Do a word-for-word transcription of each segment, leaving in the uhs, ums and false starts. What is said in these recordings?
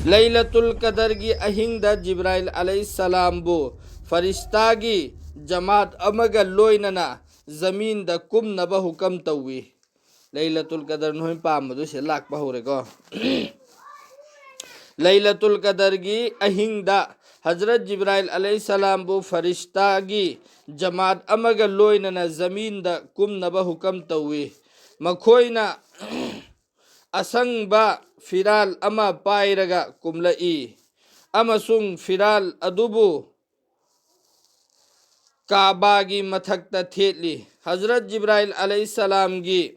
ꯂꯩꯂꯇꯨꯜ ꯀꯗꯔꯒꯤ ꯑꯍꯤꯡꯗ ꯖꯤꯕ꯭ꯔꯥꯏꯜ ꯑꯂꯩꯍꯤꯁꯁꯂꯥꯝꯕꯨ ꯐꯔꯤꯁꯇꯥꯒꯤ ꯖꯃꯥꯠ ꯑꯃꯒ ꯂꯣꯏꯅꯅ ꯖꯃꯤꯟꯗ ꯀꯨꯝꯅꯕ ꯍꯨꯀꯝ ꯇꯧꯏ꯫ ꯂꯩꯂꯇꯨꯜ ꯀꯗꯔ ꯅꯣꯏ ꯄꯥꯝꯕꯗꯨ ꯁꯤꯗ ꯂꯥꯛꯄ ꯍꯧꯔꯦꯀꯣ꯫ ꯂꯩꯂꯇꯨꯜ ꯀꯗꯔꯒꯤ ꯑꯍꯤꯡꯗ ꯍꯖꯔꯠ ꯖꯤꯕ꯭ꯔꯥꯏꯜ ꯑꯂꯩꯍꯤꯁꯁꯂꯥꯝꯕꯨ ꯐꯔꯤꯁꯇꯥꯒꯤ ꯖꯃꯥꯠ ꯑꯃꯒ ꯂꯣꯏꯅꯅ ꯖꯃꯤꯟꯗ ꯀꯨꯝꯅꯕ ꯍꯨꯀꯝ ꯇꯧꯏ꯫ ꯃꯈꯣꯏꯅ ꯑꯁꯪꯕ ꯐꯤꯔꯥꯜ ꯑꯃ ꯄꯥꯏꯔꯒ ꯀꯨꯝꯂꯛꯏ ꯑꯃꯁꯨꯡ ꯐꯤꯔꯥꯜ ꯑꯗꯨꯕꯨ ꯀꯥꯕꯥꯒꯤ ꯃꯊꯛꯇ ꯊꯦꯠꯂꯤ꯫ ꯍꯖꯔꯠ ꯖꯤꯕ꯭ꯔꯥꯏꯜ ꯑꯂꯩꯍꯤꯁꯁꯂꯥꯝꯒꯤ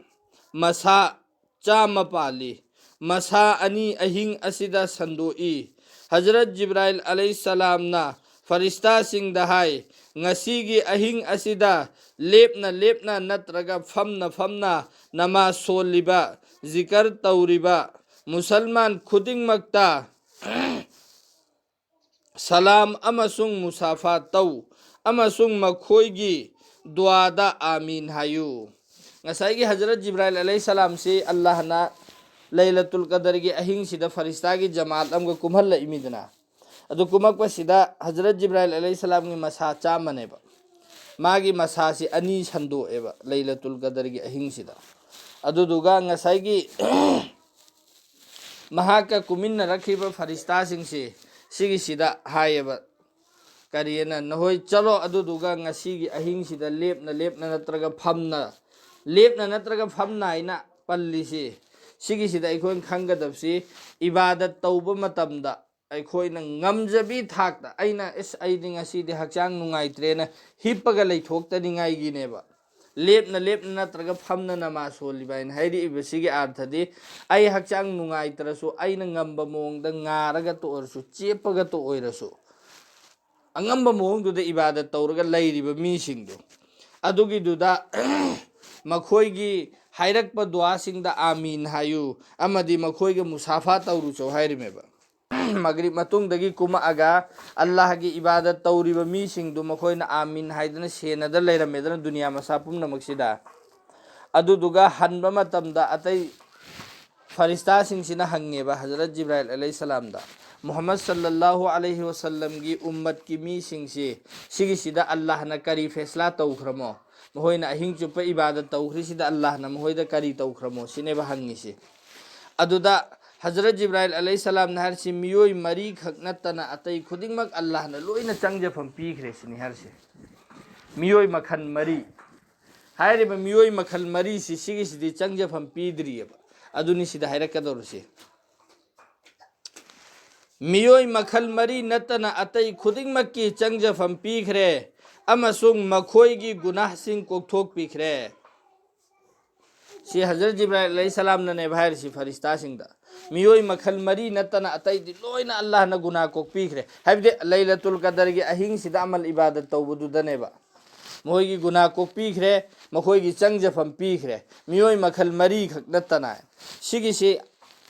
ꯃꯁꯥ ꯆꯥꯝꯃ ꯄꯥꯜꯂꯤ꯫ ꯃꯁꯥ ꯑꯅꯤ ꯑꯍꯤꯡ ꯑꯁꯤꯗ ꯁꯟꯗꯣꯛꯏ꯫ ꯍꯖꯔꯠ ꯖꯤꯕ꯭ꯔꯥꯏꯜ ꯑꯂꯩꯍꯤꯁꯁꯂꯥꯝꯅ ꯐꯔꯤꯁꯇꯥꯁꯤꯡꯗ ꯍꯥꯏ, "ꯉꯁꯤꯒꯤ ꯑꯍꯤꯡ ꯑꯁꯤꯗ ꯂꯦꯞꯅ ꯂꯦꯞꯅ ꯅꯠꯇ꯭ꯔꯒ ꯐꯝꯅ ꯐꯝꯅ ꯅꯃꯥꯖ ꯁꯣꯜꯂꯤꯕ, ꯖꯤꯀꯔ ꯇꯧꯔꯤꯕ ꯃꯨꯁꯜꯃꯥꯟ ꯈꯨꯗꯤꯡꯃꯛꯇ ꯁꯂꯥꯝ ꯑꯃꯁꯨꯡ ꯃꯨꯁꯥꯐꯥ ꯇꯧ ꯑꯃꯁꯨꯡ ꯃꯈꯣꯏꯒꯤ ꯗꯨꯋꯥꯗ ꯑꯥꯃꯤꯟ ꯍꯥꯏꯌꯨ"꯫ ꯉꯁꯥꯏꯒꯤ ꯍꯖꯔꯠ ꯖꯤꯕ꯭ꯔꯥꯏꯜ ꯑꯂꯩꯍꯤꯁꯁꯂꯥꯝꯁꯤ ꯑꯜꯂꯥꯍꯅ ꯂꯩꯂꯇꯨꯜ ꯀꯗꯔꯒꯤ ꯑꯍꯤꯡꯁꯤꯗ ꯐꯔꯤꯁꯇꯥꯒꯤ ꯖꯃꯥꯠ ꯑꯃꯒ ꯀꯨꯝꯍꯜꯂꯛꯏꯃꯤꯗꯅ꯫ ꯑꯗꯨ ꯀꯨꯝꯃꯛꯄꯁꯤꯗ ꯍꯖꯔꯠ ꯖꯤꯕ꯭ꯔꯥꯏꯜ ꯑꯂꯩꯍꯤꯁꯁꯂꯥꯝꯒꯤ ꯃꯁꯥ ꯆꯥꯝꯃꯅꯦꯕ꯫ ꯃꯥꯒꯤ ꯃꯁꯥꯁꯤ ꯑꯅꯤ ꯁꯟꯗꯣꯛꯑꯦꯕ ꯂꯩꯂꯇꯨꯜ ꯀꯗꯔꯒꯤ ꯑꯍꯤꯡꯁꯤꯗ꯫ ꯑꯗꯨꯗꯨꯒ ꯉꯁꯥꯏꯒꯤ ꯃꯍꯥꯛꯀ ꯀꯨꯝꯃꯤꯟꯅꯔꯛꯈꯤꯕ ꯐꯔꯤꯁꯇꯥꯁꯤꯡꯁꯤ ꯁꯤꯒꯤꯁꯤꯗ ꯍꯥꯏꯌꯦꯕ, ꯀꯔꯤꯑꯅ, "ꯅꯈꯣꯏ ꯆꯠꯂꯣ, ꯑꯗꯨꯗꯨꯒ ꯉꯁꯤꯒꯤ ꯑꯍꯤꯡꯁꯤꯗ ꯂꯦꯞꯅ ꯂꯦꯞꯅ ꯅꯠꯇ꯭ꯔꯒ ꯐꯝꯅ, ꯂꯦꯞꯅ ꯅꯠꯇ꯭ꯔꯒ ꯐꯝꯅ" ꯍꯥꯏꯅ ꯄꯜꯂꯤꯁꯤ, ꯁꯤꯒꯤꯁꯤꯗ ꯑꯩꯈꯣꯏꯅ ꯈꯪꯒꯗꯕꯁꯤ, ꯏꯕꯥꯗꯠ ꯇꯧꯕ ꯃꯇꯝꯗ ꯑꯩꯈꯣꯏꯅ ꯉꯝꯖꯕꯤ ꯊꯥꯛꯇ, ꯑꯩꯅ, "ꯑꯁ, ꯑꯩꯗꯤ ꯉꯁꯤꯗꯤ ꯍꯛꯆꯥꯡ ꯅꯨꯡꯉꯥꯏꯇ꯭ꯔꯦꯅ" ꯍꯤꯞꯄꯒ ꯂꯩꯊꯣꯛꯇꯅꯤꯡꯉꯥꯏꯒꯤꯅꯦꯕ꯫ ꯂꯦꯞꯅ ꯂꯦꯞꯅ ꯅꯠꯇ꯭ꯔꯒ ꯐꯝꯅ ꯅꯃꯥꯖ ꯁꯣꯜꯂꯤꯕ ꯍꯥꯏꯅ ꯍꯥꯏꯔꯛꯏꯕꯁꯤꯒꯤ ꯑꯥꯔꯊꯗꯤ, ꯑꯩ ꯍꯛꯆꯥꯡ ꯅꯨꯡꯉꯥꯏꯇ꯭ꯔꯁꯨ ꯑꯩꯅ ꯉꯝꯕ ꯃꯑꯣꯡꯗ ꯉꯥꯔꯒꯇ ꯑꯣꯏꯔꯁꯨ, ꯆꯦꯞꯄꯒꯇ ꯑꯣꯏꯔꯁꯨ, ꯑꯉꯝꯕ ꯃꯑꯣꯡꯗꯨꯗ ꯏꯕꯥꯗꯠ ꯇꯧꯔꯒ ꯂꯩꯔꯤꯕ ꯃꯤꯁꯤꯡꯗꯣ, ꯑꯗꯨꯒꯤꯗꯨꯗ ꯃꯈꯣꯏꯒꯤ ꯍꯥꯏꯔꯛꯄ ꯗꯨꯋꯥꯁꯤꯡꯗ "ꯑꯥꯃꯤꯟ" ꯍꯥꯏꯌꯨ ꯑꯃꯗꯤ ꯃꯈꯣꯏꯒ ꯃꯨꯁꯥꯐꯥ ꯇꯧꯔꯨꯆꯣ ꯍꯥꯏꯔꯤꯃꯦꯕ꯫ ꯃꯒꯔꯤꯕ ꯃꯇꯨꯡꯗꯒꯤ ꯀꯨꯝꯃꯛꯑꯒ ꯑꯜꯂꯥꯍꯒꯤ ꯏꯕꯥꯗꯠ ꯇꯧꯔꯤꯕ ꯃꯤꯁꯤꯡꯗꯨ ꯃꯈꯣꯏꯅ "ꯑꯥꯃꯤꯟ" ꯍꯥꯏꯗꯅ ꯁꯦꯟꯅꯗ ꯂꯩꯔꯝꯃꯦꯗꯅ ꯗꯨꯅꯤꯌꯥ ꯃꯁꯥ ꯄꯨꯝꯅꯃꯛꯁꯤꯗ꯫ ꯑꯗꯨꯗꯨꯒ ꯍꯟꯕ ꯃꯇꯝꯗ ꯑꯇꯩ ꯐꯔꯤꯁꯇꯥꯁꯤꯡꯁꯤꯅ ꯍꯪꯉꯦꯕ ꯍꯖꯔꯠ ꯖꯤꯕ꯭ꯔꯥꯏꯜ ꯑꯂꯩꯍꯤꯁꯁꯂꯥꯝꯗ, "ꯃꯨꯍꯝꯃꯗ ꯁꯜꯂꯜꯂꯥꯍꯨ ꯑꯂꯩꯍꯤ ꯋꯥꯁꯜꯂꯝꯒꯤ ꯎꯝꯃꯠꯀꯤ ꯃꯤꯁꯤꯡꯁꯤ, ꯁꯤꯒꯤꯁꯤꯗ ꯑꯜꯂꯥꯍꯅ ꯀꯔꯤ ꯐꯦꯁꯂꯥ ꯇꯧꯈ꯭ꯔꯃꯣ? ꯃꯈꯣꯏꯅ ꯑꯍꯤꯡ ꯆꯨꯞꯄ ꯏꯕꯥꯗꯠ ꯇꯧꯈ꯭ꯔꯤꯁꯤꯗ ꯑꯜꯂꯥꯍꯅ ꯃꯈꯣꯏꯗ ꯀꯔꯤ ꯇꯧꯈ꯭ꯔꯃꯣ?" ꯁꯤꯅꯦꯕ ꯍꯪꯉꯤꯁꯤ꯫ ꯑꯗꯨꯗ ꯍꯖꯔꯠ ꯖꯤꯕ꯭ꯔꯥꯏꯜ ꯑꯂꯩꯍꯤꯁꯁꯂꯥꯝꯅ ꯍꯥꯏꯔꯤꯁꯤ, "ꯃꯤꯑꯣꯏ ꯃꯔꯤꯈꯛ ꯅꯠꯇꯅ ꯑꯇꯩ ꯈꯨꯗꯤꯡꯃꯛ ꯑꯜꯂꯥꯍꯅ ꯂꯣꯏꯅ ꯆꯪꯖꯐꯝ ꯄꯤꯈ꯭ꯔꯦ" ꯁꯤꯅꯤ ꯍꯥꯏꯔꯤꯁꯤ꯫ ꯃꯤꯑꯣꯏ ꯃꯈꯜ ꯃꯔꯤ, ꯍꯥꯏꯔꯤꯕ ꯃꯤꯑꯣꯏ ꯃꯈꯜ ꯃꯔꯤꯁꯤ, ꯁꯤꯒꯤꯁꯤꯗꯤ ꯆꯪꯖꯐꯝ ꯄꯤꯗ꯭ꯔꯤꯑꯕ꯫ ꯑꯗꯨꯅꯤ ꯁꯤꯗ ꯍꯥꯏꯔꯛꯀꯗꯧꯔꯤꯁꯤ꯫ ꯃꯤꯑꯣꯏ ꯃꯈꯜ ꯃꯔꯤ ꯅꯠꯇꯅ ꯑꯇꯩ ꯈꯨꯗꯤꯡꯃꯛꯀꯤ ꯆꯪꯖꯐꯝ ꯄꯤꯈ꯭ꯔꯦ ꯑꯃꯁꯨꯡ ꯃꯈꯣꯏꯒꯤ ꯒꯨꯅꯥꯍꯁꯤꯡ ꯀꯣꯛꯊꯣꯛꯄꯤꯈ꯭ꯔꯦ꯫ ꯁꯤ ꯍꯖꯔꯠ ꯖꯤꯕ꯭ꯔꯥꯏꯜ ꯑꯂꯩꯍꯤꯁꯁꯂꯥꯝꯅꯅꯦꯕ ꯍꯥꯏꯔꯤꯁꯤ ꯐꯔꯤꯁꯇꯥꯁꯤꯡꯗ꯫ ꯃꯤꯑꯣꯏ ꯃꯈꯜ ꯃꯔꯤ ꯅꯠꯇꯅ ꯑꯇꯩꯗꯤ ꯂꯣꯏꯅ ꯑꯜꯂꯥꯍꯅ ꯒꯨꯅꯥ ꯀꯣꯛꯄꯤꯈ꯭ꯔꯦ꯫ ꯍꯥꯏꯕꯗꯤ ꯂꯩꯂꯇꯨꯜ ꯀꯗꯔꯒꯤ ꯑꯍꯤꯡꯁꯤꯗ ꯑꯃꯜ ꯏꯕꯥꯗꯠ ꯇꯧꯕꯗꯨꯗꯅꯦꯕ꯫ ꯃꯈꯣꯏꯒꯤ ꯒꯨꯅꯥ ꯀꯣꯛꯄꯤꯈ꯭ꯔꯦ, ꯃꯈꯣꯏꯒꯤ ꯆꯪꯖꯐꯝ ꯄꯤꯈ꯭ꯔꯦ, ꯃꯤꯑꯣꯏ ꯃꯈꯜ ꯃꯔꯤꯈꯛ ꯅꯠꯇꯅ꯫ ꯁꯤꯒꯤꯁꯤ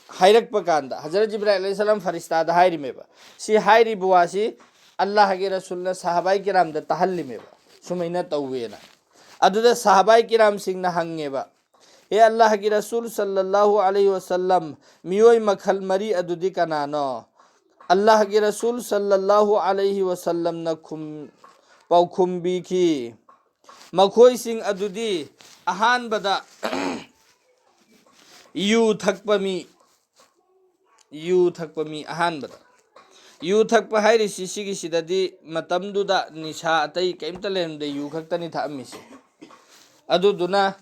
ꯍꯥꯏꯔꯛꯄ ꯀꯥꯟꯗ ꯍꯖꯔꯠ ꯖꯤꯕ꯭ꯔꯥꯏꯜ ꯑꯂꯩꯍꯤꯁꯁꯂꯥꯝ ꯐꯔꯤꯁꯇꯥꯗ ꯍꯥꯏꯔꯤꯃꯦꯕ꯫ ꯁꯤ ꯍꯥꯏꯔꯤꯕ ꯋꯥꯁꯤ ꯑꯜꯂꯥꯍꯒꯤ ꯔꯁꯨꯜꯅ ꯁꯍꯥꯕꯥꯏ ꯀꯤꯔꯥꯝꯗ ꯇꯥꯍꯜꯂꯤꯃꯦꯕ, ꯁꯨꯃꯥꯏꯅ ꯇꯧꯋꯦꯅ꯫ ꯑꯗꯨꯗ ꯁꯍꯥꯕꯥꯏ ꯀꯤꯔꯥꯝꯁꯤꯡꯅ ꯍꯪꯉꯦꯕ, "ꯍꯦ ꯑꯜꯂꯥꯍꯒꯤ ꯔꯁꯨꯜ ꯁꯜꯂꯜꯂꯥꯍꯨ ꯑꯂꯩꯍꯤ ꯋꯥꯁꯜꯂꯝ, ꯃꯤꯑꯣꯏ ꯃꯈꯜ ꯃꯔꯤ ꯑꯗꯨꯗꯤ ꯀꯅꯥꯅꯣ?" ꯑꯜꯂꯥꯍꯒꯤ ꯔꯁꯨꯜ ꯁꯜꯂꯜꯂꯥꯍꯨ ꯑꯂꯩꯍꯤ ꯋꯥꯁꯜꯂꯝꯅ ꯈꯨꯝ-, ꯄꯥꯎꯈꯨꯝ ꯄꯤꯈꯤ, "ꯃꯈꯣꯏꯁꯤꯡ ꯑꯗꯨꯗꯤ ꯑꯍꯥꯟꯕꯗ ꯌꯨ ꯊꯛꯄ ꯃꯤ", ꯌꯨ ꯊꯛꯄ ꯃꯤ ꯑꯍꯥꯟꯕꯗ꯫ ꯌꯨ ꯊꯛꯄ ꯍꯥꯏꯔꯤꯁꯤ ꯁꯤꯒꯤꯁꯤꯗꯗꯤ ꯃꯇꯝꯗꯨꯗ ꯅꯤꯁꯥ ꯑꯇꯩ ꯀꯔꯤꯝꯇ ꯂꯩꯔꯝꯗꯦ, ꯌꯨ ꯈꯛꯇꯅꯤ ꯊꯛꯑꯝꯃꯤꯁꯦ꯫ ꯑꯗꯨꯗꯨꯅ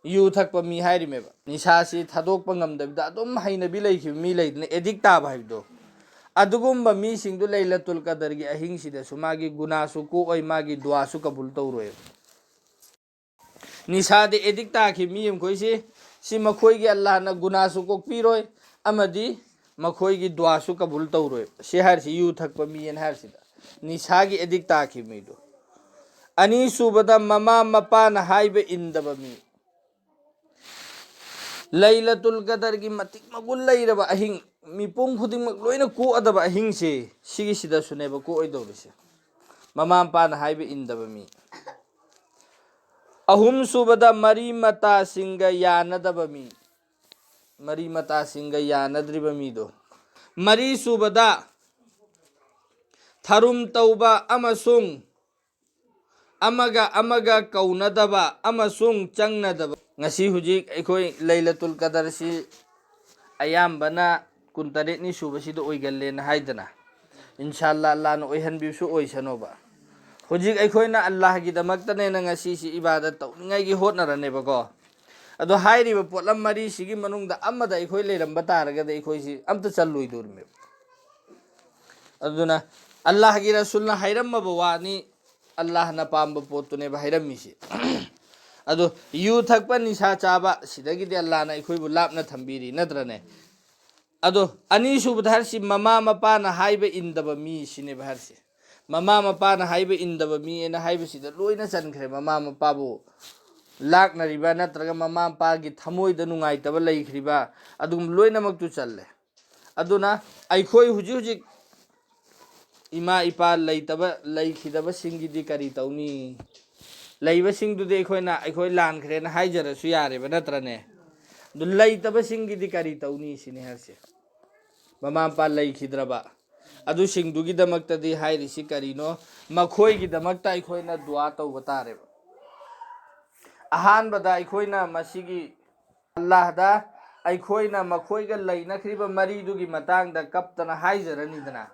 ꯌꯨ ꯊꯛꯄ ꯃꯤ ꯍꯥꯏꯔꯤꯃꯦꯕ꯫ ꯅꯤꯁꯥꯁꯤ ꯊꯥꯗꯣꯛꯄ ꯉꯝꯗꯕꯤꯗ ꯑꯗꯨꯝ ꯍꯩꯅꯕꯤ ꯂꯩꯈꯤꯕ ꯃꯤ ꯂꯩꯗꯅ, ꯑꯦꯗꯤꯛ ꯇꯥꯕ ꯍꯥꯏꯕꯗꯣ꯫ ꯑꯗꯨꯒꯨꯝꯕ ꯃꯤꯁꯤꯡꯗꯨ ꯂꯩꯂꯇꯨꯜ ꯀꯗꯔꯒꯤ ꯑꯍꯤꯡꯁꯤꯗꯁꯨ ꯃꯥꯒꯤ ꯒꯨꯅꯥꯁꯨ ꯀꯣꯛꯑꯣꯏ, ꯃꯥꯒꯤ ꯗꯨꯋꯥꯁꯨ ꯀꯕꯨꯜ ꯇꯧꯔꯣꯏꯕ꯫ ꯅꯤꯁꯥꯗ ꯑꯦꯗꯤꯛ ꯇꯥꯈꯤꯕ ꯃꯤ ꯑꯃꯈꯣꯏꯁꯤ, ꯁꯤ ꯃꯈꯣꯏꯒꯤ ꯑꯜꯂꯥꯍꯅ ꯒꯨꯅꯥꯁꯨ ꯀꯣꯛꯄꯤꯔꯣꯏ ꯑꯃꯗꯤ ꯃꯈꯣꯏꯒꯤ ꯗꯨꯋꯥꯁꯨ ꯀꯕꯨꯜ ꯇꯧꯔꯣꯏ꯫ ꯁꯤ ꯍꯥꯏꯔꯤꯁꯤ ꯌꯨ ꯊꯛꯄ ꯃꯤ ꯑꯅ ꯍꯥꯏꯔꯤꯁꯤꯗ, ꯅꯤꯁꯥꯒꯤ ꯑꯦꯗꯤꯛ ꯇꯥꯈꯤꯕ ꯃꯤꯗꯣ꯫ ꯑꯅꯤꯁꯨꯕꯗ, ꯃꯃꯥ ꯃꯄꯥꯅ ꯍꯥꯏꯕ ꯏꯟꯗꯕ ꯃꯤ꯫ ꯂꯩꯂꯇꯨꯜ ꯀꯗꯔꯒꯤ ꯃꯇꯤꯛ ꯃꯒꯨꯟ ꯂꯩꯔꯕ ꯑꯍꯤꯡ, ꯃꯤꯄꯨꯝ ꯈꯨꯗꯤꯡꯃꯛ ꯂꯣꯏꯅ ꯀꯣꯛꯑꯗꯕ ꯑꯍꯤꯡꯁꯦ, ꯁꯤꯒꯤꯁꯤꯗꯁꯨꯅꯦꯕ ꯀꯣꯛꯑꯣꯏꯗꯧꯔꯤꯁꯦ꯫ ꯃꯃꯥ ꯃꯄꯥꯅ ꯍꯥꯏꯕ ꯏꯟꯗꯕ ꯃꯤ꯫ ꯑꯍꯨꯝꯁꯨꯕꯗ, ꯃꯔꯤ ꯃꯇꯥꯁꯤꯡꯒ ꯌꯥꯅꯗꯕ ꯃꯤ꯫ ꯃꯔꯤ ꯃꯇꯥꯁꯤꯡꯒ ꯌꯥꯅꯗ꯭ꯔꯤꯕ ꯃꯤꯗꯣ꯫ ꯃꯔꯤ ꯁꯨꯕꯗ, ꯊꯔꯨꯝ ꯇꯧꯕ ꯑꯃꯁꯨꯡ ꯑꯃꯒ ꯑꯃꯒ ꯀꯧꯅꯗꯕ ꯑꯃꯁꯨꯡ ꯆꯪꯅꯗꯕ꯫ ꯉꯁꯤ ꯍꯧꯖꯤꯛ ꯑꯩꯈꯣꯏ ꯂꯩꯂꯇꯨꯜ ꯀꯗꯔꯁꯤ ꯑꯌꯥꯝꯕꯅ ꯀꯨꯟꯇꯔꯦꯠꯅꯤ ꯁꯨꯕꯁꯤꯗ ꯑꯣꯏꯒꯜꯂꯦꯅ ꯍꯥꯏꯗꯅ, ꯏꯟꯁꯥꯜꯂꯥ, ꯑꯜꯂꯥꯍꯅ ꯑꯣꯏꯍꯟꯕꯤꯕꯁꯨ ꯑꯣꯏꯁꯅꯣꯕ꯫ ꯍꯧꯖꯤꯛ ꯑꯩꯈꯣꯏꯅ ꯑꯜꯂꯥꯍꯒꯤꯗꯃꯛꯇꯅꯦꯅ ꯉꯁꯤꯁꯤ ꯏꯕꯥꯗꯠ ꯇꯧꯅꯤꯡꯉꯥꯏꯒꯤ ꯍꯣꯠꯅꯔꯅꯦꯕꯀꯣ꯫ ꯑꯗꯣ ꯍꯥꯏꯔꯤꯕ ꯄꯣꯠꯂꯝ ꯃꯔꯤꯁꯤꯒꯤ ꯃꯅꯨꯡꯗ ꯑꯃꯗ ꯑꯩꯈꯣꯏ ꯂꯩꯔꯝꯕ ꯇꯥꯔꯒꯗꯤ ꯑꯩꯈꯣꯏꯁꯤ ꯑꯝꯇ ꯆꯜꯂꯣꯏꯗꯣꯔꯤꯕꯅꯦꯕ꯫ ꯑꯗꯨꯅ ꯑꯜꯂꯥꯍꯒꯤ ꯔꯁꯨꯜꯅ ꯍꯥꯏꯔꯝꯃꯕ ꯋꯥꯅꯤ, ꯑꯜꯂꯥꯍꯅ ꯄꯥꯝꯕ ꯄꯣꯠꯇꯨꯅꯦꯕ ꯍꯥꯏꯔꯝꯃꯤꯁꯤ꯫ ꯑꯗꯣ ꯌꯨ ꯊꯛꯄ, ꯅꯤꯁꯥ ꯆꯥꯕ, ꯁꯤꯗꯒꯤꯗꯤ ꯑꯜꯂꯥꯍꯅ ꯑꯩꯈꯣꯏꯕꯨ ꯂꯥꯞꯅ ꯊꯝꯕꯤꯔꯤ, ꯅꯠꯇ꯭ꯔꯅꯦ? ꯑꯗꯣ ꯑꯅꯤꯁꯨꯕꯗ ꯍꯥꯏꯔꯤꯁꯤ, ꯃꯃꯥ ꯃꯄꯥꯅ ꯍꯥꯏꯕ ꯏꯟꯗꯕ ꯃꯤ ꯁꯤꯅꯦꯕ ꯍꯥꯏꯔꯤꯁꯦ꯫ ꯃꯃꯥ ꯃꯄꯥꯅ ꯍꯥꯏꯕ ꯏꯟꯗꯕ ꯃꯤ ꯑꯅ ꯍꯥꯏꯕꯁꯤꯗ ꯂꯣꯏꯅ ꯆꯟꯈ꯭ꯔꯦ꯫ ꯃꯃꯥ ꯃꯄꯥꯕꯨ ꯂꯥꯛꯅꯔꯤꯕ ꯅꯠꯇ꯭ꯔꯒ ꯃꯃꯥ ꯃꯄꯥꯒꯤ ꯊꯃꯣꯏꯗ ꯅꯨꯡꯉꯥꯏꯇꯕ ꯂꯩꯈ꯭ꯔꯤꯕ, ꯑꯗꯨꯒꯨꯝꯕ ꯂꯣꯏꯅꯃꯛꯇꯨ ꯆꯜꯂꯦ꯫ ꯑꯗꯨꯅ ꯑꯩꯈꯣꯏ ꯍꯧꯖꯤꯛ ꯍꯧꯖꯤꯛ ꯏꯃꯥ ꯏꯄꯥ ꯂꯩꯇꯕ, ꯂꯩꯈꯤꯗꯕꯁꯤꯡꯒꯤꯗꯤ ꯀꯔꯤ ꯇꯧꯅꯤ? ꯂꯩꯕꯁꯤꯡꯗꯨꯗꯤ ꯑꯩꯈꯣꯏꯅ, ꯑꯩꯈꯣꯏ ꯂꯥꯟꯈ꯭ꯔꯦꯅ ꯍꯥꯏꯖꯔꯁꯨ ꯌꯥꯔꯦꯕ, ꯅꯠꯇ꯭ꯔꯅꯦ? ꯑꯗꯨ ꯂꯩꯇꯕꯁꯤꯡꯒꯤꯗꯤ ꯀꯔꯤ ꯇꯧꯅꯤ ꯁꯤꯅꯤ ꯍꯥꯏꯔꯤꯁꯦ꯫ ꯃꯃꯥ ꯃꯄꯥ ꯂꯩꯈꯤꯗ꯭ꯔꯕ ꯑꯗꯨꯁꯤꯡꯗꯨꯒꯤꯗꯃꯛꯇꯗꯤ ꯍꯥꯏꯔꯤꯁꯤ ꯀꯔꯤꯅꯣ? ꯃꯈꯣꯏꯒꯤꯗꯃꯛꯇ ꯑꯩꯈꯣꯏꯅ ꯗꯨꯋꯥ ꯇꯧꯕ ꯇꯥꯔꯦꯕ꯫ ꯑꯍꯥꯟꯕꯗ ꯑꯩꯈꯣꯏꯅ ꯃꯁꯤꯒꯤ ꯑꯜꯂꯥꯍꯗ ꯑꯩꯈꯣꯏꯅ ꯃꯈꯣꯏꯒ ꯂꯩꯅꯈ꯭ꯔꯤꯕ ꯃꯔꯤꯗꯨꯒꯤ ꯃꯇꯥꯡꯗ ꯀꯞꯇꯅ ꯍꯥꯏꯖꯔꯅꯤꯗꯅ꯫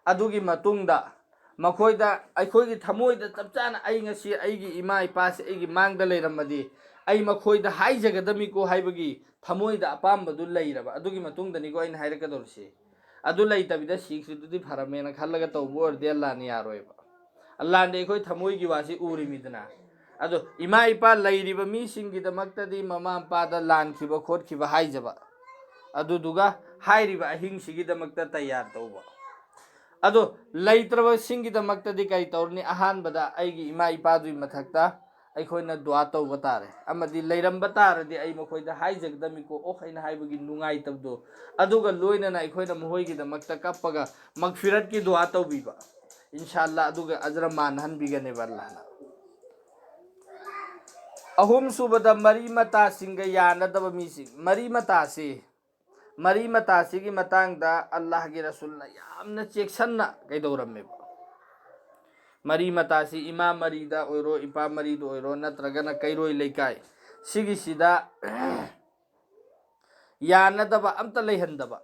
ꯑꯗꯨꯒꯤ ꯃꯇꯨꯡꯗ ꯃꯈꯣꯏꯗ, ꯑꯩꯈꯣꯏꯒꯤ ꯊꯃꯣꯏꯗ ꯆꯞ ꯆꯥꯅ, "ꯑꯩ ꯉꯁꯤ ꯑꯩꯒꯤ ꯏꯃꯥ ꯏꯄꯥꯁꯦ ꯑꯩꯒꯤ ꯃꯥꯡꯗ ꯂꯩꯔꯝꯃꯗꯤ ꯑꯩ ꯃꯈꯣꯏꯗ ꯍꯥꯏꯖꯒꯗꯃꯤꯀꯣ" ꯍꯥꯏꯕꯒꯤ ꯊꯃꯣꯏꯗ ꯑꯄꯥꯝꯕꯗꯨ ꯂꯩꯔꯕ, ꯑꯗꯨꯒꯤ ꯃꯇꯨꯡꯗꯅꯤꯀꯣ ꯑꯩꯅ ꯍꯥꯏꯔꯛꯀꯗꯧꯔꯤꯁꯦ꯫ ꯑꯗꯨ ꯂꯩꯇꯕꯤꯗ ꯁꯤꯈ꯭ꯔꯤꯗꯨꯗꯤ ꯐꯔꯝꯃꯦꯅ ꯈꯜꯂꯒ ꯇꯧꯕ ꯑꯣꯏꯔꯗꯤ ꯑꯜꯂꯥꯍꯅ ꯌꯥꯔꯣꯏꯕ꯫ ꯑꯜꯂꯥꯍꯗꯤ ꯑꯩꯈꯣꯏ ꯊꯃꯣꯏꯒꯤ ꯋꯥꯁꯤ ꯎꯔꯤꯃꯤꯗꯅ꯫ ꯑꯗꯣ ꯏꯃꯥ ꯏꯄꯥ ꯂꯩꯔꯤꯕ ꯃꯤꯁꯤꯡꯒꯤꯗꯃꯛꯇꯗꯤ ꯃꯃꯥ ꯃꯄꯥꯗ ꯂꯥꯟꯈꯤꯕ ꯈꯣꯠꯈꯤꯕ ꯍꯥꯏꯖꯕ, ꯑꯗꯨꯗꯨꯒ ꯍꯥꯏꯔꯤꯕ ꯑꯍꯤꯡꯁꯤꯒꯤꯗꯃꯛꯇ ꯇꯌꯥꯔ ꯇꯧꯕ꯫ ꯑꯗꯣ ꯂꯩꯇ꯭ꯔꯕꯁꯤꯡꯒꯤꯗꯃꯛꯇꯗꯤ ꯀꯔꯤ ꯇꯧꯔꯅꯤ? ꯑꯍꯥꯟꯕꯗ ꯑꯩꯒꯤ ꯏꯃꯥ ꯏꯄꯥꯗꯨꯒꯤ ꯃꯊꯛꯇ ꯑꯩꯈꯣꯏꯅ ꯗꯨꯋꯥ ꯇꯧꯕ ꯇꯥꯔꯦ꯫ ꯑꯃꯗꯤ ꯂꯩꯔꯝꯕ ꯇꯥꯔꯗꯤ ꯑꯩ ꯃꯈꯣꯏꯗ ꯍꯥꯏꯖꯒꯗꯃꯤꯀꯣ, ꯑꯣ, ꯑꯩꯅ ꯍꯥꯏꯕꯒꯤ ꯅꯨꯡꯉꯥꯏꯇꯕꯗꯣ꯫ ꯑꯗꯨꯒ ꯂꯣꯏꯅꯅ ꯑꯩꯈꯣꯏꯅ ꯃꯈꯣꯏꯒꯤꯗꯃꯛꯇ ꯀꯞꯄꯒ ꯃꯒꯐꯤꯔꯠꯀꯤ ꯗꯨꯋꯥ ꯇꯧꯕꯤꯕ, ꯏꯟꯁꯥ ꯑꯜꯂꯥ, ꯑꯗꯨꯒ ꯑꯖꯔ ꯃꯥꯟꯍꯟꯕꯤꯒꯅꯦꯕ ꯑꯜꯂꯥꯍꯅ꯫ ꯑꯍꯨꯝꯁꯨꯕꯗ, ꯃꯔꯤ ꯃꯇꯥꯁꯤꯡꯒ ꯌꯥꯅꯗꯕ ꯃꯤꯁꯤꯡ꯫ ꯃꯔꯤ ꯃꯇꯥꯁꯤ, ꯃꯔꯤ ꯃꯇꯥꯁꯤꯒꯤ ꯃꯇꯥꯡꯗ ꯑꯜꯂꯥꯍꯒꯤ ꯔꯁꯨꯜꯅ ꯌꯥꯝꯅ ꯆꯦꯛꯁꯟꯅ ꯀꯩꯗꯧꯔꯝꯃꯦꯕ? ꯃꯔꯤ ꯃꯇꯥꯁꯤ ꯏꯃꯥ ꯃꯔꯤꯗ ꯑꯣꯏꯔꯣ, ꯏꯄꯥ ꯃꯔꯤꯗ ꯑꯣꯏꯔꯣ, ꯅꯠꯇ꯭ꯔꯒꯅ ꯀꯩꯔꯣꯏ ꯂꯩꯀꯥꯏ, ꯁꯤꯒꯤꯁꯤꯗ ꯌꯥꯅꯗꯕ ꯑꯝꯇ ꯂꯩꯍꯟꯗꯕ꯫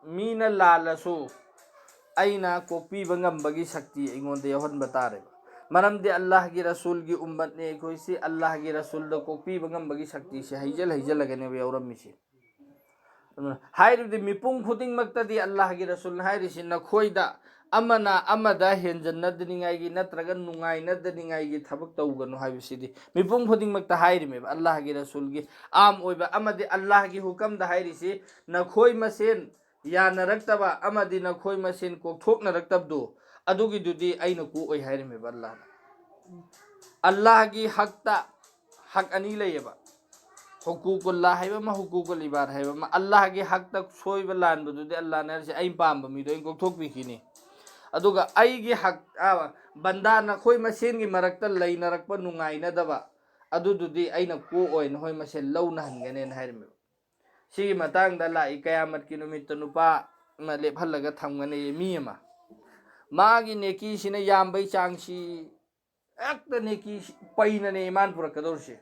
ꯃꯤꯅ ꯂꯥꯜꯂꯁꯨ ꯑꯩꯅ ꯀꯣꯛꯄꯤꯕ ꯉꯝꯕꯒꯤ ꯁꯛꯇꯤ ꯑꯩꯉꯣꯟꯗ ꯌꯥꯎꯍꯟꯕ ꯇꯥꯔꯦꯕ꯫ ꯃꯔꯝꯗꯤ ꯑꯜꯂꯥꯍꯒꯤ ꯔꯁꯨꯜꯒꯤ ꯎꯝꯃꯠꯅꯦ ꯑꯩꯈꯣꯏꯁꯤ, ꯑꯜꯂꯥꯍꯒꯤ ꯔꯁꯨꯜꯗ ꯀꯣꯛꯄꯤꯕ ꯉꯝꯕꯒꯤ ꯁꯛꯇꯤꯁꯦ ꯍꯩꯖꯜ ꯍꯩꯖꯜꯂꯒꯅꯦꯕ ꯌꯥꯎꯔꯝꯃꯤꯁꯦ꯫ ꯑꯗꯨꯅ ꯍꯥꯏꯔꯤꯕꯗꯤ ꯃꯤꯄꯨꯝ ꯈꯨꯗꯤꯡꯃꯛꯇꯗꯤ ꯑꯜꯂꯥꯍꯒꯤ ꯔꯁꯨꯜꯅ ꯍꯥꯏꯔꯤꯁꯤ, ꯅꯈꯣꯏꯗ ꯑꯃꯅ ꯑꯃꯗ ꯍꯦꯟꯖꯟꯅꯗꯅꯤꯡꯉꯥꯏꯒꯤ ꯅꯠꯇ꯭ꯔꯒ ꯅꯨꯡꯉꯥꯏꯅꯗꯅꯤꯡꯉꯥꯏꯒꯤ ꯊꯕꯛ ꯇꯧꯒꯅꯨ ꯍꯥꯏꯕꯁꯤꯗꯤ ꯃꯤꯄꯨꯝ ꯈꯨꯗꯤꯡꯃꯛꯇ ꯍꯥꯏꯔꯤꯃꯦꯕ꯫ ꯑꯜꯂꯥꯍꯒꯤ ꯔꯁꯨꯜꯒꯤ ꯑꯥꯝ ꯑꯣꯏꯕ ꯑꯃꯗꯤ ꯑꯜꯂꯥꯍꯒꯤ ꯍꯨꯀꯝꯗ ꯍꯥꯏꯔꯤꯁꯤ, ꯅꯈꯣꯏ ꯃꯁꯦꯟ ꯌꯥꯅꯔꯛꯇꯕ ꯑꯃꯗꯤ ꯅꯈꯣꯏ ꯃꯁꯦꯟ ꯀꯣꯛꯊꯣꯛꯅꯔꯛꯇꯕꯗꯨ, ꯑꯗꯨꯒꯤꯗꯨꯗꯤ ꯑꯩꯅ ꯀꯣꯛꯑꯣꯏ ꯍꯥꯏꯔꯤꯃꯦꯕ ꯑꯜꯂꯥꯍꯅ꯫ ꯑꯜꯂꯥꯍꯒꯤ ꯍꯛꯇ ꯍꯛ ꯑꯅꯤ ꯂꯩꯌꯦꯕ, ꯍꯨꯀꯨꯀꯨꯜꯂꯥ ꯍꯥꯏꯕ ꯑꯃ, ꯍꯨꯀꯨꯀꯨꯜ ꯏꯕꯥꯗ ꯍꯥꯏꯕ ꯑꯃ꯫ ꯑꯜꯂꯥꯍꯒꯤ ꯍꯛꯇ ꯁꯣꯏꯕ ꯂꯥꯟꯕꯗꯨꯗꯤ ꯑꯜꯂꯥꯍꯅ ꯍꯥꯏꯔꯤꯁꯦ, ꯑꯩꯅ ꯄꯥꯝꯕ ꯃꯤꯗꯣ ꯑꯩꯅ ꯀꯣꯛꯊꯣꯛꯄꯤꯈꯤꯅꯤ꯫ ꯑꯗꯨꯒ ꯑꯩꯒꯤ ꯍꯛ, ꯑ, ꯕꯟꯗꯥ ꯅꯈꯣꯏ ꯃꯁꯦꯟꯒꯤ ꯃꯔꯛꯇ ꯂꯩꯅꯔꯛꯄ ꯅꯨꯡꯉꯥꯏꯅꯗꯕ, ꯑꯗꯨꯗꯨꯗꯤ ꯑꯩꯅ ꯀꯣꯛꯑꯣꯏ, ꯅꯈꯣꯏ ꯃꯁꯦꯟ ꯂꯧꯅꯍꯟꯒꯅꯦꯅ ꯍꯥꯏꯔꯝꯃꯦꯕ꯫ ꯁꯤꯒꯤ ꯃꯇꯥꯡꯗ ꯂꯥꯛꯏ ꯀꯌꯥꯃꯠꯀꯤ ꯅꯨꯃꯤꯠꯇ ꯅꯨꯄꯥ ꯑꯃ ꯂꯦꯞꯍꯜꯂꯒ ꯊꯝꯒꯅꯤ, ꯃꯤ ꯑꯃ꯫ ꯃꯥꯒꯤ ꯅꯦꯀꯤꯁꯤꯅ ꯌꯥꯝꯕꯩ ꯆꯥꯡꯁꯤ, ꯍꯦꯛꯇ ꯅꯦꯀꯤ ꯄꯩꯅꯅꯦ ꯃꯥꯅ ꯄꯨꯔꯛꯀꯗꯧꯔꯤꯁꯦ꯫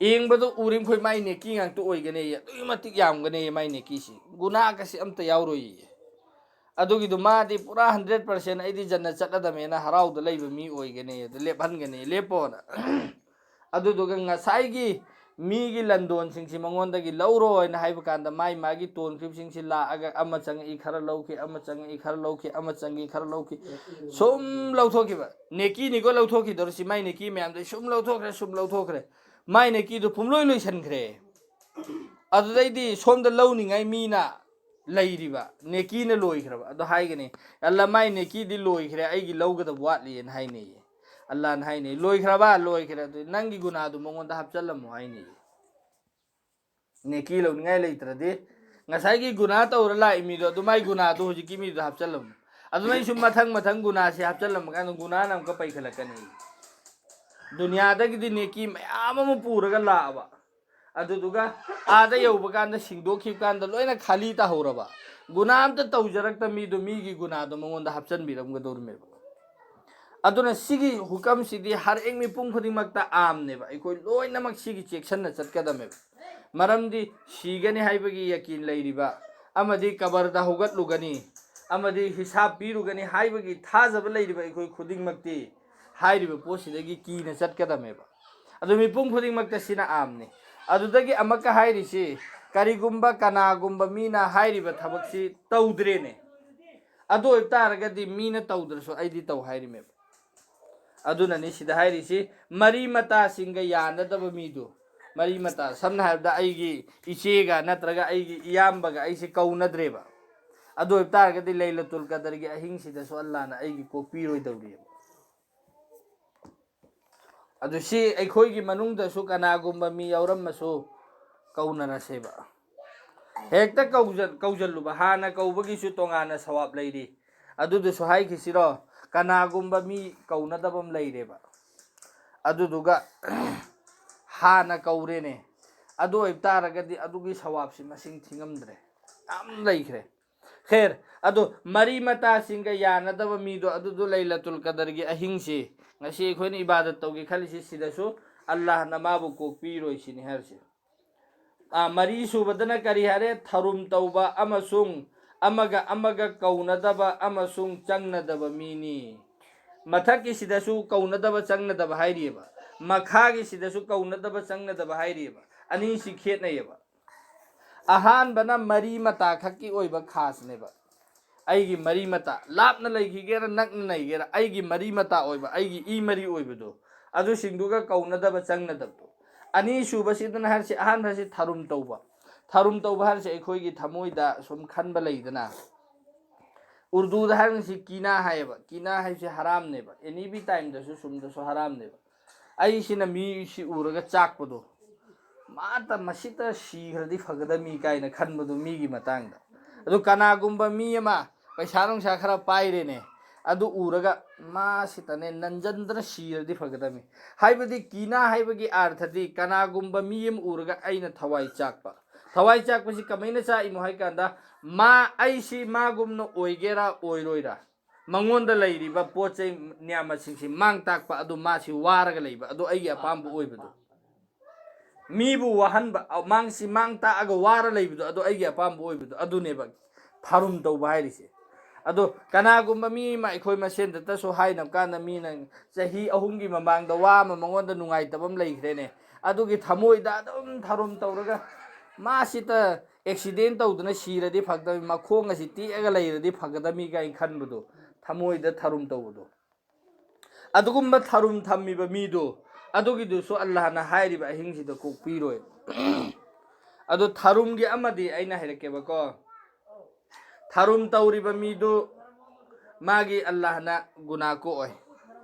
ꯌꯦꯡꯕꯗ ꯎꯔꯤꯃꯈꯣꯏ ꯃꯥꯏ ꯅꯦꯀꯤ ꯉꯥꯛꯇ ꯑꯣꯏꯒꯅꯦꯌꯦ, ꯑꯗꯨꯛꯀꯤ ꯃꯇꯤꯛ ꯌꯥꯝꯒꯅꯦꯌꯦ ꯃꯥꯏ ꯅꯦꯀꯤꯁꯤ, ꯒꯨꯅꯥꯒꯁꯤ ꯑꯝꯇ ꯌꯥꯎꯔꯣꯏꯌꯦ꯫ ꯑꯗꯨꯒꯤꯗꯨ ꯃꯥꯗꯤ ꯄꯨꯔꯥ ꯍꯟꯗ꯭ꯔꯦꯠ ꯄꯥꯔꯁꯦꯟ ꯑꯩꯗꯤ ꯖꯟꯅ ꯆꯠꯂꯗꯃꯦꯅ ꯍꯔꯥꯎꯗ ꯂꯩꯕ ꯃꯤ ꯑꯣꯏꯒꯅꯤ, ꯑꯗꯨ ꯂꯦꯞꯍꯟꯒꯅꯤ, ꯂꯦꯞꯄꯣꯅ꯫ ꯑꯗꯨꯗꯨꯒ ꯉꯁꯥꯏꯒꯤ ꯃꯤꯒꯤ ꯂꯟꯗꯣꯟꯁꯤꯡꯁꯤ ꯃꯉꯣꯟꯗꯒꯤ ꯂꯧꯔꯣ ꯍꯥꯏꯅ ꯍꯥꯏꯕ ꯀꯥꯟꯗ, ꯃꯥꯏ ꯃꯥꯒꯤ ꯇꯣꯟꯈ꯭ꯔꯤꯕꯁꯤꯡꯁꯤ ꯂꯥꯛꯑꯒ ꯑꯃ ꯆꯪꯉꯛꯏ ꯈꯔ ꯂꯧꯈꯤ, ꯑꯃ ꯆꯪꯉꯛꯏ ꯈꯔ ꯂꯧꯈꯤ, ꯑꯃ ꯆꯪꯉꯤ ꯈꯔ ꯂꯧꯈꯤ, ꯁꯨꯝ ꯂꯧꯊꯣꯛꯈꯤꯕ꯫ ꯅꯦꯀꯤꯅꯤꯀꯣ ꯂꯧꯊꯣꯛꯈꯤꯗꯧꯔꯤꯁꯤ, ꯃꯥꯏ ꯅꯦꯀꯤ ꯃꯌꯥꯝꯗꯩ ꯁꯨꯝ ꯂꯧꯊꯣꯛꯈ꯭ꯔꯦ, ꯁꯨꯝ ꯂꯧꯊꯣꯛꯈ꯭ꯔꯦ, ꯃꯥꯏ ꯅꯦꯀꯤꯗꯨ ꯄꯨꯝꯂꯣꯏ ꯂꯣꯏꯁꯤꯟꯈ꯭ꯔꯦ꯫ ꯑꯗꯨꯗꯩꯗꯤ ꯁꯣꯝꯗ ꯂꯧꯅꯤꯡꯉꯥꯏ ꯃꯤꯅ ꯂꯩꯔꯤꯕ, ꯅꯦꯀꯤꯅ ꯂꯣꯏꯈ꯭ꯔꯕ꯫ ꯑꯗꯣ ꯍꯥꯏꯒꯅꯤ, "ꯑꯜꯂꯥ, ꯃꯥꯏ ꯅꯦꯀꯤꯗꯤ ꯂꯣꯏꯈ꯭ꯔꯦ, ꯑꯩꯒꯤ ꯂꯧꯒꯗꯕ ꯋꯥꯠꯂꯤꯅ" ꯍꯥꯏꯅꯩꯌꯦ꯫ ꯑꯜꯂꯥꯍꯅ ꯍꯥꯏꯅꯩ, "ꯂꯣꯏꯈ꯭ꯔꯕ? ꯂꯣꯏꯈ꯭ꯔꯦ, ꯑꯗꯨꯗꯤ ꯅꯪꯒꯤ ꯒꯨꯅꯥꯗꯨ ꯃꯉꯣꯟꯗ ꯍꯥꯞꯆꯜꯂꯝꯃꯣ" ꯍꯥꯏꯅꯩꯌꯦ꯫ ꯅꯦꯀꯤ ꯂꯧꯅꯤꯡꯉꯥꯏ ꯂꯩꯇ꯭ꯔꯗꯤ, ꯉꯁꯥꯏꯒꯤ ꯒꯨꯅꯥ ꯇꯧꯔ ꯂꯥꯛꯏ ꯃꯤꯗꯣ, ꯑꯗꯨ ꯃꯥꯏ ꯒꯨꯅꯥꯗꯣ ꯍꯧꯖꯤꯛꯀꯤ ꯃꯤꯗꯨꯗ ꯍꯥꯞꯆꯜꯂꯝꯃꯣ꯫ ꯑꯗꯨꯃꯥꯏꯅ ꯁꯨꯝ ꯃꯊꯪ ꯃꯊꯪ ꯒꯨꯅꯥꯁꯦ ꯍꯥꯞꯆꯜꯂꯝꯃꯀꯥꯟꯗ ꯒꯨꯅꯥꯅ ꯑꯃꯨꯛꯀ ꯄꯩꯈꯠꯂꯛꯀꯅꯤ꯫ ꯗꯨꯅꯤꯌꯥꯗꯒꯤꯗꯤ ꯅꯦꯀꯤ ꯃꯌꯥꯝ ꯑꯃ ꯄꯨꯔꯒ ꯂꯥꯛꯑꯕ, ꯑꯗꯨꯗꯨꯒ ꯑꯥꯗ ꯌꯧꯕ ꯀꯥꯟꯗ, ꯁꯤꯡꯗꯣꯛꯈꯤꯕ ꯀꯥꯟꯗ ꯂꯣꯏꯅ ꯈꯥꯂꯤ ꯇꯥꯍꯧꯔꯕ, ꯒꯨꯅꯥ ꯑꯝꯇ ꯇꯧꯖꯔꯛꯇ ꯃꯤꯗꯣ, ꯃꯤꯒꯤ ꯒꯨꯅꯥꯗꯣ ꯃꯉꯣꯟꯗ ꯍꯥꯞꯆꯤꯟꯕꯤꯔꯝꯒꯗꯧꯔꯤꯃꯦꯕ꯫ ꯑꯗꯨꯅ ꯁꯤꯒꯤ ꯍꯨꯀꯝꯁꯤꯗꯤ ꯍꯔ ꯑꯦꯛ ꯃꯤꯄꯨꯝ ꯈꯨꯗꯤꯡꯃꯛꯇ ꯑꯥꯝꯅꯦꯕ꯫ ꯑꯩꯈꯣꯏ ꯂꯣꯏꯅꯃꯛ ꯁꯤꯒꯤ ꯆꯦꯛꯁꯤꯟꯅ ꯆꯠꯀꯗꯕꯅꯦꯕ꯫ ꯃꯔꯝꯗꯤ ꯁꯤꯒꯅꯤ ꯍꯥꯏꯕꯒꯤ ꯌꯀꯤꯟ ꯂꯩꯔꯤꯕ, ꯑꯃꯗꯤ ꯀꯕꯔꯗ ꯍꯧꯒꯠꯂꯨꯒꯅꯤ, ꯑꯃꯗꯤ ꯍꯤꯁꯥꯕ ꯄꯤꯔꯨꯒꯅꯤ ꯍꯥꯏꯕꯒꯤ ꯊꯥꯖꯕ ꯂꯩꯔꯤꯕ ꯑꯩꯈꯣꯏ ꯈꯨꯗꯤꯡꯃꯛꯇꯤ ꯍꯥꯏꯔꯤꯕ ꯄꯣꯠꯁꯤꯗꯒꯤ ꯀꯤꯅ ꯆꯠꯀꯗꯕꯅꯦꯕ꯫ ꯑꯗꯨ ꯃꯤꯄꯨꯝ ꯈꯨꯗꯤꯡꯃꯛꯇ ꯁꯤꯅ ꯑꯥꯝꯅꯤ꯫ ꯑꯗꯨꯗꯒꯤ ꯑꯃꯨꯛꯀ ꯍꯥꯏꯔꯤꯁꯤ, ꯀꯔꯤꯒꯨꯝꯕ ꯀꯅꯥꯒꯨꯝꯕ ꯃꯤꯅ ꯍꯥꯏꯔꯤꯕ ꯊꯕꯛꯁꯤ ꯇꯧꯗ꯭ꯔꯦꯅꯦ, ꯑꯗꯨ ꯑꯣꯏꯕ ꯇꯥꯔꯒꯗꯤ ꯃꯤꯅ ꯇꯧꯗ꯭ꯔꯁꯨ ꯑꯩꯗꯤ ꯇꯧ ꯍꯥꯏꯔꯤꯃꯦꯕ꯫ ꯑꯗꯨꯅꯅꯤ ꯁꯤꯗ ꯍꯥꯏꯔꯤꯁꯤ, ꯃꯔꯤ ꯃꯇꯥꯁꯤꯡꯒ ꯌꯥꯅꯗꯕ ꯃꯤꯗꯨ, ꯃꯔꯤ ꯃꯇꯥ, ꯁꯝꯅ ꯍꯥꯏꯔꯕꯗ ꯑꯩꯒꯤ ꯏꯆꯦꯒ ꯅꯠꯇ꯭ꯔꯒ ꯑꯩꯒꯤ ꯏꯌꯥꯝꯕꯒ ꯑꯩꯁꯦ ꯀꯧꯅꯗ꯭ꯔꯦꯕ, ꯑꯗꯨ ꯑꯣꯏꯕ ꯇꯥꯔꯒꯗꯤ ꯂꯩꯂꯇꯨꯜ ꯀꯗꯔꯒꯤ ꯑꯍꯤꯡꯁꯤꯗꯁꯨ ꯑꯜꯂꯥꯅ ꯑꯩꯒꯤ ꯀꯣꯛꯄꯤꯔꯣꯏꯗꯧꯔꯤꯕ꯫ ꯑꯗꯨ ꯁꯤ ꯑꯩꯈꯣꯏꯒꯤ ꯃꯅꯨꯡꯗꯁꯨ ꯀꯅꯥꯒꯨꯝꯕ ꯃꯤ ꯌꯥꯎꯔꯝꯃꯁꯨ ꯀꯧꯅꯔꯁꯦꯕ꯫ ꯍꯦꯛꯇ ꯀꯧꯖ-, ꯀꯧꯖꯜꯂꯨꯕ, ꯍꯥꯟꯅ ꯀꯧꯕꯒꯤꯁꯨ ꯇꯣꯉꯥꯟꯅ ꯁꯋꯥꯕ ꯂꯩꯔꯤ꯫ ꯑꯗꯨꯗꯨꯁꯨ ꯍꯥꯏꯈꯤꯁꯤꯔꯣ? ꯀꯅꯥꯒꯨꯝꯕ ꯃꯤ ꯀꯧꯅꯗꯕ ꯑꯃ ꯂꯩꯔꯦꯕ, ꯑꯗꯨꯗꯨꯒ ꯍꯥꯟꯅ ꯀꯧꯔꯦꯅꯦ, ꯑꯗꯨ ꯑꯣꯏꯕ ꯇꯥꯔꯒꯗꯤ ꯑꯗꯨꯒꯤ ꯁꯋꯥꯕꯁꯤ ꯃꯁꯤꯡ ꯊꯤꯉꯝꯗ꯭ꯔꯦ, ꯌꯥꯝ ꯂꯩꯈ꯭ꯔꯦ꯫ ꯈꯦꯔ, ꯑꯗꯣ ꯃꯔꯤ ꯃꯇꯥꯁꯤꯡꯒ ꯌꯥꯅꯗꯕ ꯃꯤꯗꯣ, ꯑꯗꯨꯗꯣ ꯂꯩꯂꯇꯨꯜ ꯀꯗꯔꯒꯤ ꯑꯍꯤꯡꯁꯤ, ꯉꯁꯤ ꯑꯩꯈꯣꯏꯅ ꯏꯕꯥꯗꯠ ꯇꯧꯒꯦ ꯈꯜꯂꯤꯁꯤ, ꯁꯤꯗꯁꯨ ꯑꯜꯂꯥꯍꯅ ꯃꯥꯕꯨ ꯀꯣꯛꯄꯤꯔꯣꯏ ꯁꯤꯅꯤ ꯍꯥꯏꯔꯤꯁꯦ꯫ ꯑꯥ, ꯃꯔꯤ ꯁꯨꯕꯗꯅ ꯀꯔꯤ ꯍꯥꯏꯔꯦ? ꯊꯔꯨꯝ ꯇꯧꯕ ꯑꯃꯁꯨꯡ ꯑꯃꯒ ꯑꯃꯒ ꯀꯧꯅꯗꯕ ꯑꯃꯁꯨꯡ ꯆꯪꯅꯗꯕ ꯃꯤꯅꯤ꯫ ꯃꯊꯛꯀꯤꯁꯤꯗꯁꯨ ꯀꯧꯅꯗꯕ ꯆꯪꯅꯗꯕ ꯍꯥꯏꯔꯤꯑꯕ, ꯃꯈꯥꯒꯤꯁꯤꯗꯁꯨ ꯀꯧꯅꯗꯕ ꯆꯪꯅꯗꯕ ꯍꯥꯏꯔꯤꯑꯕ꯫ ꯑꯅꯤꯁꯤ ꯈꯦꯠꯅꯩꯌꯦꯕ꯫ ꯑꯍꯥꯟꯕꯅ ꯃꯔꯤ ꯃꯇꯥ ꯈꯛꯀꯤ ꯑꯣꯏꯕ ꯈꯥꯁꯅꯦꯕ꯫ ꯑꯩꯒꯤ ꯃꯔꯤ ꯃꯇꯥ, ꯂꯥꯞꯅ ꯂꯩꯈꯤꯒꯦꯔꯥ ꯅꯛꯅ ꯂꯩꯒꯦꯔꯥ, ꯑꯩꯒꯤ ꯃꯔꯤ ꯃꯇꯥ ꯑꯣꯏꯕ, ꯑꯩꯒꯤ ꯏ ꯃꯔꯤ ꯑꯣꯏꯕꯗꯣ, ꯑꯗꯨꯁꯤꯡꯗꯨꯒ ꯀꯧꯅꯗꯕ ꯆꯪꯅꯗꯕꯗꯣ꯫ ꯑꯅꯤꯁꯨꯕꯁꯤꯗꯅ ꯍꯥꯏꯔꯤꯁꯤ, ꯑꯍꯥꯟꯕꯁꯤ ꯊꯔꯨꯝ ꯇꯧꯕ꯫ ꯊꯔꯨꯝ ꯇꯧꯕ ꯍꯥꯏꯔꯤꯁꯤ ꯑꯩꯈꯣꯏꯒꯤ ꯊꯃꯣꯏꯗ ꯁꯨꯝ ꯈꯟꯕ ꯂꯩꯗꯅ, ꯎꯔꯗꯨꯗ ꯍꯥꯏꯔꯤꯁꯤ ꯀꯤꯅꯥ ꯍꯥꯏꯌꯦꯕ꯫ ꯀꯤꯅꯥ ꯍꯥꯏꯁꯤ ꯍꯔꯥꯝꯅꯦꯕ, ꯑꯦꯅꯤ ꯕꯤ ꯇꯥꯏꯝꯗꯁꯨ ꯁꯨꯝꯗꯁꯨ ꯍꯔꯥꯝꯅꯦꯕ꯫ ꯑꯩꯁꯤꯅ ꯃꯤꯁꯤ ꯎꯔꯒ ꯆꯥꯛꯄꯗꯣ, ꯃꯥꯇ ꯃꯁꯤꯇ ꯁꯤꯈ꯭ꯔꯗꯤ ꯐꯒꯗꯕꯅꯤ ꯀꯥꯏꯅ ꯈꯟꯕꯗꯣ ꯃꯤꯒꯤ ꯃꯇꯥꯡꯗ꯫ ꯑꯗꯨ ꯀꯅꯥꯒꯨꯝꯕ ꯃꯤ ꯑꯃ ꯄꯩꯁꯥ ꯅꯨꯡꯁꯥ ꯈꯔ ꯄꯥꯏꯔꯦꯅꯦ, ꯑꯗꯨ ꯎꯔꯒ ꯃꯥꯁꯤꯇꯅꯦ ꯅꯟꯖꯟꯗꯅ ꯁꯤꯔꯗꯤ ꯐꯒꯗꯕꯅꯤ꯫ ꯍꯥꯏꯕꯗꯤ ꯀꯤꯅꯥ ꯍꯥꯏꯕꯒꯤ ꯑꯥꯔꯊꯗꯤ ꯀꯅꯥꯒꯨꯝꯕ ꯃꯤ ꯑꯃ ꯎꯔꯒ ꯑꯩꯅ ꯊꯋꯥꯏ ꯆꯥꯛꯄ꯫ ꯊꯋꯥꯏ ꯆꯥꯛꯄꯁꯤ ꯀꯃꯥꯏꯅ ꯆꯥꯛꯏꯅꯣ ꯍꯥꯏ ꯀꯥꯟꯗ, ꯃꯥ, ꯑꯩꯁꯤ ꯃꯥꯒꯨꯝꯅ ꯑꯣꯏꯒꯦꯔꯥ ꯑꯣꯏꯔꯣꯏꯔꯥ, ꯃꯉꯣꯟꯗ ꯂꯩꯔꯤꯕ ꯄꯣꯠ ꯆꯩ ꯅꯤꯌꯥꯃꯠꯁꯤꯡꯁꯤ ꯃꯥꯡ ꯇꯥꯛꯄ, ꯑꯗꯨ ꯃꯥꯁꯤ ꯋꯥꯔꯒ ꯂꯩꯕ, ꯑꯗꯨ ꯑꯩꯒꯤ ꯑꯄꯥꯝꯕ ꯑꯣꯏꯕꯗꯣ꯫ ꯃꯤꯕꯨ ꯋꯥꯍꯟꯕ, ꯃꯥꯡꯁꯤ ꯃꯥꯡ ꯇꯥꯛꯑꯒ ꯋꯥꯔ ꯂꯩꯕꯗꯣ, ꯑꯗꯨ ꯑꯩꯒꯤ ꯑꯄꯥꯝꯕ ꯑꯣꯏꯕꯗꯣ, ꯑꯗꯨꯅꯦꯕ ꯊꯥꯔꯨꯝ ꯇꯧꯕ ꯍꯥꯏꯔꯤꯁꯦ꯫ ꯑꯗꯣ ꯀꯅꯥꯒꯨꯝꯕ ꯃꯤ ꯑꯃ ꯑꯩꯈꯣꯏ ꯃꯁꯦꯟꯗꯇꯁꯨ ꯍꯥꯏꯅꯕ ꯀꯥꯟꯗ, ꯃꯤꯅ ꯆꯍꯤ ꯑꯍꯨꯝꯒꯤ ꯃꯃꯥꯡꯗ ꯋꯥ ꯑꯃ ꯃꯉꯣꯟꯗ ꯅꯨꯡꯉꯥꯏꯇꯕ ꯑꯃ ꯂꯩꯈ꯭ꯔꯦꯅꯦ, ꯑꯗꯨꯒꯤ ꯊꯃꯣꯏꯗ ꯑꯗꯨꯝ ꯊꯥꯔꯨꯝ ꯇꯧꯔꯒ, ꯃꯥꯁꯤꯇ ꯑꯦꯛꯁꯤꯗꯦꯟ ꯇꯧꯗꯅ ꯁꯤꯔꯗꯤ ꯐꯒꯗꯕꯅꯤ, ꯃꯈꯣꯡ ꯑꯁꯤ ꯇꯦꯛꯑꯒ ꯂꯩꯔꯗꯤ ꯐꯒꯗꯕꯅꯤ ꯀꯥꯏꯅ ꯈꯟꯕꯗꯣ, ꯊꯃꯣꯏꯗ ꯊꯥꯔꯨꯝ ꯇꯧꯕꯗꯣ꯫ ꯑꯗꯨꯒꯨꯝꯕ ꯊꯥꯔꯨꯝ ꯊꯝꯃꯤꯕ ꯃꯤꯗꯣ, ꯑꯗꯨꯒꯤꯗꯨꯁꯨ ꯑꯜꯂꯥꯍꯅ ꯍꯥꯏꯔꯤꯕ ꯑꯍꯤꯡꯁꯤꯗ ꯀꯣꯛꯄꯤꯔꯣꯏ꯫ ꯑꯗꯣ ꯊꯥꯔꯨꯝꯒꯤ ꯑꯃꯗꯤ ꯑꯩꯅ ꯍꯥꯏꯔꯛꯀꯦꯕꯀꯣ꯫ ꯊꯥꯔꯨꯝ ꯇꯧꯔꯤꯕ ꯃꯤꯗꯨ ꯃꯥꯒꯤ ꯑꯜꯂꯥꯍꯅ ꯒꯨꯅꯥ ꯀꯣꯛꯑꯣꯏ꯫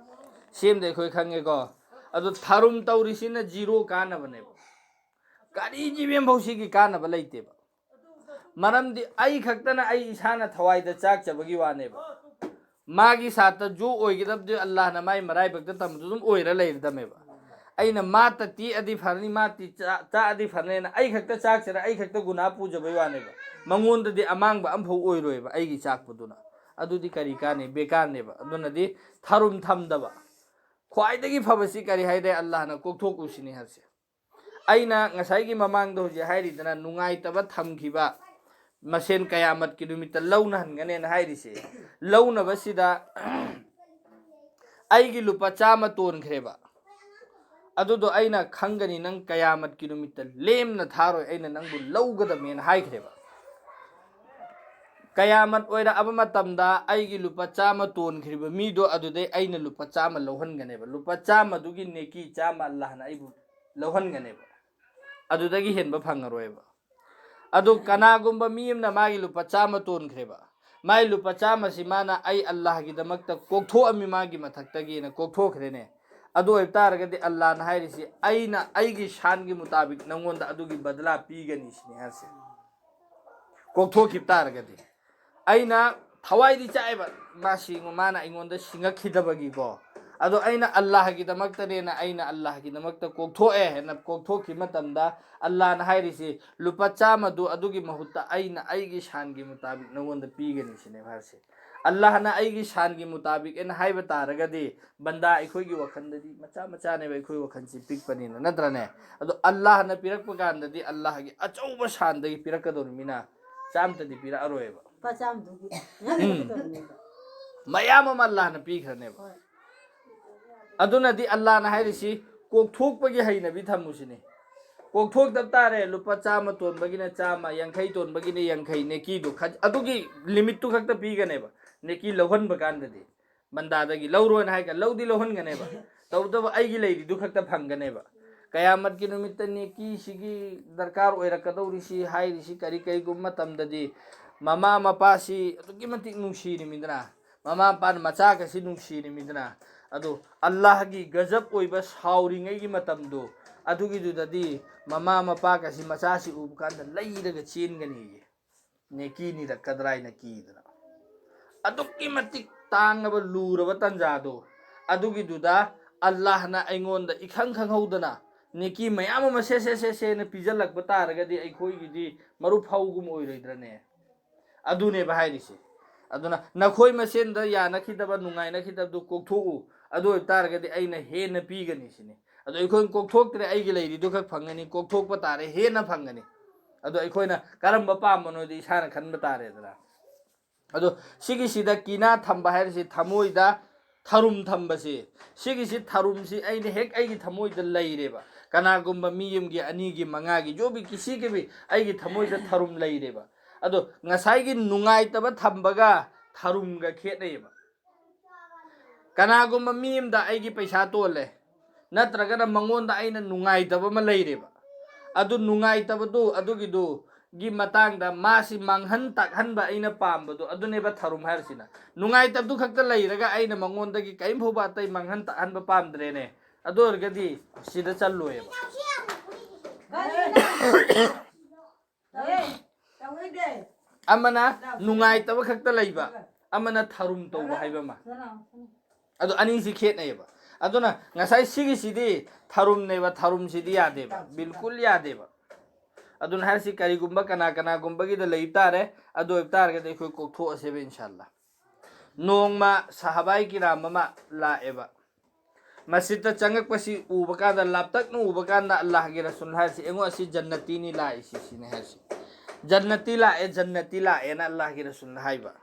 ꯁꯦꯝꯗ ꯑꯩꯈꯣꯏ ꯈꯪꯉꯦꯀꯣ꯫ ꯑꯗꯣ ꯊꯥꯔꯨꯝ ꯇꯧꯔꯤꯁꯤꯅ ꯖꯤꯔꯣ ꯀꯥꯟꯅꯕꯅꯦꯕ꯫ ꯀꯔꯤ ꯖꯤꯕꯦꯝꯐꯧ ꯁꯤꯒꯤ ꯀꯥꯟꯅꯕ ꯂꯩꯇꯦꯕ꯫ ꯃꯔꯝꯗꯤ ꯑꯩ ꯈꯛꯇꯅ ꯑꯩ ꯏꯁꯥꯅ ꯊꯋꯥꯏꯗ ꯆꯥꯛꯆꯕꯒꯤ ꯋꯥꯅꯦꯕ꯫ ꯃꯥꯒꯤ ꯁꯥꯠꯇ ꯖꯨ ꯑꯣꯏꯒꯗꯕꯗꯨ ꯑꯜꯂꯥꯍꯅ ꯃꯥꯏ ꯃꯔꯥꯏꯕꯛꯇ ꯇꯝꯕꯗꯨ ꯑꯗꯨꯝ ꯑꯣꯏꯔ ꯂꯩꯔꯗꯝꯃꯦꯕ꯫ ꯑꯩꯅ ꯃꯥ ꯇ ꯇꯦꯛꯑꯗꯤ ꯐꯔꯅꯤ, ꯃꯥ ꯇꯤ ꯆꯥ-, ꯆꯥꯛꯑꯗꯤ ꯐꯔꯅꯤꯅ ꯑꯩ ꯈꯛꯇ ꯆꯥꯛꯆꯔ ꯑꯩ ꯈꯛꯇ ꯒꯨꯅꯥ ꯄꯨꯖꯕꯩ ꯋꯥꯅꯦꯕ꯫ ꯃꯉꯣꯟꯗꯗꯤ ꯑꯃꯥꯡꯕ ꯑꯝꯐꯥꯎ ꯑꯣꯏꯔꯣꯏꯕ ꯑꯩꯒꯤ ꯆꯥꯛꯄꯗꯨꯅ꯫ ꯑꯗꯨꯗꯤ ꯀꯔꯤ ꯀꯥꯟꯅꯩ? ꯕꯦꯀꯥꯔꯅꯦꯕ꯫ ꯑꯗꯨꯅꯗꯤ ꯊꯥꯔꯨꯝ ꯊꯝꯗꯕ꯫ ꯈ꯭ꯋꯥꯏꯗꯒꯤ ꯐꯕꯁꯤ ꯀꯔꯤ ꯍꯥꯏꯔꯦ? ꯑꯜꯂꯥꯍꯅ ꯀꯣꯛꯊꯣꯛꯎꯁꯤꯅꯤ ꯍꯥꯏꯁꯦ꯫ ꯑꯩꯅ ꯉꯁꯥꯏꯒꯤ ꯃꯃꯥꯡꯗ ꯍꯧꯖꯤꯛ ꯍꯥꯏꯔꯤꯗꯅ, ꯅꯨꯡꯉꯥꯏꯇꯕ ꯊꯝꯈꯤꯕ ꯃꯁꯦꯟ ꯀꯌꯥꯃꯠꯀꯤ ꯅꯨꯃꯤꯠꯇ ꯂꯧꯅꯍꯟꯒꯅꯦꯅ ꯍꯥꯏꯔꯤꯁꯦ꯫ ꯂꯧꯅꯕꯁꯤꯗ ꯑꯩꯒꯤ ꯂꯨꯄꯥ ꯆꯥꯝꯃ ꯇꯣꯟꯈ꯭ꯔꯦꯕ꯫ ꯑꯗꯨꯗꯣ ꯑꯩꯅ ꯈꯪꯒꯅꯤ, ꯅꯪ ꯀꯌꯥꯃꯠꯀꯤ ꯅꯨꯃꯤꯠꯇ ꯂꯦꯝꯅ ꯊꯥꯔꯣꯏ, ꯑꯩꯅ ꯅꯪꯕꯨ ꯂꯧꯒꯗꯕꯅꯦꯅ ꯍꯥꯏꯈ꯭ꯔꯦꯕ꯫ ꯀꯌꯥꯃꯠ ꯑꯣꯏꯔꯛꯑꯕ ꯃꯇꯝꯗ ꯑꯩꯒꯤ ꯂꯨꯄꯥ ꯆꯥꯝꯃ ꯇꯣꯟꯈ꯭ꯔꯤꯕ ꯃꯤꯗꯣ, ꯑꯗꯨꯗꯩ ꯑꯩꯅ ꯂꯨꯄꯥ ꯆꯥꯝꯃ ꯂꯧꯍꯟꯒꯅꯦꯕ꯫ ꯂꯨꯄꯥ ꯆꯥꯝꯃꯗꯨꯒꯤ ꯅꯦꯀꯤ ꯆꯥꯝꯃ ꯑꯜꯂꯥꯍꯅ ꯑꯩꯕꯨ ꯂꯧꯍꯟꯒꯅꯦꯕ꯫ ꯑꯗꯨꯗꯒꯤ ꯍꯦꯟꯕ ꯐꯪꯉꯔꯣꯏꯕ꯫ ꯑꯗꯣ ꯀꯅꯥꯒꯨꯝꯕ ꯃꯤ ꯑꯃꯅ ꯃꯥꯒꯤ ꯂꯨꯄꯥ ꯆꯥꯝꯃ ꯇꯣꯟꯈ꯭ꯔꯦꯕ, ꯃꯥꯒꯤ ꯂꯨꯄꯥ ꯆꯥꯝꯃꯁꯤ ꯃꯥꯅ ꯑꯩ ꯑꯜꯂꯥꯍꯒꯤꯗꯃꯛꯇ ꯀꯣꯛꯊꯣꯛꯑꯝꯃꯤ ꯃꯥꯒꯤ ꯃꯊꯛꯇꯒꯤꯅ ꯀꯣꯛꯊꯣꯛꯈ꯭ꯔꯦꯅꯦ꯫ ꯑꯗꯨ ꯑꯣꯏꯕ ꯇꯥꯔꯒꯗꯤ ꯑꯜꯂꯥꯍꯅ ꯍꯥꯏꯔꯤꯁꯤ, "ꯑꯩꯅ ꯑꯩꯒꯤ ꯁꯥꯟꯒꯤ ꯃꯨꯇꯥꯕꯤꯛ ꯅꯪꯉꯣꯟꯗ ꯑꯗꯨꯒꯤ ꯕꯗꯂꯥ ꯄꯤꯒꯅꯤ" ꯁꯤꯅꯤ ꯍꯥꯏꯁꯦ꯫ ꯀꯣꯛꯊꯣꯛꯈꯤꯕ ꯇꯥꯔꯒꯗꯤ, ꯑꯩꯅ ꯊꯋꯥꯏꯗꯤ ꯆꯥꯛꯑꯦꯕ, ꯃꯥ ꯁꯤꯡꯉꯨ ꯃꯥꯅ ꯑꯩꯉꯣꯟꯗ ꯁꯤꯡꯉꯛꯈꯤꯗꯕꯒꯤꯀꯣ꯫ ꯑꯗꯣ ꯑꯩꯅ ꯑꯜꯂꯥꯍꯒꯤꯗꯃꯛꯇꯅꯦꯅ ꯑꯩꯅ ꯑꯜꯂꯥꯍꯒꯤꯗꯃꯛꯇ ꯀꯣꯛꯊꯣꯛꯑꯦ ꯍꯥꯏꯅ ꯀꯣꯛꯊꯣꯛꯈꯤꯕ ꯃꯇꯝꯗ, ꯑꯜꯂꯥꯍꯅ ꯍꯥꯏꯔꯤꯁꯤ, "ꯂꯨꯄꯥ ꯆꯥꯝꯃꯗꯨ ꯑꯗꯨꯒꯤ ꯃꯍꯨꯠꯇ ꯑꯩꯅ ꯑꯩꯒꯤ ꯁꯥꯟꯒꯤ ꯃꯨꯇꯥꯕꯤꯛ ꯅꯉꯣꯟꯗ ꯄꯤꯒꯅꯤ" ꯁꯤꯅꯦꯕ ꯍꯥꯏꯔꯤꯁꯤ꯫ ꯑꯜꯂꯥꯍꯅ "ꯑꯩꯒꯤ ꯁꯥꯟꯒꯤ ꯃꯨꯇꯥꯕꯤꯛ" ꯑꯅ ꯍꯥꯏꯕ ꯇꯥꯔꯒꯗꯤ, ꯕꯟꯗꯥ ꯑꯩꯈꯣꯏꯒꯤ ꯋꯥꯈꯜꯗꯗꯤ ꯃꯆꯥ ꯃꯆꯥꯅꯦꯕ, ꯑꯩꯈꯣꯏ ꯋꯥꯈꯜꯁꯤ ꯄꯤꯛꯄꯅꯤꯅ, ꯅꯠꯇ꯭ꯔꯅꯦ? ꯑꯗꯣ ꯑꯜꯂꯥꯍꯅ ꯄꯤꯔꯛꯄ ꯀꯥꯟꯗꯗꯤ ꯑꯜꯂꯥꯍꯒꯤ ꯑꯆꯧꯕ ꯁꯥꯟꯗꯒꯤ ꯄꯤꯔꯛꯀꯗꯧꯔꯤꯃꯤꯅ, ꯆꯥꯝꯇꯗꯤ ꯄꯤꯔꯛꯑꯔꯣꯏꯕ꯫ ꯂꯨꯄꯥ ꯆꯥꯝꯃꯗꯨꯒꯤ ꯎꯝ꯫ ꯃꯌꯥꯝ ꯑꯃ ꯑꯜꯂꯥꯍꯅ ꯄꯤꯈ꯭ꯔꯅꯦꯕ꯫ ꯍꯣꯏ꯫ ꯑꯗꯨꯅꯗꯤ ꯑꯜꯂꯥꯍꯅ ꯍꯥꯏꯔꯤꯁꯤ, ꯀꯣꯛꯊꯣꯛꯄꯒꯤ ꯍꯩꯅꯕꯤ ꯊꯝꯃꯨꯁꯤꯅꯤ꯫ ꯀꯣꯛꯊꯣꯛꯇꯕ ꯇꯥꯔꯦ, ꯂꯨꯄꯥ ꯆꯥꯝꯃ ꯇꯣꯟꯕꯒꯤꯅ ꯆꯥꯝꯃ, ꯌꯥꯡꯈꯩ ꯇꯣꯟꯕꯒꯤꯅ ꯌꯥꯡꯈꯩ, ꯅꯦꯀꯤꯗꯨ ꯈ-, ꯑꯗꯨꯒꯤ ꯂꯤꯃꯤꯠꯇꯨ ꯈꯛꯇ ꯄꯤꯒꯅꯦꯕ꯫ ꯅꯦꯀꯤ ꯂꯧꯍꯟꯕ ꯀꯥꯟꯗꯗꯤ ꯕꯟꯗꯥꯗꯒꯤ ꯂꯧꯔꯣꯅ ꯍꯥꯏꯒ ꯂꯧꯗꯤ ꯂꯧꯍꯟꯒꯅꯦꯕ꯫ ꯇꯧꯕꯇꯕꯨ ꯑꯩꯒꯤ ꯂꯩꯔꯤꯗꯨ ꯈꯛꯇ ꯐꯪꯒꯅꯦꯕ꯫ ꯀꯌꯥꯃꯠꯀꯤ ꯅꯨꯃꯤꯠꯇ ꯅꯦꯀꯤꯁꯤꯒꯤ ꯗꯔꯀꯥꯔ ꯑꯣꯏꯔꯛꯀꯗꯧꯔꯤꯁꯤ ꯍꯥꯏꯔꯤꯁꯤ ꯀꯔꯤ, ꯀꯔꯤꯒꯨꯝꯕ ꯃꯇꯝꯗꯗꯤ ꯃꯃꯥ ꯃꯄꯥꯁꯤ ꯑꯗꯨꯛꯀꯤ ꯃꯇꯤꯛ ꯅꯨꯡꯁꯤꯔꯤꯃꯤꯗꯅ, ꯃꯃꯥ ꯃꯄꯥꯅ ꯃꯆꯥꯒꯁꯤ ꯅꯨꯡꯁꯤꯔꯤꯃꯤꯗꯅ, ꯑꯗꯨ ꯑꯜꯂꯥꯍꯒꯤ ꯒꯖꯕ ꯑꯣꯏꯕ ꯁꯥꯎꯔꯤꯉꯩꯒꯤ ꯃꯇꯝꯗꯣ, ꯑꯗꯨꯒꯤꯗꯨꯗꯗꯤ ꯃꯃꯥ ꯃꯄꯥꯒꯁꯤ ꯃꯆꯥꯁꯤ ꯎꯕ ꯀꯥꯟꯗ ꯂꯩꯔꯒ ꯆꯦꯟꯒꯅꯤꯌꯦ꯫ ꯅꯦꯀꯤ ꯅꯤꯔꯛꯀꯗ꯭ꯔꯥ ꯍꯥꯏꯅ ꯀꯤꯗꯅ꯫ ꯑꯗꯨꯛꯀꯤ ꯃꯇꯤꯛ ꯇꯥꯡꯉꯕ ꯂꯨꯔꯕ ꯇꯟꯖꯥꯗꯣ, ꯑꯗꯨꯒꯤꯗꯨꯗ ꯑꯜꯂꯥꯍꯅ ꯑꯩꯉꯣꯟꯗ ꯏꯈꯪ ꯈꯪꯍꯧꯗꯅ ꯅꯦꯀꯤ ꯃꯌꯥꯝ ꯑꯃ ꯁꯦ ꯁꯦ ꯁꯦ ꯁꯦꯅ ꯄꯤꯖꯜꯂꯛꯄ ꯇꯥꯔꯒꯗꯤ ꯑꯩꯈꯣꯏꯒꯤꯗꯤ ꯃꯔꯨꯞ ꯐꯧꯒꯨꯝ ꯑꯣꯏꯔꯣꯏꯗ꯭ꯔꯅꯦ? ꯑꯗꯨꯅꯦꯕ ꯍꯥꯏꯔꯤꯁꯦ꯫ ꯑꯗꯨꯅ ꯅꯈꯣꯏ ꯃꯁꯦꯟꯗ ꯌꯥꯅꯈꯤꯗꯕ, ꯅꯨꯡꯉꯥꯏꯅꯈꯤꯗꯕꯗꯨ ꯀꯣꯛꯊꯣꯛꯎ, ꯑꯗꯨ ꯑꯣꯏꯕ ꯇꯥꯔꯒꯗꯤ ꯑꯩꯅ ꯍꯦꯟꯅ ꯄꯤꯒꯅꯤ ꯁꯤꯅꯤ꯫ ꯑꯗꯣ ꯑꯩꯈꯣꯏꯅ ꯀꯣꯛꯊꯣꯛꯇ꯭ꯔꯦ, ꯑꯩꯒꯤ ꯂꯩꯔꯤꯗꯨ ꯈꯛ ꯐꯪꯒꯅꯤ, ꯀꯣꯛꯊꯣꯛꯄ ꯇꯥꯔꯦ, ꯍꯦꯟꯅ ꯐꯪꯒꯅꯤ꯫ ꯑꯗꯣ ꯑꯩꯈꯣꯏꯅ ꯀꯔꯝꯕ ꯄꯥꯝꯕꯅꯣꯗꯤ ꯏꯁꯥꯅ ꯈꯟꯕ ꯇꯥꯔꯦꯗꯅ꯫ ꯑꯗꯣ ꯁꯤꯒꯤꯁꯤꯗ ꯀꯤꯅꯥ ꯊꯝꯕ ꯍꯥꯏꯔꯤꯁꯤ ꯊꯃꯣꯏꯗ ꯊꯔꯨꯝ ꯊꯝꯕꯁꯤ꯫ ꯁꯤꯒꯤꯁꯤ ꯊꯔꯨꯝꯁꯤ ꯑꯩꯅ ꯍꯦꯛ ꯑꯩꯒꯤ ꯊꯃꯣꯏꯗ ꯂꯩꯔꯦꯕ꯫ ꯀꯅꯥꯒꯨꯝꯕ ꯃꯤ ꯑꯃꯒꯤ, ꯑꯅꯤꯒꯤ, ꯃꯉꯥꯒꯤ, ꯖꯣꯕꯤ ꯀꯤꯁꯤ ꯀꯤꯕꯤ ꯑꯩꯒꯤ ꯊꯃꯣꯏꯗ ꯊꯔꯨꯝ ꯂꯩꯔꯦꯕ꯫ ꯑꯗꯣ ꯉꯁꯥꯏꯒꯤ ꯅꯨꯡꯉꯥꯏꯇꯕ ꯊꯝꯕꯒ ꯊꯔꯨꯝꯒ ꯈꯦꯠꯅꯩꯌꯦꯕ꯫ ꯀꯅꯥꯒꯨꯝꯕ ꯃꯤ ꯑꯃꯗ ꯑꯩꯒꯤ ꯄꯩꯁꯥ ꯇꯣꯜꯂꯦ, ꯅꯠꯇ꯭ꯔꯒꯅ ꯃꯉꯣꯟꯗ ꯑꯩꯅ ꯅꯨꯡꯉꯥꯏꯇꯕ ꯑꯃ ꯂꯩꯔꯦꯕ꯫ ꯑꯗꯨ ꯅꯨꯡꯉꯥꯏꯇꯕꯗꯨ, ꯑꯗꯨꯒꯤꯗꯨꯒꯤ ꯃꯇꯥꯡꯗ ꯃꯥꯁꯤ ꯃꯥꯡꯍꯟ ꯇꯥꯛꯍꯟꯕ ꯑꯩꯅ ꯄꯥꯝꯕꯗꯣ, ꯑꯗꯨꯅꯦꯕ ꯊꯔꯨꯝ ꯍꯥꯏꯔꯤꯁꯤꯅ꯫ ꯅꯨꯡꯉꯥꯏꯇꯕꯗꯨ ꯈꯛꯇ ꯂꯩꯔꯒ ꯑꯩꯅ ꯃꯉꯣꯟꯗꯒꯤ ꯀꯔꯤꯝ ꯐꯥꯎꯕ ꯑꯇꯩ ꯃꯥꯡꯍꯟ ꯇꯥꯛꯍꯟꯕ ꯄꯥꯝꯗ꯭ꯔꯦꯅꯦ꯫ ꯑꯗꯨ ꯑꯣꯏꯔꯒꯗꯤ ꯁꯤꯗ ꯆꯜꯂꯣꯏꯕ꯫ ꯀꯔꯤꯅꯣ? ꯑꯦ, ꯇꯧꯔꯤꯗꯦ꯫ ꯑꯃꯅ ꯅꯨꯡꯉꯥꯏꯇꯕ ꯈꯛꯇ ꯂꯩꯕ, ꯑꯃꯅ ꯊꯔꯨꯝ ꯇꯧꯕ ꯍꯥꯏꯕ ꯑꯃ꯫ ꯑꯗꯨ ꯑꯅꯤꯁꯤ ꯈꯦꯠꯅꯩꯌꯦꯕ꯫ ꯑꯗꯨꯅ ꯉꯁꯥꯏ ꯁꯤꯒꯤꯁꯤꯗꯤ ꯊꯔꯨꯝꯅꯦꯕ, ꯊꯔꯨꯝꯁꯤꯗꯤ ꯌꯥꯗꯦꯕ, ꯕꯤꯜꯀꯨꯜ ꯌꯥꯗꯦꯕ꯫ ꯑꯗꯨꯅ ꯍꯥꯏꯔꯤꯁꯤ ꯀꯔꯤꯒꯨꯝꯕ ꯀꯅꯥ ꯀꯅꯥꯒꯨꯝꯕꯒꯤꯗ ꯂꯩ ꯇꯥꯔꯦ, ꯑꯗꯨ ꯑꯣꯏꯕ ꯇꯥꯔꯒꯗꯤ ꯑꯩꯈꯣꯏ ꯀꯣꯛꯊꯣꯛꯑꯁꯦꯕ ꯏꯟꯁꯥꯜꯂꯥ꯫ ꯅꯣꯡꯃ ꯁꯍꯥꯕꯥꯏ ꯀꯤꯔꯥꯝ ꯑꯃ ꯂꯥꯛꯑꯦꯕ꯫ ꯃꯁꯖꯤꯠꯇ ꯆꯪꯉꯛꯄꯁꯤ ꯎꯕ ꯀꯥꯟꯗ, ꯂꯥꯞꯇꯛꯅ ꯎꯕ ꯀꯥꯟꯗ ꯑꯜꯂꯥꯍꯒꯤ ꯔꯁꯨꯜ ꯍꯥꯏꯔꯤꯁꯤ, "ꯑꯩꯉꯣ, ꯑꯁꯤ ꯖꯟꯅꯇꯤꯅꯤ ꯂꯥꯛꯏꯁꯤ", ꯁꯤꯅꯤ ꯍꯥꯏꯔꯤꯁꯤ꯫ "ꯖꯟꯅꯇꯤ ꯂꯥꯛꯑꯦ, ꯖꯟꯅꯇꯤ ꯂꯥꯛꯑꯦꯅ" ꯑꯜꯂꯥꯍꯒꯤ ꯔꯁꯨꯜꯅ ꯍꯥꯏꯕ꯫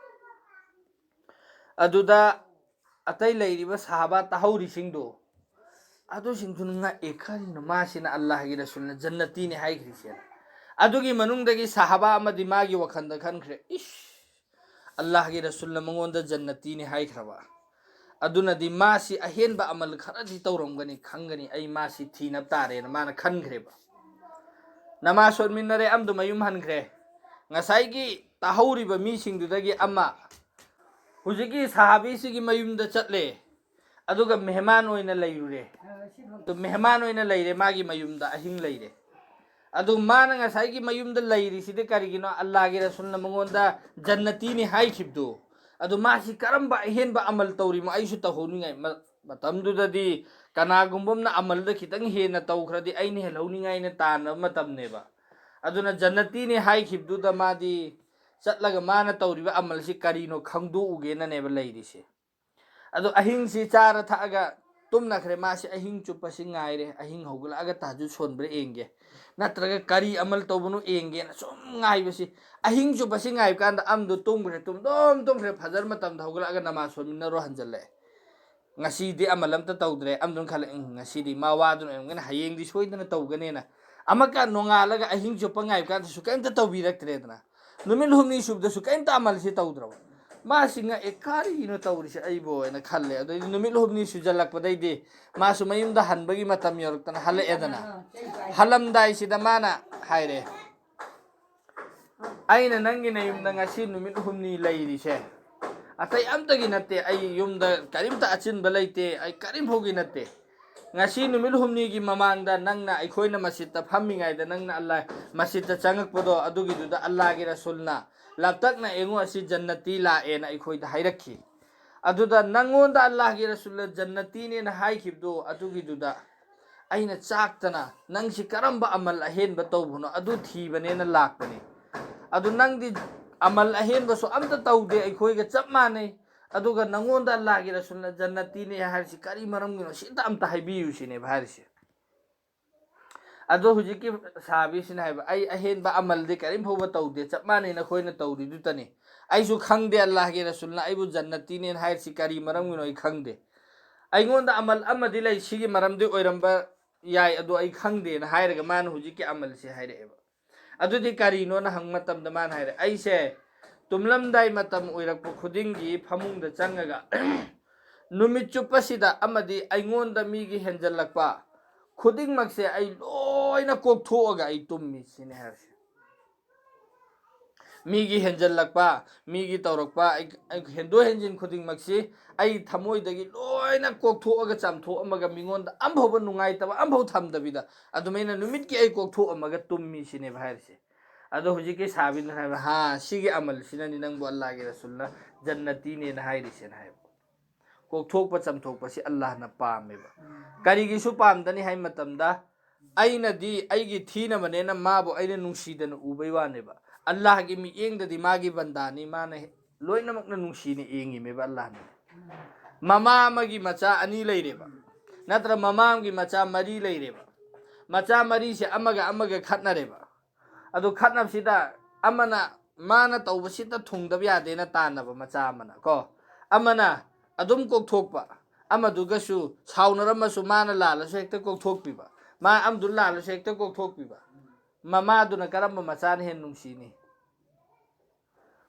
ꯑꯗꯨꯗ ꯑꯇꯩ ꯂꯩꯔꯤꯕ ꯁꯍꯥꯕꯥ ꯇꯥꯍꯧꯔꯤꯁꯤꯡꯗꯣ, ꯑꯗꯨꯁꯤꯡꯗꯨꯅ ꯉꯛꯑꯦ, "ꯀꯔꯤꯅꯣ ꯃꯥꯁꯤꯅ ꯑꯜꯂꯥꯍꯒꯤ ꯔꯁꯨꯜꯅ ꯖꯟꯅꯇꯤꯅꯤ ꯍꯥꯏꯈ꯭ꯔꯤꯁꯦꯅ?" ꯑꯗꯨꯒꯤ ꯃꯅꯨꯡꯗꯒꯤ ꯁꯍꯥꯕꯥ ꯑꯃꯗꯤ ꯃꯥꯒꯤ ꯋꯥꯈꯜꯗ ꯈꯟꯈ꯭ꯔꯦ, "ꯏꯁ, ꯑꯜꯂꯥꯍꯒꯤ ꯔꯁꯨꯜꯅ ꯃꯉꯣꯟꯗ ꯖꯟꯅꯇꯤꯅꯤ ꯍꯥꯏꯈ꯭ꯔꯕ, ꯑꯗꯨꯅꯗꯤ ꯃꯥꯁꯤ ꯑꯍꯦꯟꯕ ꯑꯃꯜ ꯈꯔꯗꯤ ꯇꯧꯔꯝꯒꯅꯤ, ꯈꯪꯒꯅꯤ, ꯑꯩ ꯃꯥꯁꯤ ꯊꯤꯅꯕ ꯇꯥꯔꯦꯅ" ꯃꯥꯅ ꯈꯟꯈ꯭ꯔꯦꯕ꯫ ꯅꯃꯥꯖ ꯁꯣꯟꯃꯤꯟꯅꯔꯦ, ꯑꯃꯗꯨ ꯃꯌꯨꯝ ꯍꯟꯈ꯭ꯔꯦ꯫ ꯉꯁꯥꯏꯒꯤ ꯇꯥꯍꯧꯔꯤꯕ ꯃꯤꯁꯤꯡꯗꯨꯗꯒꯤ ꯑꯃ ꯍꯧꯖꯤꯛꯀꯤ ꯁꯍꯥꯕꯤꯁꯤꯒꯤ ꯃꯌꯨꯝꯗ ꯆꯠꯂꯦ, ꯑꯗꯨꯒ ꯃꯦꯍꯃꯥꯟ ꯑꯣꯏꯅ ꯂꯩꯔꯨꯔꯦ꯫ ꯑꯗꯨ ꯃꯦꯍꯃꯥꯟ ꯑꯣꯏꯅ ꯂꯩꯔꯦ ꯃꯥꯒꯤ ꯃꯌꯨꯝꯗ, ꯑꯍꯤꯡ ꯂꯩꯔꯦ꯫ ꯑꯗꯨ ꯃꯥꯅ ꯉꯁꯥꯏꯒꯤ ꯃꯌꯨꯝꯗ ꯂꯩꯔꯤꯁꯤꯗꯤ ꯀꯔꯤꯒꯤꯅꯣ? ꯑꯜꯂꯥꯍꯒꯤ ꯔꯁꯨꯜꯅ ꯃꯉꯣꯟꯗ ꯖꯟꯅꯇꯤꯅꯤ ꯍꯥꯏꯈꯤꯕꯗꯨ꯫ ꯑꯗꯨ ꯃꯥꯁꯤ ꯀꯔꯝꯕ ꯑꯍꯦꯟꯕ ꯑꯃꯜ ꯇꯧꯔꯤꯃꯣ ꯑꯩꯁꯨ ꯇꯧꯍꯧꯅꯤꯡꯉꯥꯏ? ꯃ-, ꯃꯇꯝꯗꯨꯗꯗꯤ ꯀꯅꯥꯒꯨꯝꯕ ꯑꯃꯅ ꯑꯃꯜꯗ ꯈꯤꯇꯪ ꯍꯦꯟꯅ ꯇꯧꯈ꯭ꯔꯗꯤ ꯑꯩꯅ ꯍꯦꯜꯍꯧꯅꯤꯡꯉꯥꯏꯅ ꯇꯥꯟꯅꯕ ꯃꯇꯝꯅꯦꯕ꯫ ꯑꯗꯨꯅ ꯖꯟꯅꯇꯤꯅꯤ ꯍꯥꯏꯈꯤꯕꯗꯨꯗ ꯃꯥꯗꯤ ꯆꯠꯂꯒ ꯃꯥꯅ ꯇꯧꯔꯤꯕ ꯑꯃꯜꯁꯤ ꯀꯔꯤꯅꯣ ꯈꯪꯗꯣꯛꯎꯒꯦꯅꯅꯦꯕ ꯂꯩꯔꯤꯁꯦ꯫ ꯑꯗꯣ ꯑꯍꯤꯡꯁꯤ ꯆꯥꯔ ꯊꯛꯑꯒ ꯇꯨꯝꯅꯈ꯭ꯔꯦ꯫ ꯃꯥꯁꯤ ꯑꯍꯤꯡ ꯆꯨꯞꯄꯁꯤ ꯉꯥꯏꯔꯦ, ꯑꯍꯤꯡ ꯍꯧꯒꯠꯂꯛꯑꯒ ꯇꯥꯖꯨꯗ ꯁꯣꯟꯕ꯭ꯔꯥ ꯌꯦꯡꯒꯦ, ꯅꯠꯇ꯭ꯔꯒ ꯀꯔꯤ ꯑꯃꯜ ꯇꯧꯕꯅꯣ ꯌꯦꯡꯒꯦꯅ ꯁꯨꯝ ꯉꯥꯏꯕꯁꯤ꯫ ꯑꯍꯤꯡ ꯆꯨꯞꯄꯁꯤ ꯉꯥꯏꯕ ꯀꯥꯟꯗ ꯑꯃꯗꯣ ꯇꯨꯝꯈ꯭ꯔꯦ, ꯇꯨꯝꯗꯨꯝ ꯇꯨꯝꯈ꯭ꯔꯦ꯫ ꯐꯖꯔ ꯃꯇꯝꯗ ꯍꯧꯒꯠꯂꯛꯑꯒ ꯅꯃꯥꯖ ꯁꯣꯟꯃꯤꯟꯅꯔꯣ ꯍꯟꯖꯜꯂꯛꯑꯦ꯫ ꯉꯁꯤꯗꯤ ꯑꯃꯜ ꯑꯝꯇ ꯇꯧꯗ꯭ꯔꯦ꯫ ꯑꯃꯗꯨꯅ ꯈꯜꯂꯦ, "ꯎꯝ, ꯉꯁꯤꯗꯤ ꯃꯥ ꯋꯥꯗꯨꯅ ꯑꯣꯏꯔꯝꯒꯅꯤ, ꯍꯌꯦꯡꯗꯤ ꯁꯣꯏꯗꯅ ꯇꯧꯒꯅꯦꯅ"꯫ ꯑꯃꯀ ꯅꯣꯡꯉꯥꯜꯂꯒ ꯑꯍꯤꯡ ꯆꯨꯞꯄ ꯉꯥꯏꯕ ꯀꯥꯟꯗꯁꯨ ꯀꯔꯤꯝꯇ ꯇꯧꯕꯤꯔꯛꯇ꯭ꯔꯦꯗꯅ꯫ ꯅꯨꯃꯤꯠ ꯍꯨꯝꯅꯤ ꯁꯨꯕꯗꯁꯨ ꯀꯔꯤꯝꯇ ꯑꯃꯜꯁꯤ ꯇꯧꯗ꯭ꯔꯕ꯫ ꯃꯥꯁꯤ ꯉꯛꯑꯦ, "ꯀꯔꯤꯅꯣ ꯇꯧꯔꯤꯁꯦ ꯑꯩꯕꯨ?" ꯍꯥꯏꯅ ꯈꯜꯂꯦ꯫ ꯑꯗꯩꯗꯤ ꯅꯨꯃꯤꯠ ꯍꯨꯝꯅꯤ ꯁꯨꯖꯜꯂꯛꯄꯗꯩꯗꯤ ꯃꯥꯁꯨ ꯃꯌꯨꯝꯗ ꯍꯟꯕꯒꯤ ꯃꯇꯝ ꯌꯧꯔꯛꯇꯅ ꯍꯜꯂꯛꯑꯦꯗꯅ꯫ ꯍꯜꯂꯝꯗꯥꯏꯁꯤꯗ ꯃꯥꯅ ꯍꯥꯏꯔꯦ, "ꯑꯩꯅ ꯅꯪꯒꯤ ꯅꯌꯨꯝꯗ ꯉꯁꯤ ꯅꯨꯃꯤꯠ ꯍꯨꯝꯅꯤ ꯂꯩꯔꯤꯁꯦ ꯑꯇꯩ ꯑꯝꯇꯒꯤ ꯅꯠꯇꯦ, ꯑꯩ ꯌꯨꯝꯗ ꯀꯔꯤꯝꯇ ꯑꯆꯤꯟꯕ ꯂꯩꯇꯦ, ꯑꯩ ꯀꯔꯤꯝ ꯐꯥꯎꯒꯤ ꯅꯠꯇꯦ꯫ ꯉꯁꯤ ꯅꯨꯃꯤꯠ ꯍꯨꯝꯅꯤꯒꯤ ꯃꯃꯥꯡꯗ ꯅꯪꯅ ꯑꯩꯈꯣꯏꯅ ꯃꯁꯖꯤꯠꯇ ꯐꯝꯃꯤꯉꯩꯗ ꯅꯪꯅ ꯑꯜꯂꯥ ꯃꯁꯖꯤꯠꯇ ꯆꯪꯉꯛꯄꯗꯣ, ꯑꯗꯨꯒꯤꯗꯨꯗ ꯑꯜꯂꯥꯒꯤ ꯔꯁꯨꯜꯅ ꯂꯥꯞꯇꯛꯅ ꯌꯦꯡꯉꯨ, ꯑꯁꯤ ꯖꯟꯅꯇꯤ ꯂꯥꯛꯑꯦꯅ ꯑꯩꯈꯣꯏꯗ ꯍꯥꯏꯔꯛꯈꯤ꯫ ꯑꯗꯨꯗ ꯅꯪꯉꯣꯟꯗ ꯑꯜꯂꯥꯍꯒꯤ ꯔꯁꯨꯜꯅ ꯖꯟꯅꯇꯤꯅꯦꯅ ꯍꯥꯏꯈꯤꯕꯗꯣ, ꯑꯗꯨꯒꯤꯗꯨꯗ ꯑꯩꯅ ꯆꯥꯛꯇꯅ ꯅꯪꯁꯤ ꯀꯔꯝꯕ ꯑꯃꯜ ꯑꯍꯦꯟꯕ ꯇꯧꯕꯅꯣ ꯑꯗꯨ ꯊꯤꯕꯅꯦꯅ ꯂꯥꯛꯄꯅꯤ꯫ ꯑꯗꯨ ꯅꯪꯗꯤ ꯑꯃꯜ ꯑꯍꯦꯟꯕꯁꯨ ꯑꯝꯇ ꯇꯧꯗꯦ, ꯑꯩꯈꯣꯏꯒ ꯆꯞ ꯃꯥꯟꯅꯩ꯫ ꯑꯗꯨꯒ ꯅꯪꯉꯣꯟꯗ ꯑꯜꯂꯥꯍꯒꯤ ꯔꯁꯨꯜꯅ ꯖꯟꯅꯇꯤꯅꯦ ꯍꯥꯏꯔꯤꯁꯤ ꯀꯔꯤ ꯃꯔꯝꯒꯤꯅꯣ, ꯁꯤꯗ ꯑꯝꯇ ꯍꯥꯏꯕꯤꯌꯨ ꯁꯤꯅꯦꯕ ꯍꯥꯏꯔꯤꯁꯦ꯫ ꯑꯗꯣ ꯍꯧꯖꯤꯛꯀꯤ ꯁꯍꯥꯕꯤꯁꯤꯅ ꯍꯥꯏꯕ, "ꯑꯩ ꯑꯍꯦꯟꯕ ꯑꯃꯜꯗꯤ ꯀꯔꯤꯝ ꯐꯥꯎꯕ ꯇꯧꯗꯦ, ꯆꯞ ꯃꯥꯟꯅꯩ ꯅꯈꯣꯏꯅ ꯇꯧꯔꯤꯗꯨꯇꯅꯤ꯫ ꯑꯩꯁꯨ ꯈꯪꯗꯦ ꯑꯜꯂꯥꯍꯒꯤ ꯔꯁꯨꯜꯅ ꯑꯩꯕꯨ ꯖꯟꯅꯇꯤꯅꯦꯅ ꯍꯥꯏꯔꯤꯁꯤ ꯀꯔꯤ ꯃꯔꯝꯒꯤꯅꯣ ꯑꯩ ꯈꯪꯗꯦ꯫ ꯑꯩꯉꯣꯟꯗ ꯑꯃꯜ ꯑꯃꯗꯤ ꯂꯩ, ꯁꯤꯒꯤ ꯃꯔꯝꯗꯤ ꯑꯣꯏꯔꯝꯕ ꯌꯥꯏ, ꯑꯗꯣ ꯑꯩ ꯈꯪꯗꯦꯅ" ꯍꯥꯏꯔꯒ ꯃꯥꯅ ꯍꯧꯖꯤꯛꯀꯤ ꯑꯃꯜꯁꯦ ꯍꯥꯏꯔꯛꯑꯦꯕ꯫ ꯑꯗꯨꯗꯤ ꯀꯔꯤꯅꯣꯅ ꯍꯪꯕ ꯃꯇꯝꯗ ꯃꯥꯅ ꯍꯥꯏꯔꯦ, "ꯑꯩꯁꯦ ꯇꯨꯝꯂꯝꯗꯥꯏ ꯃꯇꯝ ꯑꯣꯏꯔꯛꯄ ꯈꯨꯗꯤꯡꯒꯤ ꯐꯃꯨꯡꯗ ꯆꯪꯉꯒ ꯅꯨꯃꯤꯠ ꯆꯨꯞꯄꯁꯤꯗ ꯑꯃꯗꯤ ꯑꯩꯉꯣꯟꯗ ꯃꯤꯒꯤ ꯍꯦꯟꯖꯜꯂꯛꯄ ꯈꯨꯗꯤꯡꯃꯛꯁꯦ ꯑꯩ ꯂꯣꯏꯅ ꯀꯣꯛꯊꯣꯛꯑꯒ ꯑꯩ ꯇꯨꯝꯃꯤ" ꯁꯤꯅꯤ ꯍꯥꯏꯔꯤꯁꯦ꯫ ꯃꯤꯒꯤ ꯍꯦꯟꯖꯜꯂꯛꯄ, ꯃꯤꯒꯤ ꯇꯧꯔꯛꯄ, ꯑꯩ, ꯑꯩ ꯍꯦꯟꯗꯣꯛ ꯍꯦꯟꯖꯤꯟ ꯈꯨꯗꯤꯡꯃꯛꯁꯤ ꯑꯩ ꯊꯃꯣꯏꯗꯒꯤ ꯂꯣꯏꯅ ꯀꯣꯛꯊꯣꯛꯑꯒ ꯆꯥꯝꯊꯣꯛꯑꯝꯃꯒ ꯃꯤꯉꯣꯟꯗ ꯑꯝꯐꯥꯎꯕ ꯅꯨꯡꯉꯥꯏꯇꯕ ꯑꯝꯐꯥꯎ ꯊꯝꯗꯕꯤꯗ ꯑꯗꯨꯃꯥꯏꯅ ꯅꯨꯃꯤꯠꯀꯤ ꯑꯩ ꯀꯣꯛꯊꯣꯛꯑꯝꯃꯒ ꯇꯨꯝꯃꯤ ꯁꯤꯅꯦꯕ ꯍꯥꯏꯔꯤꯁꯦ꯫ ꯑꯗꯣ ꯍꯧꯖꯤꯛꯀꯤ ꯁꯍꯥꯕꯤꯅ ꯍꯥꯏꯕ, "ꯍꯥ, ꯁꯤꯒꯤ ꯑꯃꯜꯁꯤꯅꯅꯤ ꯅꯪꯕꯨ ꯑꯜꯂꯥꯍꯒꯤ ꯔꯁꯨꯜꯅ ꯖꯟꯅꯇꯤꯅꯦꯅ ꯍꯥꯏꯔꯤꯁꯦꯅ" ꯍꯥꯏꯕ꯫ ꯀꯣꯛꯊꯣꯛꯄ ꯆꯥꯝꯊꯣꯛꯄꯁꯤ ꯑꯜꯂꯥꯍꯅ ꯄꯥꯝꯃꯦꯕ꯫ ꯀꯔꯤꯒꯤꯁꯨ ꯄꯥꯝꯗꯅꯤ ꯍꯥꯏ ꯃꯇꯝꯗ, ꯑꯩꯅꯗꯤ ꯑꯩꯒꯤ ꯊꯤꯅꯕꯅꯦꯅ ꯃꯥꯕꯨ ꯑꯩꯅ ꯅꯨꯡꯁꯤꯗꯅ ꯎꯕꯩ ꯋꯥꯅꯦꯕ꯫ ꯑꯜꯂꯥꯍꯒꯤ ꯃꯤꯠꯌꯦꯡꯗꯗꯤ ꯃꯥꯒꯤ ꯕꯟꯗꯥꯅꯤ, ꯃꯥꯅ ꯂꯣꯏꯅꯃꯛꯅ ꯅꯨꯡꯁꯤꯅ ꯌꯦꯡꯉꯤꯃꯦꯕ ꯑꯜꯂꯥꯍꯅ꯫ ꯃꯃꯥ ꯑꯃꯒꯤ ꯃꯆꯥ ꯑꯅꯤ ꯂꯩꯔꯦꯕ, ꯅꯠꯇ꯭ꯔ ꯃꯃꯥ ꯑꯃꯒꯤ ꯃꯆꯥ ꯃꯔꯤ ꯂꯩꯔꯦꯕ꯫ ꯃꯆꯥ ꯃꯔꯤꯁꯦ ꯑꯃꯒ ꯑꯃꯒ ꯈꯠꯅꯔꯦꯕ꯫ ꯑꯗꯨ ꯈꯠꯅꯕꯁꯤꯗ ꯑꯃꯅ ꯃꯥꯅ ꯇꯧꯕꯁꯤꯗ ꯊꯨꯡꯗꯕ ꯌꯥꯗꯦꯅ ꯇꯥꯟꯅꯕ ꯃꯆꯥ ꯑꯃꯅ ꯀꯣ, ꯑꯃꯅ ꯑꯗꯨꯝ ꯀꯣꯛꯊꯣꯛꯄ, ꯑꯃꯗꯨꯒꯁꯨ ꯁꯥꯎꯅꯔꯝꯃꯁꯨ ꯃꯥꯅ ꯂꯥꯜꯂꯁꯨ ꯍꯦꯛꯇ ꯀꯣꯛꯊꯣꯛꯄꯤꯕ, ꯃꯥ ꯑꯃꯗꯨ ꯂꯥꯜꯂꯁꯨ ꯍꯦꯛꯇ ꯀꯣꯛꯊꯣꯛꯄꯤꯕ꯫ ꯃꯃꯥꯗꯨꯅ ꯀꯔꯝꯕ ꯃꯆꯥꯅ ꯍꯦꯟꯅ ꯅꯨꯡꯁꯤꯅꯤ?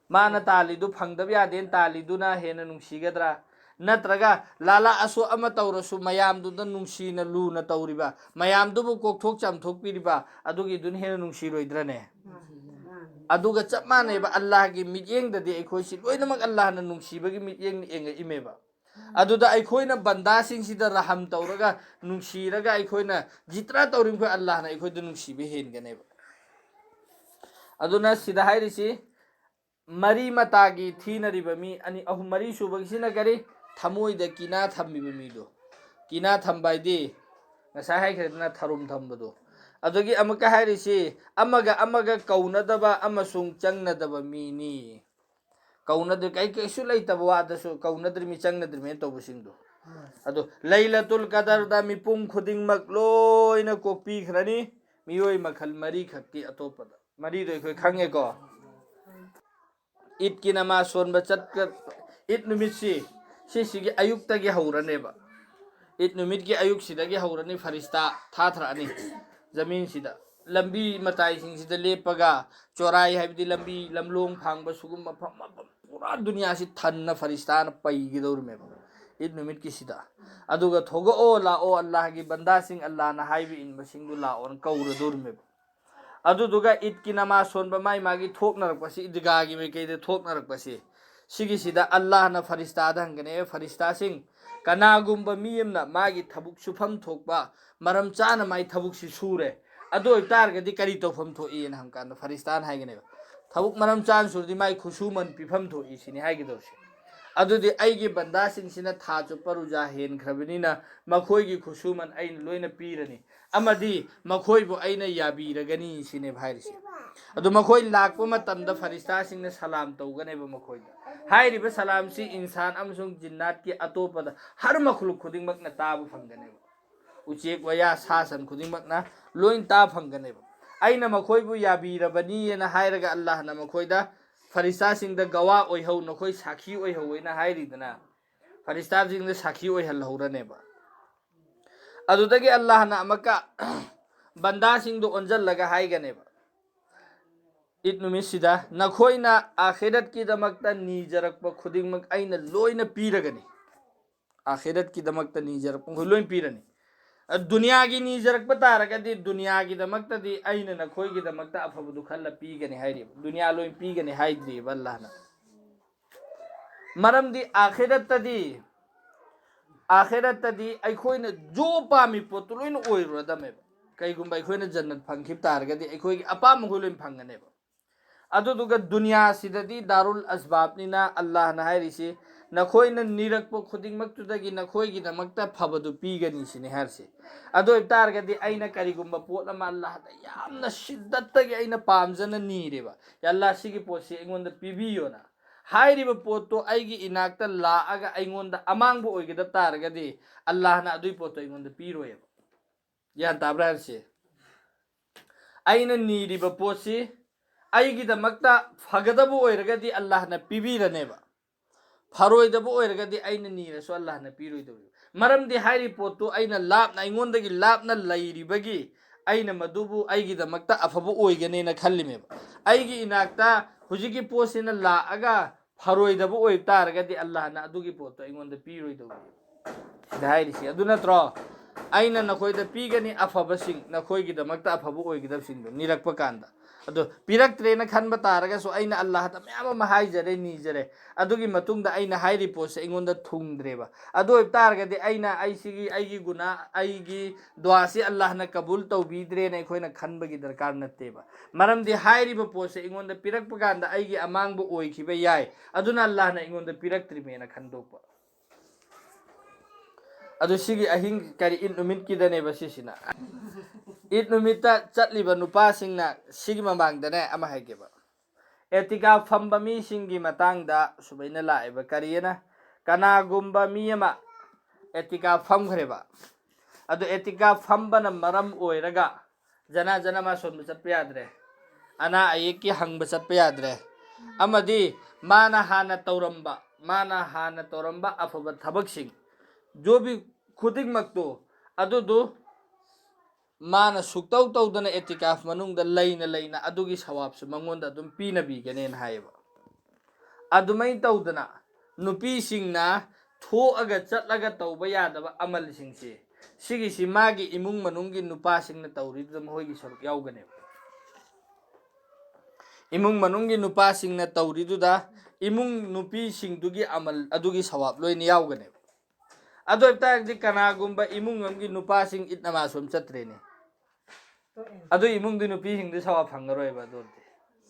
ꯃꯥꯅ ꯇꯥꯜꯂꯤꯗꯨ ꯐꯪꯗꯕ ꯌꯥꯗꯦꯅ ꯇꯥꯜꯂꯤꯗꯨꯅ ꯍꯦꯟꯅ ꯅꯨꯡꯁꯤꯒꯗ꯭ꯔꯥ? ꯅꯠꯇ꯭ꯔꯒ ꯂꯥꯂꯥ ꯑꯁꯣꯛ ꯑꯃ ꯇꯧꯔꯁꯨ ꯃꯌꯥꯝꯗꯨꯗ ꯅꯨꯡꯁꯤꯅ ꯂꯨꯅ ꯇꯧꯔꯤꯕ, ꯃꯌꯥꯝꯗꯨꯕꯨ ꯀꯣꯛꯊꯣꯛ ꯆꯥꯝꯊꯣꯛꯄꯤꯔꯤꯕ ꯑꯗꯨꯒꯤꯗꯨꯅ ꯍꯦꯟꯅ ꯅꯨꯡꯁꯤꯔꯣꯏꯗ꯭ꯔꯅꯦ? ꯑꯗꯨꯒ ꯆꯞ ꯃꯥꯟꯅꯩꯕ, ꯑꯜꯂꯥꯍꯒꯤ ꯃꯤꯠꯌꯦꯡꯗꯗꯤ ꯑꯩꯈꯣꯏꯁꯤ ꯂꯣꯏꯅꯃꯛ ꯑꯜꯂꯥꯍꯅ ꯅꯨꯡꯁꯤꯕꯒꯤ ꯃꯤꯠꯌꯦꯡꯅ ꯌꯦꯡꯉꯛꯏꯃꯦꯕ꯫ ꯑꯗꯨꯗ ꯑꯩꯈꯣꯏꯅ ꯕꯟꯗꯥꯁꯤꯡꯁꯤꯗ ꯔꯍꯝ ꯇꯧꯔꯒ, ꯅꯨꯡꯁꯤꯔꯒ ꯑꯩꯈꯣꯏꯅ ꯖꯤꯇ꯭ꯔꯥ ꯇꯧꯔꯤꯕ ꯃꯈꯩ ꯑꯜꯂꯥꯍꯅ ꯑꯩꯈꯣꯏꯗ ꯅꯨꯡꯁꯤꯕ ꯍꯦꯟꯒꯅꯦꯕ꯫ ꯑꯗꯨꯅ ꯁꯤꯗ ꯍꯥꯏꯔꯤꯁꯤ, ꯃꯔꯤ ꯃꯇꯥꯒꯤ ꯊꯤꯅꯔꯤꯕ ꯃꯤ ꯑꯅꯤ, ꯑꯍꯨꯝ, ꯃꯔꯤ ꯁꯨꯕꯒꯤꯁꯤꯅ ꯀꯔꯤ? ꯊꯃꯣꯏꯗ ꯀꯤꯅꯥ ꯊꯝꯃꯤꯕ ꯃꯤꯗꯣ꯫ ꯀꯤꯅꯥ ꯊꯝꯕ ꯍꯥꯏꯗꯤ ꯉꯁꯥꯏ ꯍꯥꯏꯈ꯭ꯔꯦꯗꯅ, ꯊꯔꯨꯝ ꯊꯝꯕꯗꯣ꯫ ꯑꯗꯒꯤ ꯑꯃꯨꯛꯀ ꯍꯥꯏꯔꯤꯁꯤ, ꯑꯃꯒ ꯑꯃꯒ ꯀꯧꯅꯗꯕ ꯑꯃꯁꯨꯡ ꯆꯪꯅꯗꯕ ꯃꯤꯅꯤ꯫ ꯀꯧꯅꯗ꯭ꯔꯤ, ꯀꯩ ꯀꯩꯁꯨ ꯂꯩꯇꯕ ꯋꯥꯗꯁꯨ ꯀꯧꯅꯗ꯭ꯔꯤꯃꯤ, ꯆꯪꯅꯗ꯭ꯔꯤꯃꯤ ꯇꯧꯕꯁꯤꯡꯗꯣ꯫ ꯑꯗꯣ ꯂꯩꯂꯇꯨꯜ ꯀꯗꯔꯗ ꯃꯤꯄꯨꯝ ꯈꯨꯗꯤꯡꯃꯛ ꯂꯣꯏꯅ ꯀꯣꯛꯄꯤꯈ꯭ꯔꯅꯤ꯫ ꯃꯤꯑꯣꯏ ꯃꯈꯜ ꯃꯔꯤꯈꯛꯇꯤ ꯑꯇꯣꯞꯄꯗ꯫ ꯃꯔꯤꯗꯣ ꯑꯩꯈꯣꯏ ꯈꯪꯉꯦꯀꯣ꯫ ꯏꯠꯀꯤ ꯅꯃꯥꯖ ꯁꯣꯟꯕ ꯆꯠꯀ ꯏꯠ ꯅꯨꯃꯤꯠꯁꯤ, ꯁꯤꯁꯤꯒꯤ ꯑꯌꯨꯛꯇꯒꯤ ꯍꯧꯔꯅꯦꯕ꯫ ꯏꯠ ꯅꯨꯃꯤꯠꯀꯤ ꯑꯌꯨꯛꯁꯤꯗꯒꯤ ꯍꯧꯔꯅꯤ, ꯐꯔꯤꯁꯇꯥ ꯊꯥꯊꯔꯛꯑꯅꯤ ꯖꯃꯤꯟꯁꯤꯗ꯫ ꯂꯝꯕꯤ ꯃꯇꯥꯏꯁꯤꯡꯁꯤꯗ ꯂꯦꯞꯄꯒ, ꯆꯣꯔꯥꯏ ꯍꯥꯏꯕꯗꯤ ꯂꯝꯕꯤ ꯂꯝꯂꯣꯡ ꯐꯥꯡꯕ, ꯁꯤꯒꯨꯝꯕ ꯃꯐꯝ, ꯃꯐꯝ ꯄꯨꯔꯥ ꯗꯨꯅꯤꯌꯥꯁꯤ ꯊꯟꯅ ꯐꯔꯤꯁꯇꯥꯅ ꯄꯩꯒꯗꯧꯔꯤꯃꯦꯕ ꯏꯠ ꯅꯨꯃꯤꯠꯀꯤꯁꯤꯗ꯫ ꯑꯗꯨꯒ "ꯊꯣꯛꯂꯛꯑꯣ, ꯂꯥꯛꯑꯣ, ꯑꯜꯂꯥꯍꯒꯤ ꯕꯟꯗꯥꯁꯤꯡ, ꯑꯜꯂꯥꯍꯅ ꯍꯥꯏꯕ ꯏꯟꯕꯁꯤꯡꯗꯨ ꯂꯥꯛꯑꯣꯅ" ꯀꯧꯔꯗꯧꯔꯤꯃꯦꯕ꯫ ꯑꯗꯨꯗꯨꯒ ꯏꯠꯀꯤ ꯅꯃꯥꯖ ꯁꯣꯟꯕ ꯃꯥꯏ ꯃꯥꯒꯤ ꯊꯣꯛꯅꯔꯛꯄꯁꯤ, ꯏꯗꯒꯥꯒꯤ ꯃꯥꯏꯀꯩꯗ ꯊꯣꯛꯅꯔꯛꯄꯁꯤ, ꯁꯤꯒꯤꯁꯤꯗ ꯑꯜꯂꯥꯍꯅ ꯐꯔꯤꯁꯇꯥꯗ ꯍꯪꯒꯅꯤ, "ꯑꯦ ꯐꯔꯤꯁꯇꯥꯁꯤꯡ, ꯀꯅꯥꯒꯨꯝꯕ ꯃꯤ ꯑꯃꯅ ꯃꯥꯒꯤ ꯊꯕꯛ ꯁꯨꯐꯝ ꯊꯣꯛꯄ ꯃꯔꯝ ꯆꯥꯅ ꯃꯥꯒꯤ ꯊꯕꯛꯁꯤ ꯁꯨꯔꯦ, ꯑꯗꯨ ꯑꯣꯏꯕ ꯇꯥꯔꯒꯗꯤ ꯀꯔꯤ ꯇꯧꯐꯝ ꯊꯣꯛꯏ?" ꯍꯥꯏꯅ ꯍꯪꯀꯥꯟꯗ ꯐꯔꯤꯁꯇꯥꯅ ꯍꯥꯏꯒꯅꯦꯕ, "ꯊꯕꯛ ꯃꯔꯝ ꯆꯥꯅ ꯁꯨꯔꯗꯤ ꯃꯥꯒꯤ ꯈꯨꯠꯁꯨꯃꯟ ꯄꯤꯐꯝ ꯊꯣꯛꯏ" ꯁꯤꯅꯤ ꯍꯥꯏꯒꯗꯧꯔꯤꯁꯦ꯫ ꯑꯗꯨꯗꯤ ꯑꯩꯒꯤ ꯕꯟꯗꯥꯁꯤꯡꯁꯤꯅ ꯊꯥ ꯆꯨꯞꯄ ꯔꯨꯖꯥ ꯍꯦꯟꯈ꯭ꯔꯕꯅꯤꯅ ꯃꯈꯣꯏꯒꯤ ꯈꯨꯠꯁꯨꯃꯟ ꯑꯩꯅ ꯂꯣꯏꯅ ꯄꯤꯔꯅꯤ ꯑꯃꯗꯤ ꯃꯈꯣꯏꯕꯨ ꯑꯩꯅ ꯌꯥꯕꯤꯔꯒꯅꯤ ꯁꯤꯅꯦꯕ ꯍꯥꯏꯔꯤꯁꯦ꯫ ꯑꯗꯨ ꯃꯈꯣꯏ ꯂꯥꯛꯄ ꯃꯇꯝꯗ ꯐꯔꯤꯁꯇꯥꯁꯤꯡꯅ ꯁꯂꯥꯝ ꯇꯧꯒꯅꯦꯕ ꯃꯈꯣꯏꯗ꯫ ꯍꯥꯏꯔꯤꯕ ꯁꯂꯥꯝꯁꯤ ꯏꯟꯁꯥꯟ ꯑꯃꯁꯨꯡ ꯖꯤꯟꯅꯥꯠꯀꯤ ꯑꯇꯣꯞꯄꯗ ꯍꯔ ꯃꯈꯂꯨꯛ ꯈꯨꯗꯤꯡꯃꯛꯅ ꯇꯥꯕ ꯐꯪꯒꯅꯦꯕ꯫ ꯎꯆꯦꯛ ꯋꯥꯌꯥ, ꯁꯥ ꯁꯟ ꯈꯨꯗꯤꯡꯃꯛꯅ ꯂꯣꯏ ꯇꯥ ꯐꯪꯒꯅꯦꯕ꯫ "ꯑꯩꯅ ꯃꯈꯣꯏꯕꯨ ꯌꯥꯕꯤꯔꯕꯅꯤ" ꯍꯥꯏꯅ ꯍꯥꯏꯔꯒ ꯑꯜꯂꯥꯍꯅ ꯃꯈꯣꯏꯗ, "ꯐꯔꯤꯁꯇꯥꯁꯤꯡꯗ ꯒꯋꯥ ꯑꯣꯏꯍꯧ, ꯅꯈꯣꯏ ꯁꯥꯈꯤ ꯑꯣꯏꯍꯧ" ꯍꯥꯏꯅ ꯍꯥꯏꯔꯤꯗꯅ, ꯐꯔꯤꯁꯇꯥꯁꯤꯡꯗ ꯁꯥꯈꯤ ꯑꯣꯏꯍꯜꯍꯧꯔꯅꯦꯕ꯫ ꯑꯗꯨꯗꯒꯤ ꯑꯜꯂꯥꯍꯅ ꯑꯃꯨꯛꯀ ꯕꯟꯗꯥꯁꯤꯡꯗꯣ ꯑꯣꯟꯁꯤꯜꯂꯒ ꯍꯥꯏꯒꯅꯦꯕ, ꯏꯠ ꯅꯨꯃꯤꯠꯁꯤꯗ, "ꯅꯈꯣꯏꯅ ꯑꯥꯈꯤꯔꯠꯀꯤꯗꯃꯛꯇ ꯅꯤꯖꯔꯛꯄ ꯈꯨꯗꯤꯡꯃꯛ ꯑꯩꯅ ꯂꯣꯏꯅ ꯄꯤꯔꯒꯅꯤ"꯫ ꯑꯥꯈꯤꯔꯠꯀꯤꯗꯃꯛꯇ ꯅꯤꯖꯔꯛꯄ ꯃꯈꯣꯏ ꯂꯣꯏ ꯄꯤꯔꯅꯤ꯫ ꯑ, ꯗꯨꯅꯤꯌꯥꯒꯤ ꯅꯤꯖꯔꯛꯄ ꯇꯥꯔꯒꯗꯤ ꯗꯨꯅꯤꯌꯥꯒꯤꯗꯃꯛꯇꯗꯤ ꯑꯩꯅ ꯅꯈꯣꯏꯒꯤꯗꯃꯛꯇ ꯑꯐꯕꯗꯨ ꯈꯜꯂ ꯄꯤꯒꯅꯤ ꯍꯥꯏꯔꯤꯕ꯫ ꯗꯨꯅꯤꯌꯥ ꯂꯣꯏ ꯄꯤꯒꯅꯤ ꯍꯥꯏꯗ꯭ꯔꯤꯕ ꯑꯜꯂꯥꯍꯅ꯫ ꯃꯔꯝꯗꯤ ꯑꯥꯈꯤꯔꯠꯇꯗꯤ, ꯑꯥꯈꯤꯔꯠꯇꯗꯤ ꯑꯩꯈꯣꯏꯅ ꯖꯣ ꯄꯥꯝꯃꯤ ꯄꯣꯠꯇꯨ ꯂꯣꯏꯅ ꯑꯣꯏꯔꯨꯔꯗꯝꯃꯦꯕ꯫ ꯀꯩꯒꯨꯝꯕ ꯑꯩꯈꯣꯏꯅ ꯖꯟꯅꯠ ꯐꯪꯈꯤꯕ ꯇꯥꯔꯒꯗꯤ ꯑꯩꯈꯣꯏꯒꯤ ꯑꯄꯥꯝꯕ ꯃꯈꯣꯏ ꯂꯣꯏꯅ ꯐꯪꯒꯅꯦꯕ꯫ ꯑꯗꯨꯗꯨꯒ ꯗꯨꯅꯤꯌꯥꯁꯤꯗꯗꯤ ꯗꯥꯔꯨꯜ ꯑꯁꯕꯥꯕꯅꯤꯅ ꯑꯜꯂꯥꯍꯅ ꯍꯥꯏꯔꯤꯁꯤ, ꯅꯈꯣꯏꯅ ꯅꯤꯔꯛꯄ ꯈꯨꯗꯤꯡꯃꯛꯇꯨꯗꯒꯤ ꯅꯈꯣꯏꯒꯤꯗꯃꯛꯇ ꯐꯕꯗꯨ ꯄꯤꯒꯅꯤ ꯁꯤꯅꯤ ꯍꯥꯏꯔꯤꯁꯤ꯫ ꯑꯗꯨ ꯑꯣꯏꯕ ꯇꯥꯔꯒꯗꯤ ꯑꯩꯅ ꯀꯔꯤꯒꯨꯝꯕ ꯄꯣꯠ ꯑꯃ ꯑꯜꯂꯥꯍꯗ ꯌꯥꯝꯅ ꯁꯤꯗꯠꯇꯒꯤ ꯑꯩꯅ ꯄꯥꯝꯖꯅ ꯅꯤꯔꯦꯕ, "ꯌꯥ ꯑꯜꯂꯥꯍ, ꯁꯤꯒꯤ ꯄꯣꯠꯁꯤ ꯑꯩꯉꯣꯟꯗ ꯄꯤꯕꯤꯌꯣꯅ"꯫ ꯍꯥꯏꯔꯤꯕ ꯄꯣꯠꯇꯣ ꯑꯩꯒꯤ ꯏꯅꯥꯛꯇ ꯂꯥꯛꯑꯒ ꯑꯩꯉꯣꯟꯗ ꯑꯃꯥꯡꯕ ꯑꯣꯏꯒꯗꯕ ꯇꯥꯔꯒꯗꯤ ꯑꯜꯂꯥꯍꯅ ꯑꯗꯨꯒꯤ ꯄꯣꯠꯇꯣ ꯑꯩꯉꯣꯟꯗ ꯄꯤꯔꯣꯏꯕ꯫ ꯒ꯭ꯌꯥꯟ ꯇꯥꯕ꯭ꯔꯥ ꯍꯥꯏꯔꯤꯁꯦ? ꯑꯩꯅ ꯅꯤꯔꯤꯕ ꯄꯣꯠꯁꯤ ꯑꯩꯒꯤꯗꯃꯛꯇ ꯐꯒꯗꯕ ꯑꯣꯏꯔꯒꯗꯤ ꯑꯜꯂꯥꯍꯅ ꯄꯤꯕꯤꯔꯅꯦꯕ, ꯐꯔꯣꯏꯗꯕ ꯑꯣꯏꯔꯒꯗꯤ ꯑꯩꯅ ꯅꯤꯔꯁꯨ ꯑꯜꯂꯥꯍꯅ ꯄꯤꯔꯣꯏꯗꯧꯔꯤꯕ꯫ ꯃꯔꯝꯗꯤ ꯍꯥꯏꯔꯤꯕ ꯄꯣꯠꯇꯨ ꯑꯩꯅ ꯂꯥꯞꯅ, ꯑꯩꯉꯣꯟꯗꯒꯤ ꯂꯥꯞꯅ ꯂꯩꯔꯤꯕꯒꯤ ꯑꯩꯅ ꯃꯗꯨꯕꯨ ꯑꯩꯒꯤꯗꯃꯛꯇ ꯑꯐꯕ ꯑꯣꯏꯒꯅꯦꯅ ꯈꯜꯂꯤꯃꯦꯕ꯫ ꯑꯩꯒꯤ ꯏꯅꯥꯛꯇ ꯍꯧꯖꯤꯛꯀꯤ ꯄꯣꯠꯁꯤꯅ ꯂꯥꯛꯑꯒ ꯐꯔꯣꯏꯗꯕ ꯑꯣꯏꯕ ꯇꯥꯔꯒꯗꯤ ꯑꯜꯂꯥꯍꯅ ꯑꯗꯨꯒꯤ ꯄꯣꯠꯇꯣ ꯑꯩꯉꯣꯟꯗ ꯄꯤꯔꯣꯏꯗꯧꯔꯤꯕ꯫ ꯁꯤꯗ ꯍꯥꯏꯔꯤꯁꯤ ꯑꯗꯨ ꯅꯠꯇ꯭ꯔꯣ? "ꯑꯩꯅ ꯅꯈꯣꯏꯗ ꯄꯤꯒꯅꯤ ꯑꯐꯕꯁꯤꯡ, ꯅꯈꯣꯏꯒꯤꯗꯃꯛꯇ ꯑꯐꯕ ꯑꯣꯏꯒꯗꯕꯁꯤꯡꯗꯣ", ꯅꯤꯔꯛꯄ ꯀꯥꯟꯗ꯫ ꯑꯗꯣ ꯄꯤꯔꯛꯇ꯭ꯔꯦꯅ ꯈꯟꯕ ꯇꯥꯔꯒꯁꯨ ꯑꯩꯅ ꯑꯜꯂꯥꯍꯗ ꯃꯌꯥꯝ ꯑꯃ ꯍꯥꯏꯖꯔꯦ, ꯅꯤꯖꯔꯦ, ꯑꯗꯨꯒꯤ ꯃꯇꯨꯡꯗ ꯑꯩꯅ ꯍꯥꯏꯔꯤ ꯄꯣꯠꯁꯦ ꯑꯩꯉꯣꯟꯗ ꯊꯨꯡꯗ꯭ꯔꯦꯕ, ꯑꯗꯨ ꯑꯣꯏꯕ ꯇꯥꯔꯒꯗꯤ ꯑꯩꯅ ꯑꯩꯁꯤꯒꯤ, ꯑꯩꯒꯤ ꯒꯨꯅꯥ, ꯑꯩꯒꯤ ꯗꯨꯋꯥꯁꯤ ꯑꯜꯂꯥꯍꯅ ꯀꯕꯨꯜ ꯇꯧꯕꯤꯗ꯭ꯔꯦꯅ ꯑꯩꯈꯣꯏꯅ ꯈꯟꯕꯒꯤ ꯗꯔꯀꯥꯔ ꯅꯠꯇꯦꯕ꯫ ꯃꯔꯝꯗꯤ ꯍꯥꯏꯔꯤꯕ ꯄꯣꯠꯁꯦ ꯑꯩꯉꯣꯟꯗ ꯄꯤꯔꯛꯄ ꯀꯥꯟꯗ ꯑꯩꯒꯤ ꯑꯃꯥꯡꯕ ꯑꯣꯏꯈꯤꯕ ꯌꯥꯏ, ꯑꯗꯨꯅ ꯑꯜꯂꯥꯍꯅ ꯑꯩꯉꯣꯟꯗ ꯄꯤꯔꯛꯇ꯭ꯔꯤꯃꯦꯅ ꯈꯟꯗꯣꯛꯄ꯫ ꯑꯗꯨ ꯁꯤꯒꯤ ꯑꯍꯤꯡ ꯀꯔꯤ, ꯏꯠ ꯅꯨꯃꯤꯠꯀꯤꯗꯅꯦꯕ ꯁꯤꯁꯤꯅ꯫ ꯏꯠ ꯅꯨꯃꯤꯠꯇ ꯆꯠꯂꯤꯕ ꯅꯨꯄꯥꯁꯤꯡꯅ, ꯁꯤꯒꯤ ꯃꯃꯥꯡꯗꯅꯦ ꯑꯃ ꯍꯥꯏꯒꯦꯕ, ꯑꯦꯇꯤꯀꯥꯐ ꯐꯝꯕ ꯃꯤꯁꯤꯡꯒꯤ ꯃꯇꯥꯡꯗ ꯁꯨꯃꯥꯏꯅ ꯂꯥꯛꯑꯦꯕ꯫ ꯀꯔꯤꯑꯅ? ꯀꯅꯥꯒꯨꯝꯕ ꯃꯤ ꯑꯃ ꯑꯦꯇꯤꯀꯥꯐ ꯐꯝꯈ꯭ꯔꯦꯕ, ꯑꯗꯨ ꯑꯦꯇꯤꯀꯥꯐ ꯐꯝꯕꯅ ꯃꯔꯝ ꯑꯣꯏꯔꯒ ꯖꯅꯥ ꯖꯅꯥ ꯃꯥ ꯁꯣꯟꯕ ꯆꯠꯄ ꯌꯥꯗ꯭ꯔꯦ, ꯑꯅꯥ ꯑꯌꯦꯛꯀꯤ ꯍꯪꯕ ꯆꯠꯄ ꯌꯥꯗ꯭ꯔꯦ, ꯑꯃꯗꯤ ꯃꯥꯅ ꯍꯥꯟꯅ ꯇꯧꯔꯝꯕ, ꯃꯥꯅ ꯍꯥꯟꯅ ꯇꯧꯔꯝꯕ ꯑꯐꯕ ꯊꯕꯛꯁꯤꯡ, ꯖꯣꯕꯤ ꯈꯨꯗꯤꯡꯃꯛꯇꯨ, ꯑꯗꯨꯗꯨ ꯃꯥꯅ ꯁꯨꯛꯇꯧ ꯇꯧꯗꯅ ꯑꯦꯇꯤꯀꯥꯐ ꯃꯅꯨꯡꯗ ꯂꯩꯅ ꯂꯩꯅ ꯑꯗꯨꯒꯤ ꯁꯋꯥꯕꯁꯨ ꯃꯉꯣꯟꯗ ꯑꯗꯨꯝ ꯄꯤꯅꯕꯤꯒꯅꯦꯅ ꯍꯥꯏꯌꯦꯕ꯫ ꯑꯗꯨꯃꯥꯏꯅ ꯇꯧꯗꯅ ꯅꯨꯄꯤꯁꯤꯡꯅ ꯊꯣꯛꯑꯒ ꯆꯠꯂꯒ ꯇꯧꯕ ꯌꯥꯗꯕ ꯑꯃꯜꯁꯤꯡꯁꯦ, ꯁꯤꯒꯤꯁꯤ ꯃꯥꯒꯤ ꯏꯃꯨꯡ ꯃꯅꯨꯡꯒꯤ ꯅꯨꯄꯥꯁꯤꯡꯅ ꯇꯧꯔꯤꯗꯨꯗ ꯃꯈꯣꯏꯒꯤ ꯁꯔꯨꯛ ꯌꯥꯎꯒꯅꯦꯕ꯫ ꯏꯃꯨꯡ ꯃꯅꯨꯡꯒꯤ ꯅꯨꯄꯥꯁꯤꯡꯅ ꯇꯧꯔꯤꯗꯨꯗ ꯏꯃꯨꯡ ꯅꯨꯄꯤꯁꯤꯡꯗꯨꯒꯤ ꯑꯃꯜ ꯑꯗꯨꯒꯤ ꯁꯋꯥꯕ ꯂꯣꯏꯅ ꯌꯥꯎꯒꯅꯦꯕ꯫ ꯑꯗꯨ ꯑꯣꯏꯕ ꯇꯥꯔꯒꯗꯤ ꯀꯅꯥꯒꯨꯝꯕ ꯏꯃꯨꯡ ꯑꯃꯒꯤ ꯅꯨꯄꯥꯁꯤꯡ ꯏꯠ ꯅꯃꯥꯖ ꯁꯣꯝ ꯆꯠꯇ꯭ꯔꯦꯅꯦ, ꯑꯗꯨ ꯏꯃꯨꯡꯗꯨ ꯅꯨꯄꯤꯁꯤꯡꯗꯨ ꯁꯋꯥꯕ ꯐꯪꯉꯔꯣꯏꯕ꯫ ꯑꯗꯨꯗꯤ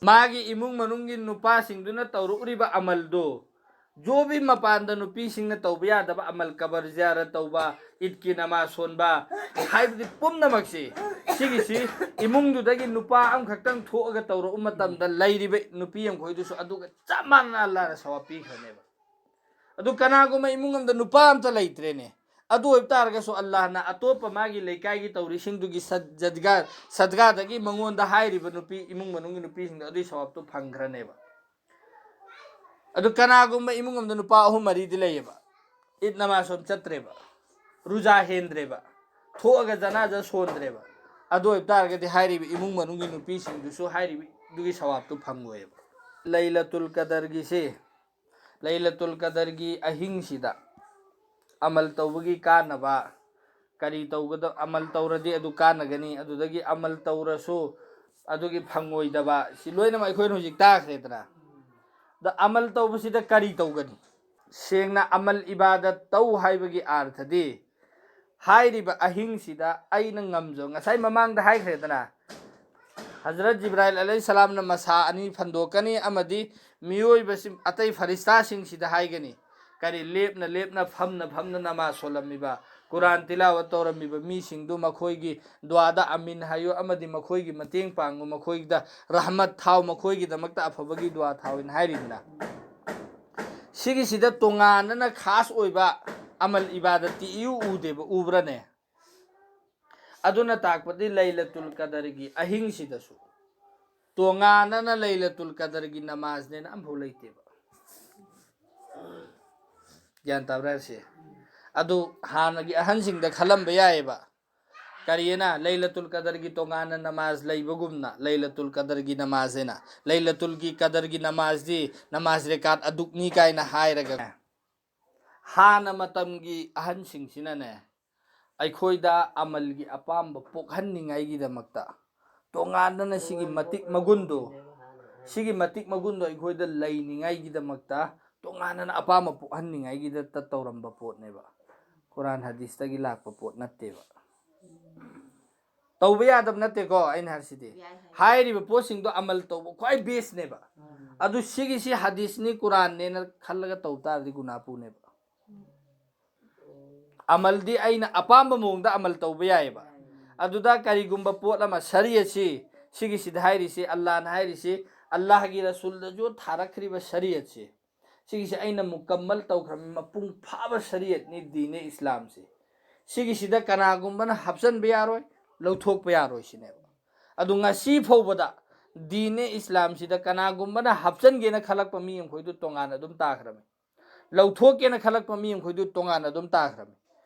ꯃꯥꯒꯤ ꯏꯃꯨꯡ ꯃꯅꯨꯡꯒꯤ ꯅꯨꯄꯥꯁꯤꯡꯗꯨꯅ ꯇꯧꯔꯛꯎꯔꯤꯕ ꯑꯃꯜꯗꯣ, ꯖꯣꯕꯤ ꯃꯄꯥꯟꯗ ꯅꯨꯄꯤꯁꯤꯡꯅ ꯇꯧꯕ ꯌꯥꯗꯕ ꯑꯃꯜ, ꯀꯕꯔ ꯖꯤꯌꯥꯔꯠ ꯇꯧꯕ, ꯏꯗꯀꯤ ꯅꯃꯥꯖ ꯁꯣꯟꯕ, ꯍꯥꯏꯕꯗꯤ ꯄꯨꯝꯅꯃꯛꯁꯤ, ꯁꯤꯒꯤꯁꯤ ꯏꯃꯨꯡꯗꯨꯗꯒꯤ ꯅꯨꯄꯥ ꯑꯃꯈꯛꯇꯪ ꯊꯣꯛꯑꯒ ꯇꯧꯔꯛꯄ ꯃꯇꯝꯗ ꯂꯩꯔꯤꯕ ꯅꯨꯄꯤ ꯃꯈꯣꯏꯗꯨꯁꯨ ꯑꯗꯨꯒ ꯆꯞ ꯃꯥꯟꯅꯅ ꯑꯜꯂꯥꯍꯅ ꯁꯋꯥꯕ ꯄꯤꯈ꯭ꯔꯅꯦꯕ꯫ ꯑꯗꯨ ꯀꯅꯥꯒꯨꯝꯕ ꯏꯃꯨꯡ ꯑꯃꯗ ꯅꯨꯄꯥ ꯑꯝꯇ ꯂꯩꯇ꯭ꯔꯦꯅꯦ, ꯑꯗꯨ ꯑꯣꯏꯕ ꯇꯥꯔꯒꯁꯨ ꯑꯜꯂꯥꯍꯅ ꯑꯇꯣꯞꯄ ꯃꯥꯒꯤ ꯂꯩꯀꯥꯏꯒꯤ ꯇꯧꯔꯤꯁꯤꯡꯗꯨꯒꯤ ꯁꯗ-, ꯁꯗꯒꯥ-, ꯁꯗꯒꯥꯗꯒꯤ ꯃꯉꯣꯟꯗ ꯍꯥꯏꯔꯤꯕ ꯅꯨꯄꯤ, ꯏꯃꯨꯡ ꯃꯅꯨꯡꯒꯤ ꯅꯨꯄꯤꯁꯤꯡꯗꯣ ꯑꯗꯨꯒꯤ ꯁꯋꯥꯕꯇꯣ ꯐꯪꯈ꯭ꯔꯅꯦꯕ꯫ ꯑꯗꯨ ꯀꯅꯥꯒꯨꯝꯕ ꯏꯃꯨꯡ ꯑꯃꯗ ꯅꯨꯄꯥ ꯑꯍꯨꯝ ꯃꯔꯤꯗꯤ ꯂꯩꯌꯦꯕ, ꯏꯗ ꯅꯃꯥꯖ ꯁꯣꯝ ꯆꯠꯇ꯭ꯔꯦꯕ, ꯔꯨꯖꯥ ꯍꯦꯟꯗ꯭ꯔꯦꯕ, ꯊꯣꯛꯑꯒ ꯖꯅꯥꯖꯥ ꯁꯣꯟꯗ꯭ꯔꯦꯕ, ꯑꯗꯨ ꯑꯣꯏꯕ ꯇꯥꯔꯒꯗꯤ ꯍꯥꯏꯔꯤꯕ ꯏꯃꯨꯡ ꯃꯅꯨꯡꯒꯤ ꯅꯨꯄꯤꯁꯤꯡꯗꯨꯁꯨ ꯍꯥꯏꯔꯤꯕꯗꯨꯒꯤ ꯁꯋꯥꯕꯇꯨ ꯐꯪꯉꯣꯏꯕ꯫ ꯂꯩꯂꯇꯨꯜ ꯀꯗꯔꯒꯤꯁꯤ, ꯂꯩꯂꯇꯨꯜ ꯀꯗꯔꯒꯤ ꯑꯍꯤꯡꯁꯤꯗ ꯑꯃꯜ ꯇꯧꯕꯒꯤ ꯀꯥꯟꯅꯕ, ꯀꯔꯤ ꯇꯧꯒꯗ-, ꯑꯃꯜ ꯇꯧꯔꯗꯤ ꯑꯗꯨ ꯀꯥꯟꯅꯒꯅꯤ, ꯑꯗꯨꯗꯒꯤ ꯑꯃꯜ ꯇꯧꯔꯁꯨ ꯑꯗꯨꯒꯤ ꯐꯪꯉꯣꯏꯗꯕ, ꯁꯤ ꯂꯣꯏꯅꯃꯛ ꯑꯩꯈꯣꯏꯅ ꯍꯧꯖꯤꯛ ꯇꯥꯈ꯭ꯔꯦꯗꯅ꯫ ꯑꯗ ꯑꯃꯜ ꯇꯧꯕꯁꯤꯗ ꯀꯔꯤ ꯇꯧꯒꯅꯤ? ꯁꯦꯡꯅ ꯑꯃꯜ ꯏꯕꯥꯗꯠ ꯇꯧ ꯍꯥꯏꯕꯒꯤ ꯑꯥꯔꯊꯗꯤ, ꯍꯥꯏꯔꯤꯕ ꯑꯍꯤꯡꯁꯤꯗ ꯑꯩꯅ ꯉꯝꯖ-, ꯉꯁꯥꯏ ꯃꯃꯥꯡꯗ ꯍꯥꯏꯈ꯭ꯔꯦꯗꯅ, ꯍꯖꯔꯠ ꯖꯤꯕ꯭ꯔꯥꯏꯜ ꯑꯂꯩꯍꯤ ꯁꯂꯥꯝꯅ ꯃꯁꯥ ꯑꯅꯤ ꯐꯟꯗꯣꯛꯀꯅꯤ ꯑꯃꯗꯤ ꯃꯤꯑꯣꯏꯕꯁꯤꯡ, ꯑꯇꯩ ꯐꯔꯤꯁꯇꯥꯁꯤꯡꯁꯤꯗ ꯍꯥꯏꯒꯅꯤ, ꯀꯔꯤ, ꯂꯦꯞꯅ ꯂꯦꯞꯅ, ꯐꯝꯅ ꯐꯝꯅ ꯅꯃꯥꯖ ꯁꯣꯜꯂꯝꯃꯤꯕ, ꯀꯨꯔꯥꯟ ꯇꯤꯂꯥꯋꯠ ꯇꯧꯔꯝꯃꯤꯕ ꯃꯤꯁꯤꯡꯗꯨ ꯃꯈꯣꯏꯒꯤ ꯗꯨꯋꯥꯗ ꯑꯃꯤꯟ ꯍꯥꯏꯌꯨ ꯑꯃꯗꯤ ꯃꯈꯣꯏꯒꯤ ꯃꯇꯦꯡ ꯄꯥꯡꯉꯨ, ꯃꯈꯣꯏꯗ ꯔꯍꯃꯠ ꯊꯥꯎ, ꯃꯈꯣꯏꯒꯤꯗꯃꯛꯇ ꯑꯐꯕꯒꯤ ꯗꯨꯋꯥ ꯊꯥꯎꯅ ꯍꯥꯏꯔꯤꯗꯅ꯫ ꯁꯤꯒꯤꯁꯤꯗ ꯇꯣꯉꯥꯟꯅꯅ ꯈꯥꯁ ꯑꯣꯏꯕ ꯑꯃꯜ ꯏꯕꯥꯗꯠꯇꯤ ꯏꯎ ꯎꯗꯦꯕ, ꯎꯕ꯭ꯔꯅꯦ? ꯑꯗꯨꯅ ꯇꯥꯛꯄꯗꯤ ꯂꯩꯂꯇꯨꯜ ꯀꯗꯔꯒꯤ ꯑꯍꯤꯡꯁꯤꯗꯁꯨ ꯇꯣꯉꯥꯟꯅꯅ ꯂꯩꯂꯇꯨꯜ ꯀꯗꯔꯒꯤ ꯅꯃꯥꯖꯅꯦꯅ ꯑꯝꯐꯥꯎ ꯂꯩꯇꯦꯕ꯫ ꯒ꯭ꯌꯥꯟ ꯇꯥꯕ꯭ꯔꯥ ꯁꯤ? ꯑꯗꯨ ꯍꯥꯟꯅꯒꯤ ꯑꯍꯟꯁꯤꯡꯗ ꯈꯜꯂꯝꯕ ꯌꯥꯏꯑꯕ, ꯀꯔꯤꯑꯅ ꯂꯩꯂꯇꯨꯜ ꯀꯗꯔꯒꯤ ꯇꯣꯉꯥꯟꯅ ꯅꯃꯥꯖ ꯂꯩꯕꯒꯨꯝꯅ, ꯂꯩꯂꯇꯨꯜ ꯀꯗꯔꯒꯤ ꯅꯃꯥꯖ ꯍꯥꯏꯅ, ꯂꯩꯂꯇꯨꯜꯒꯤ ꯀꯗꯔꯒꯤ ꯅꯃꯥꯖꯗꯤ ꯅꯃꯥꯖ ꯔꯦꯀꯥꯠ ꯑꯗꯨꯛꯅꯤ ꯀꯥꯏꯅ ꯍꯥꯏꯔꯒ, ꯍꯥꯟꯅ ꯃꯇꯝꯒꯤ ꯑꯍꯟꯁꯤꯡꯁꯤꯅꯅꯦ, ꯑꯩꯈꯣꯏꯗ ꯑꯃꯜꯒꯤ ꯑꯄꯥꯝꯕ ꯄꯣꯛꯍꯟꯅꯤꯡꯉꯥꯏꯒꯤꯗꯃꯛꯇ ꯇꯣꯉꯥꯟꯅꯅ ꯁꯤꯒꯤ ꯃꯇꯤꯛ ꯃꯒꯨꯟꯗꯣ, ꯁꯤꯒꯤ ꯃꯇꯤꯛ ꯃꯒꯨꯟꯗꯣ ꯑꯩꯈꯣꯏꯗ ꯂꯩꯅꯤꯡꯉꯥꯏꯒꯤꯗꯃꯛꯇ ꯇꯣꯉꯥꯟꯅꯅ ꯑꯄꯥꯝꯕ ꯄꯣꯛꯍꯟꯅꯤꯡꯉꯥꯏꯒꯤꯗꯃꯛꯇ ꯇꯧꯔꯝꯕ ꯄꯣꯠꯅꯦꯕ꯫ ꯀꯨꯔꯥꯟ ꯍꯗꯤꯁꯇꯒꯤ ꯂꯥꯛꯄ ꯄꯣꯠ ꯅꯠꯇꯦꯕ꯫ ꯇꯧꯕ ꯌꯥꯗꯕ ꯅꯠꯇꯦꯀꯣ ꯑꯩꯅ ꯍꯥꯏꯔꯤꯁꯤꯗꯤ꯫ ꯌꯥꯏ ꯍꯥꯏ꯫ ꯍꯥꯏꯔꯤꯕ ꯄꯣꯠꯁꯤꯡꯗꯣ ꯑꯃꯜ ꯇꯧꯕ ꯈ꯭ꯋꯥꯏ ꯕꯦꯁꯅꯦꯕ꯫ ꯑꯗꯨ ꯁꯤꯒꯤꯁꯤ ꯍꯗꯤꯁꯅꯤ, ꯀꯨꯔꯥꯟꯅꯦꯅ ꯈꯜꯂꯒ ꯇꯧ ꯇꯥꯔꯗꯤ ꯒꯨꯅꯥ ꯄꯨꯅꯦꯕ꯫ ꯑꯃꯜꯗꯤ ꯑꯩꯅ ꯑꯄꯥꯝꯕ ꯃꯑꯣꯡꯗ ꯑꯃꯜ ꯇꯧꯕ ꯌꯥꯏꯑꯕ꯫ ꯑꯗꯨꯗ ꯀꯔꯤꯒꯨꯝꯕ ꯄꯣꯠ ꯑꯃ, ꯁꯔꯤꯌꯠꯁꯤ, ꯁꯤꯒꯤꯁꯤꯗ ꯍꯥꯏꯔꯤꯁꯤ, ꯑꯜꯂꯥꯍꯅ ꯍꯥꯏꯔꯤꯁꯤ, ꯑꯜꯂꯥꯍꯒꯤ ꯔꯁꯨꯜꯗꯁꯨ ꯊꯥꯔꯛꯈ꯭ꯔꯤꯕ ꯁꯔꯤꯌꯠꯁꯤ, ꯁꯤꯒꯤꯁꯤ ꯑꯩꯅ ꯃꯨꯀꯝꯃꯜ ꯇꯧꯈ꯭ꯔꯕ ꯃꯄꯨꯡ ꯐꯥꯕ ꯁꯔꯤꯌꯠꯅꯤ ꯗꯤꯅꯦ ꯏꯁꯂꯥꯝꯁꯤ꯫ ꯁꯤꯒꯤꯁꯤꯗ ꯀꯅꯥꯒꯨꯝꯕꯅ ꯍꯥꯞꯆꯤꯟꯕ ꯌꯥꯔꯣꯏ, ꯂꯧꯊꯣꯛꯄ ꯌꯥꯔꯣꯏ ꯁꯤꯅꯦꯕ꯫ ꯑꯗꯨ ꯉꯁꯤ ꯐꯥꯎꯕꯗ ꯗꯤꯅꯦ ꯏꯁꯂꯥꯝꯁꯤꯗ ꯀꯅꯥꯒꯨꯝꯕꯅ ꯍꯥꯞꯆꯤꯟꯒꯦꯅ ꯈꯜꯂꯛꯄ ꯃꯤ ꯑꯃꯈꯣꯏꯗꯨ ꯇꯣꯉꯥꯟꯅ ꯑꯗꯨꯝ ꯇꯥꯈ꯭ꯔꯕꯅꯤ꯫ ꯂꯧꯊꯣꯛꯀꯦꯅ ꯈꯜꯂꯛꯄ ꯃꯤ ꯑꯃꯈꯣꯏꯗꯨ ꯇꯣꯉꯥꯟꯅ ꯑꯗꯨꯝ ꯇꯥꯈ꯭ꯔꯕꯅꯤ꯫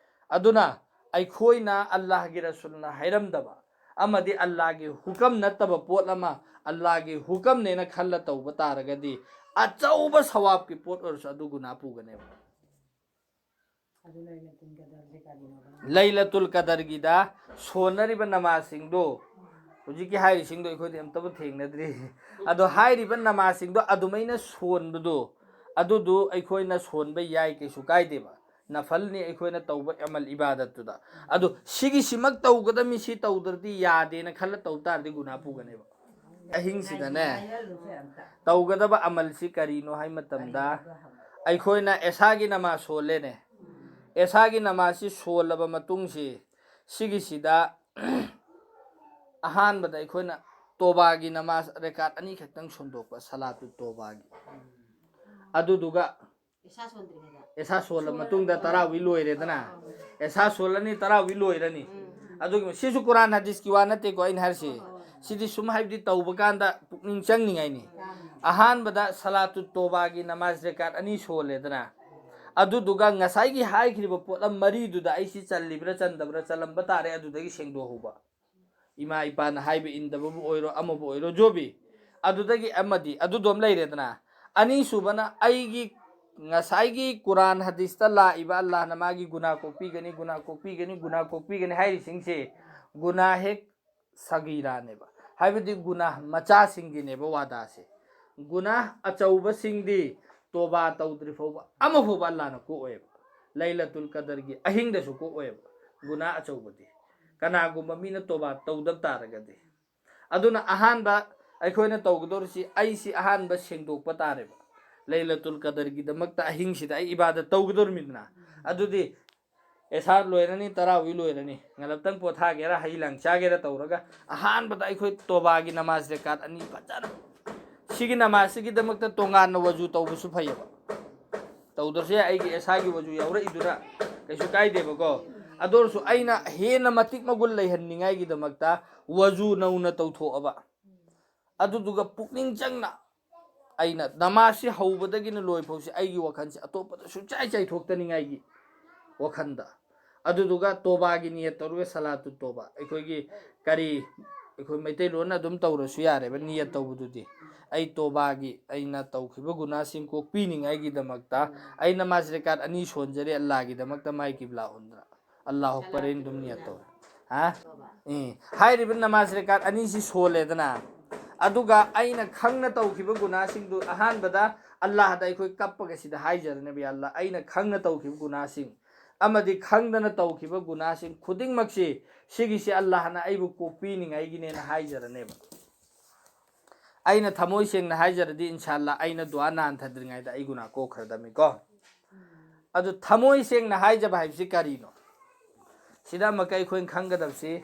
ꯑꯗꯨꯅ ꯑꯩꯈꯣꯏꯅ ꯑꯜꯂꯥꯍꯒꯤ ꯔꯁꯨꯜꯅ ꯍꯥꯏꯔꯝꯗꯕ ꯑꯃꯗꯤ ꯑꯜꯂꯥꯍꯒꯤ ꯍꯨꯀꯝ ꯅꯠꯇꯕ ꯄꯣꯠ ꯑꯃ ꯑꯜꯂꯥꯍꯒꯤ ꯍꯨꯀꯝꯅꯦꯅ ꯈꯜꯂ ꯇꯧꯕ ꯇꯥꯔꯒꯗꯤ ꯑꯆꯧꯕ ꯁꯋꯥꯕꯀꯤ ꯄꯣꯠ ꯑꯣꯏꯔꯁꯨ ꯑꯗꯨ ꯒꯨꯅꯥ ꯄꯨꯒꯅꯦꯕ꯫ ꯑꯗꯨ ꯂꯩꯂꯇꯨꯜ ꯀꯗꯔꯁꯦ ꯀꯔꯤꯅꯣꯕ? ꯂꯩꯂꯇꯨꯜ ꯀꯗꯔꯒꯤꯗ ꯁꯣꯟꯅꯔꯤꯕ ꯅꯃꯥꯖꯁꯤꯡꯗꯣ, ꯍꯧꯖꯤꯛꯀꯤ ꯍꯥꯏꯔꯤꯁꯤꯡꯗꯣ ꯑꯩꯈꯣꯏꯗꯤ ꯑꯝꯇꯕꯨ ꯊꯦꯡꯅꯗ꯭ꯔꯤ꯫ ꯑꯗꯣ ꯍꯥꯏꯔꯤꯕ ꯅꯃꯥꯖꯁꯤꯡꯗꯣ ꯑꯗꯨꯃꯥꯏꯅ ꯁꯣꯟꯕꯗꯣ, ꯑꯗꯨꯗꯨ ꯑꯩꯈꯣꯏꯅ ꯁꯣꯟꯕ ꯌꯥꯏ, ꯀꯩꯁꯨ ꯀꯥꯏꯗꯦꯕ꯫ ꯅꯐꯜꯅꯤ ꯑꯩꯈꯣꯏꯅ ꯇꯧꯕ ꯑꯃꯜ ꯏꯕꯥꯗꯠꯇꯨꯗ꯫ ꯑꯗꯣ ꯁꯤꯒꯤꯁꯤꯃꯛ ꯇꯧꯒꯗꯕꯅꯤ, ꯁꯤ ꯇꯧꯗ꯭ꯔꯗꯤ ꯌꯥꯗꯦꯅ ꯈꯜꯂ ꯇꯧ ꯇꯥꯔꯗꯤ ꯒꯨꯅꯥ ꯄꯨꯒꯅꯦꯕ꯫ ꯑꯍꯤꯡꯁꯤꯗꯅꯦ ꯍꯥꯏꯍꯜꯂꯨꯁꯦ ꯑꯝꯇ꯫ ꯇꯧꯒꯗꯕ ꯑꯃꯜꯁꯤ ꯀꯔꯤꯅꯣ ꯍꯥꯏ ꯃꯇꯝꯗ, ꯀꯔꯤꯅꯣꯕ ꯍꯪꯕ? ꯑꯩꯈꯣꯏꯅ ꯑꯦꯁꯥꯒꯤ ꯅꯃꯥꯖ ꯁꯣꯜꯂꯦꯅꯦ꯫ ꯑꯦꯁꯥꯒꯤ ꯅꯃꯥꯖꯁꯤ ꯁꯣꯜꯂꯕ ꯃꯇꯨꯡꯁꯤ, ꯁꯤꯒꯤꯁꯤꯗ ꯑꯍꯥꯟꯕꯗ ꯑꯩꯈꯣꯏꯅ ꯇꯣꯕꯥꯒꯤ ꯅꯃꯥꯖ ꯔꯦꯀꯥꯠ ꯑꯅꯤꯈꯛꯇꯪ ꯁꯣꯟꯗꯣꯛꯄ, ꯁꯂꯥꯇꯨ ꯇꯣꯕꯥꯒꯤ꯫ ꯑꯗꯨꯗꯨꯒ ꯏꯁꯥ ꯁꯣꯟꯗ꯭ꯔꯤꯉꯩꯗ꯫ ꯑꯦꯁꯥ ꯁꯣꯜꯂ ꯃꯇꯨꯡꯗ ꯇꯔꯥꯋꯤ ꯂꯣꯏꯔꯦꯗꯅ꯫ ꯑꯦꯁꯥ ꯁꯣꯜꯂꯅꯤ, ꯇꯔꯥꯋꯤ ꯂꯣꯏꯔꯅꯤ꯫ ꯑꯗꯨꯒꯤ ꯁꯤꯁꯨ ꯀꯨꯔꯥꯟ ꯍꯗꯤꯁꯀꯤ ꯋꯥ ꯅꯠꯇꯦꯀꯣ ꯑꯩꯅ ꯍꯥꯏꯔꯤꯁꯤ꯫ ꯁꯤꯗꯤ ꯁꯨꯝ ꯍꯥꯏꯕꯗꯤ ꯇꯧꯕ ꯀꯥꯟꯗ ꯄꯨꯛꯅꯤꯡ ꯆꯪꯅꯤꯡꯉꯥꯏꯅꯤ꯫ ꯑꯍꯥꯟꯕꯗ ꯁꯂꯥꯇꯨ ꯇꯣꯕꯥꯒꯤ ꯅꯃꯥꯖ ꯔꯦꯀꯥꯠ ꯑꯅꯤ ꯁꯣꯜꯂꯦꯗꯅ꯫ ꯑꯗꯨꯗꯨꯒ ꯉꯁꯥꯏꯒꯤ ꯍꯥꯏꯈ꯭ꯔꯤꯕ ꯄꯣꯠꯂꯝ ꯃꯔꯤꯗꯨꯗ ꯑꯩꯁꯤ ꯆꯜꯂꯤꯕ꯭ꯔꯥ ꯆꯟꯗꯕ꯭ꯔꯥ, ꯆꯜꯂꯝꯕ ꯇꯥꯔꯦ ꯑꯗꯨꯗꯒꯤ ꯁꯦꯡꯗꯣꯛꯍꯧꯕ꯫ ꯏꯃꯥ ꯏꯄꯥꯅ ꯍꯥꯏꯕ ꯏꯟꯗꯕꯕꯨ ꯑꯣꯏꯔꯣ, ꯑꯃꯕꯨ ꯑꯣꯏꯔꯣ, ꯖꯣꯕꯤ꯫ ꯑꯗꯨꯗꯒꯤ ꯑꯃꯗꯤ ꯑꯗꯨꯗꯣꯝ ꯂꯩꯔꯦꯗꯅ꯫ ꯑꯅꯤꯁꯨꯕꯅ ꯑꯩꯒꯤ ꯉꯁꯥꯏꯒꯤ ꯀꯨꯔꯥꯟ ꯍꯗꯤꯁꯇ ꯂꯥꯛꯏꯕ ꯑꯜꯂꯥꯍꯅ ꯃꯥꯒꯤ ꯒꯨꯅꯥ ꯀꯣꯛꯄꯤꯒꯅꯤ, ꯒꯨꯅꯥ ꯀꯣꯛꯄꯤꯒꯅꯤ, ꯒꯨꯅꯥ ꯀꯣꯛꯄꯤꯒꯅꯤ ꯍꯥꯏꯔꯤꯁꯤꯡꯁꯦ ꯒꯨꯅꯥ ꯍꯦꯛ ꯁꯒꯤꯔꯥꯅꯦꯕ, ꯍꯥꯏꯕꯗꯤ ꯒꯨꯅꯥ ꯃꯆꯥꯁꯤꯡꯒꯤꯅꯦꯕ ꯋꯥꯗꯥꯁꯦ꯫ ꯒꯨꯅꯥ ꯑꯆꯧꯕꯁꯤꯡꯗꯤ ꯇꯣꯕꯥ ꯇꯧꯗ꯭ꯔꯤ ꯐꯥꯎꯕ ꯑꯃ ꯐꯥꯎꯕ ꯑꯜꯂꯥꯍꯅ ꯀꯣꯛꯑꯣꯏꯕ꯫ ꯂꯩꯂꯇꯨꯜ ꯀꯗꯔꯒꯤ ꯑꯍꯤꯡꯗꯁꯨ ꯀꯣꯛꯑꯣꯏꯕ ꯒꯨꯅꯥ ꯑꯆꯧꯕꯗꯤ꯫ ꯀꯅꯥꯒꯨꯝꯕ ꯃꯤꯅ ꯇꯣꯕꯥ ꯇꯧꯗꯕ ꯇꯥꯔꯒꯗꯤ꯫ ꯑꯗꯨꯅ ꯑꯍꯥꯟꯕ ꯑꯩꯈꯣꯏꯅ ꯇꯧꯒꯗꯧꯔꯤꯁꯤ, ꯑꯩꯁꯤ ꯑꯍꯥꯟꯕ ꯁꯦꯡꯗꯣꯛꯄ ꯇꯥꯔꯦꯕ꯫ ꯂꯩꯂꯇꯨꯜ ꯀꯗꯔꯒꯤꯗꯃꯛꯇ ꯑꯍꯤꯡꯁꯤꯗ ꯑꯩ ꯏꯕꯥꯗꯠ ꯇꯧꯒꯗꯧꯔꯤꯃꯤꯗꯅ꯫ ꯑꯗꯨꯗꯤ ꯑꯦꯁꯥ ꯂꯣꯏꯔꯅꯤ, ꯇꯔꯥꯋꯤ ꯂꯣꯏꯔꯅꯤ, ꯉꯜꯂꯞꯇꯪ ꯄꯣꯊꯥꯒꯦꯔꯥ, ꯍꯩ ꯂꯥꯡ ꯆꯥꯒꯦꯔꯥ ꯇꯧꯔꯒ, ꯑꯍꯥꯟꯕꯗ ꯑꯩꯈꯣꯏ ꯇꯣꯕꯥꯒꯤ ꯅꯃꯥꯖ ꯔꯦꯀꯥꯠ ꯑꯅꯤ ꯐꯖꯅ, ꯁꯤꯒꯤ ꯅꯃꯥꯖꯁꯤꯒꯤꯗꯃꯛꯇ ꯇꯣꯉꯥꯟꯅ ꯋꯖꯨ ꯇꯧꯕꯁꯨ ꯐꯩꯌꯦꯕ꯫ ꯇꯧꯗ꯭ꯔꯁꯨ ꯌꯥꯏ, ꯑꯩꯒꯤ ꯑꯦꯁꯥꯒꯤ ꯋꯖꯨ ꯌꯥꯎꯔꯛꯏꯗꯨꯅ ꯀꯩꯁꯨ ꯀꯥꯏꯗꯦꯕꯀꯣ꯫ ꯑꯗꯨ ꯑꯣꯏꯔꯁꯨ ꯑꯩꯅ ꯍꯦꯟꯅ ꯃꯇꯤꯛ ꯃꯒꯨꯟ ꯂꯩꯍꯟꯅꯤꯡꯉꯥꯏꯒꯤꯗꯃꯛꯇ ꯋꯖꯨ ꯅꯧꯅ ꯇꯧꯊꯣꯛꯑꯕ꯫ ꯑꯗꯨꯗꯨꯒ ꯄꯨꯛꯅꯤꯡ ꯆꯪꯅ ꯑꯩꯅ ꯅꯃꯥꯖꯁꯤ ꯍꯧꯕꯗꯒꯤꯅ ꯂꯣꯏꯐꯥꯎꯁꯤ ꯑꯩꯒꯤ ꯋꯥꯈꯜꯁꯤ ꯑꯇꯣꯞꯄꯗ ꯁꯨꯡꯆꯥꯏ ꯆꯥꯏꯊꯣꯛꯇꯅꯤꯡꯉꯥꯏꯒꯤ ꯋꯥꯈꯜꯗ꯫ ꯑꯗꯨꯗꯨꯒ ꯇꯣꯕꯥꯒꯤ ꯅꯤꯌꯠ ꯇꯧꯔꯒ ꯁꯂꯥꯇꯨ ꯇꯣꯕꯥ, ꯑꯩꯈꯣꯏꯒꯤ ꯀꯔꯤ, ꯑꯩꯈꯣꯏ ꯃꯩꯇꯩꯂꯣꯟꯅ ꯑꯗꯨꯝ ꯇꯧꯔꯁꯨ ꯌꯥꯔꯦꯕ ꯅꯤꯌꯠ ꯇꯧꯕꯗꯨꯗꯤ꯫ ꯑꯩ ꯇꯣꯕꯥꯒꯤ, ꯑꯩꯅ ꯇꯧꯈꯤꯕ ꯒꯨꯅꯥꯁꯤꯡ ꯀꯣꯛꯄꯤꯅꯤꯡꯉꯥꯏꯒꯤꯗꯃꯛꯇ ꯑꯩ ꯅꯃꯥꯖ ꯔꯦꯀꯥꯠ ꯑꯅꯤ ꯁꯣꯟꯖꯔꯦ ꯑꯜꯂꯥꯒꯤꯗꯃꯛꯇ, ꯃꯥꯏ ꯀꯤꯕ꯭ꯂꯥ ꯑꯣꯟꯗꯅ꯫ ꯑꯜꯂꯥꯍꯨ ꯑꯛꯕꯔ ꯑꯗꯨꯝ ꯅꯤꯌꯠ ꯇꯧꯔꯦ꯫ ꯍꯥ? ꯑꯦ, ꯍꯥꯏꯔꯤꯕ ꯅꯃꯥꯖ ꯔꯦꯀꯥꯠ ꯑꯅꯤꯁꯤ ꯁꯣꯜꯂꯦꯗꯅ, ꯑꯗꯨꯒ ꯑꯩꯅ ꯈꯪꯅ ꯇꯧꯈꯤꯕ ꯒꯨꯅꯥꯁꯤꯡꯗꯨ ꯑꯍꯥꯟꯕꯗ ꯑꯜꯂꯥꯍꯗ ꯑꯩꯈꯣꯏ ꯀꯞꯄꯒ ꯁꯤꯗ ꯍꯥꯏꯖꯔꯅꯦꯕ, "ꯌꯥ ꯑꯜꯂꯥ, ꯑꯩꯅ ꯈꯪꯅ ꯇꯧꯈꯤꯕ ꯒꯨꯅꯥꯁꯤꯡ ꯑꯃꯗꯤ ꯈꯪꯗꯅ ꯇꯧꯈꯤꯕ ꯒꯨꯅꯥꯁꯤꯡ ꯈꯨꯗꯤꯡꯃꯛꯁꯤ, ꯁꯤꯒꯤꯁꯤ ꯑꯜꯂꯥꯍꯅ ꯑꯩꯕꯨ ꯀꯣꯛꯄꯤꯅꯤꯡꯉꯥꯏꯒꯤꯅꯦꯅ" ꯍꯥꯏꯖꯔꯅꯦꯕ꯫ ꯑꯩꯅ ꯊꯃꯣꯏ ꯁꯦꯡꯅ ꯍꯥꯏꯖꯔꯗꯤ, ꯏꯟꯁꯥꯜꯂꯥ, ꯑꯩꯅ ꯗꯨꯋꯥ ꯅꯥꯟꯊꯗ꯭ꯔꯤꯉꯩꯗ ꯑꯩ ꯒꯨꯅꯥ ꯀꯣꯛꯈ꯭ꯔꯗꯕꯅꯤꯀꯣ꯫ ꯑꯗꯨ ꯊꯃꯣꯏ ꯁꯦꯡꯅ ꯍꯥꯏꯖꯕ ꯍꯥꯏꯕꯁꯤ ꯀꯔꯤꯅꯣ? ꯁꯤꯗ ꯑꯃꯨꯛꯀ ꯑꯩꯈꯣꯏꯅ ꯈꯪꯒꯗꯕꯁꯤ,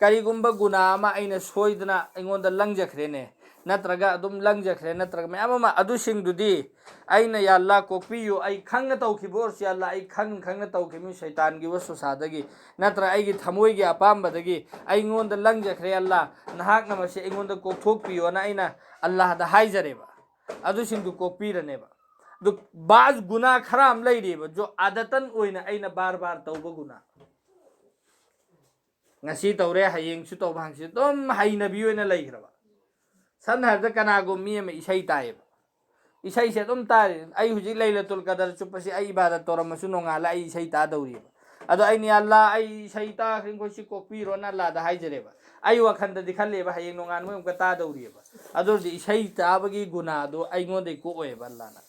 ꯀꯔꯤꯒꯨꯝꯕ ꯒꯨꯅꯥ ꯑꯃ ꯑꯩꯅ ꯁꯣꯏꯗꯅ ꯑꯩꯉꯣꯟꯗ ꯂꯪꯖꯈ꯭ꯔꯦꯅꯦ, ꯅꯠꯇ꯭ꯔꯒ ꯑꯗꯨꯝ ꯂꯪꯖꯈ꯭ꯔꯦ, ꯅꯠꯇ꯭ꯔꯒ ꯃꯌꯥꯝ ꯑꯃ, ꯑꯗꯨꯁꯤꯡꯗꯨꯗꯤ ꯑꯩꯅ, "ꯌꯥ ꯑꯜꯂꯥ, ꯀꯣꯛꯄꯤꯌꯨ, ꯑꯩ ꯈꯪꯅ ꯇꯧꯈꯤꯕ ꯑꯣꯏꯔꯁꯨ, ꯌꯥ ꯑꯜꯂꯥ, ꯑꯩ ꯈꯪ ꯈꯪꯅ ꯇꯧꯈꯤꯕꯅꯤ, ꯁꯩꯇꯥꯟꯒꯤ ꯋꯁꯋꯁꯥꯗꯒꯤ ꯅꯠꯇ꯭ꯔ ꯑꯩꯒꯤ ꯊꯃꯣꯏꯒꯤ ꯑꯄꯥꯝꯕꯗꯒꯤ ꯑꯩꯉꯣꯟꯗ ꯂꯪꯖꯈ꯭ꯔꯦ, ꯑꯜꯂꯥ, ꯅꯍꯥꯛꯅ ꯃꯁꯤ ꯑꯩꯉꯣꯟꯗ ꯀꯣꯛꯊꯣꯛꯄꯤꯌꯣꯅ" ꯑꯩꯅ ꯑꯜꯂꯥꯍꯗ ꯍꯥꯏꯖꯔꯦꯕ, ꯑꯗꯨꯁꯤꯡꯗꯨ ꯀꯣꯛꯄꯤꯔꯅꯦꯕ꯫ ꯑꯗꯨ ꯕꯥꯖ ꯒꯨꯅꯥ ꯈꯔ ꯑꯃ ꯂꯩꯔꯤꯕ, ꯖꯣ ꯑꯥꯗꯇꯟ ꯑꯣꯏꯅ ꯑꯩꯅ ꯕꯥꯔ ꯕꯥꯔ ꯇꯧꯕ ꯒꯨꯅꯥ꯫ ꯉꯁꯤ ꯇꯧꯔꯦ, ꯍꯌꯦꯡꯁꯨ ꯇꯧꯕ, ꯍꯪꯆꯤꯠ ꯑꯗꯨꯝ ꯍꯩꯅꯕꯤ ꯑꯣꯏꯅ ꯂꯩꯈ꯭ꯔꯕ꯫ ꯁꯝꯅ ꯍꯥꯏꯔꯕꯗ, ꯀꯅꯥꯒꯨꯝꯕ ꯃꯤ ꯑꯃ ꯏꯁꯩ ꯇꯥꯏꯌꯦꯕ, ꯏꯁꯩꯁꯦ ꯑꯗꯨꯝ ꯇꯥꯔꯤ꯫ ꯑꯩ ꯍꯧꯖꯤꯛ ꯂꯩꯂꯇꯨꯜ ꯀꯗꯔ ꯆꯨꯞꯄꯁꯤ ꯑꯩ ꯏꯕꯥꯗꯠ ꯇꯧꯔꯝꯃꯁꯨ, ꯅꯣꯡꯉꯥꯜꯂ ꯑꯩ ꯏꯁꯩ ꯇꯥꯗꯧꯔꯤꯕ꯫ ꯑꯗꯣ ꯑꯩꯅ, "ꯌꯥ ꯑꯜꯂꯥ, ꯑꯩ ꯏꯁꯩ ꯇꯥꯈ꯭ꯔꯦ, ꯑꯩꯈꯣꯏ ꯁꯤ ꯀꯣꯛꯄꯤꯔꯣꯅ" ꯑꯜꯂꯥꯗ ꯍꯥꯏꯖꯔꯦꯕ꯫ ꯑꯩ ꯋꯥꯈꯟꯗꯗꯤ ꯈꯜꯂꯦꯕ, "ꯍꯌꯦꯡ ꯅꯣꯡꯉꯥꯟꯕ ꯑꯃꯨꯛꯀ ꯇꯥꯗꯧꯔꯤꯑꯕ"꯫ ꯑꯗꯨ ꯑꯣꯏꯔꯗꯤ ꯏꯁꯩ ꯇꯥꯕꯒꯤ ꯒꯨꯅꯥꯗꯣ ꯑꯩꯉꯣꯟꯗꯒꯤ ꯀꯣꯛꯑꯣꯏꯕ ꯑꯜꯂꯥꯅ꯫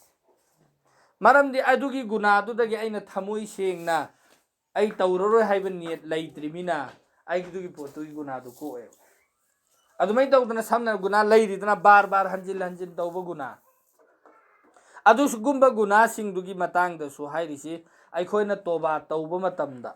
ꯃꯔꯝꯗꯤ ꯑꯗꯨꯒꯤ ꯒꯨꯅꯥꯗꯨꯗꯒꯤ ꯑꯩꯅ ꯊꯃꯣꯏ ꯁꯦꯡꯅ ꯑꯩ ꯇꯧꯔꯔꯣꯏ ꯍꯥꯏꯕ ꯅꯤꯌꯠ ꯂꯩꯇ꯭ꯔꯤꯃꯤꯅ, ꯑꯩꯒꯤꯗꯨꯒꯤ ꯄꯣꯠꯇꯨꯒꯤ ꯒꯨꯅꯥꯗꯨ ꯀꯣꯛꯑꯦꯕ꯫ ꯑꯗꯨꯃꯥꯏꯅ ꯇꯧꯗꯅ ꯁꯝꯅ ꯒꯨꯅꯥ ꯂꯩꯔꯤꯗꯅ ꯕꯥꯔ ꯕꯥꯔ ꯍꯟꯖꯤꯟ ꯍꯟꯖꯤꯟ ꯇꯧꯕ ꯒꯨꯅꯥ, ꯑꯗꯨꯒꯨꯝꯕ ꯒꯨꯅꯥꯁꯤꯡꯗꯨꯒꯤ ꯃꯇꯥꯡꯗꯁꯨ ꯍꯥꯏꯔꯤꯁꯤ, ꯑꯩꯈꯣꯏꯅ ꯇꯣꯕꯥ ꯇꯧꯕ ꯃꯇꯝꯗ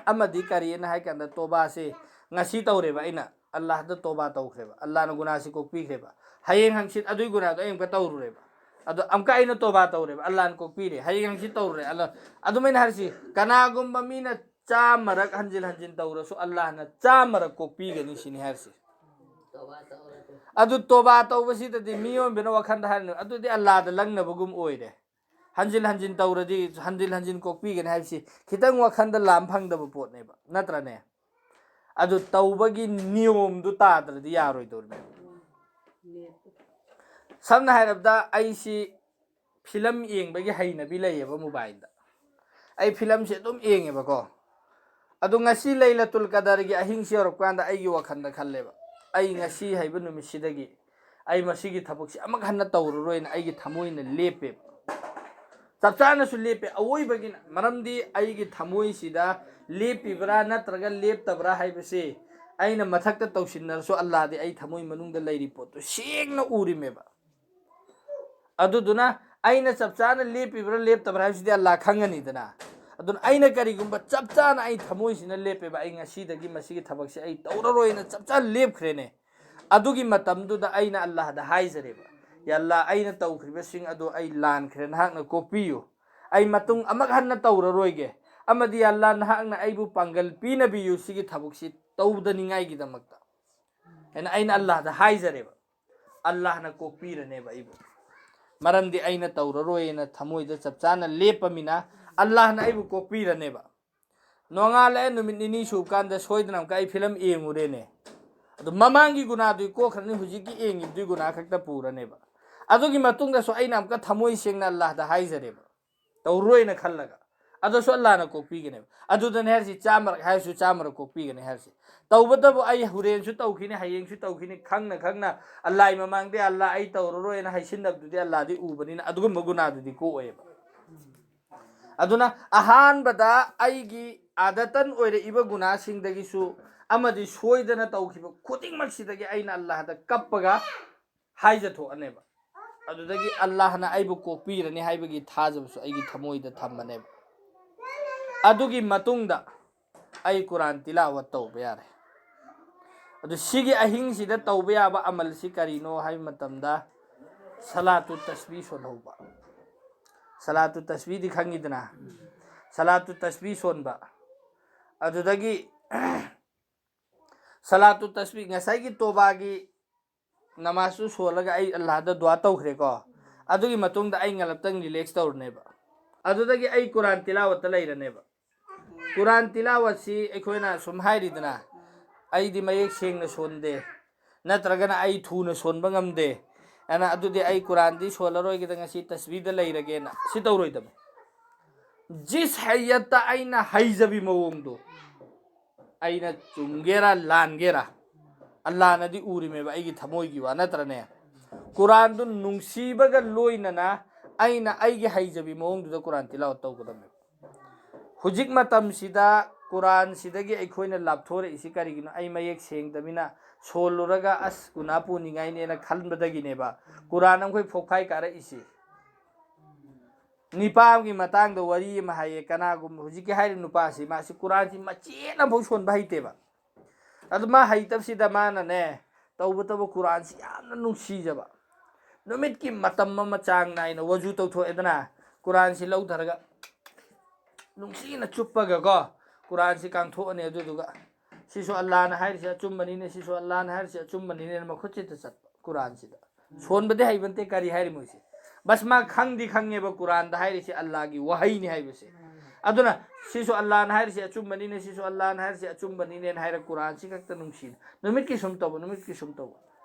ꯑꯃꯗꯤ ꯀꯔꯤꯅ ꯍꯥꯏ ꯀꯥꯟꯗ ꯇꯣꯕꯥꯁꯦ ꯉꯁꯤ ꯇꯧꯔꯦꯕ, ꯑꯩꯅ ꯑꯜꯂꯥꯍꯗ ꯇꯣꯕꯥ ꯇꯧꯈ꯭ꯔꯦꯕ, ꯑꯜꯂꯥꯍꯅ ꯒꯨꯅꯥꯁꯤ ꯀꯣꯛꯄꯤꯈ꯭ꯔꯦꯕ꯫ ꯍꯌꯦꯡ ꯍꯪꯆꯤꯠ ꯑꯗꯨꯒꯤ ꯒꯨꯅꯥꯗꯣ ꯑꯩ ꯑꯃꯨꯛꯀ ꯇꯧꯔꯨꯔꯦꯕ꯫ ꯑꯗꯣ ꯑꯃꯨꯛꯀ ꯑꯩꯅ ꯇꯣꯕꯥ ꯇꯧꯔꯦꯕ, ꯑꯜꯂꯥꯍꯅ ꯀꯣꯛꯄꯤꯔꯦ꯫ ꯍꯌꯦꯡ ꯍꯪꯆꯤꯠ ꯇꯧꯔꯨꯔꯦ, ꯑꯜꯂꯥꯍ ꯑꯗꯨꯃꯥꯏꯅ ꯍꯥꯏꯔꯤꯁꯤ꯫ ꯀꯅꯥꯒꯨꯝꯕ ꯃꯤꯅ ꯆꯥꯝꯃꯔꯛ ꯍꯟꯖꯤꯟ ꯍꯟꯖꯤꯟ ꯇꯧꯔꯁꯨ ꯑꯜꯂꯥꯍꯅ ꯆꯥꯝꯃꯔꯛ ꯀꯣꯛꯄꯤꯒꯅꯤ ꯁꯤꯅꯤ ꯍꯥꯏꯔꯤꯁꯤ꯫ ꯑꯗꯨ ꯇꯣꯕꯥ ꯇꯧꯕꯁꯤꯗꯗꯤ ꯃꯤꯑꯣꯏꯕꯅ ꯋꯥꯈꯟꯗ ꯍꯥꯏꯔꯅꯤ, ꯑꯗꯨꯗꯤ ꯑꯜꯂꯥꯍꯗ ꯂꯪꯅꯕꯒꯨꯝ ꯑꯣꯏꯔꯦ꯫ ꯍꯟꯖꯤꯟ ꯍꯟꯖꯤꯟ ꯇꯧꯔꯗꯤ ꯍꯟꯖꯤꯟ ꯍꯟꯖꯤꯟ ꯀꯣꯛꯄꯤꯒꯅꯤ ꯍꯥꯏꯕꯁꯤ ꯈꯤꯇꯪ ꯋꯥꯈꯟꯗ ꯂꯥꯝ ꯐꯪꯗꯕ ꯄꯣꯠꯅꯦꯕ, ꯅꯠꯇ꯭ꯔꯅꯦ? ꯑꯗꯨ ꯇꯧꯕꯒꯤ ꯅꯤꯌꯣꯝꯗꯨ ꯇꯥꯗ꯭ꯔꯗꯤ ꯌꯥꯔꯣꯏꯗꯧꯔꯤꯕꯅꯦ꯫ ꯁꯝꯅ ꯍꯥꯏꯔꯕꯗ ꯑꯩꯁꯤ ꯐꯤꯂꯝ ꯌꯦꯡꯕꯒꯤ ꯍꯩꯅꯕꯤ ꯂꯩꯌꯦꯕ ꯃꯣꯕꯥꯏꯜꯗ꯫ ꯑꯩ ꯐꯤꯂꯝꯁꯦ ꯑꯗꯨꯝ ꯌꯦꯡꯉꯦꯕꯀꯣ꯫ ꯑꯗꯣ ꯉꯁꯤ ꯂꯩꯂꯇꯨꯜ ꯀꯗꯔꯒꯤ ꯑꯍꯤꯡꯁꯤ ꯌꯧꯔꯛꯄ ꯀꯥꯟꯗ ꯑꯩꯒꯤ ꯋꯥꯈꯜꯗ ꯈꯜꯂꯦꯕ, ꯑꯩ ꯉꯁꯤ ꯍꯥꯏꯕ ꯅꯨꯃꯤꯠꯁꯤꯗꯒꯤ ꯑꯩ ꯃꯁꯤꯒꯤ ꯊꯕꯛꯁꯤ ꯑꯃꯨꯛ ꯍꯟꯅ ꯇꯧꯔꯔꯣꯏꯅ ꯑꯩꯒꯤ ꯊꯃꯣꯏꯅ ꯂꯦꯞꯄꯦꯕ꯫ ꯆꯞ ꯆꯥꯅꯁꯨ ꯂꯦꯞꯄꯦ, ꯑꯋꯣꯏꯕꯒꯤꯅ꯫ ꯃꯔꯝꯗꯤ ꯑꯩꯒꯤ ꯊꯃꯣꯏꯁꯤꯗ ꯂꯦꯞꯄꯤꯕ꯭ꯔꯥ ꯅꯠꯇ꯭ꯔꯒ ꯂꯦꯞꯇꯕ꯭ꯔꯥ ꯍꯥꯏꯕꯁꯤ ꯑꯩꯅ ꯃꯊꯛꯇ ꯇꯧꯁꯤꯟꯅꯔꯁꯨ ꯑꯜꯂꯥꯗꯤ ꯑꯩ ꯊꯃꯣꯏ ꯃꯅꯨꯡꯗ ꯂꯩꯔꯤ ꯄꯣꯠꯇꯨ ꯁꯦꯡꯅ ꯎꯔꯤꯃꯦꯕ꯫ ꯑꯗꯨꯗꯨꯅ ꯑꯩꯅ ꯆꯞ ꯆꯥꯅ ꯂꯦꯞꯄꯤꯕ꯭ꯔꯥ ꯂꯦꯞꯇꯕ꯭ꯔꯥ ꯍꯥꯏꯕꯁꯤꯗꯤ ꯑꯜꯂꯥ ꯈꯪꯒꯅꯤꯗꯅ꯫ ꯑꯗꯨꯅ ꯑꯩꯅ ꯀꯔꯤꯒꯨꯝꯕ ꯆꯞ ꯆꯥꯅ ꯑꯩ ꯊꯃꯣꯏꯁꯤꯅ ꯂꯦꯞꯄꯦꯕ, ꯑꯩ ꯉꯁꯤꯗꯒꯤ ꯃꯁꯤꯒꯤ ꯊꯕꯛꯁꯦ ꯑꯩ ꯇꯧꯔꯔꯣꯏꯅ ꯆꯞ ꯆꯥꯅ ꯂꯦꯞꯈ꯭ꯔꯦꯅꯦ꯫ ꯑꯗꯨꯒꯤ ꯃꯇꯝꯗꯨꯗ ꯑꯩꯅ ꯑꯜꯂꯥꯍꯗ ꯍꯥꯏꯖꯔꯦꯕ, "ꯌꯥ ꯑꯜꯂꯥ, ꯑꯩꯅ ꯇꯧꯈ꯭ꯔꯤꯕꯁꯤꯡ ꯑꯗꯨ ꯑꯩ ꯂꯥꯟꯈ꯭ꯔꯦ, ꯅꯍꯥꯛꯅ ꯀꯣꯛꯄꯤꯌꯨ꯫ ꯑꯩ ꯃꯇꯨꯡ ꯑꯃꯨꯛ ꯍꯟꯅ ꯇꯧꯔꯔꯣꯏꯒꯦ꯫ ꯑꯃꯗꯤ ꯌꯥ ꯑꯜꯂꯥ, ꯅꯍꯥꯛꯅ ꯑꯩꯕꯨ ꯄꯥꯡꯒꯜ ꯄꯤꯅꯕꯤꯌꯨ ꯁꯤꯒꯤ ꯊꯕꯛꯁꯤ ꯇꯧꯗꯅꯤꯡꯉꯥꯏꯒꯤꯗꯃꯛꯇ" ꯍꯥꯏꯅ ꯑꯩꯅ ꯑꯜꯂꯥꯍꯗ ꯍꯥꯏꯖꯔꯦꯕ꯫ ꯑꯜꯂꯥꯍꯅ ꯀꯣꯛꯄꯤꯔꯅꯦꯕ ꯑꯩꯕꯨ, ꯃꯔꯝꯗꯤ ꯑꯩꯅ ꯇꯧꯔꯔꯣꯏꯅ ꯊꯃꯣꯏꯗ ꯆꯞ ꯆꯥꯅ ꯂꯦꯞꯄꯃꯤꯅ ꯑꯜꯂꯥꯍꯅ ꯑꯩꯕꯨ ꯀꯣꯛꯄꯤꯔꯅꯦꯕ꯫ ꯅꯣꯡꯉꯥꯜꯂꯛꯑꯦ, ꯅꯨꯃꯤꯠ ꯅꯤꯅꯤ ꯁꯨꯕ ꯀꯥꯟꯗ ꯁꯣꯏꯗꯅ ꯑꯃꯨꯛꯀ ꯑꯩ ꯐꯤꯂꯝ ꯌꯦꯡꯉꯨꯔꯦꯅꯦ꯫ ꯑꯗꯨ ꯃꯃꯥꯡꯒꯤ ꯒꯨꯅꯥꯗꯨꯗꯤ ꯀꯣꯛꯈ꯭ꯔꯅꯤ, ꯍꯧꯖꯤꯛꯀꯤ ꯌꯦꯡꯉꯤꯕꯗꯨꯒꯤ ꯒꯨꯅꯥ ꯈꯛꯇ ꯄꯨꯔꯅꯦꯕ꯫ ꯑꯗꯨꯒꯤ ꯃꯇꯨꯡꯗꯁꯨ ꯑꯩꯅ ꯑꯃꯨꯛꯀ ꯊꯃꯣꯏ ꯁꯦꯡꯅ ꯑꯜꯂꯥꯍꯗ ꯍꯥꯏꯖꯔꯦꯕ, ꯇꯧꯔꯣꯏꯅ ꯈꯜꯂꯒ꯫ ꯑꯗꯨꯁꯨ ꯑꯜꯂꯥꯍꯅ ꯀꯣꯛꯄꯤꯒꯅꯦꯕ꯫ ꯑꯗꯨꯗꯅꯦ ꯍꯥꯏꯔꯤꯁꯤ, ꯆꯥꯝꯃꯔꯛ ꯍꯥꯏꯔꯁꯨ ꯆꯥꯝꯃꯔꯛ ꯀꯣꯛꯄꯤꯒꯅꯤ ꯍꯥꯏꯔꯤꯁꯤ꯫ ꯇꯧꯕꯇꯕꯨ ꯑꯩ ꯍꯣꯔꯦꯟꯁꯨ ꯇꯧꯈꯤꯅꯤ, ꯍꯌꯦꯡꯁꯨ ꯇꯧꯈꯤꯅꯤ, ꯈꯪꯅ ꯈꯪꯅ ꯑꯜꯂꯥꯍꯒꯤ ꯃꯃꯥꯡꯗ "ꯑꯜꯂꯥꯍ, ꯑꯩ ꯇꯧꯔꯔꯣꯏꯅ" ꯍꯥꯏꯁꯤꯟꯅꯕꯗꯨꯗꯤ ꯑꯜꯂꯥꯍꯗꯤ ꯎꯕꯅꯤꯅ ꯑꯗꯨꯒꯨꯝꯕ ꯒꯨꯅꯥꯗꯨꯗꯤ ꯀꯣꯛꯑꯣꯏꯕ꯫ ꯑꯗꯨꯅ ꯑꯍꯥꯟꯕꯗ ꯑꯩꯒꯤ ꯑꯥꯗꯇꯟ ꯑꯣꯏꯔꯛꯏꯕ ꯒꯨꯅꯥꯁꯤꯡꯗꯒꯤꯁꯨ ꯑꯃꯗꯤ ꯁꯣꯏꯗꯅ ꯇꯧꯈꯤꯕ ꯈꯨꯗꯤꯡꯃꯛꯁꯤꯗꯒꯤ ꯑꯩꯅ ꯑꯜꯂꯥꯍꯗ ꯀꯞꯄꯒ ꯍꯥꯏꯖꯊꯣꯛꯑꯅꯦꯕ꯫ ꯑꯗꯨꯗꯒꯤ ꯑꯜꯂꯥꯍꯅ ꯑꯩꯕꯨ ꯀꯣꯛꯄꯤꯔꯅꯤ ꯍꯥꯏꯕꯒꯤ ꯊꯥꯖꯕꯁꯨ ꯑꯩꯒꯤ ꯊꯃꯣꯏꯗ ꯊꯝꯃꯅꯦꯕ꯫ ꯑꯗꯨꯒꯤ ꯃꯇꯨꯡꯗ ꯑꯩ ꯀꯨꯔꯥꯟ ꯇꯤꯂꯥꯋꯠ ꯇꯧꯕ ꯌꯥꯔꯦ꯫ ꯑꯗꯨ ꯁꯤꯒꯤ ꯑꯍꯤꯡꯁꯤꯗ ꯇꯧꯕ ꯌꯥꯕ ꯑꯃꯜꯁꯤ ꯀꯔꯤꯅꯣ ꯍꯥꯏꯕ ꯃꯇꯝꯗ, ꯁꯂꯥꯇꯨ ꯇꯁꯕꯤ ꯁꯣꯟꯍꯧꯕ꯫ ꯁꯂꯥꯇꯨ ꯇꯁꯕꯤꯗꯤ ꯈꯪꯉꯤꯗꯅ? ꯁꯂꯥꯇꯨ ꯇꯁꯕꯤ ꯁꯣꯟꯕ꯫ ꯑꯗꯨꯗꯒꯤ ꯁꯂꯥꯇꯨ ꯇꯁꯕꯤ, ꯉꯁꯥꯏꯒꯤ ꯇꯣꯕꯥꯒꯤ ꯅꯃꯥꯖꯇꯨ ꯁꯣꯜꯂꯒ ꯑꯩ ꯑꯜꯂꯥꯍꯗ ꯗꯨꯋꯥ ꯇꯧꯈ꯭ꯔꯦꯀꯣ꯫ ꯑꯗꯨꯒꯤ ꯃꯇꯨꯡꯗ ꯑꯩ ꯉꯂꯞꯇꯪ ꯔꯤꯂꯦꯛꯁ ꯇꯧꯔꯅꯦꯕ꯫ ꯑꯗꯨꯗꯒꯤ ꯑꯩ ꯀꯨꯔꯥꯟ ꯇꯤꯂꯥꯋꯠꯇ ꯂꯩꯔꯅꯦꯕ꯫ ꯀꯨꯔꯥꯟ ꯇꯤꯂꯥꯋꯠꯁꯤ ꯑꯩꯈꯣꯏꯅ ꯁꯨꯝ ꯍꯥꯏꯔꯤꯗꯅ, "ꯑꯩꯗꯤ ꯃꯌꯦꯛ ꯁꯦꯡꯅ ꯁꯣꯟꯗꯦ, ꯅꯠꯇ꯭ꯔꯒꯅ ꯑꯩ ꯊꯨꯅ ꯁꯣꯟꯕ ꯉꯝꯗꯦ, ꯑꯗꯨꯅ ꯑꯗꯨꯗꯤ ꯑꯩ ꯀꯨꯔꯥꯟꯗꯤ ꯁꯣꯜꯂꯔꯣꯏꯒꯦꯗ, ꯉꯁꯤ ꯇꯁꯕꯤꯗ ꯂꯩꯔꯒꯦꯅ" ꯁꯤ ꯇꯧꯔꯣꯏꯗꯕ꯫ ꯖꯤꯁ ꯍꯩꯌꯠꯇ ꯑꯩꯅ ꯍꯩꯖꯕꯤ ꯃꯑꯣꯡꯗꯣ, ꯑꯩꯅ ꯆꯨꯝꯒꯦꯔꯥ ꯂꯥꯟꯒꯦꯔꯥ, ꯑꯜꯂꯥꯅꯗꯤ ꯎꯔꯤꯃꯦꯕ ꯑꯩꯒꯤ ꯊꯃꯣꯏꯒꯤ ꯋꯥ, ꯅꯠꯇ꯭ꯔꯅꯦ? ꯀꯨꯔꯥꯟꯗꯨ ꯅꯨꯡꯁꯤꯕꯒ ꯂꯣꯏꯅꯅ ꯑꯩꯅ ꯑꯩꯒꯤ ꯍꯩꯖꯕꯤ ꯃꯑꯣꯡꯗꯨꯗ ꯀꯨꯔꯥꯟ ꯇꯤꯂꯥꯋꯠ ꯇꯧꯒꯗꯕꯅꯦꯕ꯫ ꯍꯧꯖꯤꯛ ꯃꯇꯝꯁꯤꯗ ꯀꯨꯔꯥꯟꯁꯤꯗꯒꯤ ꯑꯩꯈꯣꯏꯅ ꯂꯥꯞꯊꯣꯔꯛꯏꯁꯤ ꯀꯔꯤꯒꯤꯅꯣ? ꯑꯩ ꯃꯌꯦꯛ ꯁꯦꯡꯗꯕꯅꯤꯅ ꯁꯣꯜꯂꯨꯔꯒ ꯑꯁ ꯒꯨꯅꯥ ꯄꯨꯅꯤꯡꯉꯥꯏꯅꯦꯅ ꯈꯟꯕꯗꯒꯤꯅꯦꯕ ꯀꯨꯔꯥꯟ ꯑꯃꯈꯣꯏ ꯐꯣꯛꯐꯥꯏ ꯀꯥꯔꯛꯏꯁꯤ꯫ ꯅꯤꯄꯥ ꯑꯃꯒꯤ ꯃꯇꯥꯡꯗ ꯋꯥꯔꯤ ꯑꯃ ꯍꯥꯏꯌꯦ꯫ ꯀꯅꯥꯒꯨꯝꯕ ꯍꯧꯖꯤꯛꯀꯤ ꯍꯥꯏꯔꯤꯕ ꯅꯨꯄꯥꯁꯤ, ꯃꯥꯁꯤ ꯀꯨꯔꯥꯟꯁꯤ ꯃꯆꯦꯠ ꯑꯃꯐꯥꯎ ꯁꯣꯟꯕ ꯍꯩꯇꯦꯕ꯫ ꯑꯗꯨ ꯃꯥ ꯍꯩꯇꯕꯁꯤꯗ ꯃꯥꯅꯅꯦ, ꯇꯧꯕꯇꯕꯨ ꯀꯨꯔꯥꯟꯁꯤ ꯌꯥꯝꯅ ꯅꯨꯡꯁꯤꯖꯕ, ꯅꯨꯃꯤꯠꯀꯤ ꯃꯇꯝ ꯑꯃ ꯆꯥꯡ ꯅꯥꯏꯅ ꯋꯖꯨ ꯇꯧꯊꯣꯛꯑꯦꯗꯅ, ꯀꯨꯔꯥꯟꯁꯤ ꯂꯧꯊꯔꯒ ꯅꯨꯡꯁꯤꯅ ꯆꯨꯞꯄꯒꯀꯣ, ꯀꯨꯔꯥꯟꯁꯤ ꯀꯥꯡꯊꯣꯛꯑꯅꯤ꯫ ꯑꯗꯨꯗꯨꯒ "ꯁꯤꯁꯨ ꯑꯜꯂꯥꯅ ꯍꯥꯏꯔꯤꯁꯦ ꯑꯆꯨꯝꯕꯅꯤꯅꯦ, ꯁꯤꯁꯨ ꯑꯜꯂꯥꯅ ꯍꯥꯏꯔꯤꯁꯦ ꯑꯆꯨꯝꯕꯅꯤꯅꯦꯅ" ꯃꯈꯨꯠꯁꯤꯗ ꯆꯠꯄ ꯀꯨꯔꯥꯟꯁꯤꯗ꯫ ꯁꯣꯟꯕꯗꯤ ꯍꯩꯕ ꯅꯠꯇꯦ, ꯀꯔꯤ ꯍꯥꯏꯔꯤ ꯃꯣꯏꯁꯦ? ꯕꯁ ꯃꯥ ꯈꯪꯗꯤ ꯈꯪꯉꯦꯕ ꯀꯨꯔꯥꯟꯗ ꯍꯥꯏꯔꯤꯁꯦ ꯑꯜꯂꯥꯒꯤ ꯋꯥꯍꯩꯅꯤ ꯍꯥꯏꯕꯁꯦ꯫ ꯑꯗꯨꯅ "ꯁꯤꯁꯨ ꯑꯜꯂꯥꯅ ꯍꯥꯏꯔꯤꯁꯦ ꯑꯆꯨꯝꯕꯅꯤꯅꯦ, ꯁꯤꯁꯨ ꯑꯜꯂꯥꯅ ꯍꯥꯏꯔꯤꯁꯦ ꯑꯆꯨꯝꯕꯅꯤꯅꯦꯅ" ꯍꯥꯏꯔ ꯀꯨꯔꯥꯟꯁꯤ ꯈꯛꯇ ꯅꯨꯡꯁꯤꯅ ꯅꯨꯃꯤꯠꯀꯤ ꯁꯨꯝ ꯇꯧꯕ, ꯅꯨꯃꯤꯠꯀꯤ ꯁꯨꯝ ꯇꯧꯕ꯫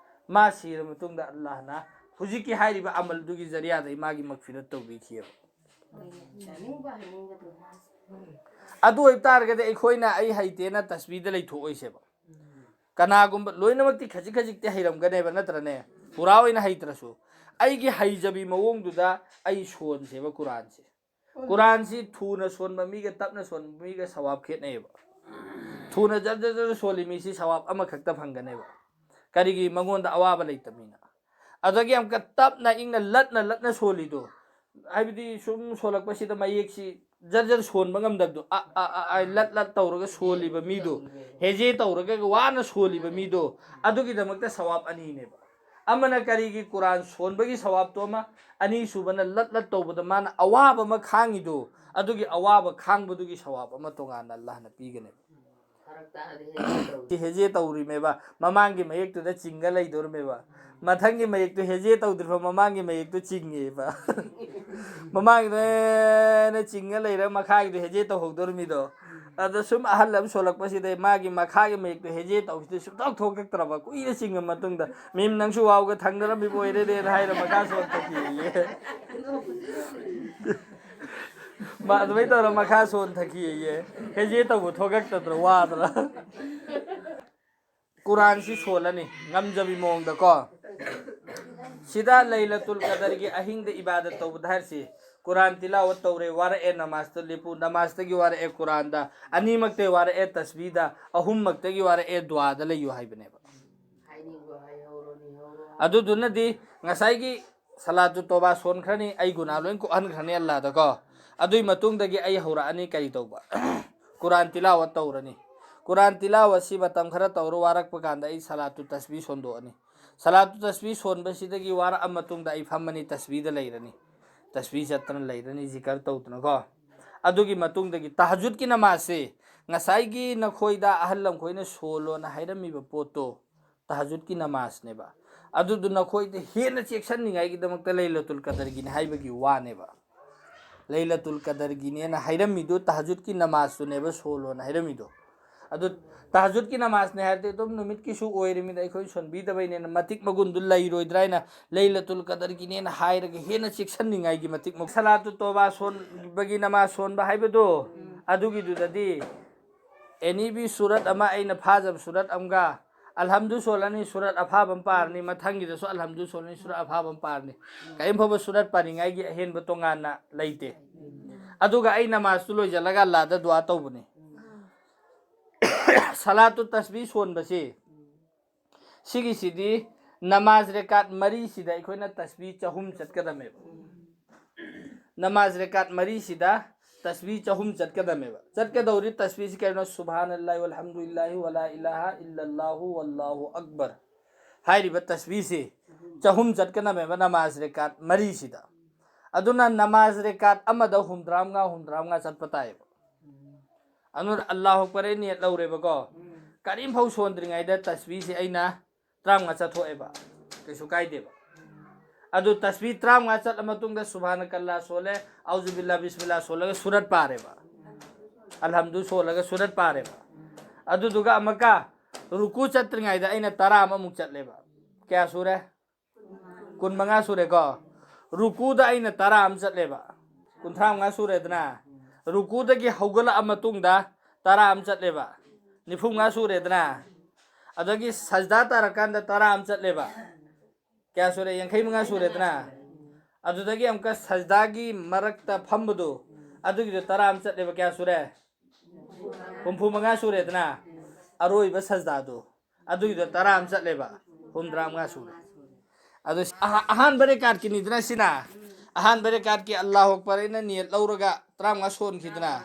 ꯃꯥ ꯁꯤꯔ ꯃꯇꯨꯡꯗ ꯑꯜꯂꯥꯍꯅ ꯍꯧꯖꯤꯛꯀꯤ ꯍꯥꯏꯔꯤꯕ ꯑꯃꯜꯗꯨꯒꯤ ꯖꯔꯤꯌꯥꯗꯒꯤ ꯃꯥꯒꯤ ꯃꯒꯐꯤꯔꯠ ꯇꯧꯕꯤꯈꯤꯑꯕ꯫ ꯑꯗꯨ ꯑꯣꯏꯕ ꯇꯥꯔꯒꯗꯤ ꯑꯩꯈꯣꯏꯅ "ꯑꯩ ꯍꯩꯇꯦꯅ" ꯇꯁꯕꯤꯗ ꯂꯩꯊꯣꯛꯑꯣꯏꯁꯦꯕ꯫ ꯀꯅꯥꯒꯨꯝꯕ, ꯂꯣꯏꯅꯃꯛꯇꯤ ꯈꯖꯤꯛ ꯈꯖꯤꯛꯇꯤ ꯍꯩꯔꯝꯒꯅꯦꯕ, ꯅꯠꯇ꯭ꯔꯅꯦ? ꯄꯨꯔꯥ ꯑꯣꯏꯅ ꯍꯩꯇ꯭ꯔꯁꯨ ꯑꯩꯒꯤ ꯍꯩꯖꯕꯤ ꯃꯑꯣꯡꯗꯨꯗ ꯑꯩ ꯁꯣꯟꯁꯦꯕ ꯀꯨꯔꯥꯟꯁꯦ꯫ ꯀꯨꯔꯥꯟꯁꯤ ꯊꯨꯅ ꯁꯣꯟꯕ ꯃꯤꯒ ꯇꯞꯅ ꯁꯣꯟꯕ ꯃꯤꯒ ꯁꯋꯥꯕ ꯈꯦꯠꯅꯩꯌꯦꯕ꯫ ꯊꯨꯅ ꯖꯔ ꯖꯔ ꯖꯔ ꯁꯣꯜꯂꯤ ꯃꯤꯁꯤ ꯁꯋꯥꯕ ꯑꯃꯈꯛꯇ ꯐꯪꯒꯅꯦꯕ꯫ ꯀꯔꯤꯒꯤ? ꯃꯉꯣꯟꯗ ꯑꯋꯥꯕ ꯂꯩꯇꯕꯅꯤꯅ꯫ ꯑꯗꯒꯤ ꯑꯃꯨꯛꯀ ꯇꯞꯅ ꯏꯪꯅ ꯂꯠꯅ ꯂꯠꯅ ꯁꯣꯜꯂꯤꯗꯣ, ꯍꯥꯏꯕꯗꯤ ꯁꯨꯝ ꯁꯣꯜꯂꯛꯄꯁꯤꯗ ꯃꯌꯦꯛꯁꯤ ꯖꯔ ꯖꯔ ꯁꯣꯟꯕ ꯉꯝꯗꯕꯗꯣ, ꯑ, ꯑ, ꯑ, ꯑ, ꯂꯠ ꯂꯠ ꯇꯧꯔꯒ ꯁꯣꯜꯂꯤꯕ ꯃꯤꯗꯣ, ꯍꯦꯖꯦ ꯇꯧꯔꯒ ꯋꯥꯅ ꯁꯣꯜꯂꯤꯕ ꯃꯤꯗꯣ, ꯑꯗꯨꯒꯤꯗꯃꯛꯇ ꯁꯋꯥꯕ ꯑꯅꯤꯅꯦꯕ꯫ ꯑꯃꯅ ꯀꯔꯤꯒꯤ? ꯀꯨꯔꯥꯟ ꯁꯣꯟꯕꯒꯤ ꯁꯋꯥꯕꯇꯣ ꯑꯃ, ꯑꯅꯤꯁꯨꯕꯅ ꯂꯠ ꯂꯠ ꯇꯧꯕꯗ ꯃꯥꯅ ꯑꯋꯥꯕ ꯑꯃ ꯈꯥꯡꯉꯤꯗꯣ, ꯑꯗꯨꯒꯤ ꯑꯋꯥꯕ ꯈꯥꯡꯕꯗꯨꯒꯤ ꯁꯋꯥꯕ ꯑꯃ ꯇꯣꯉꯥꯟꯅ ꯑꯜꯂꯥꯍꯅ ꯄꯤꯒꯅꯦꯕ꯫ ꯐꯔꯛ ꯇꯥꯔꯗꯤ ꯍꯦꯛ ꯇꯧ꯫ ꯁꯤ ꯍꯦꯖꯦ ꯇꯧꯔꯤꯃꯦꯕ, ꯃꯃꯥꯡꯒꯤ ꯃꯌꯦꯛꯇꯨꯗ ꯆꯤꯡꯒ ꯂꯩꯗꯣꯔꯃꯦꯕ, ꯃꯊꯪꯒꯤ ꯃꯌꯦꯛꯇꯨ ꯍꯦꯖꯦ ꯇꯧꯗ꯭ꯔꯤꯐꯥꯎ ꯃꯃꯥꯡꯒꯤ ꯃꯌꯦꯛꯇꯨ ꯆꯤꯡꯉꯦꯕ꯫ ꯃꯃꯥꯡꯒꯤꯗꯨꯅ ꯆꯤꯡꯉ ꯂꯩꯔꯒ ꯃꯈꯥꯒꯤꯗꯨ ꯍꯦꯖꯦ ꯇꯧꯍꯧꯗꯣꯔꯃꯤꯗꯣ꯫ ꯑꯗꯣ ꯁꯨꯝ ꯑꯍꯜ ꯑꯃ ꯁꯣꯜꯂꯛꯄꯁꯤꯗ ꯃꯥꯒꯤ ꯃꯈꯥꯒꯤ ꯃꯌꯦꯛꯇꯨ ꯍꯦꯖꯦ ꯇꯧꯕꯁꯤꯗ ꯁꯨꯡꯊꯣꯛ ꯊꯣꯛꯂꯛꯇ꯭ꯔꯕ, ꯀꯨꯏꯅ ꯆꯤꯡꯉ ꯃꯇꯨꯡꯗ, "ꯃꯤꯝ, ꯅꯪꯁꯨ ꯋꯥꯎꯒ ꯊꯪꯅꯔꯝꯃꯤꯕ ꯑꯣꯏꯔꯦꯅꯦꯅ" ꯍꯥꯏꯔ ꯃꯈꯥ ꯁꯣꯟꯊꯈꯤꯌꯦ꯫ ꯃꯥ ꯑꯗꯨꯃꯥꯏꯅ ꯇꯧꯔ ꯃꯈꯥ ꯁꯣꯟꯊꯈꯤꯌꯦ꯫ ꯍꯦꯖꯦ ꯇꯧꯕ ꯊꯣꯛꯂꯛꯇꯗ꯭ꯔꯣ, ꯋꯥꯗ꯭ꯔꯥ? ꯀꯨꯔꯥꯟꯁꯤ ꯁꯣꯜꯂꯅꯤ ꯉꯝꯖꯕꯤ ꯃꯑꯣꯡꯗꯀꯣ꯫ ꯁꯤꯗ ꯂꯩꯂꯇꯨꯜ ꯀꯗꯔꯒꯤ ꯑꯍꯤꯡꯗ ꯏꯕꯥꯗꯠ ꯇꯧꯕꯗ ꯍꯥꯏꯔꯤꯁꯤ, ꯀꯨꯔꯥꯟ ꯇꯤꯂꯥꯋꯠ ꯇꯧꯔꯦ, ꯋꯥꯔꯛꯑꯦ, ꯅꯃꯥꯖꯇ ꯂꯦꯞꯄꯨ, ꯅꯃꯥꯖꯇꯒꯤ ꯋꯥꯔꯛꯑꯦ ꯀꯨꯔꯥꯟꯗ, ꯑꯅꯤꯃꯛꯇꯒꯤ ꯋꯥꯔꯛꯑꯦ ꯇꯁꯕꯤꯗ, ꯑꯍꯨꯝꯃꯛꯇꯒꯤ ꯋꯥꯔꯛꯑꯦ ꯗꯨꯋꯥꯗ ꯂꯩꯌꯨ ꯍꯥꯏꯕꯅꯦꯕ꯫ ꯍꯥꯏꯅꯤꯡꯕ ꯍꯥꯏꯍꯧꯔꯣ, ꯅꯤꯍꯧꯔꯣ꯫ ꯑꯗꯨꯗꯨꯅꯗꯤ ꯉꯁꯥꯏꯒꯤ ꯁꯂꯥꯇꯨ ꯇꯣꯕꯥ ꯁꯣꯟꯈ꯭ꯔꯅꯤ, ꯑꯩ ꯒꯨꯅꯥ ꯂꯣꯏ ꯀꯣꯛꯍꯟꯈ꯭ꯔꯅꯤ ꯑꯜꯂꯥꯗꯀꯣ꯫ ꯑꯗꯨꯏ ꯃꯇꯨꯡꯗꯒꯤ ꯑꯩ ꯍꯧꯔꯛꯑꯅꯤ ꯀꯔꯤ ꯇꯧꯕ? ꯀꯨꯔꯥꯟ ꯇꯤꯂꯥꯋꯠ ꯇꯧꯔꯅꯤ꯫ ꯀꯨꯔꯥꯟ ꯇꯤꯂꯥꯋꯠꯁꯤ ꯃꯇꯝ ꯈꯔ ꯇꯧꯔ ꯋꯥꯔꯛꯄ ꯀꯥꯟꯗ ꯑꯩ ꯁꯂꯥꯇꯨ ꯇꯁꯕꯤ ꯁꯣꯟꯗꯣꯛꯑꯅꯤ꯫ ꯁꯂꯥꯇꯨ ꯇꯁꯕꯤ ꯁꯣꯟꯕꯁꯤꯗꯒꯤ ꯋꯥꯔꯛꯑ ꯃꯇꯨꯡꯗ ꯑꯩ ꯐꯝꯃꯅꯤ, ꯇꯁꯕꯤꯗ ꯂꯩꯔꯅꯤ, ꯇꯁꯕꯤ ꯆꯠꯇꯅ ꯂꯩꯔꯅꯤ, ꯖꯤꯀꯔ ꯇꯧꯗꯅꯀꯣ꯫ ꯑꯗꯨꯒꯤ ꯃꯇꯨꯡꯗꯒꯤ ꯇꯍꯖꯨꯗꯀꯤ ꯅꯃꯥꯖꯁꯤ, ꯉꯁꯥꯏꯒꯤ ꯅꯈꯣꯏꯗ ꯑꯍꯜ ꯂꯝꯈꯣꯏꯅ ꯁꯣꯜꯂꯣꯅ ꯍꯥꯏꯔꯝꯃꯤꯕ ꯄꯣꯠꯇꯣ, ꯇꯍꯖꯨꯗꯀꯤ ꯅꯃꯥꯖꯅꯦꯕ꯫ ꯑꯗꯨꯗꯨ ꯅꯈꯣꯏꯗ ꯍꯦꯟꯅ ꯆꯦꯛꯁꯤꯟꯅꯤꯡꯉꯥꯏꯒꯤꯗꯃꯛꯇ ꯂꯩꯂꯇꯨꯜ ꯀꯗꯔꯒꯤꯅꯤ ꯍꯥꯏꯕꯒꯤ ꯋꯥꯅꯦꯕ꯫ ꯂꯩꯂꯇꯨꯜ ꯀꯗꯔꯒꯤꯅꯦꯅ ꯍꯥꯏꯔꯝꯃꯤꯗꯨ ꯇꯍꯖꯨꯗꯀꯤ ꯅꯃꯥꯖꯇꯨꯅꯦꯕ ꯁꯣꯜꯂꯣꯅ ꯍꯥꯏꯔꯝꯃꯤꯗꯣ꯫ ꯑꯗꯨ ꯇꯍꯖꯨꯗꯀꯤ ꯅꯃꯥꯖꯅꯦ ꯍꯥꯏꯔꯗꯤ ꯑꯗꯨꯝ ꯅꯨꯃꯤꯠꯀꯤꯁꯨ ꯑꯣꯏꯔꯤꯃꯤꯅ ꯑꯩꯈꯣꯏ ꯁꯣꯟꯕꯤꯗꯕꯩꯅꯦꯅ ꯃꯇꯤꯛ ꯃꯒꯨꯟꯗꯨ ꯂꯩꯔꯣꯏꯗ꯭ꯔꯥ ꯍꯥꯏꯅ ꯂꯩꯂꯇꯨꯜ ꯀꯗꯔꯒꯤꯅꯦꯅ ꯍꯥꯏꯔꯒ ꯍꯦꯟꯅ ꯆꯦꯛꯁꯤꯟꯅꯤꯡꯉꯥꯏꯒꯤ ꯃꯇꯤꯛ ꯃꯒꯨꯟ꯫ ꯁꯂꯥꯇꯨ ꯇꯣꯕꯥ ꯁꯣꯟꯕꯒꯤ ꯅꯃꯥꯖ ꯁꯣꯟꯕ ꯍꯥꯏꯕꯗꯣ, ꯑꯗꯨꯒꯤꯗꯨꯗꯗꯤ ꯑꯦꯅꯤ ꯕꯤ ꯁꯨꯔꯠ ꯑꯃ, ꯑꯩꯅ ꯐꯥꯖꯕ ꯁꯨꯔꯠ ꯑꯃꯒ, ꯑꯜꯍꯝꯗꯨ ꯁꯣꯜꯂꯅꯤ, ꯁꯨꯔꯠ ꯑꯐꯥꯕ ꯑꯃ ꯄꯥꯔꯅꯤ, ꯃꯊꯪꯒꯤꯗꯁꯨ ꯑꯜꯍꯝꯗꯨ ꯁꯣꯜꯂꯅꯤ, ꯁꯨꯔꯠ ꯑꯐꯥꯕ ꯑꯃ ꯄꯥꯔꯅꯤ꯫ ꯀꯔꯤꯝ ꯐꯥꯎꯕ ꯁꯨꯔꯠ ꯄꯥꯅꯤꯡꯉꯥꯏꯒꯤ ꯑꯍꯦꯟꯕ ꯇꯣꯉꯥꯟꯅ ꯂꯩꯇꯦ꯫ ꯑꯗꯨꯒ ꯑꯩ ꯅꯃꯥꯖꯇꯨ ꯂꯣꯏꯁꯤꯜꯂꯒ ꯑꯜꯂꯥꯗ ꯗꯨꯋꯥ ꯇꯧꯕꯅꯤ꯫ ꯁꯂꯥꯇꯨ ꯇꯁꯕꯤ ꯁꯣꯟꯕꯁꯤ, ꯁꯤꯒꯤꯁꯤꯗꯤ ꯅꯃꯥꯖ ꯔꯦꯀꯥꯠ ꯃꯔꯤꯁꯤꯗ ꯑꯩꯈꯣꯏꯅ ꯇꯁꯕꯤ ꯆꯍꯨꯝ ꯆꯠꯀꯗꯝꯃꯦꯕ꯫ ꯅꯃꯥꯖ ꯔꯦꯀꯥꯠ ꯃꯔꯤꯁꯤꯗ ꯇꯁꯕꯤ ꯆꯍꯨꯝ ꯆꯠꯀꯗꯝꯃꯦꯕ꯫ ꯆꯠꯀꯗꯧꯔꯤ ꯇꯁꯕꯤꯁꯤ ꯀꯩꯅꯣ? ꯁꯨꯕꯍꯥꯅꯜꯂꯥꯍꯤ ꯋꯜꯍꯝꯗꯨꯂꯤꯜꯂꯥꯍꯤ ꯋꯂꯥ ꯏꯂꯥꯍ ꯏꯜꯂꯜꯂꯥꯍꯨ ꯋꯜꯂꯥꯍꯨ ꯑꯛꯕꯔ ꯍꯥꯏꯔꯤꯕ ꯇꯁꯕꯤꯁꯤ ꯆꯍꯨꯝ ꯆꯠꯀꯗꯝꯃꯦꯕ ꯅꯃꯥꯖ ꯔꯦꯀꯥꯠ ꯃꯔꯤꯁꯤꯗ꯫ ꯑꯗꯨꯅ ꯅꯃꯥꯖ ꯔꯦꯀꯥꯠ ꯑꯃꯗ ꯍꯨꯝꯗ꯭ꯔꯥꯃꯉꯥ, ꯍꯨꯝꯗ꯭ꯔꯥꯃꯉꯥ ꯆꯠꯄ ꯇꯥꯏꯌꯦꯕ꯫ ꯑꯗꯨꯅ ꯑꯜꯂꯥꯍꯨ ꯑꯛꯕꯔ ꯑꯩ ꯅꯤꯌꯠ ꯂꯧꯔꯦꯕꯀꯣ, ꯀꯔꯤꯝꯐꯥꯎ ꯁꯣꯟꯗ꯭ꯔꯤꯉꯩꯗ ꯇꯁꯕꯤꯁꯤ ꯑꯩꯅ ꯇꯔꯥꯃꯉꯥ ꯆꯠꯊꯣꯛꯑꯦꯕ, ꯀꯩꯁꯨ ꯀꯥꯏꯗꯦꯕ꯫ ꯑꯗꯨ ꯇꯁꯕꯤ ꯇꯔꯥꯃꯉꯥ ꯆꯠꯂ ꯃꯇꯨꯡꯗ ꯁꯨꯕꯍꯥꯅꯀꯜꯂꯥ ꯁꯣꯜꯂꯦ, ꯑꯥꯎꯖꯨꯕꯤꯜꯂꯥ, ꯕꯤꯁꯃꯤꯜꯂꯥ ꯁꯣꯜꯂꯒ ꯁꯨꯔꯠ ꯄꯥꯔꯦꯕ, ꯑꯜꯍꯝꯗꯨ ꯁꯣꯜꯂꯒ ꯁꯨꯔꯠ ꯄꯥꯔꯦꯕ꯫ ꯑꯗꯨꯗꯨꯒ ꯑꯃꯨꯛꯀ ꯔꯨꯀꯨ ꯆꯠꯇ꯭ꯔꯤꯉꯩꯗ ꯑꯩꯅ ꯇꯔꯥ ꯑꯃꯃꯨꯛ ꯆꯠꯂꯦꯕ꯫ ꯀꯌꯥ ꯁꯨꯔꯦ? ꯀꯨꯟꯃꯉꯥ ꯁꯨꯔꯦꯀꯣ꯫ ꯔꯨꯀꯨꯗ ꯑꯩꯅ ꯇꯔꯥ ꯑꯃ ꯆꯠꯂꯦꯕ, ꯀꯨꯟꯊ꯭ꯔꯥ ꯃꯉꯥ ꯁꯨꯔꯦꯗꯅ꯫ ꯔꯨꯀꯨꯗꯒꯤ ꯍꯧꯒꯠꯂꯛꯑ ꯃꯇꯨꯡꯗ ꯇꯔꯥ ꯑꯃ ꯆꯠꯂꯦꯕ, ꯅꯤꯐꯨ ꯃꯉꯥ ꯁꯨꯔꯦꯗꯅ꯫ ꯑꯗꯒꯤ ꯁꯖꯗꯥ ꯇꯥꯔꯀꯥꯟꯗ ꯇꯔꯥ ꯑꯃ ꯆꯠꯂꯦꯕ, ꯀꯌꯥ ꯁꯨꯔꯦ? ꯌꯥꯡꯈꯩ ꯃꯉꯥ ꯁꯨꯔꯦꯗꯅ꯫ ꯑꯗꯨꯗꯒꯤ ꯑꯃꯨꯛꯀ ꯁꯖꯗꯥꯒꯤ ꯃꯔꯛꯇ ꯐꯝꯕꯗꯨ, ꯑꯗꯨꯒꯤꯗꯣ ꯇꯔꯥ ꯑꯃ ꯆꯠꯂꯦꯕ, ꯀꯌꯥ ꯁꯨꯔꯦ? ꯍꯨꯝꯐꯨ ꯃꯉꯥ ꯁꯨꯔꯦꯗꯅ꯫ ꯑꯔꯣꯏꯕ ꯁꯖꯗꯥꯗꯨ, ꯑꯗꯨꯒꯤꯗꯣ ꯇꯔꯥ ꯑꯃ ꯆꯠꯂꯦꯕ, ꯍꯨꯝꯗ꯭ꯔꯥ ꯃꯉꯥ ꯁꯨꯔꯦ꯫ ꯑꯗꯨ ꯑꯍ-, ꯑꯍꯥꯟꯕ ꯔꯦꯀꯥꯠꯀꯤꯅꯤꯗꯅ ꯁꯤꯅ꯫ ꯑꯍꯥꯟꯕ ꯔꯦꯀꯥꯠꯀꯤ ꯑꯜꯂꯥꯍꯨ ꯑꯛꯕꯔ ꯑꯩꯅ ꯅꯤꯌꯠ ꯂꯧꯔꯒ ꯇꯔꯥꯃꯉꯥ ꯁꯣꯟꯈꯤꯗꯅ꯫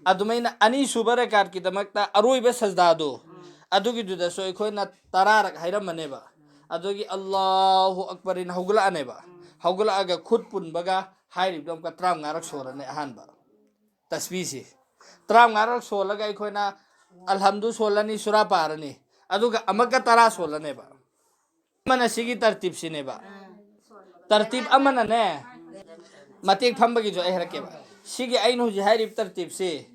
ꯑꯗꯨꯃꯥꯏꯅ ꯑꯅꯤꯁꯨꯕ ꯔꯦꯀꯥꯠꯀꯤꯗꯃꯛꯇ ꯑꯔꯣꯏꯕ ꯁꯖꯗꯥꯗꯨ, ꯑꯗꯨꯒꯤꯗꯨꯗꯁꯨ ꯑꯩꯈꯣꯏꯅ ꯇꯔꯥꯔꯛ ꯍꯥꯏꯔꯝꯃꯅꯦꯕ꯫ ꯑꯗꯨꯒꯤ ꯑꯜꯂꯥꯍꯨ ꯑꯛꯕꯔ ꯑꯩꯅ ꯍꯧꯒꯠꯂꯛꯑꯅꯦꯕ꯫ ꯍꯧꯒꯠꯂꯛꯑꯒ ꯈꯨꯠ ꯄꯨꯟꯕꯒ ꯍꯥꯏꯔꯤꯕꯗꯣ ꯑꯃꯨꯛꯀ ꯇꯔꯥꯃꯉꯥꯔꯛ ꯁꯣꯜꯂꯅꯤ ꯑꯍꯥꯟꯕ꯫ ꯇꯁꯕꯤꯁꯤ ꯇꯔꯥꯃꯉꯥꯔꯛ ꯁꯣꯜꯂꯒ ꯑꯩꯈꯣꯏꯅ ꯑꯜꯍꯝꯗꯨ ꯁꯣꯜꯂꯅꯤ, ꯁꯨꯔꯥ ꯄꯥꯔꯅꯤ, ꯑꯗꯨꯒ ꯑꯃꯨꯛꯀ ꯇꯔꯥ ꯁꯣꯜꯂꯅꯦꯕ꯫ ꯑꯃꯅ ꯁꯤꯒꯤ ꯇꯔꯇꯤꯞꯁꯤꯅꯦꯕ꯫ ꯇꯔꯇꯤꯞ ꯑꯃꯅꯅꯦ, ꯃꯇꯦꯛ ꯐꯝꯕꯒꯤꯁꯨ ꯑꯩ ꯍꯥꯏꯔꯛꯀꯦꯕ꯫ ꯁꯤꯒꯤ ꯑꯩꯅ ꯍꯧꯖꯤꯛ ꯍꯥꯏꯔꯤꯕ ꯇꯔꯇꯤꯞꯁꯤ,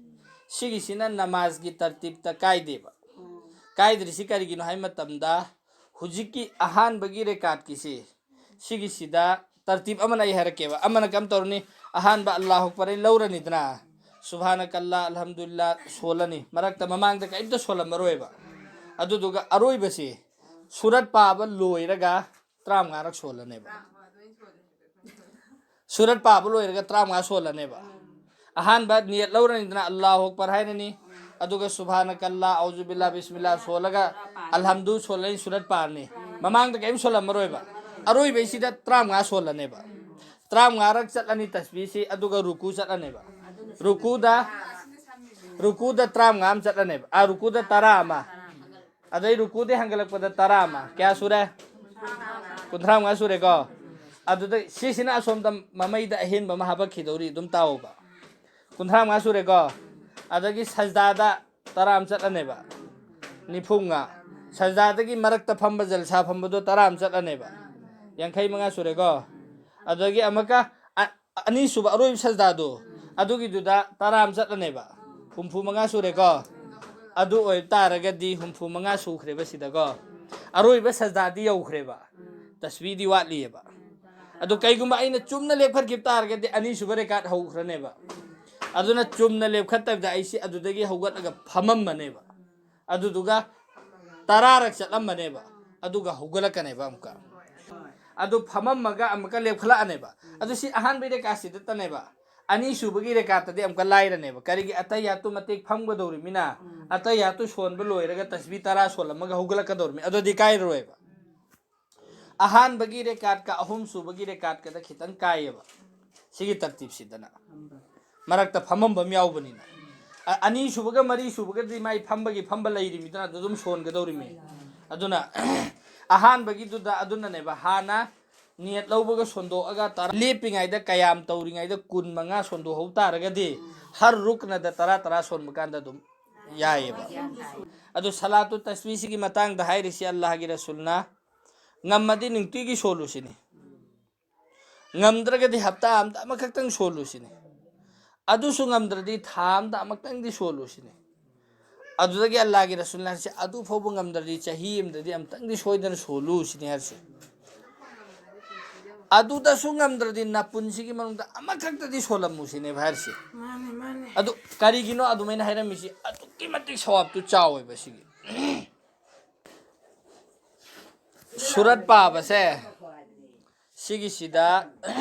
ꯁꯤꯒꯤꯁꯤꯅ ꯅꯃꯥꯖꯒꯤ ꯇꯔꯇꯤꯞꯇ ꯀꯥꯏꯗꯦꯕ꯫ ꯀꯥꯏꯗ꯭ꯔꯤꯁꯤ ꯀꯔꯤꯒꯤꯅꯣ ꯍꯥꯏ ꯃꯇꯝꯗ, ꯍꯧꯖꯤꯛꯀꯤ ꯑꯍꯥꯟꯕꯒꯤ ꯔꯦꯀꯥꯠꯀꯤꯁꯤ, ꯁꯤꯒꯤꯁꯤꯗ ꯇꯔꯇꯤꯞ ꯑꯃꯅ ꯑꯩ ꯍꯥꯏꯔꯛꯀꯦꯕ꯫ ꯑꯃꯅ ꯀꯔꯝ ꯇꯧꯔꯅꯤ? ꯑꯍꯥꯟꯕ ꯑꯜꯂꯥꯍꯨ ꯑꯛꯕꯔ ꯑꯩ ꯂꯧꯔꯅꯤꯗꯅ, ꯁꯨꯕꯍꯥꯅꯀꯜꯂꯥ, ꯑꯜꯍꯝꯗꯨꯂꯤꯜꯂꯥ ꯁꯣꯜꯂꯅꯤ꯫ ꯃꯔꯛꯇ ꯃꯃꯥꯡꯗ ꯀꯔꯤꯝꯇ ꯁꯣꯜꯂꯝꯃꯔꯣꯏꯕ꯫ ꯑꯗꯨꯗꯨꯒ ꯑꯔꯣꯏꯕꯁꯤ ꯁꯨꯔꯠ ꯄꯥꯕ ꯂꯣꯏꯔꯒ ꯇꯔꯥꯃꯉꯥꯔꯛ ꯁꯣꯜꯂꯅꯦꯕ꯫ ꯁꯨꯔꯠ ꯄꯥꯕ ꯂꯣꯏꯔꯒ ꯇꯔꯥꯃꯉꯥ ꯁꯣꯜꯂꯅꯦꯕ꯫ ꯑꯍꯥꯟꯕ ꯅꯤꯌꯠ ꯂꯧꯔꯅꯤꯗꯅ, ꯑꯜꯂꯥꯍꯨ ꯑꯛꯕꯔ ꯍꯥꯏꯔꯅꯤ, ꯑꯗꯨꯒ ꯁꯨꯕꯍꯥꯅꯀꯜꯂꯥ, ꯑꯎꯖꯨ ꯕꯤꯜꯂꯥ, ꯕꯤꯁꯃꯤꯜꯂꯥ ꯁꯣꯜꯂꯒ ꯑꯜꯍꯝꯗꯨ ꯁꯣꯜꯂꯅꯤ, ꯁꯨꯔꯠ ꯄꯥꯔꯅꯤ꯫ ꯃꯃꯥꯡꯗ ꯀꯔꯤꯝ ꯁꯣꯜꯂꯝꯃꯔꯣꯏꯕ꯫ ꯑꯔꯣꯏꯕꯩꯁꯤꯗ ꯇꯔꯥꯃꯉꯥ ꯁꯣꯜꯂꯅꯦꯕ꯫ ꯇꯔꯥꯃꯉꯥꯔꯛ ꯆꯠꯂꯅꯤ ꯇꯁꯕꯤꯁꯤ, ꯑꯗꯨꯒ ꯔꯨꯀꯨ ꯆꯠꯂꯅꯦꯕ꯫ ꯔꯨꯀꯨꯗ ꯔꯨꯀꯨꯗ ꯇꯔꯥꯃꯉꯥ ꯑꯃ ꯆꯠꯂꯅꯦꯕ꯫ ꯑꯥ, ꯔꯨꯀꯨꯗ ꯇꯔꯥ ꯑꯃ꯫ ꯑꯗꯩ ꯔꯨꯀꯨꯗꯩ ꯍꯟꯒꯠꯂꯛꯄꯗ ꯇꯔꯥ ꯑꯃ꯫ ꯀꯌꯥ ꯁꯨꯔꯦ? ꯀꯨꯟꯊ꯭ꯔꯥ ꯃꯉꯥ ꯁꯨꯔꯦꯀꯣ꯫ ꯑꯗꯨꯗ ꯁꯤꯁꯤꯅ ꯑꯁꯣꯝꯗ ꯃꯃꯩꯗ ꯑꯍꯦꯟꯕ ꯑꯃ ꯍꯥꯄꯛꯈꯤꯗꯧꯔꯤ, ꯑꯗꯨꯝ ꯇꯥꯎꯕ꯫ ꯀꯨꯟꯊ꯭ꯔꯥ ꯃꯉꯥ ꯁꯨꯔꯦꯀꯣ꯫ ꯑꯗꯒꯤ ꯁꯖꯗꯥꯗ ꯇꯔꯥ ꯑꯃ ꯆꯠꯂꯅꯦꯕ, ꯅꯤꯐꯨ ꯃꯉꯥ꯫ ꯁꯖꯗꯥꯗꯒꯤ ꯃꯔꯛꯇ ꯐꯝꯕ, ꯖꯜꯁꯥ ꯐꯝꯕꯗꯣ ꯇꯔꯥ ꯑꯃ ꯆꯠꯂꯅꯦꯕ, ꯌꯥꯡꯈꯩ ꯃꯉꯥ ꯁꯨꯔꯦꯀꯣ꯫ ꯑꯗꯒꯤ ꯑꯃꯨꯛꯀ ꯑ-, ꯑꯅꯤꯁꯨꯕ ꯑꯔꯣꯏꯕ ꯁꯖꯗꯥꯗꯣ, ꯑꯗꯨꯒꯤꯗꯨꯗ ꯇꯔꯥ ꯑꯃ ꯆꯠꯂꯅꯦꯕ, ꯍꯨꯝꯐꯨ ꯃꯉꯥ ꯁꯨꯔꯦꯀꯣ꯫ ꯑꯗꯨ ꯑꯣꯏꯕ ꯇꯥꯔꯒꯗꯤ ꯍꯨꯝꯐꯨ ꯃꯉꯥ ꯁꯨꯈ꯭ꯔꯦꯕ ꯁꯤꯗꯀꯣ꯫ ꯑꯔꯣꯏꯕ ꯁꯖꯗꯥꯗꯤ ꯌꯧꯈ꯭ꯔꯦꯕ, ꯇꯁꯕꯤꯗꯤ ꯋꯥꯠꯂꯤꯑꯕ꯫ ꯑꯗꯣ ꯀꯩꯒꯨꯝꯕ ꯑꯩꯅ ꯆꯨꯝꯅ ꯂꯦꯞꯈꯠꯈꯤꯕ ꯇꯥꯔꯒꯗꯤ ꯑꯅꯤꯁꯨꯕ ꯔꯦꯀꯥꯠ ꯍꯧꯈ꯭ꯔꯅꯦꯕ꯫ ꯑꯗꯨꯅ ꯆꯨꯝꯅ ꯂꯦꯞꯈꯠꯇꯕꯤꯗ ꯑꯩꯁꯤ ꯑꯗꯨꯗꯒꯤ ꯍꯧꯒꯠꯂꯒ ꯐꯝꯃꯝꯃꯅꯦꯕ꯫ ꯑꯗꯨꯗꯨꯒ ꯇꯔꯥꯔꯛ ꯆꯠꯂꯝꯃꯅꯦꯕ꯫ ꯑꯗꯨꯒ ꯍꯧꯒꯠꯂꯛꯀꯅꯦꯕ ꯑꯃꯨꯛꯀ꯫ ꯑꯗꯨ ꯐꯝꯃꯝꯃꯒ ꯑꯃꯨꯛꯀ ꯂꯦꯞꯈꯠꯂꯛꯑꯅꯦꯕ꯫ ꯑꯗꯨ ꯁꯤ ꯑꯍꯥꯟꯕꯒꯤ ꯔꯦꯀꯥꯠꯁꯤꯗꯇꯅꯦꯕ꯫ ꯑꯅꯤꯁꯨꯕꯒꯤ ꯔꯦꯀꯥꯠꯇꯗꯤ ꯑꯃꯨꯛꯀ ꯂꯥꯏꯔꯅꯦꯕ꯫ ꯀꯔꯤꯒꯤ? ꯑꯇꯩꯌꯥꯠꯇꯨ ꯃꯇꯦꯛ ꯐꯝꯒꯗꯧꯔꯤꯃꯤꯅ, ꯑꯇꯩꯌꯥꯠꯇꯨ ꯁꯣꯟꯕ ꯂꯣꯏꯔꯒ ꯇꯁꯕꯤ ꯇꯔꯥ ꯁꯣꯜꯂꯝꯃꯒ ꯍꯧꯒꯠꯂꯛꯀꯗꯧꯔꯤꯃꯤ꯫ ꯑꯗꯨꯗꯤ ꯀꯥꯏꯔꯔꯣꯏꯕ꯫ ꯑꯍꯥꯟꯕꯒꯤ ꯔꯦꯀꯥꯠꯀ ꯑꯍꯨꯝꯁꯨꯕꯒꯤ ꯔꯦꯀꯥꯠꯀꯗ ꯈꯤꯇꯪ ꯀꯥꯏꯌꯦꯕ, ꯁꯤꯒꯤ ꯇꯔꯇꯤꯞꯁꯤꯗꯅ꯫ ꯃꯔꯛꯇ ꯐꯝꯃꯝꯕ ꯑꯃ ꯌꯥꯎꯕꯅꯤꯅ꯫ ꯑ-, ꯑꯅꯤꯁꯨꯕꯒ ꯃꯔꯤꯁꯨꯕꯒꯗꯤ ꯃꯥꯏ ꯐꯝꯕꯒꯤ ꯐꯝꯕ ꯂꯩꯔꯤꯃꯤꯗꯅ, ꯑꯗꯨ ꯑꯗꯨꯝ ꯁꯣꯟꯒꯗꯧꯔꯤꯃꯤ꯫ ꯑꯗꯨꯅ ꯑꯍꯥꯟꯕꯒꯤꯗꯨꯗ ꯑꯗꯨꯅꯅꯦꯕ, ꯍꯥꯟꯅ ꯅꯤꯌꯠ ꯂꯧꯕꯒ ꯁꯣꯟꯗꯣꯛꯑꯒ ꯇꯔꯥ, ꯂꯦꯞꯄꯤꯉꯩꯗ ꯀꯌꯥꯝ ꯇꯧꯔꯤꯉꯩꯗ ꯀꯨꯟ ꯃꯉꯥ ꯁꯣꯟꯗꯣꯛꯍꯧ ꯇꯥꯔꯒꯗꯤ, ꯍꯔ ꯔꯨꯛꯅꯗ ꯇꯔꯥ ꯇꯔꯥ ꯁꯣꯟꯕ ꯀꯥꯟꯗ ꯑꯗꯨꯝ ꯌꯥꯏꯌꯦꯕ꯫ ꯑꯗꯨ ꯁꯂꯥꯇꯨ ꯇꯁꯕꯤꯁꯤꯒꯤ ꯃꯇꯥꯡꯗ ꯍꯥꯏꯔꯤꯁꯤ, ꯑꯜꯂꯥꯍꯒꯤ ꯔꯁꯨꯜꯅ ꯉꯝꯃꯗꯤ ꯅꯨꯡꯇꯤꯒꯤ ꯁꯣꯜꯂꯨ ꯁꯤꯅꯤ, ꯉꯝꯗ꯭ꯔꯒꯗꯤ ꯍꯞꯇꯥ ꯑꯝꯗ ꯑꯃꯈꯛꯇꯪ ꯁꯣꯜꯂꯨ ꯁꯤꯅꯤ꯫ ꯑꯗꯨꯁꯨ ꯉꯝꯗ꯭ꯔꯗꯤ ꯊꯥ ꯑꯝꯗ ꯑꯃꯨꯛꯇꯪꯗꯤ ꯁꯣꯜꯂꯨ ꯁꯤꯅꯤ꯫ ꯑꯗꯨꯗꯒꯤ ꯑꯜꯂꯥꯍꯒꯤ ꯔꯁꯨꯜꯅ ꯍꯥꯏꯔꯤꯁꯦ, ꯑꯗꯨ ꯐꯥꯎꯕ ꯉꯝꯗ꯭ꯔꯗꯤ ꯆꯍꯤ ꯑꯃꯗꯗꯤ ꯑꯃꯨꯛꯇꯪꯗꯤ ꯁꯣꯏꯗꯅ ꯁꯣꯜꯂꯨ ꯁꯤꯅꯤ ꯍꯥꯏꯔꯤꯁꯦ꯫ ꯑꯗꯨꯗꯁꯨ ꯉꯝꯗ꯭ꯔꯗꯤ ꯅꯄꯨꯟꯁꯤꯒꯤ ꯃꯅꯨꯡꯗ ꯑꯃꯈꯛꯇꯗꯤ ꯁꯣꯜꯂꯝꯃꯨ ꯁꯤꯅꯦꯕ ꯍꯥꯏꯔꯤꯁꯦ꯫ ꯃꯥꯅꯦ ꯃꯥꯅꯦ꯫ ꯑꯗꯨ ꯀꯔꯤꯒꯤꯅꯣ ꯑꯗꯨꯃꯥꯏꯅ ꯍꯥꯏꯔꯝꯃꯤꯁꯤ? ꯑꯗꯨꯛꯀꯤ ꯃꯇꯤꯛ ꯁꯋꯥꯕꯇꯨ ꯆꯥꯎꯋꯦꯕ ꯁꯤꯒꯤ꯫ ꯁꯨꯔꯠ ꯄꯥꯕꯁꯦ, ꯁꯤꯒꯤꯁꯤꯗ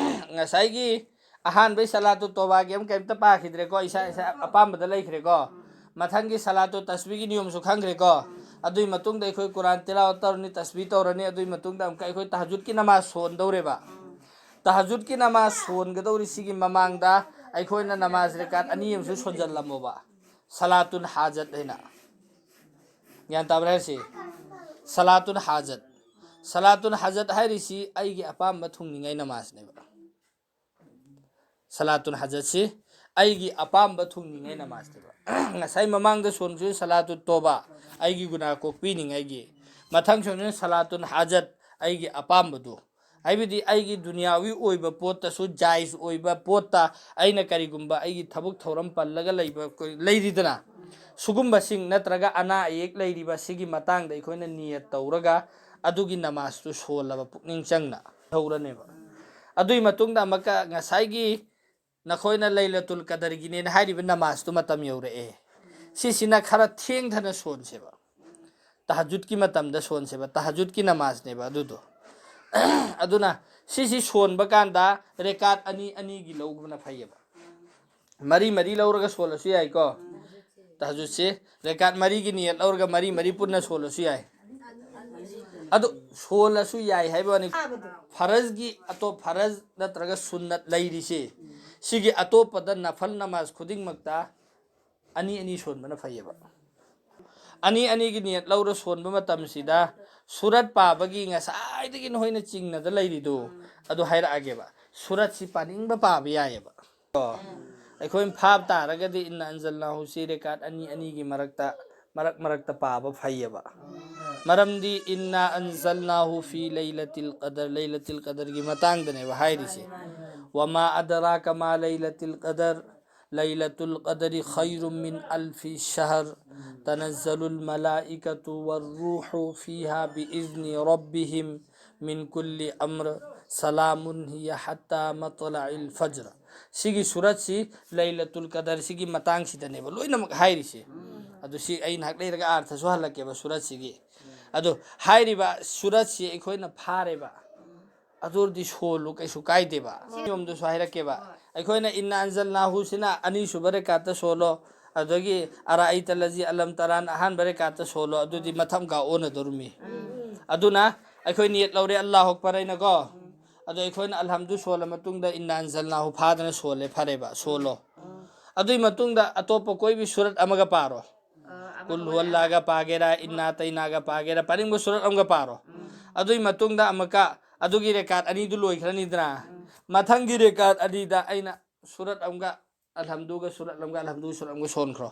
ꯉꯁꯥꯏꯒꯤ ꯑꯍꯥꯟꯕꯩ ꯁꯂꯥꯇꯨ ꯇꯣꯕꯥꯒꯤ ꯑꯃ ꯀꯩꯝꯇ ꯄꯥꯈꯤꯗ꯭ꯔꯦꯀꯣ, ꯏꯁꯥ ꯏꯁꯥ ꯑꯄꯥꯝꯕꯗ ꯂꯩꯈ꯭ꯔꯦꯀꯣ꯫ ꯃꯊꯪꯒꯤ ꯁꯂꯥꯇꯨ ꯇꯁꯕꯤꯒꯤ ꯅꯤꯌꯣꯝꯁꯨ ꯈꯪꯈ꯭ꯔꯦꯀꯣ꯫ ꯑꯗꯨꯒꯤ ꯃꯇꯨꯡꯗ ꯑꯩꯈꯣꯏ ꯀꯨꯔꯥꯟ ꯇꯤꯂꯥꯋꯠ ꯇꯧꯔꯅꯤ, ꯇꯁꯕꯤ ꯇꯧꯔꯅꯤ, ꯑꯗꯨꯒꯤ ꯃꯇꯨꯡꯗ ꯑꯃꯨꯛꯀ ꯑꯩꯈꯣꯏ ꯇꯍꯖꯨꯗꯀꯤ ꯅꯃꯥꯖ ꯁꯣꯟꯗꯧꯔꯦꯕ꯫ ꯇꯍꯖꯨꯗꯀꯤ ꯅꯃꯥꯖ ꯁꯣꯟꯒꯗꯧꯔꯤꯁꯤꯒꯤ ꯃꯃꯥꯡꯗ ꯑꯩꯈꯣꯏꯅ ꯅꯃꯥꯖ ꯔꯀꯥꯠ ꯑꯅꯤ ꯑꯃꯁꯨ ꯁꯣꯟꯖꯜꯂꯝꯃꯣꯕ꯫ ꯁꯂꯥꯇꯨꯟ ꯍꯥꯖꯠ ꯍꯥꯏꯅ꯫ ꯒ꯭ꯌꯥꯟ ꯇꯥꯕ꯭ꯔꯥ ꯍꯥꯏꯁꯤ? ꯁꯂꯥꯇꯨꯟ ꯍꯥꯖꯠ꯫ ꯁꯂꯥꯇꯨꯟ ꯍꯥꯖꯠ ꯍꯥꯏꯔꯤꯁꯤ ꯑꯩꯒꯤ ꯑꯄꯥꯝꯕ ꯊꯨꯡꯅꯤꯡꯉꯥꯏ ꯅꯃꯥꯖꯅꯦꯕ꯫ ꯁꯂꯥꯇꯨꯟ ꯍꯥꯖꯠꯁꯤ ꯑꯩꯒꯤ ꯑꯄꯥꯝꯕ ꯊꯨꯡꯅꯤꯡꯉꯥꯏ ꯅꯃꯥꯖꯅꯦꯕ꯫ ꯉꯁꯥꯏ ꯃꯃꯥꯡꯗ ꯁꯣꯟꯕꯁꯨ ꯁꯂꯥꯇꯨꯟ ꯇꯣꯕꯥ, ꯑꯩꯒꯤ ꯒꯨꯅꯥ ꯀꯣꯛꯄꯤꯅꯤꯡꯉꯥꯏꯒꯤ꯫ ꯃꯊꯪ ꯁꯣꯟꯕꯁꯨ ꯁꯂꯥꯇꯨꯟ ꯍꯥꯖꯠ, ꯑꯩꯒꯤ ꯑꯄꯥꯝꯕꯗꯨ꯫ ꯍꯥꯏꯕꯗꯤ ꯑꯩꯒꯤ ꯗꯨꯅꯤꯌꯥꯋꯤ ꯑꯣꯏꯕ ꯄꯣꯠꯇꯁꯨ, ꯖꯥꯏꯖ ꯑꯣꯏꯕ ꯄꯣꯠꯇ ꯑꯩꯅ ꯀꯔꯤꯒꯨꯝꯕ ꯑꯩꯒꯤ ꯊꯕꯛ ꯊꯧꯔꯝ ꯄꯜꯂꯒ ꯂꯩꯕ ꯂꯩꯔꯤꯗꯅ, ꯁꯨꯒꯨꯝꯕꯁꯤꯡ ꯅꯠꯇ꯭ꯔꯒ ꯑꯅꯥ ꯑꯌꯦꯛ ꯂꯩꯔꯤꯕ ꯁꯤꯒꯤ ꯃꯇꯥꯡꯗ ꯑꯩꯈꯣꯏꯅ ꯅꯤꯌꯠ ꯇꯧꯔꯒ ꯑꯗꯨꯒꯤ ꯅꯃꯥꯖꯇꯨ ꯁꯣꯜꯂꯕ ꯄꯨꯛꯅꯤꯡ ꯆꯪꯅ ꯍꯧꯔꯅꯦꯕ꯫ ꯑꯗꯨꯒꯤ ꯃꯇꯨꯡꯗ ꯑꯃꯨꯛꯀ ꯉꯁꯥꯏꯒꯤ ꯅꯈꯣꯏꯅ ꯂꯩꯂꯇꯨꯜ ꯀꯗꯔꯒꯤꯅꯦꯅ ꯍꯥꯏꯔꯤꯕ ꯅꯃꯥꯖꯇꯨ ꯃꯇꯝ ꯌꯧꯔꯛꯑꯦ꯫ ꯁꯤꯁꯤꯅ ꯈꯔ ꯊꯦꯡꯊꯅ ꯁꯣꯟꯁꯦꯕ꯫ ꯇꯍꯖꯨꯗꯀꯤ ꯃꯇꯝꯗ ꯁꯣꯟꯁꯦꯕ, ꯇꯍꯖꯨꯗꯀꯤ ꯅꯃꯥꯖꯅꯦꯕ ꯑꯗꯨꯗꯣ꯫ ꯑꯗꯨꯅ ꯁꯤꯁꯤ ꯁꯣꯟꯕ ꯀꯥꯟꯗ ꯔꯦꯀꯥꯠ ꯑꯅꯤ ꯑꯅꯤꯒꯤ ꯂꯧꯕꯅ ꯐꯩꯌꯦꯕ꯫ ꯃꯔꯤ ꯃꯔꯤ ꯂꯧꯔꯒ ꯁꯣꯜꯂꯁꯨ ꯌꯥꯏꯀꯣ꯫ ꯇꯍꯖꯨꯗꯁꯦ ꯔꯦꯀꯥꯠ ꯃꯔꯤꯒꯤ ꯅꯤꯌꯠ ꯂꯧꯔꯒ ꯃꯔꯤ ꯃꯔꯤ ꯄꯨꯟꯅ ꯁꯣꯜꯂꯁꯨ ꯌꯥꯏ꯫ ꯑꯗꯨ ꯁꯣꯜꯂꯁꯨ ꯌꯥꯏ ꯍꯥꯏꯕ ꯋꯥꯅꯤ꯫ ꯐꯔꯖꯒꯤ ꯑꯇꯣꯞ ꯐꯔꯖ ꯅꯠꯇ꯭ꯔꯒ ꯁꯨꯟꯅꯠ ꯂꯩꯔꯤꯁꯦ, ꯁꯤꯒꯤ ꯑꯇꯣꯞꯄꯗ ꯅꯐꯜ ꯅꯃꯥꯖ ꯈꯨꯗꯤꯡꯃꯛꯇ ꯑꯅꯤ ꯑꯅꯤ ꯁꯣꯟꯕꯅ ꯐꯩꯌꯦꯕ꯫ ꯑꯅꯤ ꯑꯅꯤꯒꯤ ꯅꯤꯌꯠ ꯂꯧꯔ ꯁꯣꯟꯕ ꯃꯇꯝꯁꯤꯗ ꯁꯨꯔꯠ ꯄꯥꯕꯒꯤ ꯉꯁꯥꯏꯗꯒꯤ ꯅꯈꯣꯏꯅ ꯆꯤꯡꯅꯗ ꯂꯩꯔꯤꯗꯣ, ꯑꯗꯨ ꯍꯥꯏꯔꯛꯑꯒꯦꯕ꯫ ꯁꯨꯔꯠꯁꯤ ꯄꯥꯅꯤꯡꯕ ꯄꯥꯕ ꯌꯥꯏꯑꯕ꯫ ꯀꯣ? ꯑꯩꯈꯣꯏꯅ ꯐꯥꯕ ꯇꯥꯔꯒꯗꯤ ꯏꯟꯅ ꯑꯟꯖꯜꯅꯥꯍꯨ ꯁꯤ ꯔꯦꯀꯥꯠ ꯑꯅꯤ ꯑꯅꯤꯒꯤ ꯃꯔꯛꯇ, ꯃꯔꯛ ꯃꯔꯛꯇ ꯄꯥꯕ ꯐꯩꯌꯦꯕ꯫ ꯃꯔꯝꯗꯤ ꯏꯟꯅ ꯑꯟꯖꯜꯅꯥꯍꯨ ꯐꯤ ꯂꯩꯂꯇꯤꯜ ꯀꯗꯔ, ꯂꯩꯂꯇꯤꯜ ꯀꯗꯔꯒꯤ ꯃꯇꯥꯡꯗꯅꯦꯕ ꯍꯥꯏꯔꯤꯁꯦ꯫ ꯋꯃꯥ ꯑꯗꯔꯥꯀ ꯃꯥ ꯂꯩꯂꯇꯤꯜ ꯀꯗꯔ، ꯂꯩꯂꯇꯨꯜ ꯀꯗꯔꯤ ꯈꯩꯔꯨꯝ ꯃꯤꯟ ꯑꯜꯐꯤ ꯁꯍꯔ, ꯇꯅꯖꯂꯨꯜ ꯃꯂꯥꯏꯀꯇꯨ ꯋꯔꯔꯨꯍꯨ ꯐꯤꯍꯥ ꯕꯤꯏذنꯤ ꯔꯕꯤꯍꯤꯝ ꯃꯤꯟ ꯀꯨꯜꯂꯤ ꯑꯝꯔ ꯁꯂꯥꯃꯨꯟ ꯍꯤꯌ ꯍꯠꯇꯥ ꯃꯠꯂꯥꯏꯜ ꯐꯖ꯭ꯔ꯫ ꯁꯤꯒꯤ ꯁꯨꯔꯠꯁꯤ ꯂꯩꯂꯇꯨꯜ ꯀꯗꯔꯁꯤꯒꯤ ꯃꯇꯥꯡꯁꯤꯗꯅꯦꯕ ꯂꯣꯏꯅꯃꯛ ꯍꯥꯏꯔꯤꯁꯦ꯫ ꯑꯗꯨ ꯁꯤ ꯑꯩ ꯉꯥꯏꯍꯥꯛ ꯂꯩꯔꯒ ꯑꯥꯔꯊꯁꯨ ꯍꯜꯂꯛꯀꯦꯕ ꯁꯨꯔꯠꯁꯤꯒꯤ꯫ ꯑꯗꯣ ꯍꯥꯏꯔꯤꯕ ꯁꯨꯔꯠꯁꯤ ꯑꯩꯈꯣꯏꯅ ꯐꯥꯔꯦꯕ꯫ ꯑꯗꯨ ꯑꯣꯏꯔꯗꯤ ꯁꯣꯜꯂꯨ, ꯀꯩꯁꯨ ꯀꯥꯏꯗꯦꯕ꯫ ꯁꯤ ꯅꯤꯌꯣꯝꯗꯨꯁꯨ ꯍꯥꯏꯔꯛꯀꯦꯕ꯫ ꯑꯩꯈꯣꯏꯅ ꯏꯟꯅꯥ ꯑꯟꯖꯜꯅꯥꯍꯨꯁꯤꯅ ꯑꯅꯤꯁꯨꯕ ꯔꯦꯀꯥꯠꯇ ꯁꯣꯜꯂꯣ, ꯑꯗꯒꯤ ꯑꯔꯥꯏꯇ ꯂꯖꯤ ꯑꯂꯝ ꯇꯔꯥꯅ ꯑꯍꯥꯟꯕ ꯔꯦꯀꯥꯠꯇ ꯁꯣꯜꯂꯣ, ꯑꯗꯨꯗꯤ ꯃꯊꯪ ꯀꯥ ꯑꯣꯟꯅꯗꯧꯔꯝꯃꯤ꯫ ꯑꯗꯨꯅ ꯑꯩꯈꯣꯏ ꯅꯤꯌꯠ ꯂꯧꯔꯦ ꯑꯜꯂꯥꯍꯨ ꯑꯛꯕꯔ ꯍꯥꯏꯅꯀꯣ, ꯑꯗꯣ ꯑꯩꯈꯣꯏꯅ ꯑꯜꯍꯝꯗꯨ ꯁꯣꯜꯂ ꯃꯇꯨꯡꯗ ꯏꯟꯅꯥ ꯑꯟꯖꯜꯅꯥꯍꯨ ꯐꯥꯗꯅ ꯁꯣꯜꯂꯦ, ꯐꯔꯦꯕ, ꯁꯣꯜꯂꯣ꯫ ꯑꯗꯨꯒꯤ ꯃꯇꯨꯡꯗ ꯑꯇꯣꯞꯄ ꯀꯣꯏꯕꯤ ꯁꯨꯔꯠ ꯑꯃꯒ ꯄꯥꯔꯣ꯫ ꯀꯨꯜ ꯍꯨꯋꯜꯂꯥꯒ ꯄꯥꯒꯦꯔꯥ, ꯏꯟꯅꯥ ꯇꯩꯅꯥꯒ ꯄꯥꯒꯦꯔꯥ, ꯄꯥꯅꯤꯡꯕ ꯁꯨꯔꯠ ꯑꯃꯒ ꯄꯥꯔꯣ꯫ ꯑꯗꯨꯒꯤ ꯃꯇꯨꯡꯗ ꯑꯃꯨꯛꯀ ꯑꯗꯨꯒꯤ ꯔꯦꯀꯥꯠ ꯑꯅꯤꯗꯨ ꯂꯣꯏꯈ꯭ꯔꯅꯤꯗꯅ, ꯃꯊꯪꯒꯤ ꯔꯦꯀꯥꯠ ꯑꯅꯤꯗ ꯑꯩꯅ ꯁꯨꯔꯠ ꯑꯃꯒ ꯑꯜꯍꯝꯗꯨꯒ ꯁꯨꯔꯠ ꯑꯃꯒ ꯑꯜꯍꯝꯗꯨꯒ ꯁꯨꯔꯠ ꯑꯃꯒ ꯁꯣꯟꯈ꯭ꯔꯣ꯫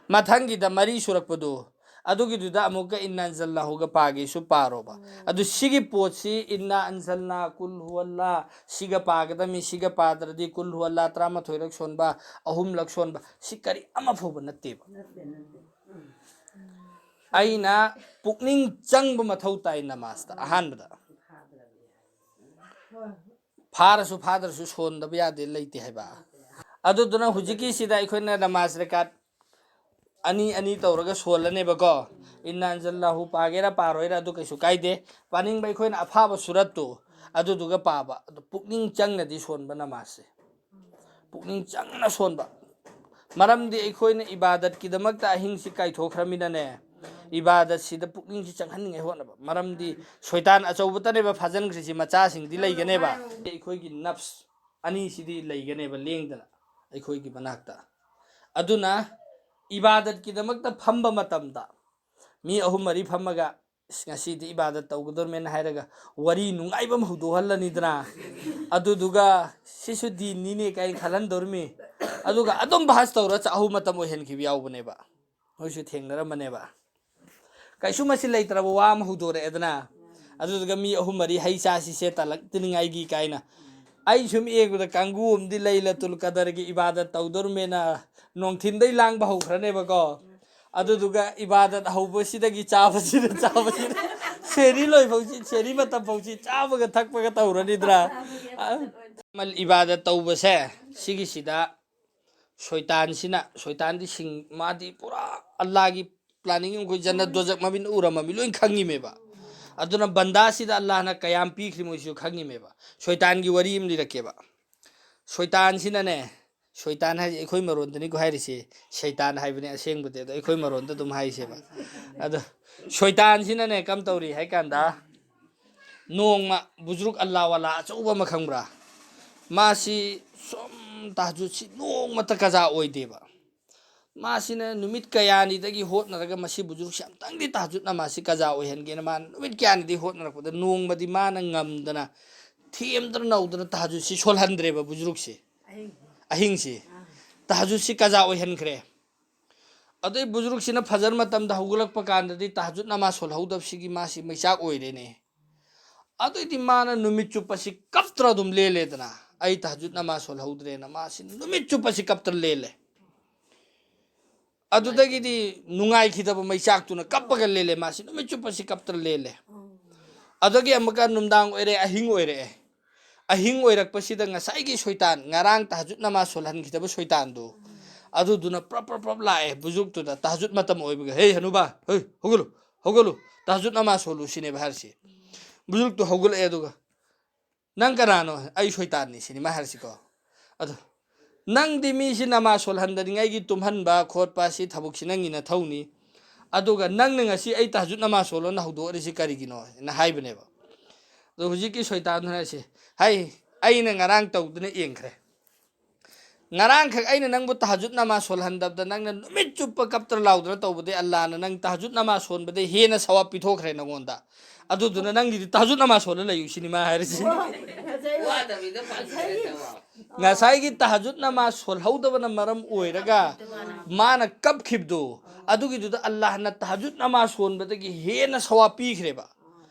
ꯃꯊꯪꯒꯤꯗ ꯃꯔꯤ ꯁꯨꯔꯛꯄꯗꯨ, ꯑꯗꯨꯒꯤꯗꯨꯗ ꯑꯃꯨꯛꯀ ꯏꯟꯅꯥ ꯑꯟꯖꯜꯅꯥꯍꯨꯒ ꯄꯥꯒꯦꯁꯨ ꯄꯥꯔꯣꯕ꯫ ꯑꯗꯨ ꯁꯤꯒꯤ ꯄꯣꯠꯁꯤ ꯏꯟꯅꯥ ꯑꯟꯖꯜꯅꯥ, ꯀꯨꯜ ꯍꯨꯋꯜꯂꯥ, ꯁꯤꯒ ꯄꯥꯒꯗꯕꯅꯤ, ꯁꯤꯒ ꯄꯥꯗ꯭ꯔꯗꯤ ꯀꯨꯜ ꯍꯨꯋꯜꯂꯥ ꯇꯔꯥꯃꯥꯊꯣꯏꯔꯛ ꯁꯣꯟꯕ, ꯑꯍꯨꯝꯂꯛ ꯁꯣꯟꯕ, ꯁꯤ ꯀꯔꯤ ꯑꯃ ꯐꯥꯎꯕ ꯅꯠꯇꯦꯕ꯫ ꯑꯩꯅ ꯄꯨꯛꯅꯤꯡ ꯆꯪꯕ ꯃꯊꯧ ꯇꯥꯏ ꯅꯃꯥꯖꯇ꯫ ꯑꯍꯥꯟꯕꯗ ꯐꯥꯔꯁꯨ ꯐꯥꯗ꯭ꯔꯁꯨ ꯁꯣꯟꯗꯕ ꯌꯥꯗꯦ ꯂꯩꯇꯦ ꯍꯥꯏꯕ꯫ ꯑꯗꯨꯗꯨꯅ ꯍꯧꯖꯤꯛꯀꯤꯁꯤꯗ ꯑꯩꯈꯣꯏꯅ ꯅꯃꯥꯖ ꯔꯦꯀꯥꯠ ꯑꯅꯤ ꯑꯅꯤ ꯇꯧꯔꯒ ꯁꯣꯜꯂꯅꯦꯕꯀꯣ꯫ ꯏꯟꯅꯥ ꯑꯟꯖꯜꯅꯥꯍꯨ ꯄꯥꯒꯦꯔꯥ ꯄꯥꯔꯣꯏꯔꯥ ꯑꯗꯨ ꯀꯩꯁꯨ ꯀꯥꯏꯗꯦ꯫ ꯄꯥꯅꯤꯡꯕ ꯑꯩꯈꯣꯏꯅ ꯑꯐꯥꯕ ꯁꯨꯔꯠꯇꯨ ꯑꯗꯨꯗꯨꯒ ꯄꯥꯕ꯫ ꯑꯗꯨ ꯄꯨꯛꯅꯤꯡ ꯆꯪꯅꯗꯤ ꯁꯣꯟꯕ ꯅꯃꯥꯖꯁꯦ꯫ ꯄꯨꯛꯅꯤꯡ ꯆꯪꯅ ꯁꯣꯟꯕ꯫ ꯃꯔꯝꯗꯤ ꯑꯩꯈꯣꯏꯅ ꯏꯕꯥꯗꯠꯀꯤꯗꯃꯛꯇ ꯑꯍꯤꯡꯁꯤ ꯀꯥꯏꯊꯣꯛꯈ꯭ꯔꯃꯤꯅꯅꯦ, ꯏꯕꯥꯗꯠꯁꯤꯗ ꯄꯨꯛꯅꯤꯡꯁꯤ ꯆꯪꯍꯟꯅꯤꯡꯉꯥꯏ ꯍꯣꯠꯅꯕ꯫ ꯃꯔꯝꯗꯤ ꯁꯣꯏꯇꯥꯟ ꯑꯆꯧꯕꯇꯅꯦꯕ ꯐꯥꯖꯤꯟꯈ꯭ꯔꯤꯁꯤ, ꯃꯆꯥꯁꯤꯡꯗꯤ ꯂꯩꯒꯅꯦꯕ꯫ ꯑꯩꯈꯣꯏꯒꯤ ꯅꯐꯁ ꯑꯅꯤꯁꯤꯗꯤ ꯂꯩꯒꯅꯦꯕ ꯂꯦꯡꯗꯅ ꯑꯩꯈꯣꯏꯒꯤ ꯃꯅꯥꯛꯇ꯫ ꯑꯗꯨꯅ ꯏꯕꯥꯗꯠꯀꯤꯗꯃꯛꯇ ꯐꯝꯕ ꯃꯇꯝꯗ ꯃꯤ ꯑꯍꯨꯝ ꯃꯔꯤ ꯐꯝꯃꯒ, "ꯑꯁ, ꯉꯁꯤꯗꯤ ꯏꯕꯥꯗꯠ ꯇꯧꯒꯗꯧꯔꯤꯃꯦꯅ" ꯍꯥꯏꯔꯒ ꯋꯥꯔꯤ ꯅꯨꯡꯉꯥꯏꯕ ꯑꯃ ꯍꯧꯗꯣꯛꯍꯜꯂꯅꯤꯗꯅ, ꯑꯗꯨꯗꯨꯒ "ꯁꯤꯁꯨ ꯗꯤꯟꯅꯤꯅꯦ" ꯀꯥꯏꯅ ꯈꯜꯍꯟꯗꯧꯔꯤꯃꯤ꯫ ꯑꯗꯨꯒ ꯑꯗꯨꯝ ꯚꯥꯁ ꯇꯧꯔ ꯆꯥꯛꯍꯧ ꯃꯇꯝ ꯑꯣꯏꯍꯟꯈꯤꯕ ꯌꯥꯎꯕꯅꯦꯕ꯫ ꯅꯣꯏꯁꯨ ꯊꯦꯡꯅꯔꯝꯕꯅꯦꯕ꯫ ꯀꯩꯁꯨ ꯃꯁꯤ ꯂꯩꯇ꯭ꯔꯕ ꯋꯥ ꯑꯃ ꯍꯧꯗꯣꯔꯛꯑꯦꯗꯅ, ꯑꯗꯨꯗꯨꯒ ꯃꯤ ꯑꯍꯨꯝ ꯃꯔꯤ ꯍꯩ ꯆꯥꯁꯤꯁꯦ ꯇꯥꯂꯛꯇꯅꯤꯡꯉꯥꯏꯒꯤ ꯀꯥꯏꯅ꯫ ꯑꯩ ꯁꯨꯝ ꯌꯦꯡꯕꯗ ꯀꯥꯡꯕꯨ ꯑꯃꯗꯤ ꯂꯩꯂꯇꯨꯜ ꯀꯗꯔꯒꯤ ꯏꯕꯥꯗꯠ ꯇꯧꯗꯧꯔꯤꯃꯦꯅ ꯅꯨꯡꯊꯤꯟꯗꯩ ꯂꯥꯡꯕ ꯍꯧꯈ꯭ꯔꯅꯦꯕꯀꯣ꯫ ꯑꯗꯨꯗꯨꯒ ꯏꯕꯥꯗꯠ ꯍꯧꯕꯁꯤꯗꯒꯤ ꯆꯥꯕꯁꯤꯗ, ꯆꯥꯕꯁꯤꯗ, ꯁꯦꯔꯤ ꯂꯣꯏꯐꯧꯁꯤ, ꯁꯦꯔꯤ ꯃꯇꯝ ꯐꯧꯁꯤ ꯆꯥꯕꯒ ꯊꯛꯄꯒ ꯇꯧꯔꯅꯤꯗ꯭ꯔꯥ? ꯑ, ꯏꯕꯥꯗꯠ ꯇꯧꯕꯁꯦ ꯁꯤꯒꯤꯁꯤꯗ ꯁꯣꯏꯇꯥꯟꯁꯤꯅ, ꯁꯣꯏꯇꯥꯟꯗꯤ ꯁꯤꯡ-, ꯃꯥꯗꯤ ꯄꯨꯔꯥ ꯑꯜꯂꯥꯒꯤ planning ꯑꯃ, ꯑꯩꯈꯣꯏ ꯖꯟꯅꯠ ꯗꯣꯖꯛ ꯃꯃꯤꯠꯅ ꯎꯔꯝꯃꯃꯤ, ꯂꯣꯏ ꯈꯪꯉꯤꯃꯦꯕ꯫ ꯑꯗꯨꯅ ꯕꯟꯗꯥꯁꯤꯗ ꯑꯜꯂꯥꯍꯅ ꯀꯌꯥꯝ ꯄꯤꯈ꯭ꯔꯤ ꯃꯣꯏꯁꯨ ꯈꯪꯉꯤꯃꯦꯕ꯫ ꯁꯣꯏꯇꯥꯟꯒꯤ ꯋꯥꯔꯤ ꯑꯃ ꯂꯤꯔꯛꯀꯦꯕ꯫ ꯁꯣꯏꯇꯥꯟꯁꯤꯅꯅꯦ, ꯁꯣꯏꯇꯥꯟ ꯍꯥꯏꯁꯦ ꯑꯩꯈꯣꯏ ꯃꯔꯣꯟꯗꯅꯤꯀꯣ ꯍꯥꯏꯔꯤꯁꯦ, ꯁꯩꯇꯥꯟ ꯍꯥꯏꯕꯅꯦ ꯑꯁꯦꯡꯕꯗꯤ, ꯑꯗꯣ ꯑꯩꯈꯣꯏ ꯃꯔꯣꯟꯗ ꯑꯗꯨꯝ ꯍꯥꯏꯁꯦꯕ꯫ ꯑꯗꯣ ꯁꯣꯏꯇꯥꯟꯁꯤꯅꯅꯦ ꯀꯝ ꯇꯧꯔꯤ ꯍꯥꯏ ꯀꯥꯟꯗ, ꯅꯣꯡꯃ ꯕꯨꯖꯨꯔꯨꯛ ꯑꯜꯂꯥ ꯋꯥꯂꯥ ꯑꯆꯧꯕ ꯑꯃ ꯈꯪꯕ꯭ꯔꯥ? ꯃꯥꯁꯤ ꯁꯨꯝ ꯇꯥꯖꯨꯠꯁꯤ ꯅꯣꯡꯃꯇ ꯀꯖꯥ ꯑꯣꯏꯗꯦꯕ꯫ ꯃꯥꯁꯤꯅ ꯅꯨꯃꯤꯠ ꯀꯌꯥꯅꯤꯗꯒꯤ ꯍꯣꯠꯅꯔꯒ ꯃꯁꯤ ꯕꯨꯖꯨꯔꯨꯛꯁꯤ ꯑꯝꯇꯪꯗꯤ ꯇꯥꯖꯨꯠ ꯅꯃꯥꯖꯁꯤ ꯀꯖꯥ ꯑꯣꯏꯍꯟꯒꯦꯅ ꯃꯥꯅ ꯅꯨꯃꯤꯠ ꯀꯌꯥꯅꯤꯗꯒꯤ ꯍꯣꯠꯅꯔꯛꯄꯗ ꯅꯣꯡꯃꯗꯤ ꯃꯥꯅ ꯉꯝꯗꯅ ꯊꯦꯝꯗꯅ ꯅꯧꯗꯅ ꯇꯥꯖꯨꯠꯁꯤ ꯁꯣꯜꯍꯟꯗ꯭ꯔꯦꯕ ꯕꯨꯖꯨꯔꯨꯛꯁꯤ꯫ ꯑꯍꯤꯡꯁꯤ ꯇꯥꯖꯨꯠꯁꯤ ꯀꯖꯥ ꯑꯣꯏꯍꯟꯈ꯭ꯔꯦ꯫ ꯑꯗꯩ ꯕꯨꯖꯨꯔꯨꯛꯁꯤꯅ ꯐꯖꯔ ꯃꯇꯝꯗ ꯍꯧꯒꯠꯂꯛꯄ ꯀꯥꯟꯗꯗꯤ ꯇꯥꯖꯨꯠ ꯅꯃꯥꯖ ꯁꯣꯜꯍꯧꯗꯕꯁꯤꯒꯤ ꯃꯥꯁꯤ ꯃꯩꯆꯥꯛ ꯑꯣꯏꯔꯦꯅꯦ꯫ ꯑꯗꯩꯗꯤ ꯃꯥꯅ ꯅꯨꯃꯤꯠ ꯆꯨꯞꯄꯁꯤ ꯀꯞꯇ꯭ꯔ ꯑꯗꯨꯝ ꯂꯦꯜꯂꯦꯗꯅ, "ꯑꯩ ꯇꯥꯖꯨꯠ ꯅꯃꯥꯖ ꯁꯣꯜꯍꯧꯗ꯭ꯔꯦꯅ" ꯃꯥꯁꯤ ꯅꯨꯃꯤꯠ ꯆꯨꯞꯄꯁꯤ ꯀꯞꯇ꯭ꯔ ꯂꯦꯜꯂꯦ꯫ ꯑꯗꯨꯗꯒꯤꯗꯤ ꯅꯨꯡꯉꯥꯏꯈꯤꯗꯕ ꯃꯩꯆꯥꯛꯇꯨꯅ ꯀꯞꯄꯒ ꯂꯦꯜꯂꯦ, ꯃꯥꯁꯤ ꯅꯨꯃꯤꯠ ꯆꯨꯞꯄꯁꯤ ꯀꯞꯇ꯭ꯔ ꯂꯦꯜꯂꯦ꯫ ꯑꯗꯒꯤ ꯑꯃꯨꯛꯀ ꯅꯨꯡꯗꯥꯡ ꯑꯣꯏꯔꯦ, ꯑꯍꯤꯡ ꯑꯣꯏꯔꯛꯑꯦ꯫ ꯑꯍꯤꯡ ꯑꯣꯏꯔꯛꯄꯁꯤꯗ ꯉꯁꯥꯏꯒꯤ ꯁꯣꯏꯇꯥꯟ, ꯉꯔꯥꯡ ꯇꯥꯖꯨꯠ ꯅꯃꯥꯖ ꯁꯣꯜꯍꯟꯈꯤꯗꯕ ꯁꯣꯏꯇꯥꯟꯗꯣ, ꯑꯗꯨꯗꯨꯅ ꯄ꯭ꯔꯞ ꯄ꯭ꯔꯞ ꯄ꯭ꯔꯞ ꯂꯥꯛꯑꯦ ꯕꯨꯖꯨꯔꯨꯛꯇꯨꯗ, ꯇꯥꯖꯨꯠ ꯃꯇꯝ ꯑꯣꯏꯕꯒꯤ, "ꯍꯦ ꯍꯅꯨꯕ, ꯍꯦ, ꯍꯧꯒꯠꯂꯨ, ꯍꯧꯒꯠꯂꯨ, ꯇꯥꯖꯨꯠ ꯅꯃꯥꯖ ꯁꯣꯜꯂꯨ" ꯁꯤꯅꯦꯕ ꯍꯥꯏꯔꯤꯁꯤ꯫ ꯕꯨꯖꯨꯔꯨꯛꯇꯨ ꯍꯧꯒꯠꯂꯛꯑꯦ, ꯑꯗꯨꯒ, "ꯅꯪ ꯀꯅꯥꯅꯣ?" "ꯑꯩ ꯁꯣꯏꯇꯥꯟꯅꯤ" ꯁꯤꯅꯤ ꯃꯥ ꯍꯥꯏꯔꯤꯁꯤꯀꯣ꯫ ꯑꯗꯣ, "ꯅꯪꯗꯤ ꯃꯤꯁꯤ ꯅꯃꯥꯖ ꯁꯣꯜꯍꯟꯗꯅꯤꯡꯉꯥꯏꯒꯤ ꯇꯨꯝꯍꯟꯕ ꯈꯣꯠꯄ ꯁꯤ ꯊꯕꯛꯁꯤ ꯅꯪꯒꯤ ꯅꯊꯧꯅꯤ꯫ ꯑꯗꯨꯒ ꯅꯪꯅ ꯉꯁꯤ ꯑꯩ ꯇꯥꯖꯨꯠ ꯅꯃꯥꯖ ꯁꯣꯜꯂꯣꯅ ꯍꯧꯗꯣꯛꯑꯔꯤꯁꯤ ꯀꯔꯤꯒꯤꯅꯣ?" ꯍꯥꯏꯅ ꯍꯥꯏꯕꯅꯦꯕ꯫ ꯑꯗꯣ ꯍꯧꯖꯤꯛꯀꯤ ꯁꯣꯏꯇꯥꯟꯗꯨꯅ ꯍꯥꯏꯁꯦ, "ꯍꯩ, ꯑꯩꯅ ꯉꯔꯥꯡ ꯇꯧꯗꯨꯅ ꯌꯦꯡꯈ꯭ꯔꯦ꯫ ꯉꯔꯥꯡꯈꯛ ꯑꯩꯅ ꯅꯪꯕꯨ ꯇꯥꯖꯨꯠ ꯅꯃꯥꯖ ꯁꯣꯜꯍꯟꯗꯕꯗ ꯅꯪꯅ ꯅꯨꯃꯤꯠ ꯆꯨꯞꯄ ꯀꯞꯇ꯭ꯔ ꯂꯥꯎꯗ꯭ꯔ ꯇꯧꯕꯗꯩ ꯑꯜꯂꯥꯅ ꯅꯪ ꯇꯥꯖꯨꯠ ꯅꯃꯥꯖ ꯁꯣꯟꯕꯗꯩ ꯍꯦꯟꯅ ꯁꯋꯥꯕ ꯄꯤꯊꯣꯛꯈ꯭ꯔꯦ ꯅꯉꯣꯟꯗ꯫ ꯑꯗꯨꯗꯨꯅ ꯅꯪꯒꯤꯗꯤ ꯇꯥꯖꯨꯠ ꯅꯃꯥꯖ ꯁꯣꯜꯂ ꯂꯩꯌꯨ" ꯁꯤꯅꯤ ꯃꯥ ꯍꯥꯏꯔꯤꯁꯤ꯫ ꯋꯥꯗꯕꯤꯗ ꯐꯪꯗ꯭ꯔꯦ ꯇꯧꯕ꯫ ꯉꯁꯥꯏꯒꯤ ꯇꯥꯖꯨꯠ ꯅꯃꯥꯖ ꯁꯣꯜꯍꯧꯗꯕꯅ ꯃꯔꯝ ꯑꯣꯏꯔꯒ ꯃꯥꯅ ꯀꯞꯈꯤꯕꯗꯣ, ꯑꯗꯨꯒꯤꯗꯨꯗ ꯑꯜꯂꯥꯍꯅ ꯇꯥꯖꯨꯠ ꯅꯃꯥꯖ ꯁꯣꯟꯕꯗꯒꯤ ꯍꯦꯟꯅ ꯁꯋꯥꯕ ꯄꯤꯈ꯭ꯔꯦꯕ꯫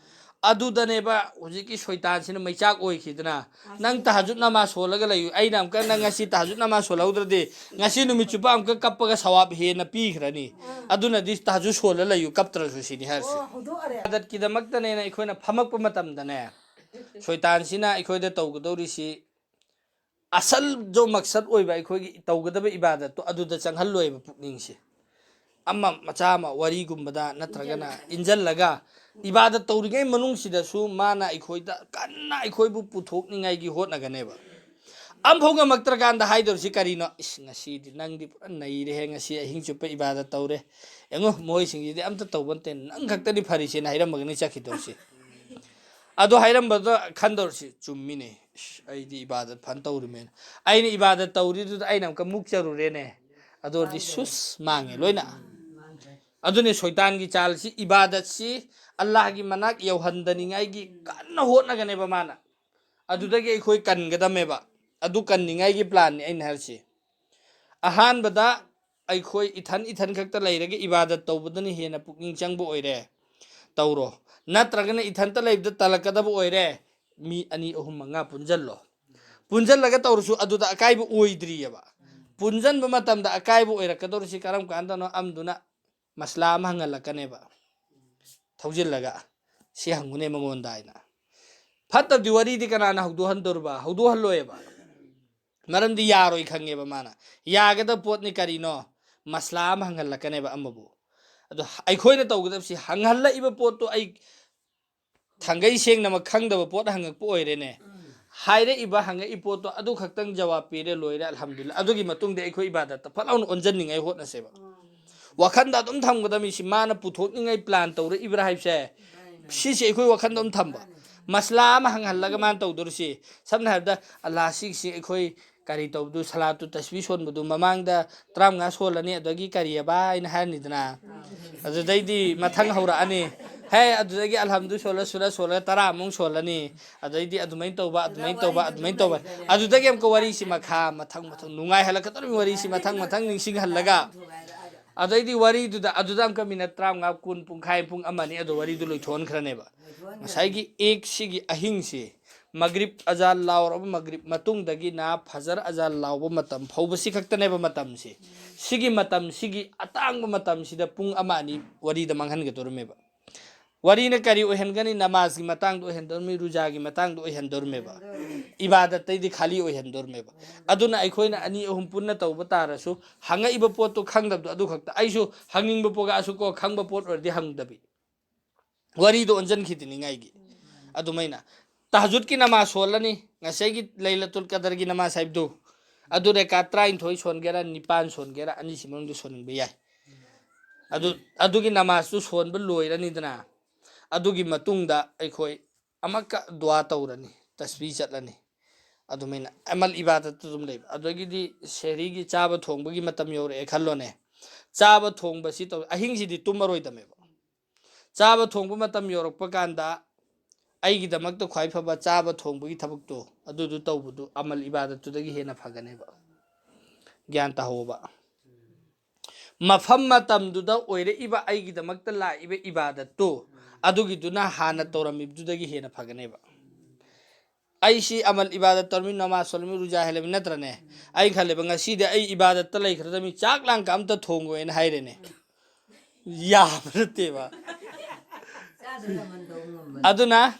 ꯑꯗꯨꯗꯅꯦꯕ ꯍꯧꯖꯤꯛꯀꯤ ꯁꯣꯏꯇꯥꯟꯁꯤꯅ ꯃꯩꯆꯥꯛ ꯑꯣꯏꯈꯤꯗꯅ, "ꯅꯪ ꯇꯥꯖꯨꯠ ꯅꯃꯥꯖ ꯁꯣꯜꯂꯒ ꯂꯩꯌꯨ, ꯑꯩꯅ ꯑꯃꯨꯛꯀ ꯅꯪ ꯉꯁꯤ ꯇꯥꯖꯨꯠ ꯅꯃꯥꯖ ꯁꯣꯜꯍꯧꯗ꯭ꯔꯗꯤ ꯉꯁꯤ ꯅꯨꯃꯤꯠ ꯆꯨꯞꯄ ꯑꯃꯨꯛꯀ ꯀꯞꯄꯒ ꯁꯋꯥꯕ ꯍꯦꯟꯅ ꯄꯤꯈ꯭ꯔꯅꯤ꯫ ꯑꯗꯨꯅꯗꯤ ꯇꯥꯖꯨꯠ ꯁꯣꯜꯂ ꯂꯩꯌꯨ, ꯀꯞꯇ꯭ꯔꯁꯨ" ꯁꯤꯅꯤ ꯍꯥꯏꯔꯤꯁꯦ꯫ ꯑꯣ, ꯍꯧꯗꯣꯛꯑꯔꯦ꯫ ꯏꯕꯥꯗꯠꯀꯤꯗꯃꯛꯇꯅꯦꯅ ꯑꯩꯈꯣꯏꯅ ꯐꯝꯃꯛꯄ ꯃꯇꯝꯗꯅꯦ, ꯁꯣꯏꯇꯥꯟꯁꯤꯅ ꯑꯩꯈꯣꯏꯗ ꯇꯧꯒꯗꯧꯔꯤꯁꯤ ꯑꯁꯜ ꯖꯣ ꯃꯛꯁꯠ ꯑꯣꯏꯕ ꯑꯩꯈꯣꯏꯒꯤ ꯇꯧꯒꯗꯕ ꯏꯕꯥꯗꯠꯇꯣ ꯑꯗꯨꯗ ꯆꯪꯍꯜꯂꯣꯏꯕ ꯄꯨꯛꯅꯤꯡꯁꯦ꯫ ꯑꯃ ꯃꯆꯥ ꯑꯃ ꯋꯥꯔꯤꯒꯨꯝꯕꯗ ꯅꯠꯇ꯭ꯔꯒꯅ ꯏꯟꯖꯜꯂꯒ ꯏꯕꯥꯗꯠ ꯇꯧꯔꯤꯉꯩ ꯃꯅꯨꯡꯁꯤꯗꯁꯨ ꯃꯥꯅ ꯑꯩꯈꯣꯏꯗ ꯀꯟꯅ ꯑꯩꯈꯣꯏꯕꯨ ꯄꯨꯊꯣꯛꯅꯤꯡꯉꯥꯏꯒꯤ ꯍꯣꯠꯅꯒꯅꯦꯕ꯫ ꯑꯝꯐꯥꯎ ꯉꯝꯃꯛꯇ꯭ꯔꯀꯥꯟꯗ ꯍꯥꯏꯗꯧꯔꯤꯁꯤ ꯀꯔꯤꯅꯣ? "ꯏꯁ, ꯉꯁꯤꯗꯤ ꯅꯪꯗꯤ ꯄꯨꯔꯥ ꯅꯩꯔꯦꯍꯦ, ꯉꯁꯤ ꯑꯍꯤꯡ ꯆꯨꯞꯄ ꯏꯕꯥꯗꯠ ꯇꯧꯔꯦ, ꯌꯦꯡꯉꯣ ꯃꯣꯏꯁꯤꯡꯁꯤꯗꯤ ꯑꯝꯇ ꯇꯧꯕ ꯅꯠꯇꯦ, ꯅꯪ ꯈꯛꯇꯅꯤ ꯐꯔꯤꯁꯦꯅ" ꯍꯥꯏꯔꯝꯃꯒꯅꯤ ꯆꯠꯈꯤꯗꯧꯔꯤꯁꯤ꯫ ꯑꯗꯣ ꯍꯥꯏꯔꯝꯕꯗꯣ ꯈꯟꯗꯧꯔꯤꯁꯤ, "ꯆꯨꯝꯃꯤꯅꯦ, ꯏꯁ, ꯑꯩꯗꯤ ꯏꯕꯥꯗꯠ ꯐꯅ ꯇꯧꯔꯤꯃꯦꯅ, ꯑꯩꯅ ꯏꯕꯥꯗꯠ ꯇꯧꯔꯤꯗꯨꯗ ꯑꯩꯅ ꯑꯃꯨꯛꯀ ꯃꯨꯛꯆꯔꯨꯔꯦꯅꯦ, ꯑꯗꯨ ꯑꯣꯏꯔꯗꯤ ꯁꯨꯁ ꯃꯥꯡꯉꯦ ꯂꯣꯏꯅ"꯫ ꯑꯗꯨꯅꯦ ꯁꯣꯏꯇꯥꯟꯒꯤ ꯆꯥꯜꯁꯤ, ꯏꯕꯥꯗꯠꯁꯤ ꯑꯜꯂꯥꯍꯒꯤ ꯃꯅꯥꯛ ꯌꯧꯍꯟꯗꯅꯤꯡꯉꯥꯏꯒꯤ ꯀꯟꯅ ꯍꯣꯠꯅꯒꯅꯦꯕ ꯃꯥꯅ꯫ ꯑꯗꯨꯗꯒꯤ ꯑꯩꯈꯣꯏ ꯀꯟꯒꯗꯝꯃꯦꯕ꯫ ꯑꯗꯨ ꯀꯟꯅꯤꯡꯉꯥꯏꯒꯤ ꯄ꯭ꯂꯥꯟꯅꯤ ꯑꯩꯅ ꯍꯥꯏꯔꯤꯁꯤ꯫ ꯑꯍꯥꯟꯕꯗ ꯑꯩꯈꯣꯏ ꯏꯊꯟ ꯏꯊꯟ ꯈꯛꯇ ꯂꯩꯔꯒ ꯏꯕꯥꯗꯠ ꯇꯧꯕꯗꯅ ꯍꯦꯟꯅ ꯄꯨꯛꯅꯤꯡ ꯆꯪꯕ ꯑꯣꯏꯔꯦ, ꯇꯧꯔꯣ꯫ ꯅꯠꯇ꯭ꯔꯒꯅ ꯏꯊꯟꯇ ꯂꯩꯕꯗ ꯇꯜꯂꯛꯀꯗꯕ ꯑꯣꯏꯔꯦ, ꯃꯤ ꯑꯅꯤ, ꯑꯍꯨꯝ, ꯃꯉꯥ ꯄꯨꯟꯁꯤꯜꯂꯣ꯫ ꯄꯨꯟꯁꯤꯜꯂꯒ ꯇꯧꯔꯁꯨ ꯑꯗꯨꯗ ꯑꯀꯥꯏꯕ ꯑꯣꯏꯗ꯭ꯔꯤꯑꯕ꯫ ꯄꯨꯟꯁꯤꯟꯕ ꯃꯇꯝꯗ ꯑꯀꯥꯏꯕ ꯑꯣꯏꯔꯛꯀꯗꯧꯔꯤꯁꯤ ꯀꯔꯝ ꯀꯥꯟꯗꯅꯣ? ꯑꯃꯗꯨꯅ ꯃꯁꯂꯥ ꯑꯃ ꯍꯪꯍꯜꯂꯛꯀꯅꯦꯕ ꯊꯧꯖꯤꯜꯂꯒ, "ꯁꯤ ꯍꯪꯉꯨꯅꯦ ꯃꯉꯣꯟꯗ" ꯍꯥꯏꯅ꯫ ꯐꯠꯇꯕꯗꯤ ꯋꯥꯔꯤꯗꯤ ꯀꯅꯥꯅ ꯍꯧꯗꯣꯛꯍꯟꯗꯣꯔꯤꯕ? ꯍꯧꯗꯣꯛꯍꯜꯂꯣꯏꯕ꯫ ꯃꯔꯝꯗꯤ ꯌꯥꯔꯣꯏ ꯈꯪꯉꯦꯕ ꯃꯥꯅ꯫ ꯌꯥꯒꯗꯕ ꯄꯣꯠꯅꯤ ꯀꯔꯤꯅꯣ? ꯃꯁꯂꯥ ꯑꯃ ꯍꯪꯍꯜꯂꯛꯀꯅꯦꯕ ꯑꯃꯕꯨ꯫ ꯑꯗꯣ ꯑꯩꯈꯣꯏꯅ ꯇꯧꯒꯗꯕꯁꯤ, ꯍꯪꯍꯜꯂꯛꯏꯕ ꯄꯣꯠꯇꯣ ꯑꯩ ꯊꯥꯡꯒꯩ ꯁꯦꯡꯅꯃꯛ ꯈꯪꯗꯕ ꯄꯣꯠ ꯍꯪꯉꯛꯄ ꯑꯣꯏꯔꯦꯅꯦ꯫ ꯍꯥꯏꯔꯛꯏꯕ, ꯍꯪꯉꯛꯏ ꯄꯣꯠꯇꯣ ꯑꯗꯨ ꯈꯛꯇꯪ ꯖꯋꯥꯕ ꯄꯤꯔꯦ, ꯂꯣꯏꯔꯦ, ꯑꯜꯍꯝꯗꯨꯂꯤꯜꯂꯥ꯫ ꯑꯗꯨꯒꯤ ꯃꯇꯨꯡꯗ ꯑꯩꯈꯣꯏ ꯏꯕꯥꯗꯠꯇ ꯐꯠ ꯂꯥꯎꯅ ꯑꯣꯟꯁꯤꯟꯅꯤꯡꯉꯥꯏ ꯍꯣꯠꯅꯁꯦꯕ꯫ ꯋꯥꯈꯟꯗ ꯑꯗꯨꯝ ꯊꯝꯒꯗꯕꯅꯤ ꯁꯤ, ꯃꯥꯅ ꯄꯨꯊꯣꯛꯅꯤꯡꯉꯥꯏ ꯄ꯭ꯂꯥꯟ ꯇꯧꯔꯛꯏꯕ꯭ꯔꯥ ꯍꯥꯏꯕꯁꯦ, ꯁꯤꯁꯦ ꯑꯩꯈꯣꯏ ꯋꯥꯈꯟꯗ ꯑꯗꯨꯝ ꯊꯝꯕ꯫ ꯃꯁꯂꯥ ꯑꯃ ꯍꯪꯍꯜꯂꯒ ꯃꯥꯅ ꯇꯧꯗꯣꯔꯤꯁꯤ, ꯁꯝꯅ ꯍꯥꯏꯔꯕꯗ, "ꯑꯜꯂꯥ, ꯁꯤꯒꯤꯁꯤ ꯑꯩꯈꯣꯏ ꯀꯔꯤ ꯇꯧꯕꯗꯨ, ꯁꯂꯥꯇꯨ ꯇꯁꯕꯤ ꯁꯣꯟꯕꯗꯨ ꯃꯃꯥꯡꯗ ꯇꯔꯥꯃꯉꯥ ꯁꯣꯜꯂꯅꯤ, ꯑꯗꯒꯤ ꯀꯔꯤꯑꯕ?" ꯍꯥꯏꯅ ꯍꯥꯏꯔꯅꯤꯗꯅ꯫ ꯑꯗꯨꯗꯩꯗꯤ ꯃꯊꯪ ꯍꯧꯔꯛꯑꯅꯤ꯫ ꯍꯦ, ꯑꯗꯨꯗꯒꯤ ꯑꯜꯍꯝꯗꯨ ꯁꯣꯜꯂ, ꯁꯨꯔ ꯁꯣꯜꯂ ꯇꯔꯥꯃꯨꯛ ꯁꯣꯜꯂꯅꯤ꯫ ꯑꯗꯩꯗꯤ ꯑꯗꯨꯃꯥꯏꯅ ꯇꯧꯕ, ꯑꯗꯨꯃꯥꯏꯅ ꯇꯧꯕ, ꯑꯗꯨꯃꯥꯏꯅ ꯇꯧꯕ꯫ ꯑꯗꯨꯗꯒꯤ ꯑꯃꯨꯛꯀ ꯋꯥꯔꯤꯁꯤ ꯃꯈꯥ, ꯃꯊꯪ, ꯃꯊꯪ ꯅꯨꯡꯉꯥꯏꯍꯜꯂꯛꯀꯗꯧꯔꯤꯕ ꯋꯥꯔꯤꯁꯤ ꯃꯊꯪ, ꯃꯊꯪ ꯅꯤꯡꯁꯤꯡꯍꯜꯂꯒ꯫ ꯑꯗꯩꯗꯤ ꯋꯥꯔꯤꯗꯨꯗ, ꯑꯗꯨꯗ ꯑꯃꯨꯛꯀ ꯃꯤꯅꯠ ꯇꯔꯥꯃꯉꯥ, ꯀꯨꯟ, ꯄꯨꯡꯈꯥꯏ, ꯄꯨꯡ ꯑꯃ ꯑꯅꯤ ꯑꯗꯨ ꯋꯥꯔꯤꯗꯨ ꯂꯣꯏꯊꯣꯛꯍꯟꯈ꯭ꯔꯅꯦꯕ꯫ ꯉꯁꯥꯏꯒꯤ ꯑꯦꯛꯁꯤꯒꯤ ꯑꯍꯤꯡꯁꯤ, ꯃꯒ꯭ꯔꯤꯕ ꯑꯖꯥꯟ ꯂꯥꯎꯔꯕ ꯃꯒ꯭ꯔꯤꯕ ꯃꯇꯨꯡꯗꯒꯤꯅ ꯐꯖꯔ ꯑꯖꯥꯟ ꯂꯥꯎꯕ ꯃꯇꯝ ꯐꯥꯎꯕꯁꯤ ꯈꯛꯇꯅꯦꯕ ꯃꯇꯝꯁꯤ꯫ ꯁꯤꯒꯤ ꯃꯇꯝꯁꯤꯒꯤ ꯑꯇꯥꯡꯕ ꯃꯇꯝꯁꯤꯗ ꯄꯨꯡ ꯑꯃ ꯑꯅꯤ ꯋꯥꯔꯤꯗ ꯃꯥꯡꯍꯟꯒꯗꯧꯔꯝꯃꯦꯕ꯫ ꯋꯥꯔꯤꯅ ꯀꯔꯤ ꯑꯣꯏꯍꯟꯒꯅꯤ? ꯅꯃꯥꯖꯒꯤ ꯃꯇꯥꯡꯗ ꯑꯣꯏꯍꯟꯗꯧꯔꯝꯃꯤ, ꯔꯨꯖꯥꯒꯤ ꯃꯇꯥꯡꯗ ꯑꯣꯏꯍꯟꯗꯧꯔꯝꯃꯦꯕ, ꯏꯕꯥꯗꯠꯇꯩꯗꯤ ꯈꯥꯂꯤ ꯑꯣꯏꯍꯟꯗꯧꯔꯝꯃꯦꯕ꯫ ꯑꯗꯨꯅ ꯑꯩꯈꯣꯏꯅ ꯑꯅꯤ ꯑꯍꯨꯝ ꯄꯨꯟꯅ ꯇꯧꯕ ꯇꯥꯔꯁꯨ, ꯍꯪꯉꯛꯏꯕ ꯄꯣꯠꯇꯣ ꯈꯪꯗꯕꯗꯣ ꯑꯗꯨ ꯈꯛꯇ꯫ ꯑꯩꯁꯨ ꯍꯪꯅꯤꯡꯕ ꯄꯣꯠꯒꯁꯨ ꯀꯣ, ꯈꯪꯕ ꯄꯣꯠ ꯑꯣꯏꯔꯗꯤ ꯍꯪꯗꯕꯤ꯫ ꯋꯥꯔꯤꯗꯣ ꯑꯣꯟꯁꯤꯟꯈꯤꯗꯅꯤꯡꯉꯥꯏꯒꯤ꯫ ꯑꯗꯨꯃꯥꯏꯅ ꯇꯍꯖꯨꯗꯀꯤ ꯅꯃꯥꯖ ꯁꯣꯜꯂꯅꯤ, ꯉꯁꯥꯏꯒꯤ ꯂꯩꯂꯇꯨꯜ ꯀꯗꯔꯒꯤ ꯅꯃꯥꯖ ꯍꯥꯏꯕꯗꯨ, ꯑꯗꯨ ꯔꯦꯀꯥꯠ ꯇꯔꯥꯅꯤꯊꯣꯏ ꯁꯣꯟꯒꯦꯔꯥ, ꯅꯤꯄꯥꯟ ꯁꯣꯟꯒꯦꯔꯥ, ꯑꯅꯤꯁꯤ ꯃꯅꯨꯡꯗ ꯁꯣꯟꯅꯤꯡꯕ ꯌꯥꯏ꯫ ꯑꯗꯨ, ꯑꯗꯨꯒꯤ ꯅꯃꯥꯖꯇꯨ ꯁꯣꯟꯕ ꯂꯣꯏꯔꯅꯤꯗꯅ, ꯑꯗꯨꯒꯤ ꯃꯇꯨꯡꯗ ꯑꯩꯈꯣꯏ ꯑꯃꯛꯀ ꯗꯨꯋꯥ ꯇꯧꯔꯅꯤ, ꯇꯁꯕꯤ ꯆꯠꯂꯅꯤ꯫ ꯑꯗꯨꯃꯥꯏꯅ ꯑꯃꯜ ꯏꯕꯥꯗꯠꯇꯨ ꯑꯗꯨꯝ ꯂꯩꯕ꯫ ꯑꯗꯨꯗꯒꯤꯗꯤ ꯁꯦꯍꯔꯤꯒꯤ ꯆꯥꯕ ꯊꯣꯡꯕꯒꯤ ꯃꯇꯝ ꯌꯧꯔꯛꯑꯦ ꯈꯜꯂꯣꯅꯦ꯫ ꯆꯥꯕ ꯊꯣꯡꯕꯁꯤ ꯇꯧ-, ꯑꯍꯤꯡꯁꯤꯗꯤ ꯇꯨꯝꯃꯔꯣꯏꯗꯃꯦꯕ꯫ ꯆꯥꯕ ꯊꯣꯡꯕ ꯃꯇꯝ ꯌꯧꯔꯛꯄ ꯀꯥꯟꯗ ꯑꯩꯒꯤꯗꯃꯛꯇ ꯈ꯭ꯋꯥꯏ ꯐꯕ ꯆꯥꯕ ꯊꯣꯡꯕꯒꯤ ꯊꯕꯛꯇꯣ ꯑꯗꯨꯗꯨ ꯇꯧꯕꯗꯨ ꯑꯃꯜ ꯏꯕꯥꯗꯠꯇꯨꯗꯒꯤ ꯍꯦꯟꯅ ꯐꯒꯅꯦꯕ꯫ ꯒ꯭ꯌꯥꯟ ꯇꯥꯍꯧꯕ꯫ ꯃꯐꯝ ꯃꯇꯝꯗꯨꯗ ꯑꯣꯏꯔꯛꯏꯕ ꯑꯩꯒꯤꯗꯃꯛꯇ ꯂꯥꯛꯏꯕ ꯏꯕꯥꯗꯠꯇꯨ ꯑꯗꯨꯒꯤꯗꯨꯅ ꯍꯥꯟꯅ ꯇꯧꯔꯝꯃꯤꯕꯗꯨꯗꯒꯤ ꯍꯦꯟꯅ ꯐꯒꯅꯦꯕ꯫ ꯑꯩꯁꯤ ꯑꯃꯜ ꯏꯕꯥꯗꯠ ꯇꯧꯔꯝꯃꯤ, ꯅꯃꯥꯖ ꯁꯣꯜꯂꯝꯃꯤ, ꯔꯨꯖꯥ ꯍꯦꯜꯂꯝꯃꯤ ꯅꯠꯇ꯭ꯔꯅꯦ? ꯑꯩ ꯈꯜꯂꯦꯕ, ꯉꯁꯤꯗꯤ ꯑꯩ ꯏꯕꯥꯗꯠꯇ ꯂꯩꯈ꯭ꯔꯗꯕꯅꯤ, ꯆꯥꯛ ꯂꯥꯡꯀ ꯑꯝꯇ ꯊꯣꯡꯉꯣꯏꯅ ꯍꯥꯏꯔꯦꯅꯦ꯫ ꯌꯥꯕ ꯅꯠꯇꯦꯕ꯫ ꯑꯗꯨꯅ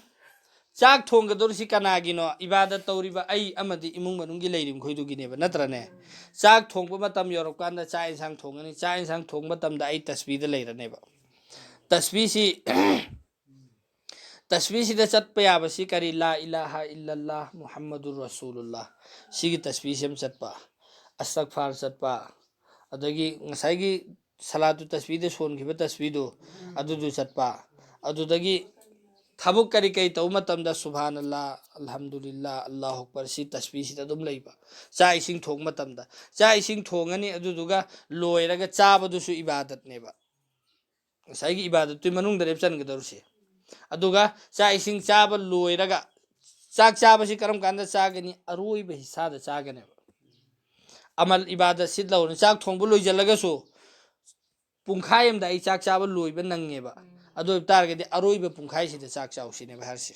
ꯆꯥꯛ ꯊꯣꯡꯒꯗꯧꯔꯤꯁꯤ ꯀꯅꯥꯒꯤꯅꯣ? ꯏꯕꯥꯗꯠ ꯇꯧꯔꯤꯕ ꯑꯩ ꯑꯃꯗꯤ ꯏꯃꯨꯡ ꯃꯅꯨꯡꯒꯤ ꯂꯩꯔꯤꯕ ꯃꯈꯣꯏꯗꯨꯒꯤꯅꯦꯕ, ꯅꯠꯇ꯭ꯔꯅꯦ? ꯆꯥꯛ ꯊꯣꯡꯕ ꯃꯇꯝ ꯌꯧꯔꯀꯥꯟꯗ ꯆꯥꯛ ꯌꯦꯟꯁꯥꯡ ꯊꯣꯡꯒꯅꯤ, ꯆꯥꯛ ꯌꯦꯟꯁꯥꯡ ꯊꯣꯡꯕ ꯃꯇꯝꯗ ꯑꯩ ꯇꯁꯕꯤꯗ ꯂꯩꯔꯅꯦꯕ꯫ ꯇꯁꯕꯤꯁꯤ, ꯇꯁꯕꯤꯁꯤꯗ ꯆꯠꯄ ꯌꯥꯕꯁꯤ ꯀꯔꯤ? ꯂꯥ ꯏꯂꯥꯍ ꯏꯜꯂꯜꯂꯥꯍ ꯃꯨꯍꯝꯃꯗꯨꯔ ꯔꯁꯨꯂꯨꯜꯂꯥꯍ, ꯁꯤꯒꯤ ꯇꯁꯕꯤꯁꯤ ꯑꯃ ꯆꯠꯄ, ꯑꯁꯇꯛꯐꯥꯔ ꯆꯠꯄ, ꯑꯗꯒꯤ ꯉꯁꯥꯏꯒꯤ ꯁꯂꯥꯇꯨ ꯇꯁꯕꯤꯗ ꯁꯣꯟꯈꯤꯕ ꯇꯁꯕꯤꯗꯨ ꯑꯗꯨꯗꯨ ꯆꯠꯄ, ꯑꯗꯨꯗꯒꯤ ꯊꯕꯛ ꯀꯔꯤ ꯀꯔꯤ ꯇꯧꯕ ꯃꯇꯝꯗ ꯁꯨꯕꯍꯥꯅꯜꯂꯥ, ꯑꯜꯍꯝꯗꯨꯂꯤꯜꯂꯥ, ꯑꯜꯂꯥꯍꯨ ꯑꯛꯕꯔ, ꯁꯤ ꯇꯁꯕꯤꯁꯤꯗ ꯑꯗꯨꯝ ꯂꯩꯕ꯫ ꯆꯥꯛ ꯏꯁꯤꯡ ꯊꯣꯡꯕ ꯃꯇꯝꯗ ꯆꯥꯛ ꯏꯁꯤꯡ ꯊꯣꯡꯉꯅꯤ, ꯑꯗꯨꯗꯨꯒ ꯂꯣꯏꯔꯒ ꯆꯥꯕꯗꯨꯁꯨ ꯏꯕꯥꯗꯠꯅꯦꯕ꯫ ꯉꯁꯥꯏꯒꯤ ꯏꯕꯥꯗꯠꯇꯨꯒꯤ ꯃꯅꯨꯡꯗꯅꯦꯕ ꯆꯟꯒꯗꯧꯔꯤꯁꯦ꯫ ꯑꯗꯨꯒ ꯆꯥꯛ ꯏꯁꯤꯡ ꯆꯥꯕ ꯂꯣꯏꯔꯒ, ꯆꯥꯛ ꯆꯥꯕꯁꯤ ꯀꯔꯝ ꯀꯥꯟꯗ ꯆꯥꯒꯅꯤ? ꯑꯔꯣꯏꯕ ꯍꯤꯁꯥꯗ ꯆꯥꯒꯅꯦꯕ꯫ ꯑꯃꯜ ꯏꯕꯥꯗꯠ ꯁꯤꯠ ꯂꯧꯔꯅꯤ꯫ ꯆꯥꯛ ꯊꯣꯡꯕ ꯂꯣꯏꯁꯤꯜꯂꯒꯁꯨ ꯄꯨꯡꯈꯥꯏ ꯑꯃꯗ ꯑꯩ ꯆꯥꯛ ꯆꯥꯕ ꯂꯣꯏꯕ ꯅꯪꯉꯦꯕ꯫ ꯑꯗꯨ ꯑꯣꯏꯕ ꯇꯥꯔꯒꯗꯤ ꯑꯔꯣꯏꯕ ꯄꯨꯡꯈꯥꯏꯁꯤꯗ ꯆꯥꯛ ꯆꯥꯎꯁꯤꯅꯦꯕ ꯍꯥꯏꯔꯤꯁꯦ꯫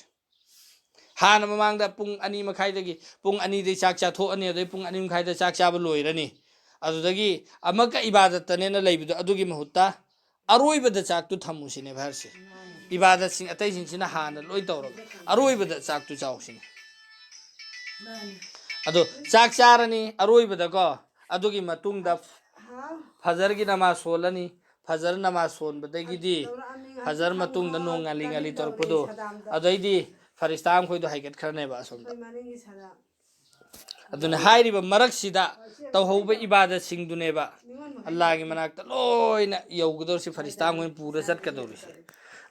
ꯍꯥꯟꯅ ꯃꯃꯥꯡꯗ ꯄꯨꯡ ꯑꯅꯤ ꯃꯈꯥꯏꯗꯒꯤ, ꯄꯨꯡ ꯑꯅꯤꯗꯩ ꯆꯥꯛ ꯆꯥꯊꯣꯛꯑꯅꯤ, ꯑꯗꯩ ꯄꯨꯡ ꯑꯅꯤ ꯃꯈꯥꯏꯗ ꯆꯥꯛ ꯆꯥꯕ ꯂꯣꯏꯔꯅꯤ꯫ ꯑꯗꯨꯗꯒꯤ ꯑꯃꯛꯀ ꯏꯕꯥꯗꯠꯇꯅꯦꯅ ꯂꯩꯕꯗꯣ, ꯑꯗꯨꯒꯤ ꯃꯍꯨꯠꯇ ꯑꯔꯣꯏꯕꯗ ꯆꯥꯛꯇꯨ ꯊꯝꯃꯨꯁꯤꯅꯦꯕ ꯍꯥꯏꯔꯤꯁꯦ꯫ ꯏꯕꯥꯗꯠꯁꯤꯡ ꯑꯇꯩꯁꯤꯡꯁꯤꯅ ꯍꯥꯟꯅ ꯂꯣꯏ ꯇꯧꯔꯒ ꯑꯔꯣꯏꯕꯗ ꯆꯥꯛꯇꯨ ꯆꯥꯎꯁꯤꯅꯦ꯫ ꯑꯗꯣ ꯆꯥꯛ ꯆꯥꯔꯅꯤ ꯑꯔꯣꯏꯕꯗꯀꯣ, ꯑꯗꯨꯒꯤ ꯃꯇꯨꯡꯗ ꯐꯖꯔꯒꯤ ꯅꯃꯥꯖ ꯁꯣꯜꯂꯅꯤ꯫ ꯐꯖꯔ ꯅꯃꯥꯖ ꯁꯣꯟꯕꯗꯒꯤꯗꯤ ꯐꯖꯔ ꯃꯇꯨꯡꯗ ꯅꯣꯡ ꯉꯥꯂꯤ ꯉꯥꯂꯤ ꯇꯧꯔꯛꯄꯗꯣ, ꯑꯗꯩꯗꯤ ꯐꯔꯤꯁꯇꯥ ꯃꯈꯣꯏꯗꯣ ꯍꯥꯏꯒꯠꯈ꯭ꯔꯅꯦꯕ ꯑꯁꯣꯝꯗ꯫ ꯑꯗꯨꯅ ꯍꯥꯏꯔꯤꯕ ꯃꯔꯛꯁꯤꯗ ꯇꯧꯍꯧꯕ ꯏꯕꯥꯗꯠꯁꯤꯡꯗꯨꯅꯦꯕ ꯑꯜꯂꯥꯒꯤ ꯃꯅꯥꯛꯇ ꯂꯣꯏꯅ ꯌꯧꯒꯗꯧꯔꯤꯁꯤ, ꯐꯔꯤꯁꯇꯥ ꯃꯈꯣꯏꯅ ꯄꯨꯔ ꯆꯠꯀꯗꯧꯔꯤꯁꯦ꯫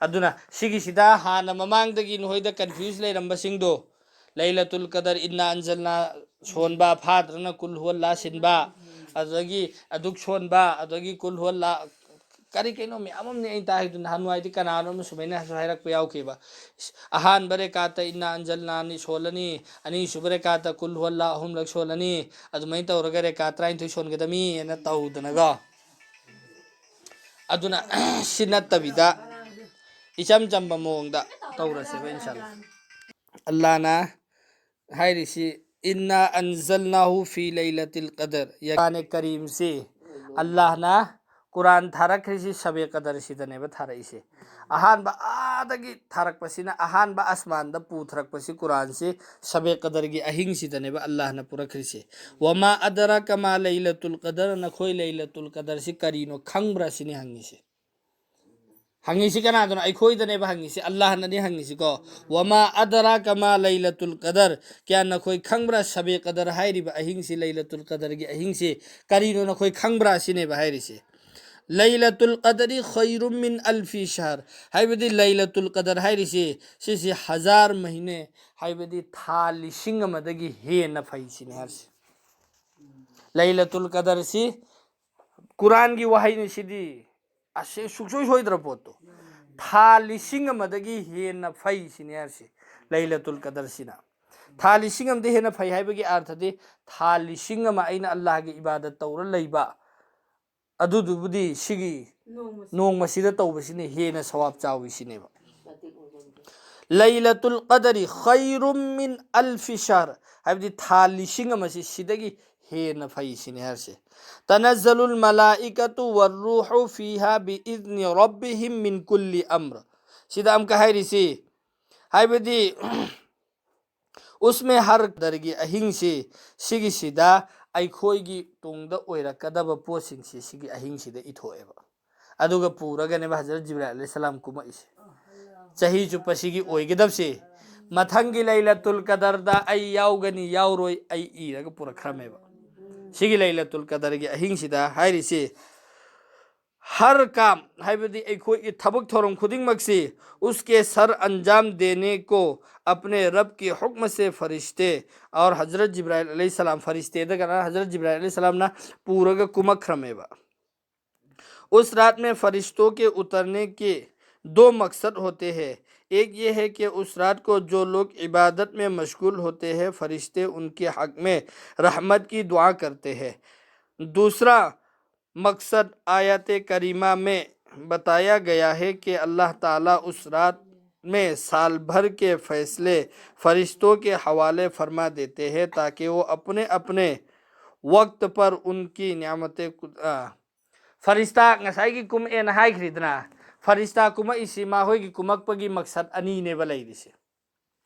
ꯑꯗꯨꯅ ꯁꯤꯒꯤꯁꯤꯗ ꯍꯥꯟꯅ ꯃꯃꯥꯡꯗꯒꯤ ꯅꯈꯣꯏꯗ ꯀꯟꯐ꯭ꯌꯨꯁ ꯂꯩꯔꯝꯕꯁꯤꯡꯗꯣ, ꯂꯩꯂꯇꯨꯜ ꯀꯗꯔ, ꯏꯟꯅꯥ ꯑꯟꯖꯜꯅꯥ ꯁꯣꯟꯕ, ꯐꯥꯗ꯭ꯔꯅ ꯀꯨꯜ ꯍꯨꯋꯜꯂꯥ ꯁꯤꯟꯕ, ꯑꯗꯨꯗꯒꯤ ꯑꯗꯨꯛ ꯁꯣꯟꯕ, ꯑꯗꯨꯗꯒꯤ ꯀꯨꯜ ꯍꯨꯋꯜꯂꯥ, ꯀꯔꯤ ꯀꯩꯅꯣ ꯃꯌꯥꯝ ꯑꯃꯅꯤ ꯑꯩꯅ ꯇꯥꯏꯗꯨ꯫ ꯅꯍꯥꯟꯋꯥꯏꯗꯤ ꯀꯅꯥꯅꯣꯝꯅ ꯁꯨꯃꯥꯏꯅꯁꯨ ꯍꯥꯏꯔꯛꯄ ꯌꯥꯎꯈꯤꯕ, ꯑꯍꯥꯟꯕ ꯔꯦꯀꯥꯠꯇ ꯏꯟꯅꯥ ꯑꯟꯖꯜꯅꯥꯅꯤ ꯁꯣꯜꯂꯅꯤ, ꯑꯅꯤꯁꯨꯕ ꯔꯦꯀꯥꯠꯇ ꯀꯨꯜ ꯍꯨꯋꯜꯂꯥ ꯑꯍꯨꯝꯂꯛ ꯁꯣꯜꯂꯅꯤ, ꯑꯗꯨꯃꯥꯏꯅ ꯇꯧꯔꯒ ꯔꯦꯀꯥꯠ ꯇꯔꯥꯅꯤꯊꯣꯏ ꯁꯣꯟꯒꯗꯕꯅꯤ ꯍꯥꯏꯅ ꯇꯧꯗꯅꯀꯣ꯫ ꯑꯗꯨꯅ ꯁꯤ ꯅꯠꯇꯕꯤꯗ ꯏꯆꯝ ꯆꯝꯕ ꯃꯑꯣꯡꯗ ꯇꯧꯔꯁꯦꯕ ꯏꯟꯁꯥꯜꯂꯥ꯫ ꯑꯜꯂꯥꯅ ꯍꯥꯏꯔꯤꯁꯤ, ꯏꯟꯅꯥ ꯑꯟꯖꯜꯅꯥꯍꯨ ꯐꯤ ꯂꯩꯂꯇꯤꯜ ꯀꯗꯔ꯫ ꯌꯥꯅꯦ ꯀꯔꯤꯝꯁꯤ, ꯑꯜꯂꯥꯍꯅ ꯀꯨꯔꯥꯟ ꯊꯥꯔꯛꯈ꯭ꯔꯤꯁꯤ ꯁꯕꯦ ꯀꯗꯔꯁꯤꯗꯅꯦꯕ ꯊꯥꯔꯛꯏꯁꯦ꯫ ꯑꯍꯥꯟꯕ ꯑꯥꯗꯒꯤ ꯊꯥꯔꯛꯄꯁꯤꯅ, ꯑꯍꯥꯟꯕ ꯑꯁꯃꯥꯟꯗ ꯄꯨꯊꯔꯛꯄꯁꯤ ꯀꯨꯔꯥꯟꯁꯤ ꯁꯕꯦ ꯀꯗꯔꯒꯤ ꯑꯍꯤꯡꯁꯤꯗꯅꯦꯕ ꯑꯜꯂꯥꯍꯅ ꯄꯨꯔꯛꯈ꯭ꯔꯤꯁꯦ꯫ ꯋꯃꯥ ꯑꯗꯔꯥꯀ ꯃꯥ ꯂꯩꯂꯇꯨꯜ ꯀꯗꯔ, ꯅꯈꯣꯏ ꯂꯩꯂꯇꯨꯜ ꯀꯗꯔꯁꯤ ꯀꯔꯤꯅꯣ ꯈꯪꯕ꯭ꯔꯥ ꯁꯤꯅꯤ ꯍꯪꯉꯤꯁꯦ꯫ ꯍꯪꯉꯤꯁꯤ ꯀꯅꯥꯗꯅꯣ? ꯑꯩꯈꯣꯏꯗꯅꯦꯕ ꯍꯪꯉꯤꯁꯤ, ꯑꯜꯂꯥꯍꯅꯅꯤ ꯍꯪꯉꯤꯁꯤꯀꯣ꯫ ꯋꯃꯥ ꯑꯗꯔꯥꯀ ꯃꯥ ꯂꯩꯂꯇꯨꯜ ꯀꯗꯔ, ꯀꯌꯥ ꯅꯈꯣꯏ ꯈꯪꯕ꯭ꯔꯥ ꯁꯕꯦ ꯀꯗꯔ ꯍꯥꯏꯔꯤꯕ ꯑꯍꯤꯡꯁꯤ, ꯂꯩꯂꯇꯨꯜ ꯀꯗꯔꯒꯤ ꯑꯍꯤꯡꯁꯤ ꯀꯔꯤꯅꯣ ꯅꯈꯣꯏ ꯈꯪꯕ꯭ꯔꯥ ꯁꯤꯅꯦꯕ ꯍꯥꯏꯔꯤꯁꯦ꯫ ꯂꯩꯂꯇꯨꯜ ꯀꯗꯔꯤ ꯈꯩꯔꯨꯝ ꯃꯤꯟ ꯑꯜꯐꯤ ꯁꯍꯔ, ꯍꯥꯏꯕꯗꯤ ꯂꯩꯂꯇꯨꯜ ꯀꯗꯔ ꯍꯥꯏꯔꯤꯁꯤ, ꯁꯤꯁꯤ ꯍꯖꯥꯔ ꯃꯍꯤꯅꯦ, ꯍꯥꯏꯕꯗꯤ ꯊꯥ ꯂꯤꯁꯤꯡ ꯑꯃꯗꯒꯤ ꯍꯦꯟꯅ ꯐꯩ ꯁꯤꯅꯤ ꯍꯥꯏꯔꯤꯁꯤ꯫ ꯂꯩꯂꯇꯨꯜ ꯀꯗꯔꯁꯤ ꯀꯨꯔꯥꯟꯒꯤ ꯋꯥꯍꯩꯅꯤ ꯁꯤꯗꯤ, ꯑꯁꯤ ꯁꯨꯡꯁꯣꯏ ꯁꯣꯏꯗ꯭ꯔ ꯄꯣꯠꯇꯣ꯫ ꯊꯥ ꯂꯤꯁꯤꯡ ꯑꯃꯗꯒꯤ ꯍꯦꯟꯅ ꯐꯩ ꯁꯤꯅꯤ ꯍꯥꯏꯔꯤꯁꯤ ꯂꯩꯂꯇꯨꯜ ꯀꯗꯔꯁꯤꯅ꯫ ꯊꯥ ꯂꯤꯁꯤꯡ ꯑꯃꯗꯒꯤ ꯍꯦꯟꯅ ꯐꯩ ꯍꯥꯏꯕꯒꯤ ꯑꯥꯔꯊꯗꯤ ꯊꯥ ꯂꯤꯁꯤꯡ ꯑꯃ ꯑꯩꯅ ꯑꯜꯂꯥꯍꯒꯤ ꯏꯕꯥꯗꯠ ꯇꯧꯔ ꯂꯩꯕ, ꯑꯗꯨꯗꯨꯕꯨꯗꯤ ꯁꯤꯒꯤ ꯅꯣꯡꯃꯁꯤꯗ ꯇꯧꯕꯁꯤꯅ ꯍꯦꯟꯅ ꯁꯋꯥꯕ ꯆꯥꯎꯏ ꯁꯤꯅꯦꯕ꯫ ꯂꯩꯂꯇꯨꯜ ꯀꯗꯔꯤ ꯈꯩꯔꯨꯝ ꯃꯤꯟ ꯑꯜꯐꯤ ꯁꯍꯔ, ꯍꯥꯏꯕꯗꯤ ꯊꯥ ꯂꯤꯁꯤꯡ ꯑꯃꯁꯤ ꯁꯤꯗꯒꯤ ꯍꯦꯟꯅ ꯐꯩ ꯁꯤꯅꯤ ꯍꯥꯏꯔꯤꯁꯦ꯫ ꯇꯅꯖꯂꯨꯜ ꯃꯂꯥꯏꯀꯇꯨ ꯋꯔꯔꯨꯍꯨ ꯐꯤꯍꯥ ꯕꯤ ꯏꯖꯅꯤ ꯔꯕꯤꯍꯤꯝ ꯃꯤꯟ ꯀꯨꯜꯂꯤ ꯑꯝꯔ꯫ ꯁꯤꯗ ꯑꯃꯨꯛꯀ ꯍꯥꯏꯔꯤꯁꯤ, ꯍꯥꯏꯕꯗꯤ ꯎꯁꯃꯦ ꯍꯔ ꯀꯗꯔꯒꯤ ꯑꯍꯤꯡꯁꯤ, ꯁꯤꯒꯤꯁꯤꯗ ꯑꯩꯈꯣꯏꯒꯤ ꯇꯨꯡꯗ ꯑꯣꯏꯔꯛꯀꯗꯕ ꯄꯣꯠꯁꯤꯡꯁꯤ ꯁꯤꯒꯤ ꯑꯍꯤꯡꯁꯤꯗ ꯏꯊꯣꯛꯑꯦꯕ꯫ ꯑꯗꯨꯒ ꯄꯨꯔꯒꯅꯦꯕ ꯍꯖꯔꯠ ꯖꯤꯕ꯭ꯔꯥꯏꯜ ꯑꯂꯩꯍꯤꯁꯁꯂꯥꯝ ꯀꯨꯝꯃꯛꯏꯁꯦ꯫ ꯆꯍꯤ ꯆꯨꯞꯄ ꯁꯤꯒꯤ ꯑꯣꯏꯒꯗꯕꯁꯦ ꯃꯊꯪꯒꯤ ꯂꯩꯂꯇꯨꯜ ꯀꯗꯔꯗ ꯑꯩ ꯌꯥꯎꯒꯅꯤ ꯌꯥꯎꯔꯣꯏ ꯑꯩ ꯏꯔꯒ ꯄꯨꯔꯛꯈ꯭ꯔꯃꯦꯕ꯫ ꯁꯤꯒꯤ ꯂꯩꯂꯇꯨꯜ ꯀꯗꯔꯒꯤ ꯑꯍꯤꯡꯁꯤꯗ ꯍꯥꯏꯔꯤꯁꯤ, ꯍꯔ ꯀꯥꯝ ꯍꯥꯏꯕꯗꯤ ꯑꯩꯈꯣꯏꯒꯤ ꯊꯕꯛ ꯊꯧꯔꯝ ꯈꯨꯗꯤꯡꯃꯛꯁꯤ, उसके सर अंजाम देने को अपने रब के हुक्म से फरिश्ते, और हजरत जिब्राइल अलैहिस्सलाम, फ़रिश्तेꯗꯒꯅ ꯍꯖꯔꯠ ꯖꯤꯕ꯭ꯔꯥꯏꯜ ꯑꯂꯩꯍꯤꯁꯁꯂꯥꯝꯅ ꯄꯨꯔꯒ ꯀꯨꯝꯃꯛꯈ꯭ꯔꯃꯦꯕ꯫ उस रात में फरिश्तों के उतरने के दो मकसद होते हैं। एक ये है कि उस रात को जो लोग इबादत में मशगूल होते हैं, फरिश्ते उनके हक में रहमत की दुआ करते हैं। दूसरा मकसद आयत करीमा में बताया गया है कि अल्लाह ताला उस रात में साल भर के फैसले फरिश्तों के हवाले फरमा देते हैं, ताकि वो अपने अपने वक्त पर उनकी नियामतें कु- आ, फ़रिश्ता ꯉꯁꯥꯏꯒꯤ ꯀꯨꯝꯃꯛꯑꯦꯅ ꯍꯥꯏꯈ꯭ꯔꯤꯗꯅ, ꯐꯔꯤꯁꯇꯥ ꯀꯨꯝꯃꯛꯏꯁꯤ ꯃꯈꯣꯏꯒꯤ ꯀꯨꯝꯃꯛꯄꯒꯤ ꯃꯛꯁꯠ ꯑꯅꯤꯅꯦꯕ ꯂꯩꯔꯤꯁꯦ꯫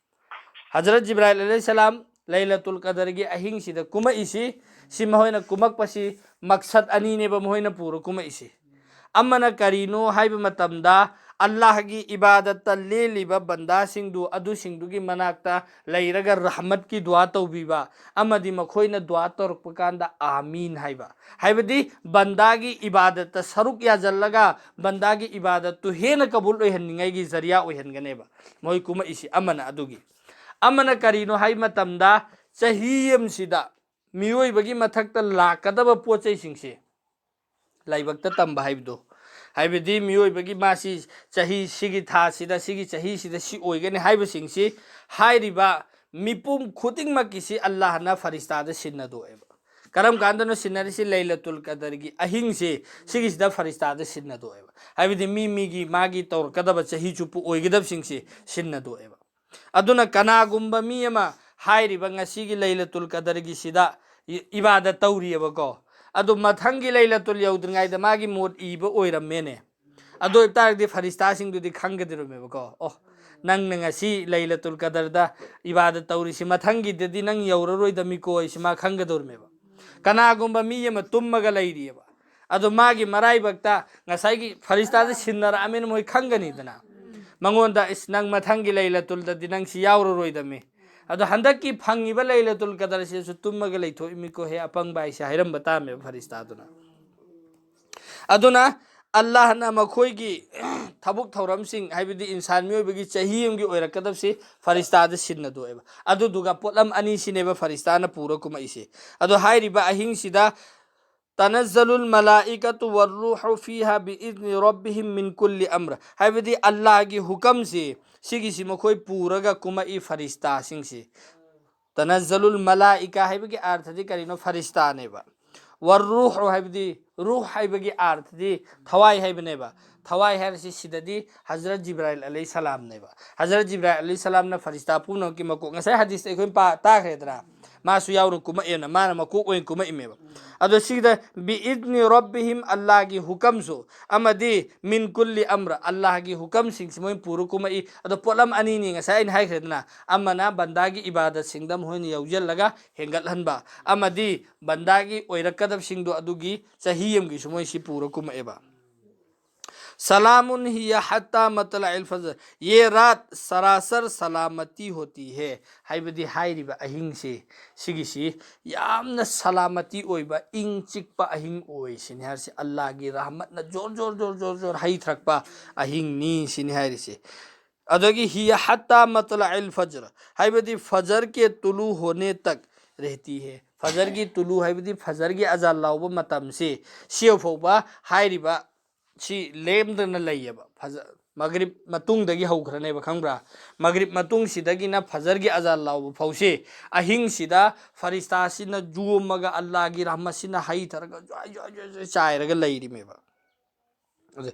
ꯍꯖꯔꯠ ꯖꯤꯕ꯭ꯔꯥꯏꯜ ꯑꯂꯩꯍꯤꯁꯁꯂꯥꯝ ꯂꯩꯂꯇꯨꯜ ꯀꯗꯔꯒꯤ ꯑꯍꯤꯡꯁꯤꯗ ꯀꯨꯝꯃꯛꯏꯁꯤ, ꯁꯤ ꯃꯈꯣꯏꯅ ꯀꯨꯝꯃꯛꯄꯁꯤ ꯃꯛꯁꯠ ꯑꯅꯤꯅꯦꯕ ꯃꯈꯣꯏꯅ ꯄꯨꯔ ꯀꯨꯝꯃꯛꯏꯁꯤ꯫ ꯑꯃꯅ ꯀꯔꯤꯅꯣ ꯍꯥꯏꯕ ꯃꯇꯝꯗ, ꯑꯜꯂꯥꯍꯒꯤ ꯏꯕꯥꯗꯠꯇ ꯂꯦꯜꯂꯤꯕ ꯕꯟꯗꯥꯁꯤꯡꯗꯨ, ꯑꯗꯨꯁꯤꯡꯗꯨꯒꯤ ꯃꯅꯥꯛꯇ ꯂꯩꯔꯒ ꯔꯍꯃꯠꯀꯤ ꯗꯨꯋꯥ ꯇꯧꯕꯤꯕ, ꯑꯃꯗꯤ ꯃꯈꯣꯏꯅ ꯗꯨꯋꯥ ꯇꯧꯔꯛꯄ ꯀꯥꯟꯗ ꯑꯥꯃꯤꯟ ꯍꯥꯏꯕ, ꯍꯥꯏꯕꯗꯤ ꯕꯟꯗꯥꯒꯤ ꯏꯕꯥꯗꯠꯇ ꯁꯔꯨꯛ ꯌꯥꯖꯜꯂꯒ ꯕꯟꯗꯥꯒꯤ ꯏꯕꯥꯗꯠꯇꯨ ꯍꯦꯟꯅ ꯀꯕꯨꯜ ꯑꯣꯏꯍꯟꯅꯤꯡꯉꯥꯏꯒꯤ ꯖꯔꯤꯌꯥ ꯑꯣꯏꯍꯟꯒꯅꯦꯕ ꯃꯣꯏ ꯀꯨꯝꯃꯛꯏꯁꯤ꯫ ꯑꯃꯅ ꯑꯗꯨꯒꯤ, ꯑꯃꯅ ꯀꯔꯤꯅꯣ ꯍꯥꯏꯕ ꯃꯇꯝꯗ, ꯆꯍꯤ ꯑꯃꯁꯤꯗ ꯃꯤꯑꯣꯏꯕꯒꯤ ꯃꯊꯛꯇ ꯂꯥꯛꯀꯗꯕ ꯄꯣꯠ ꯆꯩꯁꯤꯡꯁꯦ ꯂꯥꯏꯕꯛꯇ ꯇꯝꯕ ꯍꯥꯏꯕꯗꯣ, ꯍꯥꯏꯕꯗꯤ ꯃꯤꯑꯣꯏꯕꯒꯤ ꯃꯥꯁꯤ ꯆꯍꯤ ꯁꯤꯒꯤ ꯊꯥꯁꯤꯗ, ꯁꯤꯒꯤ ꯆꯍꯤꯁꯤꯗ ꯁꯤ ꯑꯣꯏꯒꯅꯤ ꯍꯥꯏꯕꯁꯤꯡꯁꯤ, ꯍꯥꯏꯔꯤꯕ ꯃꯤꯄꯨꯝ ꯈꯨꯗꯤꯡꯃꯛꯀꯤꯁꯤ ꯑꯜꯂꯥꯍꯅ ꯐꯔꯤꯁꯇꯥꯗ ꯁꯤꯟꯅꯗꯣꯛꯑꯦꯕ꯫ ꯀꯔꯝ ꯀꯥꯟꯗꯅꯣ ꯁꯤꯟꯅꯔꯤꯁꯤ? ꯂꯩꯂꯇꯨꯜ ꯀꯗꯔꯒꯤ ꯑꯍꯤꯡꯁꯤ, ꯁꯤꯒꯤꯁꯤꯗ ꯐꯔꯤꯁꯇꯥꯗ ꯁꯤꯟꯅꯗꯣꯛꯑꯦꯕ꯫ ꯍꯥꯏꯕꯗꯤ ꯃꯤ ꯃꯤꯒꯤ ꯃꯥꯒꯤ ꯇꯧꯔꯛꯀꯗꯕ ꯆꯍꯤ ꯆꯨꯞꯄ ꯑꯣꯏꯒꯗꯕꯁꯤꯡꯁꯤ ꯁꯤꯟꯅꯗꯣꯛꯑꯦꯕ꯫ ꯑꯗꯨꯅ ꯀꯅꯥꯒꯨꯝꯕ ꯃꯤ ꯑꯃ ꯍꯥꯏꯔꯤꯕ ꯉꯁꯤꯒꯤ ꯂꯩꯂꯇꯨꯜ ꯀꯗꯔꯒꯤꯁꯤꯗ ꯏ-, ꯏꯕꯥꯗꯠ ꯇꯧꯔꯤꯑꯕꯀꯣ, ꯑꯗꯨ ꯃꯊꯪꯒꯤ ꯂꯩꯂꯇꯨꯜ ꯌꯧꯗ꯭ꯔꯤꯉꯩꯗ ꯃꯥꯒꯤ ꯃꯣꯠ ꯏꯕ ꯑꯣꯏꯔꯝꯃꯦꯅꯦ꯫ ꯑꯗꯨ ꯑꯣꯏꯕ ꯇꯥꯔꯒꯗꯤ ꯐꯔꯤꯁꯇꯥꯁꯤꯡꯗꯨꯗꯤ ꯈꯪꯒꯗꯧꯔꯝꯃꯦꯕꯀꯣ, "ꯑꯣ, ꯅꯪꯅ ꯉꯁꯤ ꯂꯩꯂꯇꯨꯜ ꯀꯗꯔꯗ ꯏꯕꯥꯗꯠ ꯇꯧꯔꯤꯁꯤ ꯃꯊꯪꯒꯤꯗꯗꯤ ꯅꯪ ꯌꯧꯔꯔꯣꯏꯗꯃꯤꯀꯣ" ꯍꯥꯏꯁꯤ ꯃꯥ ꯈꯪꯒꯗꯧꯔꯝꯃꯦꯕ꯫ ꯀꯅꯥꯒꯨꯝꯕ ꯃꯤ ꯑꯃ ꯇꯨꯝꯃꯒ ꯂꯩꯔꯤꯑꯕ, ꯑꯗꯣ ꯃꯥꯒꯤ ꯃꯔꯥꯏꯕꯛꯇ ꯉꯁꯥꯏꯒꯤ ꯐꯔꯤꯁꯇꯥꯗ ꯁꯤꯟꯅꯔꯛꯑꯃꯤꯅ ꯃꯣꯏ ꯈꯪꯒꯅꯤꯗꯅ꯫ ꯃꯉꯣꯟꯗ, "ꯏꯁ, ꯅꯪ ꯃꯊꯪꯒꯤ ꯂꯩꯂꯇꯨꯜꯗꯗꯤ ꯅꯪ ꯁꯤ ꯌꯥꯎꯔꯔꯣꯏꯗꯃꯤ꯫ ꯑꯗꯣ ꯍꯟꯗꯛꯀꯤ ꯐꯪꯉꯤꯕ ꯂꯩꯂꯇꯨꯜ ꯀꯗꯔꯁꯤꯁꯨ ꯇꯨꯝꯃꯒ ꯂꯩꯊꯣꯛꯏꯃꯤꯀꯣ ꯍꯦ ꯑꯄꯪꯕ ꯍꯥꯏꯁꯦ", ꯍꯥꯏꯔꯝꯕ ꯇꯥꯔꯝꯃꯦꯕ ꯐꯔꯤꯁꯇꯥꯗꯨꯅ꯫ ꯑꯗꯨꯅ ꯑꯜꯂꯥꯍꯅ ꯃꯈꯣꯏꯒꯤ ꯊꯕꯛ ꯊꯧꯔꯝꯁꯤꯡ, ꯍꯥꯏꯕꯗꯤ ꯏꯟꯁꯥꯟ ꯃꯤꯑꯣꯏꯕꯒꯤ ꯆꯍꯤ ꯑꯃꯒꯤ ꯑꯣꯏꯔꯛꯀꯗꯕꯁꯤ ꯐꯔꯤꯁꯇꯥꯗ ꯁꯤꯟꯅꯗꯣꯛꯑꯦꯕ꯫ ꯑꯗꯨꯗꯨꯒ ꯄꯣꯠꯂꯝ ꯑꯅꯤꯁꯤꯅꯦꯕ ꯐꯔꯤꯁꯇꯥꯅ ꯄꯨꯔ ꯀꯨꯝꯃꯛꯏꯁꯦ꯫ ꯑꯗꯣ ꯍꯥꯏꯔꯤꯕ ꯑꯍꯤꯡꯁꯤꯗ "ꯇꯅꯖꯂꯨꯜ ꯃꯂꯥꯏꯀꯥꯇꯨ ꯋꯔꯔꯨꯍꯨ ꯐꯤꯍꯥ ꯕꯤꯏꯖꯅꯤ ꯔꯕꯤꯍꯤꯝ ꯃꯤꯟ ꯀꯨꯜꯂꯤ ꯑꯝꯔ", ꯍꯥꯏꯕꯗꯤ ꯑꯜꯂꯥꯍꯒꯤ ꯍꯨꯀꯝꯁꯤ, ꯁꯤꯒꯤꯁꯤ ꯃꯈꯣꯏ ꯄꯨꯔꯒ ꯀꯨꯝꯃꯛꯏ ꯐꯔꯤꯁꯇꯥꯁꯤꯡꯁꯤ꯫ "ꯇꯅꯖꯂꯨꯜ ꯃꯂꯥꯏꯀꯥ" ꯍꯥꯏꯕꯒꯤ ꯑꯥꯔꯊꯗꯤ ꯀꯔꯤꯅꯣ? ꯐꯔꯤꯁꯇꯥꯅꯦꯕ꯫ "ꯋꯔꯔꯨꯍꯨ" ꯍꯥꯏꯕꯗꯤ, ꯔꯨꯍ ꯍꯥꯏꯕꯒꯤ ꯑꯥꯔꯊꯗꯤ ꯊꯋꯥꯏ ꯍꯥꯏꯕꯅꯦꯕ꯫ ꯊꯋꯥꯏ ꯍꯥꯏꯔꯤꯁꯤ ꯁꯤꯗꯗꯤ ꯍꯖꯔꯠ ꯖꯤꯕ꯭ꯔꯥꯏꯜ ꯑꯂꯩꯍꯤ ꯁꯂꯥꯝꯅꯦꯕ꯫ ꯍꯖꯔꯠ ꯖꯤꯕ꯭ꯔꯥꯏꯜ ꯑꯂꯩꯍꯤ ꯁꯂꯥꯝꯅ ꯐꯔꯤꯁꯇꯥ ꯄꯨꯝꯅꯃꯛꯀꯤ ꯃꯀꯣꯛ, ꯉꯁꯥꯏ ꯍꯗꯤꯁꯇ ꯑꯩꯈꯣꯏꯅ ꯄꯥ-, ꯇꯥꯈ꯭ꯔꯦꯗꯅ, ꯃꯥꯁꯨ ꯌꯥꯎꯅ ꯀꯨꯝꯃꯛꯑꯦꯅ, ꯃꯥꯅ ꯃꯀꯣꯛ ꯑꯣꯏꯅ ꯀꯨꯝꯃꯛꯏꯃꯦꯕ꯫ ꯑꯗꯣ ꯁꯤꯗ "ꯕꯤꯏꯖꯅꯤ ꯔꯕꯤꯍꯤꯝ", ꯑꯜꯂꯥꯍꯒꯤ ꯍꯨꯀꯝꯁꯨ, ꯑꯃꯗꯤ "ꯃꯤꯟ ꯀꯨꯜꯂꯤ ꯑꯝꯔ", ꯑꯜꯂꯥꯍꯒꯤ ꯍꯨꯀꯝꯁꯤꯡꯁꯤ ꯃꯣꯏ ꯄꯨꯔ ꯀꯨꯝꯃꯛꯏ꯫ ꯑꯗꯣ ꯄꯣꯠꯂꯝ ꯑꯅꯤꯅꯤ ꯉꯁꯥꯏ ꯑꯩꯅ ꯍꯥꯏꯈ꯭ꯔꯦꯗꯅ, ꯑꯃꯅ ꯕꯟꯗꯥꯒꯤ ꯏꯕꯥꯗꯠꯁꯤꯡꯗ ꯃꯈꯣꯏꯅ ꯌꯧꯁꯤꯜꯂꯒ ꯍꯦꯟꯒꯠꯍꯟꯕ, ꯑꯃꯗꯤ ꯕꯟꯗꯥꯒꯤ ꯑꯣꯏꯔꯛꯀꯗꯕꯁꯤꯡꯗꯣ ꯑꯗꯨꯒꯤ ꯆꯍꯤ ꯑꯃꯒꯤꯁꯨ ꯃꯣꯏ ꯁꯤ ꯄꯨꯔ ꯀꯨꯝꯃꯛꯑꯦꯕ꯫ "ꯁꯂꯥꯃꯨꯟ ꯍꯤꯌ ꯍꯠꯇꯥ ꯃꯇꯂꯥꯏꯜ ꯐꯖꯔ, ꯌꯦ ꯔꯥꯠ ꯁꯔꯥꯁꯔ ꯁꯂꯥꯃꯇꯤ ꯍꯣꯇꯤ ꯍꯦ", ꯍꯥꯏꯕꯗꯤ ꯍꯥꯏꯔꯤꯕ ꯑꯍꯤꯡꯁꯤ, ꯁꯤꯒꯤꯁꯤ ꯌꯥꯝꯅ ꯁꯂꯥꯃꯇꯤ ꯑꯣꯏꯕ, ꯏꯪ ꯆꯤꯛꯄ ꯑꯍꯤꯡ ꯑꯣꯏ ꯁꯤꯅꯤ ꯍꯥꯏꯔꯤꯁꯤ꯫ ꯑꯜꯂꯥꯍꯒꯤ ꯔꯍꯃꯠꯅ ꯖꯣꯔ ꯖꯣꯔ ꯖꯣꯔ ꯖꯣꯔ ꯖꯣꯔ ꯍꯩꯊꯔꯛꯄ ꯑꯍꯤꯡꯅꯤ ꯁꯤꯅꯤ ꯍꯥꯏꯔꯤꯁꯤ꯫ ꯑꯗꯒꯤ "ꯍꯤꯌ ꯍꯠꯇꯥ ꯃꯇꯂꯥꯏꯜ ꯐꯖꯔ", ꯍꯥꯏꯕꯗꯤ ꯐꯖꯔ ꯀꯦ ꯇꯨꯂꯨ ꯍꯣꯅꯦ ꯇꯛ ꯔꯦꯍꯇꯤ ꯍꯦ꯫ ꯐꯖꯔꯒꯤ ꯇꯨꯂꯨ ꯍꯥꯏꯕꯗꯤ ꯐꯖꯔꯒꯤ ꯑꯖꯥꯟ ꯂꯥꯎꯕ ꯃꯇꯝꯁꯤ, ꯁꯤ ꯐꯥꯎꯕ ꯍꯥꯏꯔꯤꯕ ꯁꯤ ꯂꯦꯝꯗꯅ ꯂꯩꯌꯦꯕ꯫ ꯐꯖ-, ꯃꯒꯔꯤꯕ ꯃꯇꯨꯡꯗꯒꯤ ꯍꯧꯈ꯭ꯔꯅꯦꯕ, ꯈꯪꯕ꯭ꯔꯥ? ꯃꯒꯔꯤꯕ ꯃꯇꯨꯡꯁꯤꯗꯒꯤꯅ ꯐꯖꯔꯒꯤ ꯑꯖꯥꯟ ꯂꯥꯎꯕ ꯐꯥꯎꯁꯤ ꯑꯍꯤꯡꯁꯤꯗ ꯐꯔꯤꯁꯇꯥꯁꯤꯅ ꯌꯣꯝꯃꯒ ꯑꯜꯂꯥꯍꯒꯤ ꯔꯍꯃꯠꯁꯤꯅ ꯍꯩꯊꯔꯒ ꯖ꯭ꯋꯥꯏ ꯖ꯭ꯋꯥꯏ ꯖ꯭ꯋꯥꯏ ꯖ꯭ꯋꯥꯏ ꯆꯥꯏꯔꯒ ꯂꯩꯔꯤꯃꯦꯕ꯫ ꯑꯗꯨ,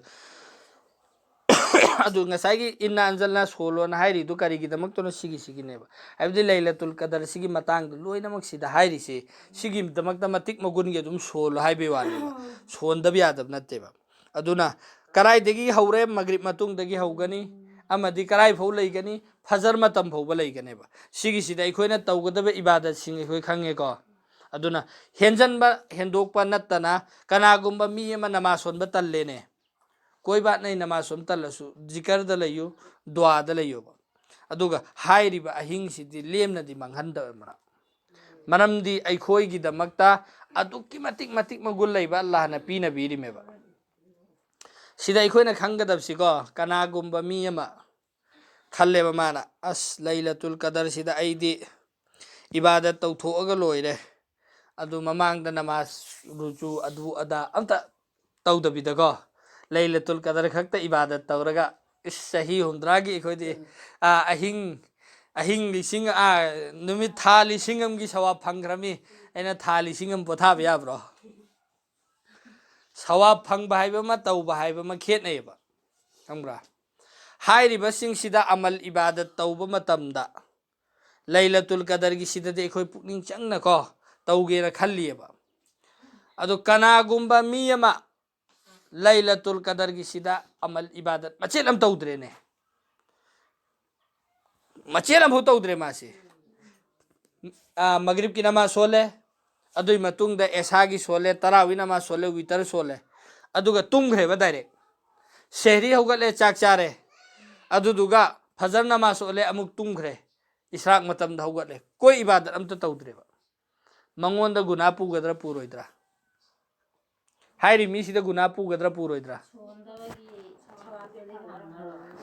ꯑꯗꯨ ꯉꯁꯥꯏꯒꯤ "ꯏꯟꯅꯥ ꯑꯟꯖꯜꯅꯥ" ꯁꯣꯜꯂꯣꯅ ꯍꯥꯏꯔꯤꯗꯨ ꯀꯔꯤꯒꯤꯗꯃꯛꯇꯅꯣ? ꯁꯤꯒꯤꯁꯤꯒꯤꯅꯦꯕ꯫ ꯍꯥꯏꯕꯗꯤ ꯂꯩꯂꯇꯨꯜ ꯀꯗꯔ ꯁꯤꯒꯤ ꯃꯇꯥꯡꯗ ꯂꯣꯏꯅꯃꯛ ꯁꯤꯗ ꯍꯥꯏꯔꯤꯁꯤ, ꯁꯤꯒꯤꯗꯃꯛꯇ ꯃꯇꯤꯛ ꯃꯒꯨꯟꯒꯤ ꯑꯗꯨꯝ ꯁꯣꯜꯂꯣ ꯍꯥꯏꯕꯒꯤ ꯋꯥꯅꯦꯕ꯫ ꯁꯣꯟꯗꯕ ꯌꯥꯗꯕ ꯅꯠꯇꯦꯕ꯫ ꯑꯗꯨꯅ ꯀꯗꯥꯏꯗꯒꯤ ꯍꯧꯔꯦ? ꯃꯒꯔꯤꯕ ꯃꯇꯨꯡꯗꯒꯤ ꯍꯧꯒꯅꯤ, ꯑꯃꯗꯤ ꯀꯗꯥꯏ ꯐꯥꯎ ꯂꯩꯒꯅꯤ? ꯐꯖꯔ ꯃꯇꯝ ꯐꯥꯎꯕ ꯂꯩꯒꯅꯦꯕ꯫ ꯁꯤꯒꯤꯁꯤꯗ ꯑꯩꯈꯣꯏꯅ ꯇꯧꯒꯗꯕ ꯏꯕꯥꯗꯠꯁꯤꯡ ꯑꯩꯈꯣꯏ ꯈꯪꯉꯦꯀꯣ꯫ ꯑꯗꯨꯅ ꯍꯦꯟꯖꯟꯕ, ꯍꯦꯟꯗꯣꯛꯄ ꯅꯠꯇꯅ, ꯀꯅꯥꯒꯨꯝꯕ ꯃꯤ ꯑꯃ ꯅꯃꯥꯖ ꯁꯣꯟꯕ ꯇꯜꯂꯦꯅꯦ, ꯀꯣꯏꯕꯥꯠꯅꯩ, ꯅꯃꯥꯖ ꯁꯣꯟꯕ ꯇꯜꯂꯁꯨ ꯖꯤꯀꯔꯗ ꯂꯩꯌꯨ, ꯗꯨꯋꯥꯗ ꯂꯩꯌꯣꯕ꯫ ꯑꯗꯨꯒ ꯍꯥꯏꯔꯤꯕ ꯑꯍꯤꯡꯁꯤꯗꯤ ꯂꯦꯝꯅꯗꯤ ꯃꯥꯡꯍꯟꯗꯕ꯫ ꯃꯔꯝꯗꯤ ꯑꯩꯈꯣꯏꯒꯤꯗꯃꯛꯇ ꯑꯗꯨꯛꯀꯤ ꯃꯇꯤꯛ, ꯃꯇꯤꯛ ꯃꯒꯨꯟ ꯂꯩꯕ ꯑꯜꯂꯥꯍꯅ ꯄꯤꯅꯕꯤꯔꯤꯃꯦꯕ꯫ ꯁꯤꯗ ꯑꯩꯈꯣꯏꯅ ꯈꯪꯒꯗꯕꯁꯤꯀꯣ, ꯀꯅꯥꯒꯨꯝꯕ ꯃꯤ ꯑꯃ ꯈꯜꯂꯦꯕ ꯃꯥꯅ, "ꯑꯁ, ꯂꯩꯂꯇꯨꯜ ꯀꯗꯔꯁꯤꯗ ꯑꯩꯗꯤ ꯏꯕꯥꯗꯠ ꯇꯧꯊꯣꯛꯑꯒ ꯂꯣꯏꯔꯦ, ꯑꯗꯨ ꯃꯃꯥꯡꯗ ꯅꯃꯥꯖ, ꯔꯨꯖꯨ, ꯑꯗꯨ ꯑꯗꯥ ꯑꯝꯇ ꯇꯧꯗꯕꯤꯗꯀꯣ, ꯂꯩꯂꯇꯨꯜ ꯀꯗꯔ ꯈꯛꯇ ꯏꯕꯥꯗꯠ ꯇꯧꯔꯒ, ꯏꯁ, ꯆꯍꯤ ꯍꯨꯝꯗ꯭ꯔꯥꯒꯤ ꯑꯩꯈꯣꯏꯗꯤ, ꯑꯥ, ꯑꯍꯤꯡ, ꯑꯍꯤꯡ ꯂꯤꯁꯤꯡ, ꯑꯥ, ꯅꯨꯃꯤꯠ ꯊꯥ ꯂꯤꯁꯤꯡ ꯑꯃꯒꯤ ꯁꯋꯥꯕ ꯐꯪꯈ꯭ꯔꯃꯤ, ꯑꯩꯅ ꯊꯥ ꯂꯤꯁꯤꯡ ꯑꯃ ꯄꯣꯊꯥꯕ ꯌꯥꯕ꯭ꯔꯣ?" ꯁꯋꯥꯕ ꯐꯪꯕ ꯍꯥꯏꯕ ꯑꯃ, ꯇꯧꯕ ꯍꯥꯏꯕ ꯑꯃ ꯈꯦꯠꯅꯩꯌꯦꯕ, ꯈꯪꯕ꯭ꯔꯥ? ꯍꯥꯏꯔꯤꯕꯁꯤꯡꯁꯤꯗ ꯑꯃꯜ ꯏꯕꯥꯗꯠ ꯇꯧꯕ ꯃꯇꯝꯗ, ꯂꯩꯂꯇꯨꯜ ꯀꯗꯔꯒꯤꯁꯤꯗꯗꯤ ꯑꯩꯈꯣꯏ ꯄꯨꯛꯅꯤꯡ ꯆꯪꯅꯀꯣ ꯇꯧꯒꯦꯅ ꯈꯜꯂꯤꯑꯕ꯫ ꯑꯗꯣ ꯀꯅꯥꯒꯨꯝꯕ ꯃꯤ ꯑꯃ ꯂꯩꯂꯇꯨꯜ ꯀꯗꯔꯒꯤꯁꯤꯗ ꯑꯃꯜ ꯏꯕꯥꯗꯠ ꯃꯆꯦꯠ ꯑꯃ ꯇꯧꯗ꯭ꯔꯦꯅꯦ, ꯃꯆꯦꯠ ꯑꯃꯐꯥꯎ ꯇꯧꯗ꯭ꯔꯦ ꯃꯥꯁꯤ꯫ ꯑꯥ, ꯃꯒ꯭ꯔꯤꯕꯀꯤ ꯅꯃꯥꯖ ꯁꯣꯜꯂꯦ, ꯑꯗꯨꯒꯤ ꯃꯇꯨꯡꯗ ꯑꯦꯁꯥꯒꯤ ꯁꯣꯜꯂꯦ, ꯇꯔꯥꯋꯤ ꯅꯃꯥꯖ ꯁꯣꯜꯂꯦ, ꯋꯤꯇꯔ ꯁꯣꯜꯂꯦ, ꯑꯗꯨꯒ ꯇꯨꯝꯈ꯭ꯔꯦꯕ ꯗꯥꯏꯔꯦꯛ꯫ ꯁꯦꯍꯔꯤ ꯍꯧꯒꯠꯂꯦ, ꯆꯥꯛ ꯆꯥꯔꯦ, ꯑꯗꯨꯗꯨꯒ ꯐꯖꯔ ꯅꯃꯥꯖ ꯁꯣꯜꯂꯦ, ꯑꯃꯨꯛ ꯇꯨꯝꯈ꯭ꯔꯦ, ꯏꯁ꯭ꯔꯥꯛ ꯃꯇꯝꯗ ꯍꯧꯒꯠꯂꯦ, ꯀꯣꯏ ꯏꯕꯥꯗꯠ ꯑꯝꯇ ꯇꯧꯗ꯭ꯔꯦꯕ꯫ ꯃꯉꯣꯟꯗ ꯒꯨꯅꯥ ꯄꯨꯒꯗ꯭ꯔꯥ ꯄꯨꯔꯣꯏꯗ꯭ꯔꯥ? ꯍꯥꯏꯔꯤ ꯃꯤꯁꯤꯗ ꯒꯨꯅꯥ ꯄꯨꯒꯗ꯭ꯔꯥ ꯄꯨꯔꯣꯏꯗ꯭ꯔꯥ?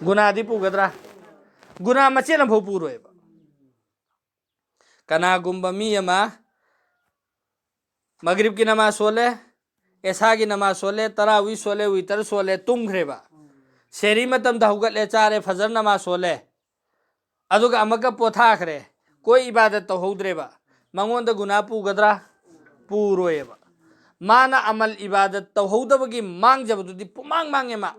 ꯒꯨꯅꯥꯗꯤ ꯄꯨꯒꯗ꯭ꯔꯥ? ꯒꯨꯅꯥ ꯃꯆꯦꯠ ꯑꯃꯐꯥꯎ ꯄꯨꯔꯣꯏꯕ꯫ ꯀꯅꯥꯒꯨꯝꯕ ꯃꯤ ꯑꯃ ꯃꯒ꯭ꯔꯤꯕꯀꯤ ꯅꯃꯥꯖ ꯁꯣꯜꯂꯦ, ꯑꯦꯁꯥꯒꯤ ꯅꯃꯥꯖ ꯁꯣꯜꯂꯦ, ꯇꯔꯥꯋꯤ ꯁꯣꯜꯂꯦ, ꯋꯤꯇꯔ ꯁꯣꯜꯂꯦ, ꯇꯨꯝꯈ꯭ꯔꯦꯕ꯫ ꯁꯦꯍꯔꯤ ꯃꯇꯝꯗ ꯍꯧꯒꯠꯂꯦ, ꯆꯥꯔꯦ, ꯐꯖꯔ ꯅꯃꯥꯖ ꯁꯣꯜꯂꯦ, ꯑꯗꯨꯒ ꯑꯃꯨꯛꯀ ꯄꯣꯊꯥꯈ꯭ꯔꯦ, ꯀꯣꯏ ꯏꯕꯥꯗꯠ ꯇꯧꯍꯧꯗ꯭ꯔꯦꯕ, ꯃꯉꯣꯟꯗ ꯒꯨꯅꯥ ꯄꯨꯒꯗ꯭ꯔꯥ? ꯄꯨꯔꯣꯏꯌꯦꯕ꯫ ꯃꯥꯅ ꯑꯃꯜ ꯏꯕꯥꯗꯠ ꯇꯧꯍꯧꯗꯕꯒꯤ ꯃꯥꯡꯖꯕꯗꯨꯗꯤ ꯄꯨꯃꯥꯡ ꯃꯥꯡꯉꯦ ꯃꯥ꯫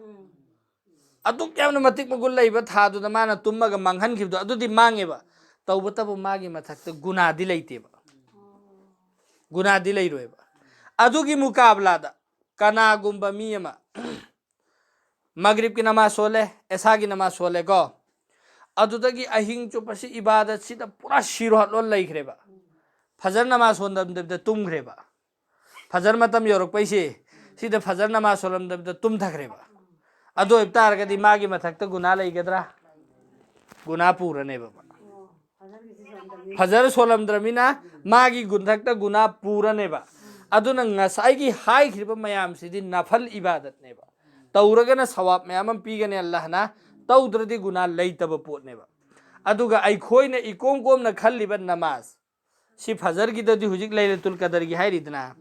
ꯑꯗꯨꯛ ꯌꯥꯝꯅ ꯃꯇꯤꯛ ꯃꯒꯨꯟ ꯂꯩꯕ ꯊꯥꯗꯨꯗ ꯃꯥꯅ ꯇꯨꯝꯃꯒ ꯃꯥꯡꯍꯟꯈꯤꯕꯗꯣ ꯑꯗꯨꯗꯤ ꯃꯥꯡꯉꯦꯕ꯫ ꯇꯧꯕꯇꯕꯨ ꯃꯥꯒꯤ ꯃꯊꯛꯇ ꯒꯨꯅꯥꯗꯤ ꯂꯩꯇꯦꯕ, ꯒꯨꯅꯥꯗꯤ ꯂꯩꯔꯣꯏꯕ꯫ ꯑꯗꯨꯒꯤ ꯃꯨꯀꯥꯕꯂꯥꯗ ꯀꯅꯥꯒꯨꯝꯕ ꯃꯤ ꯑꯃ ꯃꯒ꯭ꯔꯤꯕꯀꯤ ꯅꯃꯥꯖ ꯁꯣꯜꯂꯦ, ꯑꯦꯁꯥꯒꯤ ꯅꯃꯥꯖ ꯁꯣꯜꯂꯦꯀꯣ, ꯑꯗꯨꯗꯒꯤ ꯑꯍꯤꯡ ꯆꯨꯞꯄꯁꯤ ꯏꯕꯥꯗꯠꯁꯤꯗ ꯄꯨꯔꯥ ꯁꯤꯔꯣ ꯍꯠꯂꯣ ꯂꯩꯈ꯭ꯔꯦꯕ, ꯐꯖꯔ ꯅꯃꯥꯖ ꯁꯣꯟꯗꯕꯗ ꯇꯨꯝꯈ꯭ꯔꯦꯕ꯫ ꯐꯖꯔ ꯃꯇꯝ ꯌꯧꯔꯛꯄꯩꯁꯦ ꯁꯤꯗ ꯐꯖꯔ ꯅꯃꯥꯖ ꯁꯣꯜꯂꯝꯗꯕꯗ ꯇꯨꯝꯊꯈ꯭ꯔꯦꯕ꯫ ꯑꯗꯨ ꯑꯣꯏꯕ ꯇꯥꯔꯒꯗꯤ ꯃꯥꯒꯤ ꯃꯊꯛꯇ ꯒꯨꯅꯥ ꯂꯩꯒꯗ꯭ꯔꯥ? ꯒꯨꯅꯥ ꯄꯨꯔꯅꯦꯕ꯫ ꯐꯖꯔ ꯁꯣꯜꯂꯝꯗ꯭ꯔꯃꯤꯅ ꯃꯥꯒꯤ ꯃꯊꯛꯇ ꯒꯨꯅꯥ ꯄꯨꯔꯅꯦꯕ꯫ ꯑꯗꯨꯅ ꯉꯁꯥꯏꯒꯤ ꯍꯥꯏꯈ꯭ꯔꯤꯕ ꯃꯌꯥꯝꯁꯤꯗꯤ ꯅꯐꯜ ꯏꯕꯥꯗꯠꯅꯦꯕ꯫ ꯇꯧꯔꯒꯅ ꯁꯋꯥꯕ ꯃꯌꯥꯝ ꯑꯃ ꯄꯤꯒꯅꯤ ꯑꯜꯂꯥꯍꯅ, ꯇꯧꯗ꯭ꯔꯗꯤ ꯒꯨꯅꯥ ꯂꯩꯇꯕ ꯄꯣꯠꯅꯦꯕ꯫ ꯑꯗꯨꯒ ꯑꯩꯈꯣꯏꯅ ꯏꯀꯣꯝ ꯀꯣꯝꯅ ꯈꯜꯂꯤꯕ ꯅꯃꯥꯖ, ꯁꯤ ꯐꯖꯔꯒꯤꯗꯗꯤ ꯍꯧꯖꯤꯛ ꯂꯩꯂꯇꯨꯜ ꯀꯗꯔꯒꯤ ꯍꯥꯏꯔꯤꯗꯅ,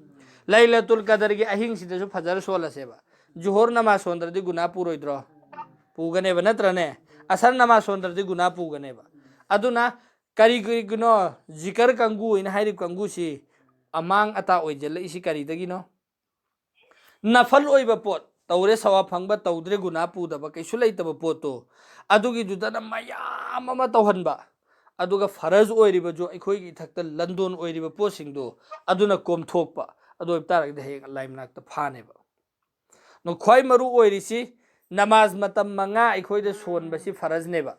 ꯂꯩꯂꯇꯨꯜ ꯀꯗꯔꯒꯤ ꯑꯍꯤꯡꯁꯤꯗꯁꯨ ꯐꯖꯔ ꯁꯣꯜꯂꯁꯦꯕ꯫ ꯖꯨꯍꯣꯔ ꯅꯃꯥꯖ ꯁꯣꯟꯗ꯭ꯔꯗꯤ ꯒꯨꯅꯥ ꯄꯨꯔꯣꯏꯗ꯭ꯔꯣ? ꯄꯨꯒꯅꯦꯕ, ꯅꯠꯇ꯭ꯔꯅꯦ? ꯑꯁꯔ ꯅꯃꯥꯖ ꯁꯣꯟꯗ꯭ꯔꯗꯤ ꯒꯨꯅꯥ ꯄꯨꯒꯅꯦꯕ꯫ ꯑꯗꯨꯅ ꯀꯔꯤꯒꯤꯅꯣ ꯖꯤꯀꯔ ꯀꯥꯡꯒꯨ ꯍꯥꯏꯅ ꯍꯥꯏꯔꯤꯕ ꯀꯥꯡꯒꯨꯁꯤ ꯑꯃꯥꯡ ꯑꯇꯥ ꯑꯣꯏꯁꯤꯜꯂꯛꯏꯁꯤ ꯀꯔꯤꯗꯒꯤꯅꯣ? ꯅꯐꯜ ꯑꯣꯏꯕ ꯄꯣꯠ, ꯇꯧꯔꯦ ꯁꯋꯥꯕ ꯐꯪꯕ, ꯇꯧꯗ꯭ꯔꯦ ꯒꯨꯅꯥ ꯄꯨꯗꯕ, ꯀꯩꯁꯨ ꯂꯩꯇꯕ ꯄꯣꯠꯇꯣ, ꯑꯗꯨꯒꯤꯗꯨꯗꯅ ꯃꯌꯥꯝ ꯑꯃ ꯇꯧꯍꯟꯕ, ꯑꯗꯨꯒ ꯐꯔꯖ ꯑꯣꯏꯔꯤꯕꯁꯨ ꯑꯩꯈꯣꯏꯒꯤ ꯏꯊꯛꯇ ꯂꯟꯗꯣꯟ ꯑꯣꯏꯔꯤꯕ ꯄꯣꯠꯁꯤꯡꯗꯣ ꯑꯗꯨꯅ ꯀꯣꯝꯊꯣꯛꯄ꯫ ꯑꯗꯨ ꯑꯣꯏꯕ ꯇꯥꯔꯒꯗꯤ ꯍꯌꯦꯡ ꯑꯜꯂꯥꯍ ꯃꯅꯥꯛꯇ ꯐꯥꯅꯦꯕ꯫ ꯅ-, ꯈ꯭ꯋꯥꯏ ꯃꯔꯨ ꯑꯣꯏꯔꯤꯁꯤ ꯅꯃꯥꯖ ꯃꯇꯝ ꯃꯉꯥ ꯑꯩꯈꯣꯏꯗ ꯁꯣꯟꯕꯁꯤ ꯐꯔꯖꯅꯦꯕ꯫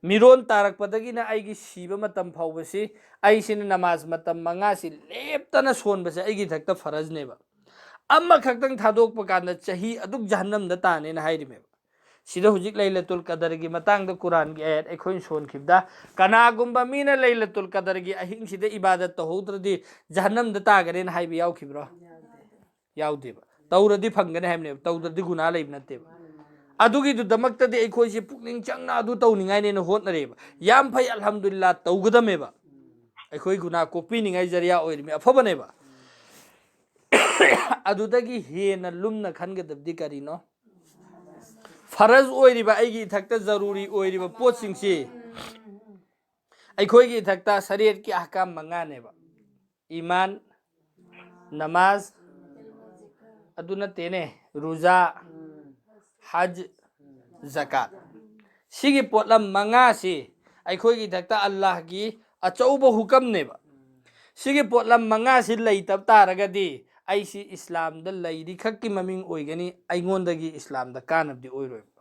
ꯃꯤꯔꯣꯟ ꯇꯥꯔꯛꯄꯗꯒꯤꯅ ꯑꯩꯒꯤ ꯁꯤꯕ ꯃꯇꯝ ꯐꯥꯎꯕꯁꯤ ꯑꯩꯁꯤꯅ ꯅꯃꯥꯖ ꯃꯇꯝ ꯃꯉꯥꯁꯤ ꯂꯦꯞꯇꯅ ꯁꯣꯟꯕꯁꯦ ꯑꯩꯒꯤ ꯏꯊꯛꯇ ꯐꯔꯖꯅꯦꯕ꯫ ꯑꯃꯈꯛꯇꯪ ꯊꯥꯗꯣꯛꯄ ꯀꯥꯟꯗ ꯆꯍꯤ ꯑꯗꯨꯛ ꯖꯍꯟꯅꯝꯗ ꯇꯥꯅꯦꯅ ꯍꯥꯏꯔꯤꯃꯦꯕ꯫ ꯁꯤꯗ ꯍꯧꯖꯤꯛ ꯂꯩꯂꯇꯨꯜ ꯀꯗꯔꯒꯤ ꯃꯇꯥꯡꯗ ꯀꯨꯔꯥꯟꯒꯤ ꯑꯥꯌꯠ ꯑꯩꯈꯣꯏꯅ ꯁꯣꯟꯈꯤꯕꯗ, ꯀꯅꯥꯒꯨꯝꯕ ꯃꯤꯅ ꯂꯩꯂꯇꯨꯜ ꯀꯗꯔꯒꯤ ꯑꯍꯤꯡꯁꯤꯗ ꯏꯕꯥꯗꯠ ꯇꯧꯍꯧꯗ꯭ꯔꯗꯤ ꯖꯍꯟꯅꯝꯗ ꯇꯥꯒꯅꯦꯅ ꯍꯥꯏꯕ ꯌꯥꯎꯈꯤꯕ꯭ꯔꯣ? ꯌꯥꯎꯗꯦꯕ꯫ ꯇꯧꯔꯗꯤ ꯐꯪꯒꯅꯤ ꯍꯥꯏꯕꯅꯦꯕ, ꯇꯧꯗ꯭ꯔꯗꯤ ꯒꯨꯅꯥ ꯂꯩꯕ ꯅꯠꯇꯦꯕ꯫ ꯑꯗꯨꯒꯤꯗꯃꯛꯇꯗꯤ ꯑꯩꯈꯣꯏꯁꯦ ꯄꯨꯛꯅꯤꯡ ꯆꯪꯅ ꯑꯗꯨ ꯇꯧꯅꯤꯡꯉꯥꯏꯅꯦꯅ ꯍꯣꯠꯅꯔꯦꯕ꯫ ꯌꯥꯝ ꯐꯩ, ꯑꯜꯍꯝꯗꯨꯂꯤꯜꯂꯥ, ꯇꯧꯒꯗꯃꯦꯕ꯫ ꯑꯩꯈꯣꯏ ꯒꯨꯅꯥ ꯀꯣꯛꯄꯤꯅꯤꯡꯉꯥꯏ ꯖꯔꯤꯌꯥ ꯑꯣꯏꯔꯤꯃꯤ, ꯑꯐꯕꯅꯦꯕ꯫ ꯑꯗꯨꯗꯒꯤ ꯍꯦꯟꯅ ꯂꯨꯝꯅ ꯈꯟꯒꯗꯕꯗꯤ ꯀꯔꯤꯅꯣ? ꯐꯔꯖ ꯑꯣꯏꯔꯤꯕ, ꯑꯩꯒꯤ ꯏꯊꯛꯇ ꯖꯔꯨꯔꯤ ꯑꯣꯏꯔꯤꯕ ꯄꯣꯠꯁꯤꯡꯁꯤ ꯑꯩꯈꯣꯏꯒꯤ ꯏꯊꯛꯇ ꯁꯔꯤꯌꯠꯀꯤ ꯑꯍꯀꯥꯝ ꯃꯉꯥꯅꯦꯕ꯫ ꯏꯃꯥꯟ, ꯅꯃꯥꯖ, ꯑꯗꯨ ꯅꯠꯇꯦꯅꯦ, ꯔꯨꯖꯥ, ꯍꯖ, ꯖꯀꯥꯠ꯫ ꯁꯤꯒꯤ ꯄꯣꯠꯂꯝ ꯃꯉꯥꯁꯤ ꯑꯩꯈꯣꯏꯒꯤ ꯏꯊꯛꯇ ꯑꯜꯂꯥꯍꯒꯤ ꯑꯆꯧꯕ ꯍꯨꯀꯝꯅꯦꯕ꯫ ꯁꯤꯒꯤ ꯄꯣꯠꯂꯝ ꯃꯉꯥꯁꯤ ꯂꯩꯇꯕ ꯇꯥꯔꯒꯗꯤ ꯑꯩꯁꯤ ꯏꯁꯂꯥꯝꯗ ꯂꯩꯔꯤꯈꯛꯀꯤ ꯃꯃꯤꯡ ꯑꯣꯏꯒꯅꯤ, ꯑꯩꯉꯣꯟꯗꯒꯤ ꯏꯁꯂꯥꯝꯗ ꯀꯥꯟꯅꯕꯗꯤ ꯑꯣꯏꯔꯣꯏꯕ꯫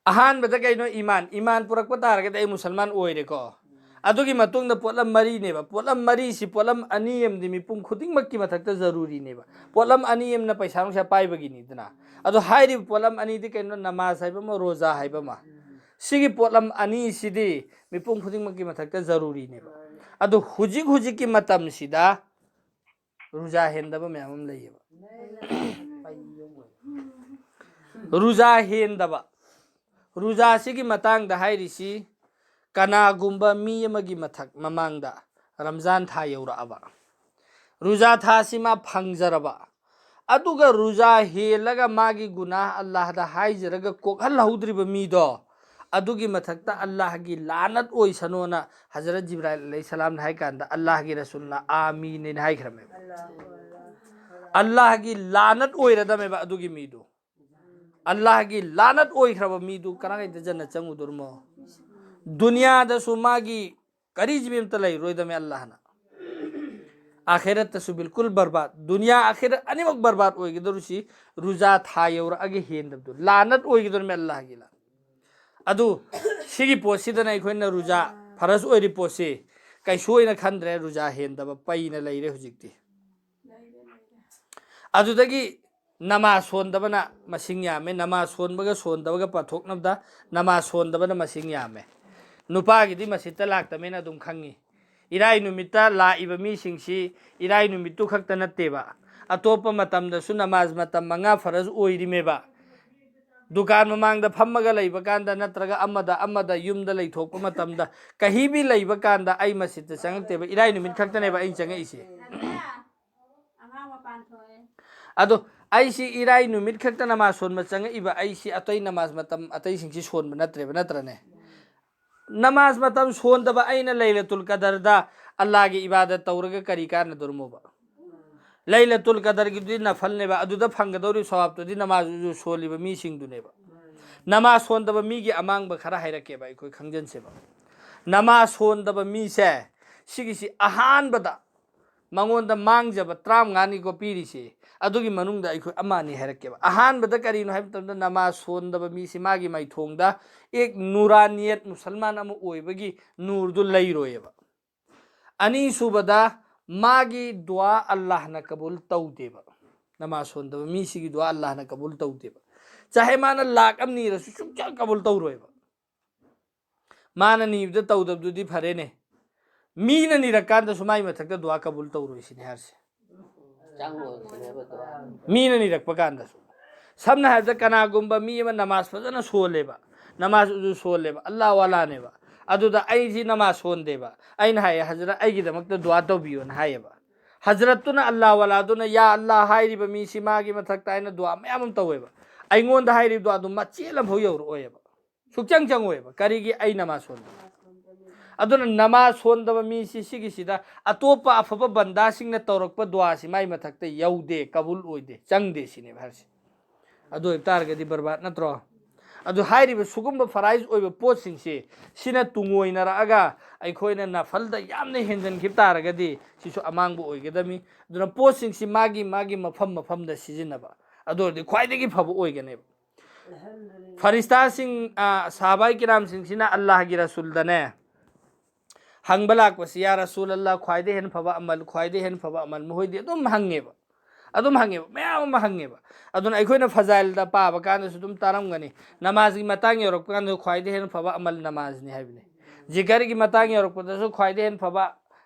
ꯑꯍꯥꯟꯕꯗ ꯀꯩꯅꯣ? ꯏꯃꯥꯟ꯫ ꯏꯃꯥꯟ ꯄꯨꯔꯛꯄ ꯇꯥꯔꯒꯗꯤ ꯑꯩ ꯃꯨꯁꯜꯃꯥꯟ ꯑꯣꯏꯔꯦꯀꯣ꯫ ꯑꯗꯨꯒꯤ ꯃꯇꯨꯡꯗ ꯄꯣꯠꯂꯝ ꯃꯔꯤꯅꯦꯕ꯫ ꯄꯣꯠꯂꯝ ꯃꯔꯤꯁꯤ, ꯄꯣꯠꯂꯝ ꯑꯅꯤ ꯑꯃꯗꯤ ꯃꯤꯄꯨꯝ ꯈꯨꯗꯤꯡꯃꯛꯀꯤ ꯃꯊꯛꯇ ꯖꯔꯨꯔꯤꯅꯦꯕ꯫ ꯄꯣꯠꯂꯝ ꯑꯅꯤ ꯑꯃꯅ ꯄꯩꯁꯥ ꯅꯨꯡꯁꯥ ꯄꯥꯏꯕꯒꯤꯅꯤꯗꯅ꯫ ꯑꯗꯣ ꯍꯥꯏꯔꯤꯕ ꯄꯣꯠꯂꯝ ꯑꯅꯤꯗꯤ ꯀꯩꯅꯣ? ꯅꯃꯥꯖ ꯍꯥꯏꯕ ꯑꯃ, ꯔꯣꯖꯥ ꯍꯥꯏꯕ ꯑꯃ꯫ ꯁꯤꯒꯤ ꯄꯣꯠꯂꯝ ꯑꯅꯤꯁꯤꯗꯤ ꯃꯤꯄꯨꯝ ꯈꯨꯗꯤꯡꯃꯛꯀꯤ ꯃꯊꯛꯇ ꯖꯔꯨꯔꯤꯅꯦꯕ꯫ ꯑꯗꯣ ꯍꯧꯖꯤꯛ ꯍꯧꯖꯤꯛꯀꯤ ꯃꯇꯝꯁꯤꯗ ꯔꯨꯖꯥ ꯍꯦꯟꯗꯕ ꯃꯌꯥꯝ ꯑꯃ ꯂꯩꯌꯦꯕ꯫ ꯔꯨꯖꯥ ꯍꯦꯟꯗꯕ꯫ ꯔꯨꯖꯥꯁꯤꯒꯤ ꯃꯇꯥꯡꯗ ꯍꯥꯏꯔꯤꯁꯤ, ꯀꯅꯥꯒꯨꯝꯕ ꯃꯤ ꯑꯃꯒꯤ ꯃꯊꯛ ꯃꯃꯥꯡꯗ ꯔꯝꯖꯥꯟ ꯊꯥ ꯌꯧꯔꯛꯑꯕ, ꯔꯨꯖꯥ ꯊꯥꯁꯤ ꯃꯥ ꯐꯪꯖꯔꯕ, ꯑꯗꯨꯒ ꯔꯨꯖꯥ ꯍꯦꯜꯂꯒ ꯃꯥꯒꯤ ꯒꯨꯅꯥꯍ ꯑꯜꯂꯥꯍꯗ ꯍꯥꯏꯖꯔꯒ ꯀꯣꯛꯍꯜꯍꯧꯗ꯭ꯔꯤꯕ ꯃꯤꯗꯣ, ꯑꯗꯨꯒꯤ ꯃꯊꯛꯇ ꯑꯜꯂꯥꯍꯒꯤ ꯂꯥꯅꯠ ꯑꯣꯏꯁꯅꯣꯅ ꯍꯖꯔꯠ ꯖꯤꯕ꯭ꯔꯥꯏꯜ ꯑꯂꯩꯍꯤ ꯁꯂꯥꯝꯅ ꯍꯥꯏ ꯀꯥꯟꯗ ꯑꯜꯂꯥꯍꯒꯤ ꯔꯁꯨꯜꯅ "ꯑꯥꯃꯤꯟ" ꯍꯥꯏꯅ ꯍꯥꯏꯈ꯭ꯔꯃꯦꯕ꯫ ꯑꯜꯂꯥꯍꯒꯤ ꯂꯥꯅꯠ ꯑꯣꯏꯔꯗꯃꯦꯕ ꯑꯗꯨꯒꯤ ꯃꯤꯗꯨ꯫ ꯑꯜꯂꯥꯍꯒꯤ ꯂꯥꯅꯠ ꯑꯣꯏꯈ꯭ꯔꯕ ꯃꯤꯗꯨ ꯀꯔꯥꯏꯗ ꯖꯟꯅꯠ ꯆꯪꯉꯨꯗꯣꯔꯤꯃꯣ? ꯗꯨꯅꯤꯌꯥꯗꯁꯨ ꯃꯥꯒꯤ ꯀꯔꯤꯁꯤꯕꯤ ꯑꯝꯇ ꯂꯩꯔꯣꯏꯗꯃꯦ ꯑꯜꯂꯥꯍꯅ꯫ ꯑꯥꯈꯤꯔꯠꯇꯁꯨ ꯕꯤꯜꯀꯨꯜ ꯕꯔꯕꯥꯗ, ꯗꯨꯅꯤꯌꯥ ꯑꯥꯈꯤꯔꯠ ꯑꯅꯤꯃꯛ ꯕꯔꯕꯥꯗ ꯑꯣꯏꯒꯗꯧꯔꯤꯁꯤ ꯔꯨꯖꯥ ꯊꯥ ꯌꯧꯔꯛꯑꯒ ꯍꯦꯟꯗꯕꯗꯨ, ꯂꯥꯅꯠ ꯑꯣꯏꯒꯗꯧꯔꯤꯃꯦ ꯑꯜꯂꯥꯍꯒꯤ ꯂꯥꯅꯠ꯫ ꯑꯗꯨ ꯁꯤꯒꯤ ꯄꯣꯠꯁꯤꯗꯅ ꯑꯩꯈꯣꯏꯅ ꯔꯨꯖꯥ ꯐꯔꯁ ꯑꯣꯏꯔꯤ ꯄꯣꯠꯁꯤ ꯀꯩꯁꯨ ꯑꯣꯏꯅ ꯈꯟꯗ꯭ꯔꯦ, ꯔꯨꯖꯥ ꯍꯦꯟꯗꯕ ꯄꯩꯅ ꯂꯩꯔꯦ ꯍꯧꯖꯤꯛꯇꯤ꯫ ꯑꯗꯨꯗꯒꯤ ꯅꯃꯥꯖ ꯁꯣꯟꯗꯕꯅ ꯃꯁꯤꯡ ꯌꯥꯝꯃꯦ꯫ ꯅꯃꯥꯖ ꯁꯣꯟꯕꯒ ꯁꯣꯟꯗꯕꯒ ꯄꯥꯊꯣꯛꯅꯕꯗ ꯅꯃꯥꯖ ꯁꯣꯟꯗꯕꯅ ꯃꯁꯤꯡ ꯌꯥꯝꯃꯦ꯫ ꯅꯨꯄꯥꯒꯤꯗꯤ ꯃꯁꯤꯠꯇ ꯂꯥꯛꯇꯕꯅꯤꯅ ꯑꯗꯨꯝ ꯈꯪꯉꯤ꯫ ꯏꯔꯥꯏ ꯅꯨꯃꯤꯠꯇ ꯂꯥꯛꯏꯕ ꯃꯤꯁꯤꯡꯁꯤ ꯏꯔꯥꯏ ꯅꯨꯃꯤꯠꯇꯨ ꯈꯛꯇ ꯅꯠꯇꯦꯕ, ꯑꯇꯣꯞꯄ ꯃꯇꯝꯗꯁꯨ ꯅꯃꯥꯖ ꯃꯇꯝ ꯃꯉꯥ ꯐꯔꯖ ꯑꯣꯏꯔꯤꯃꯦꯕ꯫ ꯗꯨꯀꯥꯟ ꯃꯃꯥꯡꯗ ꯐꯝꯃꯒ ꯂꯩꯕ ꯀꯥꯟꯗ, ꯅꯠꯇ꯭ꯔꯒ ꯑꯃꯗ ꯑꯃꯗ ꯌꯨꯝꯗ ꯂꯩꯊꯣꯛꯄ ꯃꯇꯝꯗ, ꯀꯍꯤꯕꯤ ꯂꯩꯕ ꯀꯥꯟꯗ ꯑꯩ ꯃꯁꯤꯠꯇ ꯆꯪꯉꯛꯇꯦꯕ, ꯏꯔꯥꯏ ꯅꯨꯃꯤꯠ ꯈꯛꯇꯅꯦꯕ ꯑꯩ ꯆꯪꯉꯛꯏꯁꯦ꯫ ꯑꯉꯥꯡ ꯃꯄꯥꯟ ꯊꯣꯛꯑꯦ꯫ ꯑꯗꯣ ꯑꯩꯁꯤ ꯏꯔꯥꯏ ꯅꯨꯃꯤꯠ ꯈꯛꯇ ꯅꯃꯥꯖ ꯁꯣꯟꯕ ꯆꯪꯉꯛꯏꯕ, ꯑꯩꯁꯤ ꯑꯇꯩ ꯅꯃꯥꯖ ꯃꯇꯝ ꯑꯇꯩꯁꯤꯡꯁꯤ ꯁꯣꯟꯕ ꯅꯠꯇ꯭ꯔꯦꯕ, ꯅꯠꯇ꯭ꯔꯅꯦ? ꯅꯃꯥꯖ ꯃꯇꯝ ꯁꯣꯟꯗꯕ ꯑꯩꯅ ꯂꯩꯂꯇꯨꯜ ꯀꯗꯔꯗ ꯑꯜꯂꯥꯒꯤ ꯏꯕꯥꯗꯠ ꯇꯧꯔꯒ ꯀꯔꯤ ꯀꯥꯟꯅꯗꯣꯔꯃꯣꯕ? ꯂꯩꯂꯇꯨꯜ ꯀꯗꯔꯒꯤꯗꯨꯗꯤ ꯅꯐꯜꯅꯦꯕ, ꯑꯗꯨꯗ ꯐꯪꯒꯗꯧꯔꯤꯕ ꯁꯋꯥꯕꯇꯨꯗꯤ ꯅꯃꯥꯖ ꯁꯣꯜꯂꯤꯕ ꯃꯤꯁꯤꯡꯗꯨꯅꯦꯕ꯫ ꯅꯃꯥꯖ ꯁꯣꯟꯗꯕ ꯃꯤꯒꯤ ꯑꯃꯥꯡꯕ ꯈꯔ ꯍꯥꯏꯔꯛꯀꯦꯕ, ꯑꯩꯈꯣꯏ ꯈꯪꯖꯟꯁꯦꯕ꯫ ꯅꯃꯥꯖ ꯁꯣꯟꯗꯕ ꯃꯤꯁꯦ, ꯁꯤꯒꯤꯁꯤ ꯑꯍꯥꯟꯕꯗ ꯃꯉꯣꯟꯗ ꯃꯥꯡꯖꯕ ꯇꯔꯥꯃꯉꯥꯅꯤꯀꯣ ꯄꯤꯔꯤꯁꯦ꯫ ꯑꯗꯨꯒꯤ ꯃꯅꯨꯡꯗ ꯑꯩꯈꯣꯏ ꯑꯃ ꯑꯅꯤ ꯍꯥꯏꯔꯛꯀꯦꯕ꯫ ꯑꯍꯥꯟꯕꯗ ꯀꯔꯤꯅꯣ ꯍꯥꯏꯕ ꯃꯇꯝꯗ, ꯅꯃꯥꯖ ꯁꯣꯟꯗꯕ ꯃꯤꯁꯤ ꯃꯥꯒꯤ ꯃꯥꯏꯊꯣꯡꯗ ꯑꯦꯛ ꯅꯨꯔꯥꯅꯤꯌꯠ ꯃꯨꯁꯜꯃꯥꯟ ꯑꯃ ꯑꯣꯏꯕꯒꯤ ꯅꯨꯔꯗꯨ ꯂꯩꯔꯣꯏꯑꯕ꯫ ꯑꯅꯤꯁꯨꯕꯗ, ꯃꯥꯒꯤ ꯗꯨꯋꯥ ꯑꯜꯂꯥꯍꯅ ꯀꯕꯨꯜ ꯇꯧꯗꯦꯕ꯫ ꯅꯃꯥꯖ ꯁꯣꯟꯗꯕ ꯃꯤꯁꯤꯒꯤ ꯗꯨꯋꯥ ꯑꯜꯂꯥꯍꯅ ꯀꯕꯨꯜ ꯇꯧꯗꯦꯕ꯫ ꯆꯥꯍꯦ ꯃꯥꯅ ꯂꯥꯛ ꯑꯃ ꯅꯤꯔꯁꯨ ꯁꯨꯡꯆꯥ ꯀꯕꯨꯜ ꯇꯧꯔꯣꯏꯕ꯫ ꯃꯥꯅ ꯅꯤꯕꯗ ꯇꯧꯗꯕꯗꯨꯗꯤ ꯐꯔꯦꯅꯦ, ꯃꯤꯅ ꯅꯤꯔꯀꯥꯟꯗꯁꯨ ꯃꯥꯏ ꯃꯊꯛꯇ ꯗꯨꯋꯥ ꯀꯕꯨꯜ ꯇꯧꯔꯣꯏ ꯁꯤꯅꯦ ꯍꯥꯏꯔꯤꯁꯦ꯫ ꯃꯤꯅ ꯅꯤꯔꯛꯄ ꯀꯥꯟꯗꯁꯨ, ꯁꯝꯅ ꯍꯥꯏꯔꯕꯗ, ꯀꯅꯥꯒꯨꯝꯕ ꯃꯤ ꯑꯃ ꯅꯃꯥꯖ ꯐꯖꯅ ꯁꯣꯜꯂꯦꯕ, ꯅꯃꯥꯖ ꯑꯗꯨ ꯁꯣꯜꯂꯦꯕ, ꯑꯜꯂꯥꯍ ꯋꯥꯂꯥꯅꯦꯕ, ꯑꯗꯨꯗ ꯑꯩꯁꯤ ꯅꯃꯥꯖ ꯁꯣꯟꯗꯦꯕ, ꯑꯩꯅ ꯍꯥꯏꯌꯦ, "ꯍꯖꯔꯠ, ꯑꯩꯒꯤꯗꯃꯛꯇ ꯗꯨꯋꯥ ꯇꯧꯕꯤꯌꯣꯅ" ꯍꯥꯏꯌꯦꯕ꯫ ꯍꯖꯔꯠꯇꯨꯅ, "ꯑꯜꯂꯥꯍ ꯋꯥꯂꯥꯗꯨꯅ, ꯌꯥ ꯑꯜꯂꯥꯍ" ꯍꯥꯏꯔꯤꯕ ꯃꯤꯁꯤ ꯃꯥꯒꯤ ꯃꯊꯛꯇ ꯑꯩꯅ ꯗꯨꯋꯥ ꯃꯌꯥꯝ ꯑꯃ ꯇꯧꯋꯦꯕ, ꯑꯩꯉꯣꯟꯗ ꯍꯥꯏꯔꯤꯕ ꯗꯨꯋꯥꯗꯨ ꯃꯆꯦꯠ ꯑꯃꯐꯥꯎ ꯌꯧꯔꯛꯑꯣꯏꯕ, ꯁꯨꯛꯆꯪ ꯆꯪꯉꯣꯏꯕ꯫ ꯀꯔꯤꯒꯤ? ꯑꯩ ꯅꯃꯥꯖ ꯁꯣꯟꯕ꯫ ꯑꯗꯨꯅ ꯅꯃꯥꯖ ꯁꯣꯟꯗꯕ ꯃꯤꯁꯤ, ꯁꯤꯒꯤꯁꯤꯗ ꯑꯇꯣꯞꯄ ꯑꯐꯕ ꯕꯟꯗꯥꯁꯤꯡꯅ ꯇꯧꯔꯛꯄ ꯗꯨꯋꯥꯁꯤ ꯃꯥꯏ ꯃꯊꯛꯇ ꯌꯧꯗꯦ, ꯀꯕꯨꯜ ꯑꯣꯏꯗꯦ, ꯆꯪꯗꯦ ꯁꯤꯅꯦꯕ ꯍꯥꯏꯔꯤꯁꯦ꯫ ꯑꯗꯨ ꯑꯣꯏꯕ ꯇꯥꯔꯒꯗꯤ ꯕꯔꯕꯥꯠ ꯅꯠꯇ꯭ꯔꯣ? ꯑꯗꯨ ꯍꯥꯏꯔꯤꯕ ꯁꯤꯒꯨꯝꯕ ꯐꯔꯥꯏꯖ ꯑꯣꯏꯕ ꯄꯣꯠꯁꯤꯡꯁꯤ, ꯁꯤꯅ ꯇꯨꯡꯑꯣꯏꯅꯔꯛꯑꯒ ꯑꯩꯈꯣꯏꯅ ꯅꯐꯜꯗ ꯌꯥꯝꯅ ꯍꯦꯟꯖꯟꯈꯤꯕ ꯇꯥꯔꯒꯗꯤ, ꯁꯤꯁꯨ ꯑꯃꯥꯡꯕ ꯑꯣꯏꯒꯗꯕꯅꯤ꯫ ꯑꯗꯨꯅ ꯄꯣꯠꯁꯤꯡꯁꯤ ꯃꯥꯒꯤ ꯃꯥꯒꯤ ꯃꯐꯝ ꯃꯐꯝꯗ ꯁꯤꯖꯤꯟꯅꯕ, ꯑꯗꯨ ꯑꯣꯏꯔꯗꯤ ꯈ꯭ꯋꯥꯏꯗꯒꯤ ꯐꯕ ꯑꯣꯏꯒꯅꯦꯕ꯫ ꯐꯔꯤꯁꯇꯥꯁꯤꯡ, ꯑ, ꯁꯍꯥꯕꯥꯏ ꯀꯤꯔꯥꯝꯁꯤꯡꯁꯤꯅ ꯑꯜꯂꯥꯍꯒꯤ ꯔꯁꯨꯜꯗꯅꯦ ꯍꯪꯕ ꯂꯥꯛꯄꯁꯤ, "ꯌꯥ ꯔꯁꯨꯜ ꯑꯜꯂꯥꯍ, ꯈ꯭ꯋꯥꯏꯗꯒꯤ ꯍꯦꯟꯅ ꯐꯕ ꯑꯃꯜ, ꯈ꯭ꯋꯥꯏꯗꯒꯤ ꯍꯦꯟꯅ ꯐꯕ ꯑꯃꯜ", ꯃꯈꯣꯏꯗꯤ ꯑꯗꯨꯝ ꯍꯪꯉꯦꯕ, ꯑꯗꯨꯝ ꯍꯪꯉꯦꯕ, ꯃꯌꯥꯝ ꯑꯃ ꯍꯪꯉꯦꯕ꯫ ꯑꯗꯨꯅ ꯑꯩꯈꯣꯏꯅ ꯐꯖꯥꯏꯜꯗ ꯄꯥꯕ ꯀꯥꯟꯗꯁꯨ ꯑꯗꯨꯝ ꯇꯥꯔꯝꯒꯅꯤ, ꯅꯃꯥꯖꯒꯤ ꯃꯇꯥꯡ ꯌꯧꯔꯛꯄ ꯀꯥꯟꯗ ꯈ꯭ꯋꯥꯏꯗꯒꯤ ꯍꯦꯟꯅ ꯐꯕ ꯑꯃꯜ ꯅꯃꯥꯖꯅꯤ ꯍꯥꯏꯕꯅꯤ꯫ ꯖꯤꯀꯔꯒꯤ ꯃꯇꯥꯡ ꯌꯧꯔꯛꯄꯗꯁꯨ ꯈ꯭ꯋꯥꯏꯗꯒꯤ ꯍꯦꯟꯅ ꯐꯕ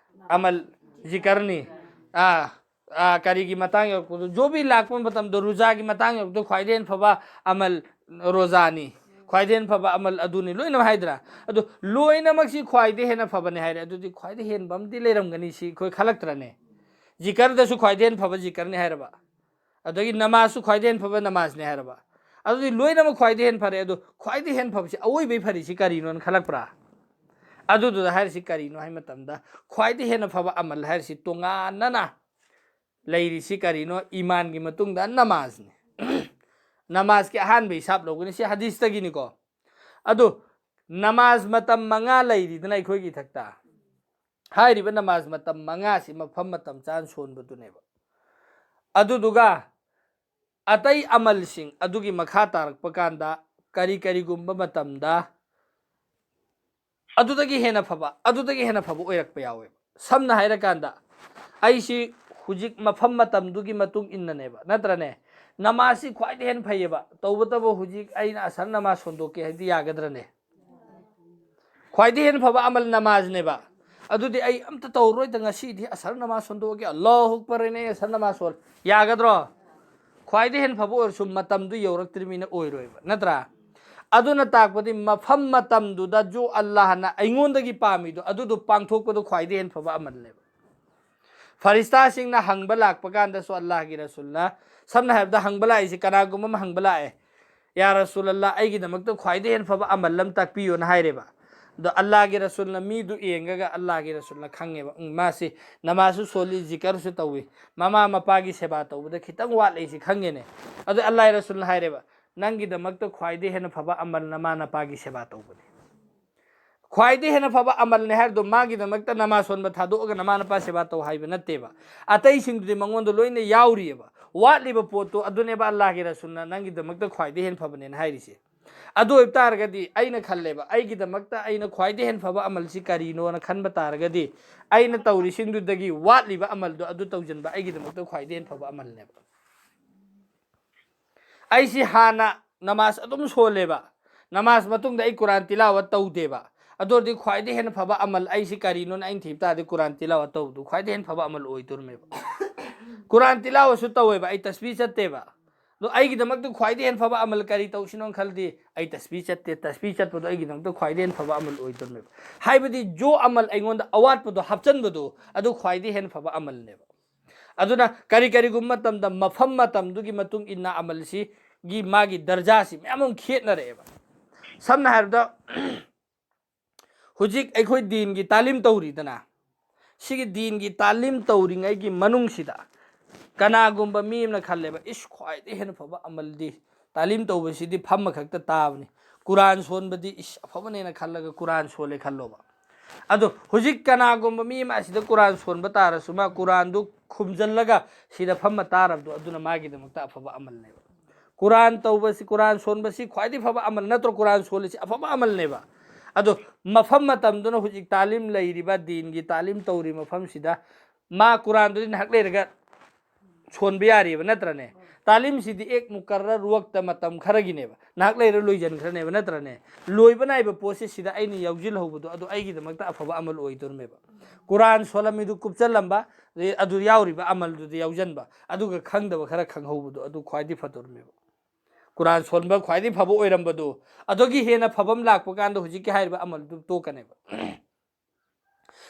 ꯑꯃꯜ ꯖꯤꯀꯔꯅꯤ꯫ ꯑꯥ, ꯑꯥ, ꯀꯔꯤꯒꯤ ꯃꯇꯥꯡ ꯌꯧꯔꯛꯄꯗꯣ, ꯖꯣꯕꯤ ꯂꯥꯛꯄ ꯃꯇꯝꯗ ꯔꯨꯖꯥꯒꯤ ꯃꯇꯥꯡ ꯌꯧꯔꯛꯄꯗꯣ ꯈ꯭ꯋꯥꯏꯗꯒꯤ ꯍꯦꯟꯅ ꯐꯕ ꯑꯃꯜ ꯔꯣꯖꯥꯅꯤ, ꯈ꯭ꯋꯥꯏꯗꯒꯤ ꯍꯦꯟꯅ ꯐꯕ ꯑꯃꯜ ꯑꯗꯨꯅꯤ, ꯂꯣꯏꯅꯃꯛ ꯍꯥꯏꯗ꯭ꯔꯥ? ꯑꯗꯨ ꯂꯣꯏꯅꯃꯛꯁꯤ ꯈ꯭ꯋꯥꯏꯗꯒꯤ ꯍꯦꯟꯅ ꯐꯕꯅꯤ ꯍꯥꯏꯔꯦ, ꯑꯗꯨꯗꯤ ꯈ꯭ꯋꯥꯏꯗꯒꯤ ꯍꯦꯟꯕ ꯑꯃꯗꯤ ꯂꯩꯔꯝꯒꯅꯤ, ꯁꯤ ꯑꯩꯈꯣꯏ ꯈꯜꯂꯛꯇ꯭ꯔꯅꯦ? ꯖꯤꯀꯔꯗꯁꯨ ꯈ꯭ꯋꯥꯏꯗꯒꯤ ꯍꯦꯟꯅ ꯐꯕ ꯖꯤꯀꯔꯅꯤ ꯍꯥꯏꯔꯕ, ꯑꯗꯒꯤ ꯅꯃꯥꯖꯁꯨ ꯈ꯭ꯋꯥꯏꯗꯒꯤ ꯍꯦꯟꯅ ꯐꯕ ꯅꯃꯥꯖꯅꯤ ꯍꯥꯏꯔꯕ, ꯑꯗꯨꯗꯤ ꯂꯣꯏꯅꯃꯛ ꯈ꯭ꯋꯥꯏꯗꯒꯤ ꯍꯦꯟꯅ ꯐꯔꯦ꯫ ꯑꯗꯨ ꯈ꯭ꯋꯥꯏꯗꯒꯤ ꯍꯦꯟꯅ ꯐꯕꯁꯤ ꯑꯋꯣꯏꯕꯩ ꯐꯔꯤꯁꯤ ꯀꯔꯤꯅꯣꯅ ꯈꯜꯂꯛꯄ꯭ꯔꯥ? ꯑꯗꯨꯗꯨꯗ ꯍꯥꯏꯔꯤꯁꯤ ꯀꯔꯤꯅꯣ ꯍꯥꯏ ꯃꯇꯝꯗ, ꯈ꯭ꯋꯥꯏꯗꯒꯤ ꯍꯦꯟꯅ ꯐꯕ ꯑꯃꯜ ꯍꯥꯏꯔꯤꯁꯤ ꯇꯣꯉꯥꯟꯅꯅ ꯂꯩꯔꯤꯁꯤ ꯀꯔꯤꯅꯣ? ꯏꯃꯥꯟꯒꯤ ꯃꯇꯨꯡꯗ ꯅꯃꯥꯖꯅꯤ꯫ ꯅꯃꯥꯖꯀꯤ ꯑꯍꯥꯟꯕ ꯍꯤꯁꯥꯕ ꯂꯧꯒꯅꯤ, ꯁꯤ ꯍꯗꯤꯁꯇꯒꯤꯅꯤꯀꯣ꯫ ꯑꯗꯨ ꯅꯃꯥꯖ ꯃꯇꯝ ꯃꯉꯥ ꯂꯩꯔꯤꯗꯅ ꯑꯩꯈꯣꯏꯒꯤ ꯏꯊꯛꯇ, ꯍꯥꯏꯔꯤꯕ ꯅꯃꯥꯖ ꯃꯇꯝ ꯃꯉꯥꯁꯤ ꯃꯐꯝ ꯃꯇꯝ ꯆꯥꯅ ꯁꯣꯟꯕꯗꯨꯅꯦꯕ꯫ ꯑꯗꯨꯗꯨꯒ ꯑꯇꯩ ꯑꯃꯜꯁꯤꯡ ꯑꯗꯨꯒꯤ ꯃꯈꯥ ꯇꯥꯔꯛꯄ ꯀꯥꯟꯗ ꯀꯔꯤ ꯀꯔꯤꯒꯨꯝꯕ ꯃꯇꯝꯗ ꯑꯗꯨꯗꯒꯤ ꯍꯦꯟꯅ ꯐꯕ, ꯑꯗꯨꯗꯒꯤ ꯍꯦꯟꯅ ꯐꯕ ꯑꯣꯏꯔꯛꯄ ꯌꯥꯎꯋꯦꯕ꯫ ꯁꯝꯅ ꯍꯥꯏꯔꯀꯥꯟꯗ, ꯑꯩꯁꯤ ꯍꯧꯖꯤꯛ ꯃꯐꯝ ꯃꯇꯝꯗꯨꯒꯤ ꯃꯇꯨꯡ ꯏꯟꯅꯅꯦꯕ, ꯅꯠꯇ꯭ꯔꯅꯦ? ꯅꯃꯥꯖꯁꯤ ꯈ꯭ꯋꯥꯏꯗꯒꯤ ꯍꯦꯟꯅ ꯐꯩꯌꯦꯕ, ꯇꯧꯕꯇꯕꯨ ꯍꯧꯖꯤꯛ ꯑꯩꯅ ꯑꯁꯔ ꯅꯃꯥꯖ ꯁꯣꯟꯗꯣꯛꯀꯦ ꯍꯥꯏꯗꯤ ꯌꯥꯒꯗ꯭ꯔꯅꯦ? ꯈ꯭ꯋꯥꯏꯗꯒꯤ ꯍꯦꯟꯅ ꯐꯕ ꯑꯃꯜ ꯅꯃꯥꯖꯅꯦꯕ꯫ ꯑꯗꯨꯗꯤ ꯑꯩ ꯑꯝꯇ ꯇꯧꯔꯣꯏꯗ, ꯉꯁꯤꯗꯤ ꯑꯁꯔ ꯅꯃꯥꯖ ꯁꯣꯟꯗꯣꯛꯑꯒꯦ, ꯑꯜꯂꯥꯍꯨ ꯑꯛꯕꯔ ꯍꯥꯏꯅ ꯑꯩ ꯑꯁꯔ ꯅꯃꯥꯖ ꯁꯣꯜ ꯌꯥꯒꯗ꯭ꯔꯣ? ꯈ꯭ꯋꯥꯏꯗꯒꯤ ꯍꯦꯟꯅ ꯐꯕ ꯑꯣꯏꯔꯁꯨ ꯃꯇꯝꯗꯨ ꯌꯧꯔꯛꯇ꯭ꯔꯤꯕꯅꯤꯅ ꯑꯣꯏꯔꯣꯏꯕ, ꯅꯠꯇ꯭ꯔꯥ? ꯑꯗꯨꯅ ꯇꯥꯛꯄꯗꯤ ꯃꯐꯝ ꯃꯇꯝꯗꯨꯗ ꯖꯨ ꯑꯜꯂꯥꯍꯅ ꯑꯩꯉꯣꯟꯗꯒꯤ ꯄꯥꯝꯃꯤꯗꯣ ꯑꯗꯨꯗꯣ ꯄꯥꯡꯊꯣꯛꯄꯗꯣ ꯈ꯭ꯋꯥꯏꯗꯒꯤ ꯍꯦꯟꯅ ꯐꯕ ꯑꯃꯜꯅꯦꯕ꯫ ꯐꯔꯤꯁꯇꯥꯁꯤꯡꯅ ꯍꯪꯕ ꯂꯥꯛꯄ ꯀꯥꯟꯗꯁꯨ ꯑꯜꯂꯥꯍꯒꯤ ꯔꯁꯨꯜꯅ, ꯁꯝꯅ ꯍꯥꯏꯔꯕꯗ ꯍꯪꯕ ꯂꯥꯛꯏꯁꯦ, ꯀꯅꯥꯒꯨꯝꯕ ꯑꯃ ꯍꯪꯕ ꯂꯥꯛꯑꯦ, "ꯌꯥ ꯔꯁꯨꯂꯜꯂꯥ, ꯑꯩꯒꯤꯗꯃꯛꯇ ꯈ꯭ꯋꯥꯏꯗꯒꯤ ꯍꯦꯟꯅ ꯐꯕ ꯑꯃꯜ ꯑꯃ ꯇꯥꯛꯄꯤꯌꯣꯅ" ꯍꯥꯏꯔꯦꯕ꯫ ꯑꯗꯣ ꯑꯜꯂꯥꯍꯒꯤ ꯔꯁꯨꯜꯅ ꯃꯤꯗꯨ ꯌꯦꯡꯉꯒ ꯑꯜꯂꯥꯍꯒꯤ ꯔꯁꯨꯜꯅ ꯈꯪꯉꯦꯕ, "ꯎꯝ, ꯃꯥꯁꯤ ꯅꯃꯥꯖꯁꯨ ꯁꯣꯜꯂꯤ, ꯖꯤꯀꯔꯁꯨ ꯇꯧꯏ, ꯃꯃꯥ ꯃꯄꯥꯒꯤ ꯁꯦꯕꯥ ꯇꯧꯕꯗ ꯈꯤꯇꯪ ꯋꯥꯠꯂꯦꯁꯤ ꯈꯪꯉꯦꯅꯦ"꯫ ꯑꯗꯣ ꯑꯜꯂꯥꯍꯒꯤ ꯔꯁꯨꯜꯅ ꯍꯥꯏꯔꯦꯕ, "ꯅꯪꯒꯤꯗꯃꯛꯇ ꯈ꯭ꯋꯥꯏꯗꯒꯤ ꯍꯦꯟꯅ ꯐꯕ ꯑꯃꯜ ꯅꯃꯥ ꯅꯄꯥꯒꯤ ꯁꯦꯕꯥ ꯇꯧꯕꯅꯤ"꯫ ꯈ꯭ꯋꯥꯏꯗꯒꯤ ꯍꯦꯟꯅ ꯐꯕ ꯑꯃꯜꯅꯦ ꯍꯥꯏꯔꯗꯣ ꯃꯥꯒꯤꯗꯃꯛꯇ ꯅꯃꯥꯖ ꯁꯣꯟꯕ ꯊꯥꯗꯣꯛꯑꯒ ꯅꯃꯥ ꯅꯄꯥ ꯁꯦꯕꯥ ꯇꯧ ꯍꯥꯏꯕ ꯅꯠꯇꯦꯕ꯫ ꯑꯇꯩꯁꯤꯡꯗꯨꯗꯤ ꯃꯉꯣꯟꯗ ꯂꯣꯏꯅ ꯌꯥꯎꯔꯤꯑꯕ꯫ ꯋꯥꯠꯂꯤꯕ ꯄꯣꯠꯇꯣ ꯑꯗꯨꯅꯦꯕ ꯑꯜꯂꯥꯍꯒꯤ ꯔꯁꯨꯜꯅ ꯅꯪꯒꯤꯗꯃꯛꯇ ꯈ꯭ꯋꯥꯏꯗꯒꯤ ꯍꯦꯟꯅ ꯐꯕꯅꯦꯅ ꯍꯥꯏꯔꯤꯁꯦ꯫ ꯑꯗꯨ ꯑꯣꯏꯕ ꯇꯥꯔꯒꯗꯤ ꯑꯩꯅ ꯈꯜꯂꯦꯕ, ꯑꯩꯒꯤꯗꯃꯛꯇ ꯑꯩꯅ ꯈ꯭ꯋꯥꯏꯗꯒꯤ ꯍꯦꯟꯅ ꯐꯕ ꯑꯃꯜꯁꯤ ꯀꯔꯤꯅꯣꯅ ꯈꯟꯕ ꯇꯥꯔꯒꯗꯤ, ꯑꯩꯅ ꯇꯧꯔꯤꯁꯤꯡꯗꯨꯗꯒꯤ ꯋꯥꯠꯂꯤꯕ ꯑꯃꯜꯗꯣ ꯑꯗꯨ ꯇꯧꯁꯤꯟꯕ ꯑꯩꯒꯤꯗꯃꯛꯇ ꯈ꯭ꯋꯥꯏꯗꯒꯤ ꯍꯦꯟꯅ ꯐꯕ ꯑꯃꯜꯅꯦꯕ꯫ ꯑꯩꯁꯤ ꯍꯥꯟꯅ ꯅꯃꯥꯖ ꯑꯗꯨꯝ ꯁꯣꯜꯂꯦꯕ, ꯅꯃꯥꯖ ꯃꯇꯨꯡꯗ ꯑꯩ ꯀꯨꯔꯥꯟ ꯇꯤꯂꯥꯋꯠ ꯇꯧꯗꯦꯕ꯫ ꯑꯗꯨ ꯑꯣꯏꯔꯗꯤ ꯈ꯭ꯋꯥꯏꯗꯒꯤ ꯍꯦꯟꯅ ꯐꯕ ꯑꯃꯜ ꯑꯩꯁꯤ ꯀꯔꯤꯅꯣꯅ ꯑꯩꯅ ꯊꯤꯕ ꯇꯥꯔꯗꯤ ꯀꯨꯔꯥꯟ ꯇꯤꯂꯥꯋꯠ ꯇꯧꯕꯗꯨ ꯈ꯭ꯋꯥꯏꯗꯒꯤ ꯍꯦꯟꯅ ꯐꯕ ꯑꯃꯜ ꯑꯣꯏꯗꯣꯔꯤꯃꯦꯕ꯫ ꯀꯨꯔꯥꯟ ꯇꯤꯂꯥꯋꯠꯁꯨ ꯇꯧꯋꯦꯕ, ꯑꯩ ꯇꯁꯕꯤ ꯆꯠꯇꯦꯕ꯫ ꯑꯗꯣ ꯑꯩꯒꯤꯗꯃꯛꯇ ꯈ꯭ꯋꯥꯏꯗꯒꯤ ꯍꯦꯟꯅ ꯐꯕ ꯑꯃꯜ ꯀꯔꯤ ꯇꯧꯁꯤꯅꯣ ꯈꯜꯂꯗꯤ ꯑꯩ ꯇꯁꯕꯤ ꯆꯠꯇꯦ, ꯇꯁꯕꯤ ꯆꯠꯄꯗꯣ ꯑꯩꯒꯤꯗꯃꯛꯇ ꯈ꯭ꯋꯥꯏꯗꯒꯤ ꯍꯦꯟꯅ ꯐꯕ ꯑꯃꯜ ꯑꯣꯏꯗꯣꯔꯤꯃꯦꯕ꯫ ꯍꯥꯏꯕꯗꯤ ꯖꯣ ꯑꯃꯜ ꯑꯩꯉꯣꯟꯗ ꯑꯋꯥꯠꯄꯗꯣ ꯍꯥꯞꯆꯟꯕꯗꯣ ꯑꯗꯨ ꯈ꯭ꯋꯥꯏꯗꯒꯤ ꯍꯦꯟꯅ ꯐꯕ ꯑꯃꯜꯅꯦꯕ꯫ ꯑꯗꯨꯅ ꯀꯔꯤ ꯀꯔꯤꯒꯨꯝꯕ ꯃꯇꯝꯗ ꯃꯐꯝ ꯃꯇꯝꯗꯨꯒꯤ ꯃꯇꯨꯡ ꯏꯟꯅ ꯑꯃꯜꯁꯤꯒꯤ ꯃꯥꯒꯤ ꯗꯔꯖꯥꯁꯤ ꯃꯌꯥꯝ ꯑꯃ ꯈꯦꯠꯅꯔꯛꯑꯦꯕ꯫ ꯁꯝꯅ ꯍꯥꯏꯔꯕꯗ, ꯍꯧꯖꯤꯛ ꯑꯩꯈꯣꯏ ꯗꯤꯟꯒꯤ ꯇꯥꯂꯤꯝ ꯇꯧꯔꯤꯗꯅ, ꯁꯤꯒꯤ ꯗꯤꯟꯒꯤ ꯇꯥꯂꯤꯝ ꯇꯧꯔꯤꯉꯩꯒꯤ ꯃꯅꯨꯡꯁꯤꯗ ꯀꯅꯥꯒꯨꯝꯕ ꯃꯤ ꯑꯃꯅ ꯈꯜꯂꯦꯕ, "ꯏꯁ, ꯈ꯭ꯋꯥꯏꯗꯒꯤ ꯍꯦꯟꯅ ꯐꯕ ꯑꯃꯜꯗꯤ ꯇꯥꯂꯤꯝ ꯇꯧꯕꯁꯤꯗꯤ ꯐꯝꯃ ꯈꯛꯇ ꯇꯥꯕꯅꯤ, ꯀꯨꯔꯥꯟ ꯁꯣꯟꯕꯗꯤ ꯏꯁ ꯑꯐꯕꯅꯦꯅ" ꯈꯜꯂꯒ ꯀꯨꯔꯥꯟ ꯁꯣꯜꯂꯦ ꯈꯜꯂꯣꯕ꯫ ꯑꯗꯣ ꯍꯧꯖꯤꯛ ꯀꯅꯥꯒꯨꯝꯕ ꯃꯤ ꯑꯃ ꯑꯁꯤꯗ ꯀꯨꯔꯥꯟ ꯁꯣꯟꯕ ꯇꯥꯔꯁꯨ, ꯃꯥ ꯀꯨꯔꯥꯟꯗꯨ ꯈꯨꯝꯖꯤꯜꯂꯒ ꯁꯤꯗ ꯐꯝꯃ ꯇꯥꯔꯕꯗꯣ, ꯑꯗꯨꯅ ꯃꯥꯒꯤꯗꯃꯛꯇ ꯑꯐꯕ ꯑꯃꯜꯅꯦꯕ꯫ ꯀꯨꯔꯥꯟ ꯇꯧꯕꯁꯤ, ꯀꯨꯔꯥꯟ ꯁꯣꯟꯕꯁꯤ ꯈ꯭ꯋꯥꯏꯗꯒꯤ ꯐꯕ ꯑꯃꯜ ꯅꯠꯇ꯭ꯔꯣ? ꯀꯨꯔꯥꯟ ꯁꯣꯜꯂꯤꯁꯤ ꯑꯐꯕ ꯑꯃꯜꯅꯦꯕ꯫ ꯑꯗꯣ ꯃꯐꯝ ꯃꯇꯝꯗꯨꯅ ꯍꯧꯖꯤꯛ ꯇꯥꯂꯤꯝ ꯂꯩꯔꯤꯕ, ꯗꯤꯟꯒꯤ ꯇꯥꯂꯤꯝ ꯇꯧꯔꯤꯕ ꯃꯐꯝꯁꯤꯗ ꯃꯥ ꯀꯨꯔꯥꯟꯗꯨꯗꯤ ꯉꯥꯏꯍꯥꯛ ꯂꯩꯔꯒ ꯁꯣꯟꯕ ꯌꯥꯔꯤꯕ ꯅꯠꯇ꯭ꯔꯅꯦ? ꯇꯥꯂꯤꯝꯁꯤꯗꯤ ꯑꯦꯛ ꯃꯨꯀꯔꯔ ꯋꯛꯇ ꯃꯇꯝ ꯈꯔꯒꯤꯅꯦꯕ, ꯉꯥꯏꯍꯥꯛ ꯂꯩꯔ ꯂꯣꯏꯁꯤꯟꯈ꯭ꯔꯅꯦꯕ ꯅꯠꯇ꯭ꯔꯅꯦ? ꯂꯣꯏꯕ ꯅꯥꯏꯕ ꯄꯣꯠꯁꯦ ꯁꯤꯗ ꯑꯩꯅ ꯌꯥꯎꯁꯤꯜꯍꯧꯕꯗꯣ, ꯑꯗꯨ ꯑꯩꯒꯤꯗꯃꯛꯇ ꯑꯐꯕ ꯑꯃꯜ ꯑꯣꯏꯗꯣꯔꯃꯦꯕ꯫ ꯀꯨꯔꯥꯟ ꯁꯣꯜꯂꯝꯃꯤꯗꯨ ꯀꯨꯞꯆꯜꯂꯝꯕ, ꯑꯗꯩ ꯑꯗꯨ ꯌꯥꯎꯔꯤꯕ ꯑꯃꯜꯗꯨꯗ ꯌꯥꯎꯁꯤꯟꯕ, ꯑꯗꯨꯒ ꯈꯪꯗꯕ ꯈꯔ ꯈꯪꯍꯧꯕꯗꯣ, ꯑꯗꯨ ꯈ꯭ꯋꯥꯏꯗꯒꯤ ꯐꯗꯣꯔꯃꯦꯕ꯫ ꯀꯨꯔꯥꯟ ꯁꯣꯟꯕ ꯈ꯭ꯋꯥꯏꯗꯒꯤ ꯐꯕ ꯑꯣꯏꯔꯝꯕꯗꯣ, ꯑꯗꯨꯒꯤ ꯍꯦꯟꯅ ꯐꯕ ꯑꯃ ꯂꯥꯛꯄ ꯀꯥꯟꯗ ꯍꯧꯖꯤꯛꯀꯤ ꯍꯥꯏꯔꯤꯕ ꯑꯃꯜꯗꯨ ꯇꯣꯛꯀꯅꯦꯕ꯫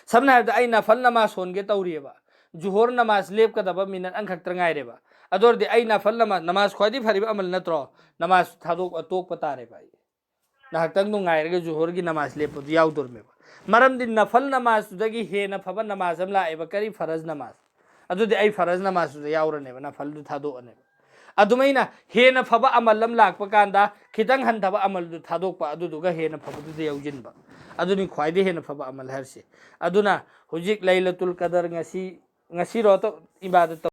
ꯁꯝꯅ ꯍꯥꯏꯔꯕꯗ, ꯑꯩ ꯅꯐꯜ ꯅꯃꯥꯖ ꯁꯣꯟꯒꯦ ꯇꯧꯔꯤꯑꯕ, ꯖꯨꯍꯣꯔ ꯅꯃꯥꯖ ꯂꯦꯞꯀꯗꯕ ꯃꯤꯅꯠ ꯑꯃꯈꯛꯇ ꯉꯥꯏꯔꯦꯕ꯫ ꯑꯗꯨ ꯑꯣꯏꯔꯗꯤ ꯑꯩ ꯅꯐꯜ ꯅꯃꯥꯖ, ꯅꯃꯥꯖ ꯈ꯭ꯋꯥꯏꯗꯒꯤ ꯐꯔꯤꯕ ꯑꯃꯜ ꯅꯠꯇ꯭ꯔꯣ? ꯅꯃꯥꯖ ꯊꯥꯗꯣꯛ, ꯇꯣꯛꯄ ꯇꯥꯔꯦꯕ ꯑꯩ꯫ ꯉꯥꯏꯍꯥꯛꯇꯪꯗꯣ ꯉꯥꯏꯔꯒ ꯖꯨꯍꯣꯔꯒꯤ ꯅꯃꯥꯖ ꯂꯦꯞꯄꯗꯨ ꯌꯥꯎꯗꯣꯔꯃꯦꯕ꯫ ꯃꯔꯝꯗꯤ ꯅꯐꯜ ꯅꯃꯥꯖꯇꯨꯗꯒꯤ ꯍꯦꯟꯅ ꯐꯕ ꯅꯃꯥꯖ ꯑꯃ ꯂꯥꯛꯑꯦꯕ꯫ ꯀꯔꯤ? ꯐꯔꯖ ꯅꯃꯥꯖ꯫ ꯑꯗꯨꯗꯤ ꯑꯩ ꯐꯔꯖ ꯅꯃꯥꯖꯇꯨꯗ ꯌꯥꯎꯔꯅꯦꯕ, ꯅꯐꯜꯗꯨ ꯊꯥꯗꯣꯛꯑꯅꯦꯕ꯫ ꯑꯗꯨꯃꯥꯏꯅ ꯍꯦꯟꯅ ꯐꯕ ꯑꯃꯜ ꯑꯃ ꯂꯥꯛꯄ ꯀꯥꯟꯗ, ꯈꯤꯇꯪ ꯍꯟꯊꯕ ꯑꯃꯜꯗꯨ ꯊꯥꯗꯣꯛꯄ, ꯑꯗꯨꯗꯨꯒ ꯍꯦꯟꯅ ꯐꯕꯗꯨꯗ ꯌꯧꯁꯤꯟꯕ꯫ ꯑꯗꯨꯅꯤ ꯈ꯭ꯋꯥꯏꯗꯒꯤ ꯍꯦꯟꯅ ꯐꯕ ꯑꯃꯜ ꯍꯥꯏꯔꯤꯁꯦ꯫ ꯑꯗꯨꯅ ꯍꯧꯖꯤꯛ ꯂꯩꯂꯇꯨꯜ ꯀꯗꯔ ꯉꯁꯤ, ꯉꯁꯤꯔꯣ, ꯏꯕꯥꯗꯠ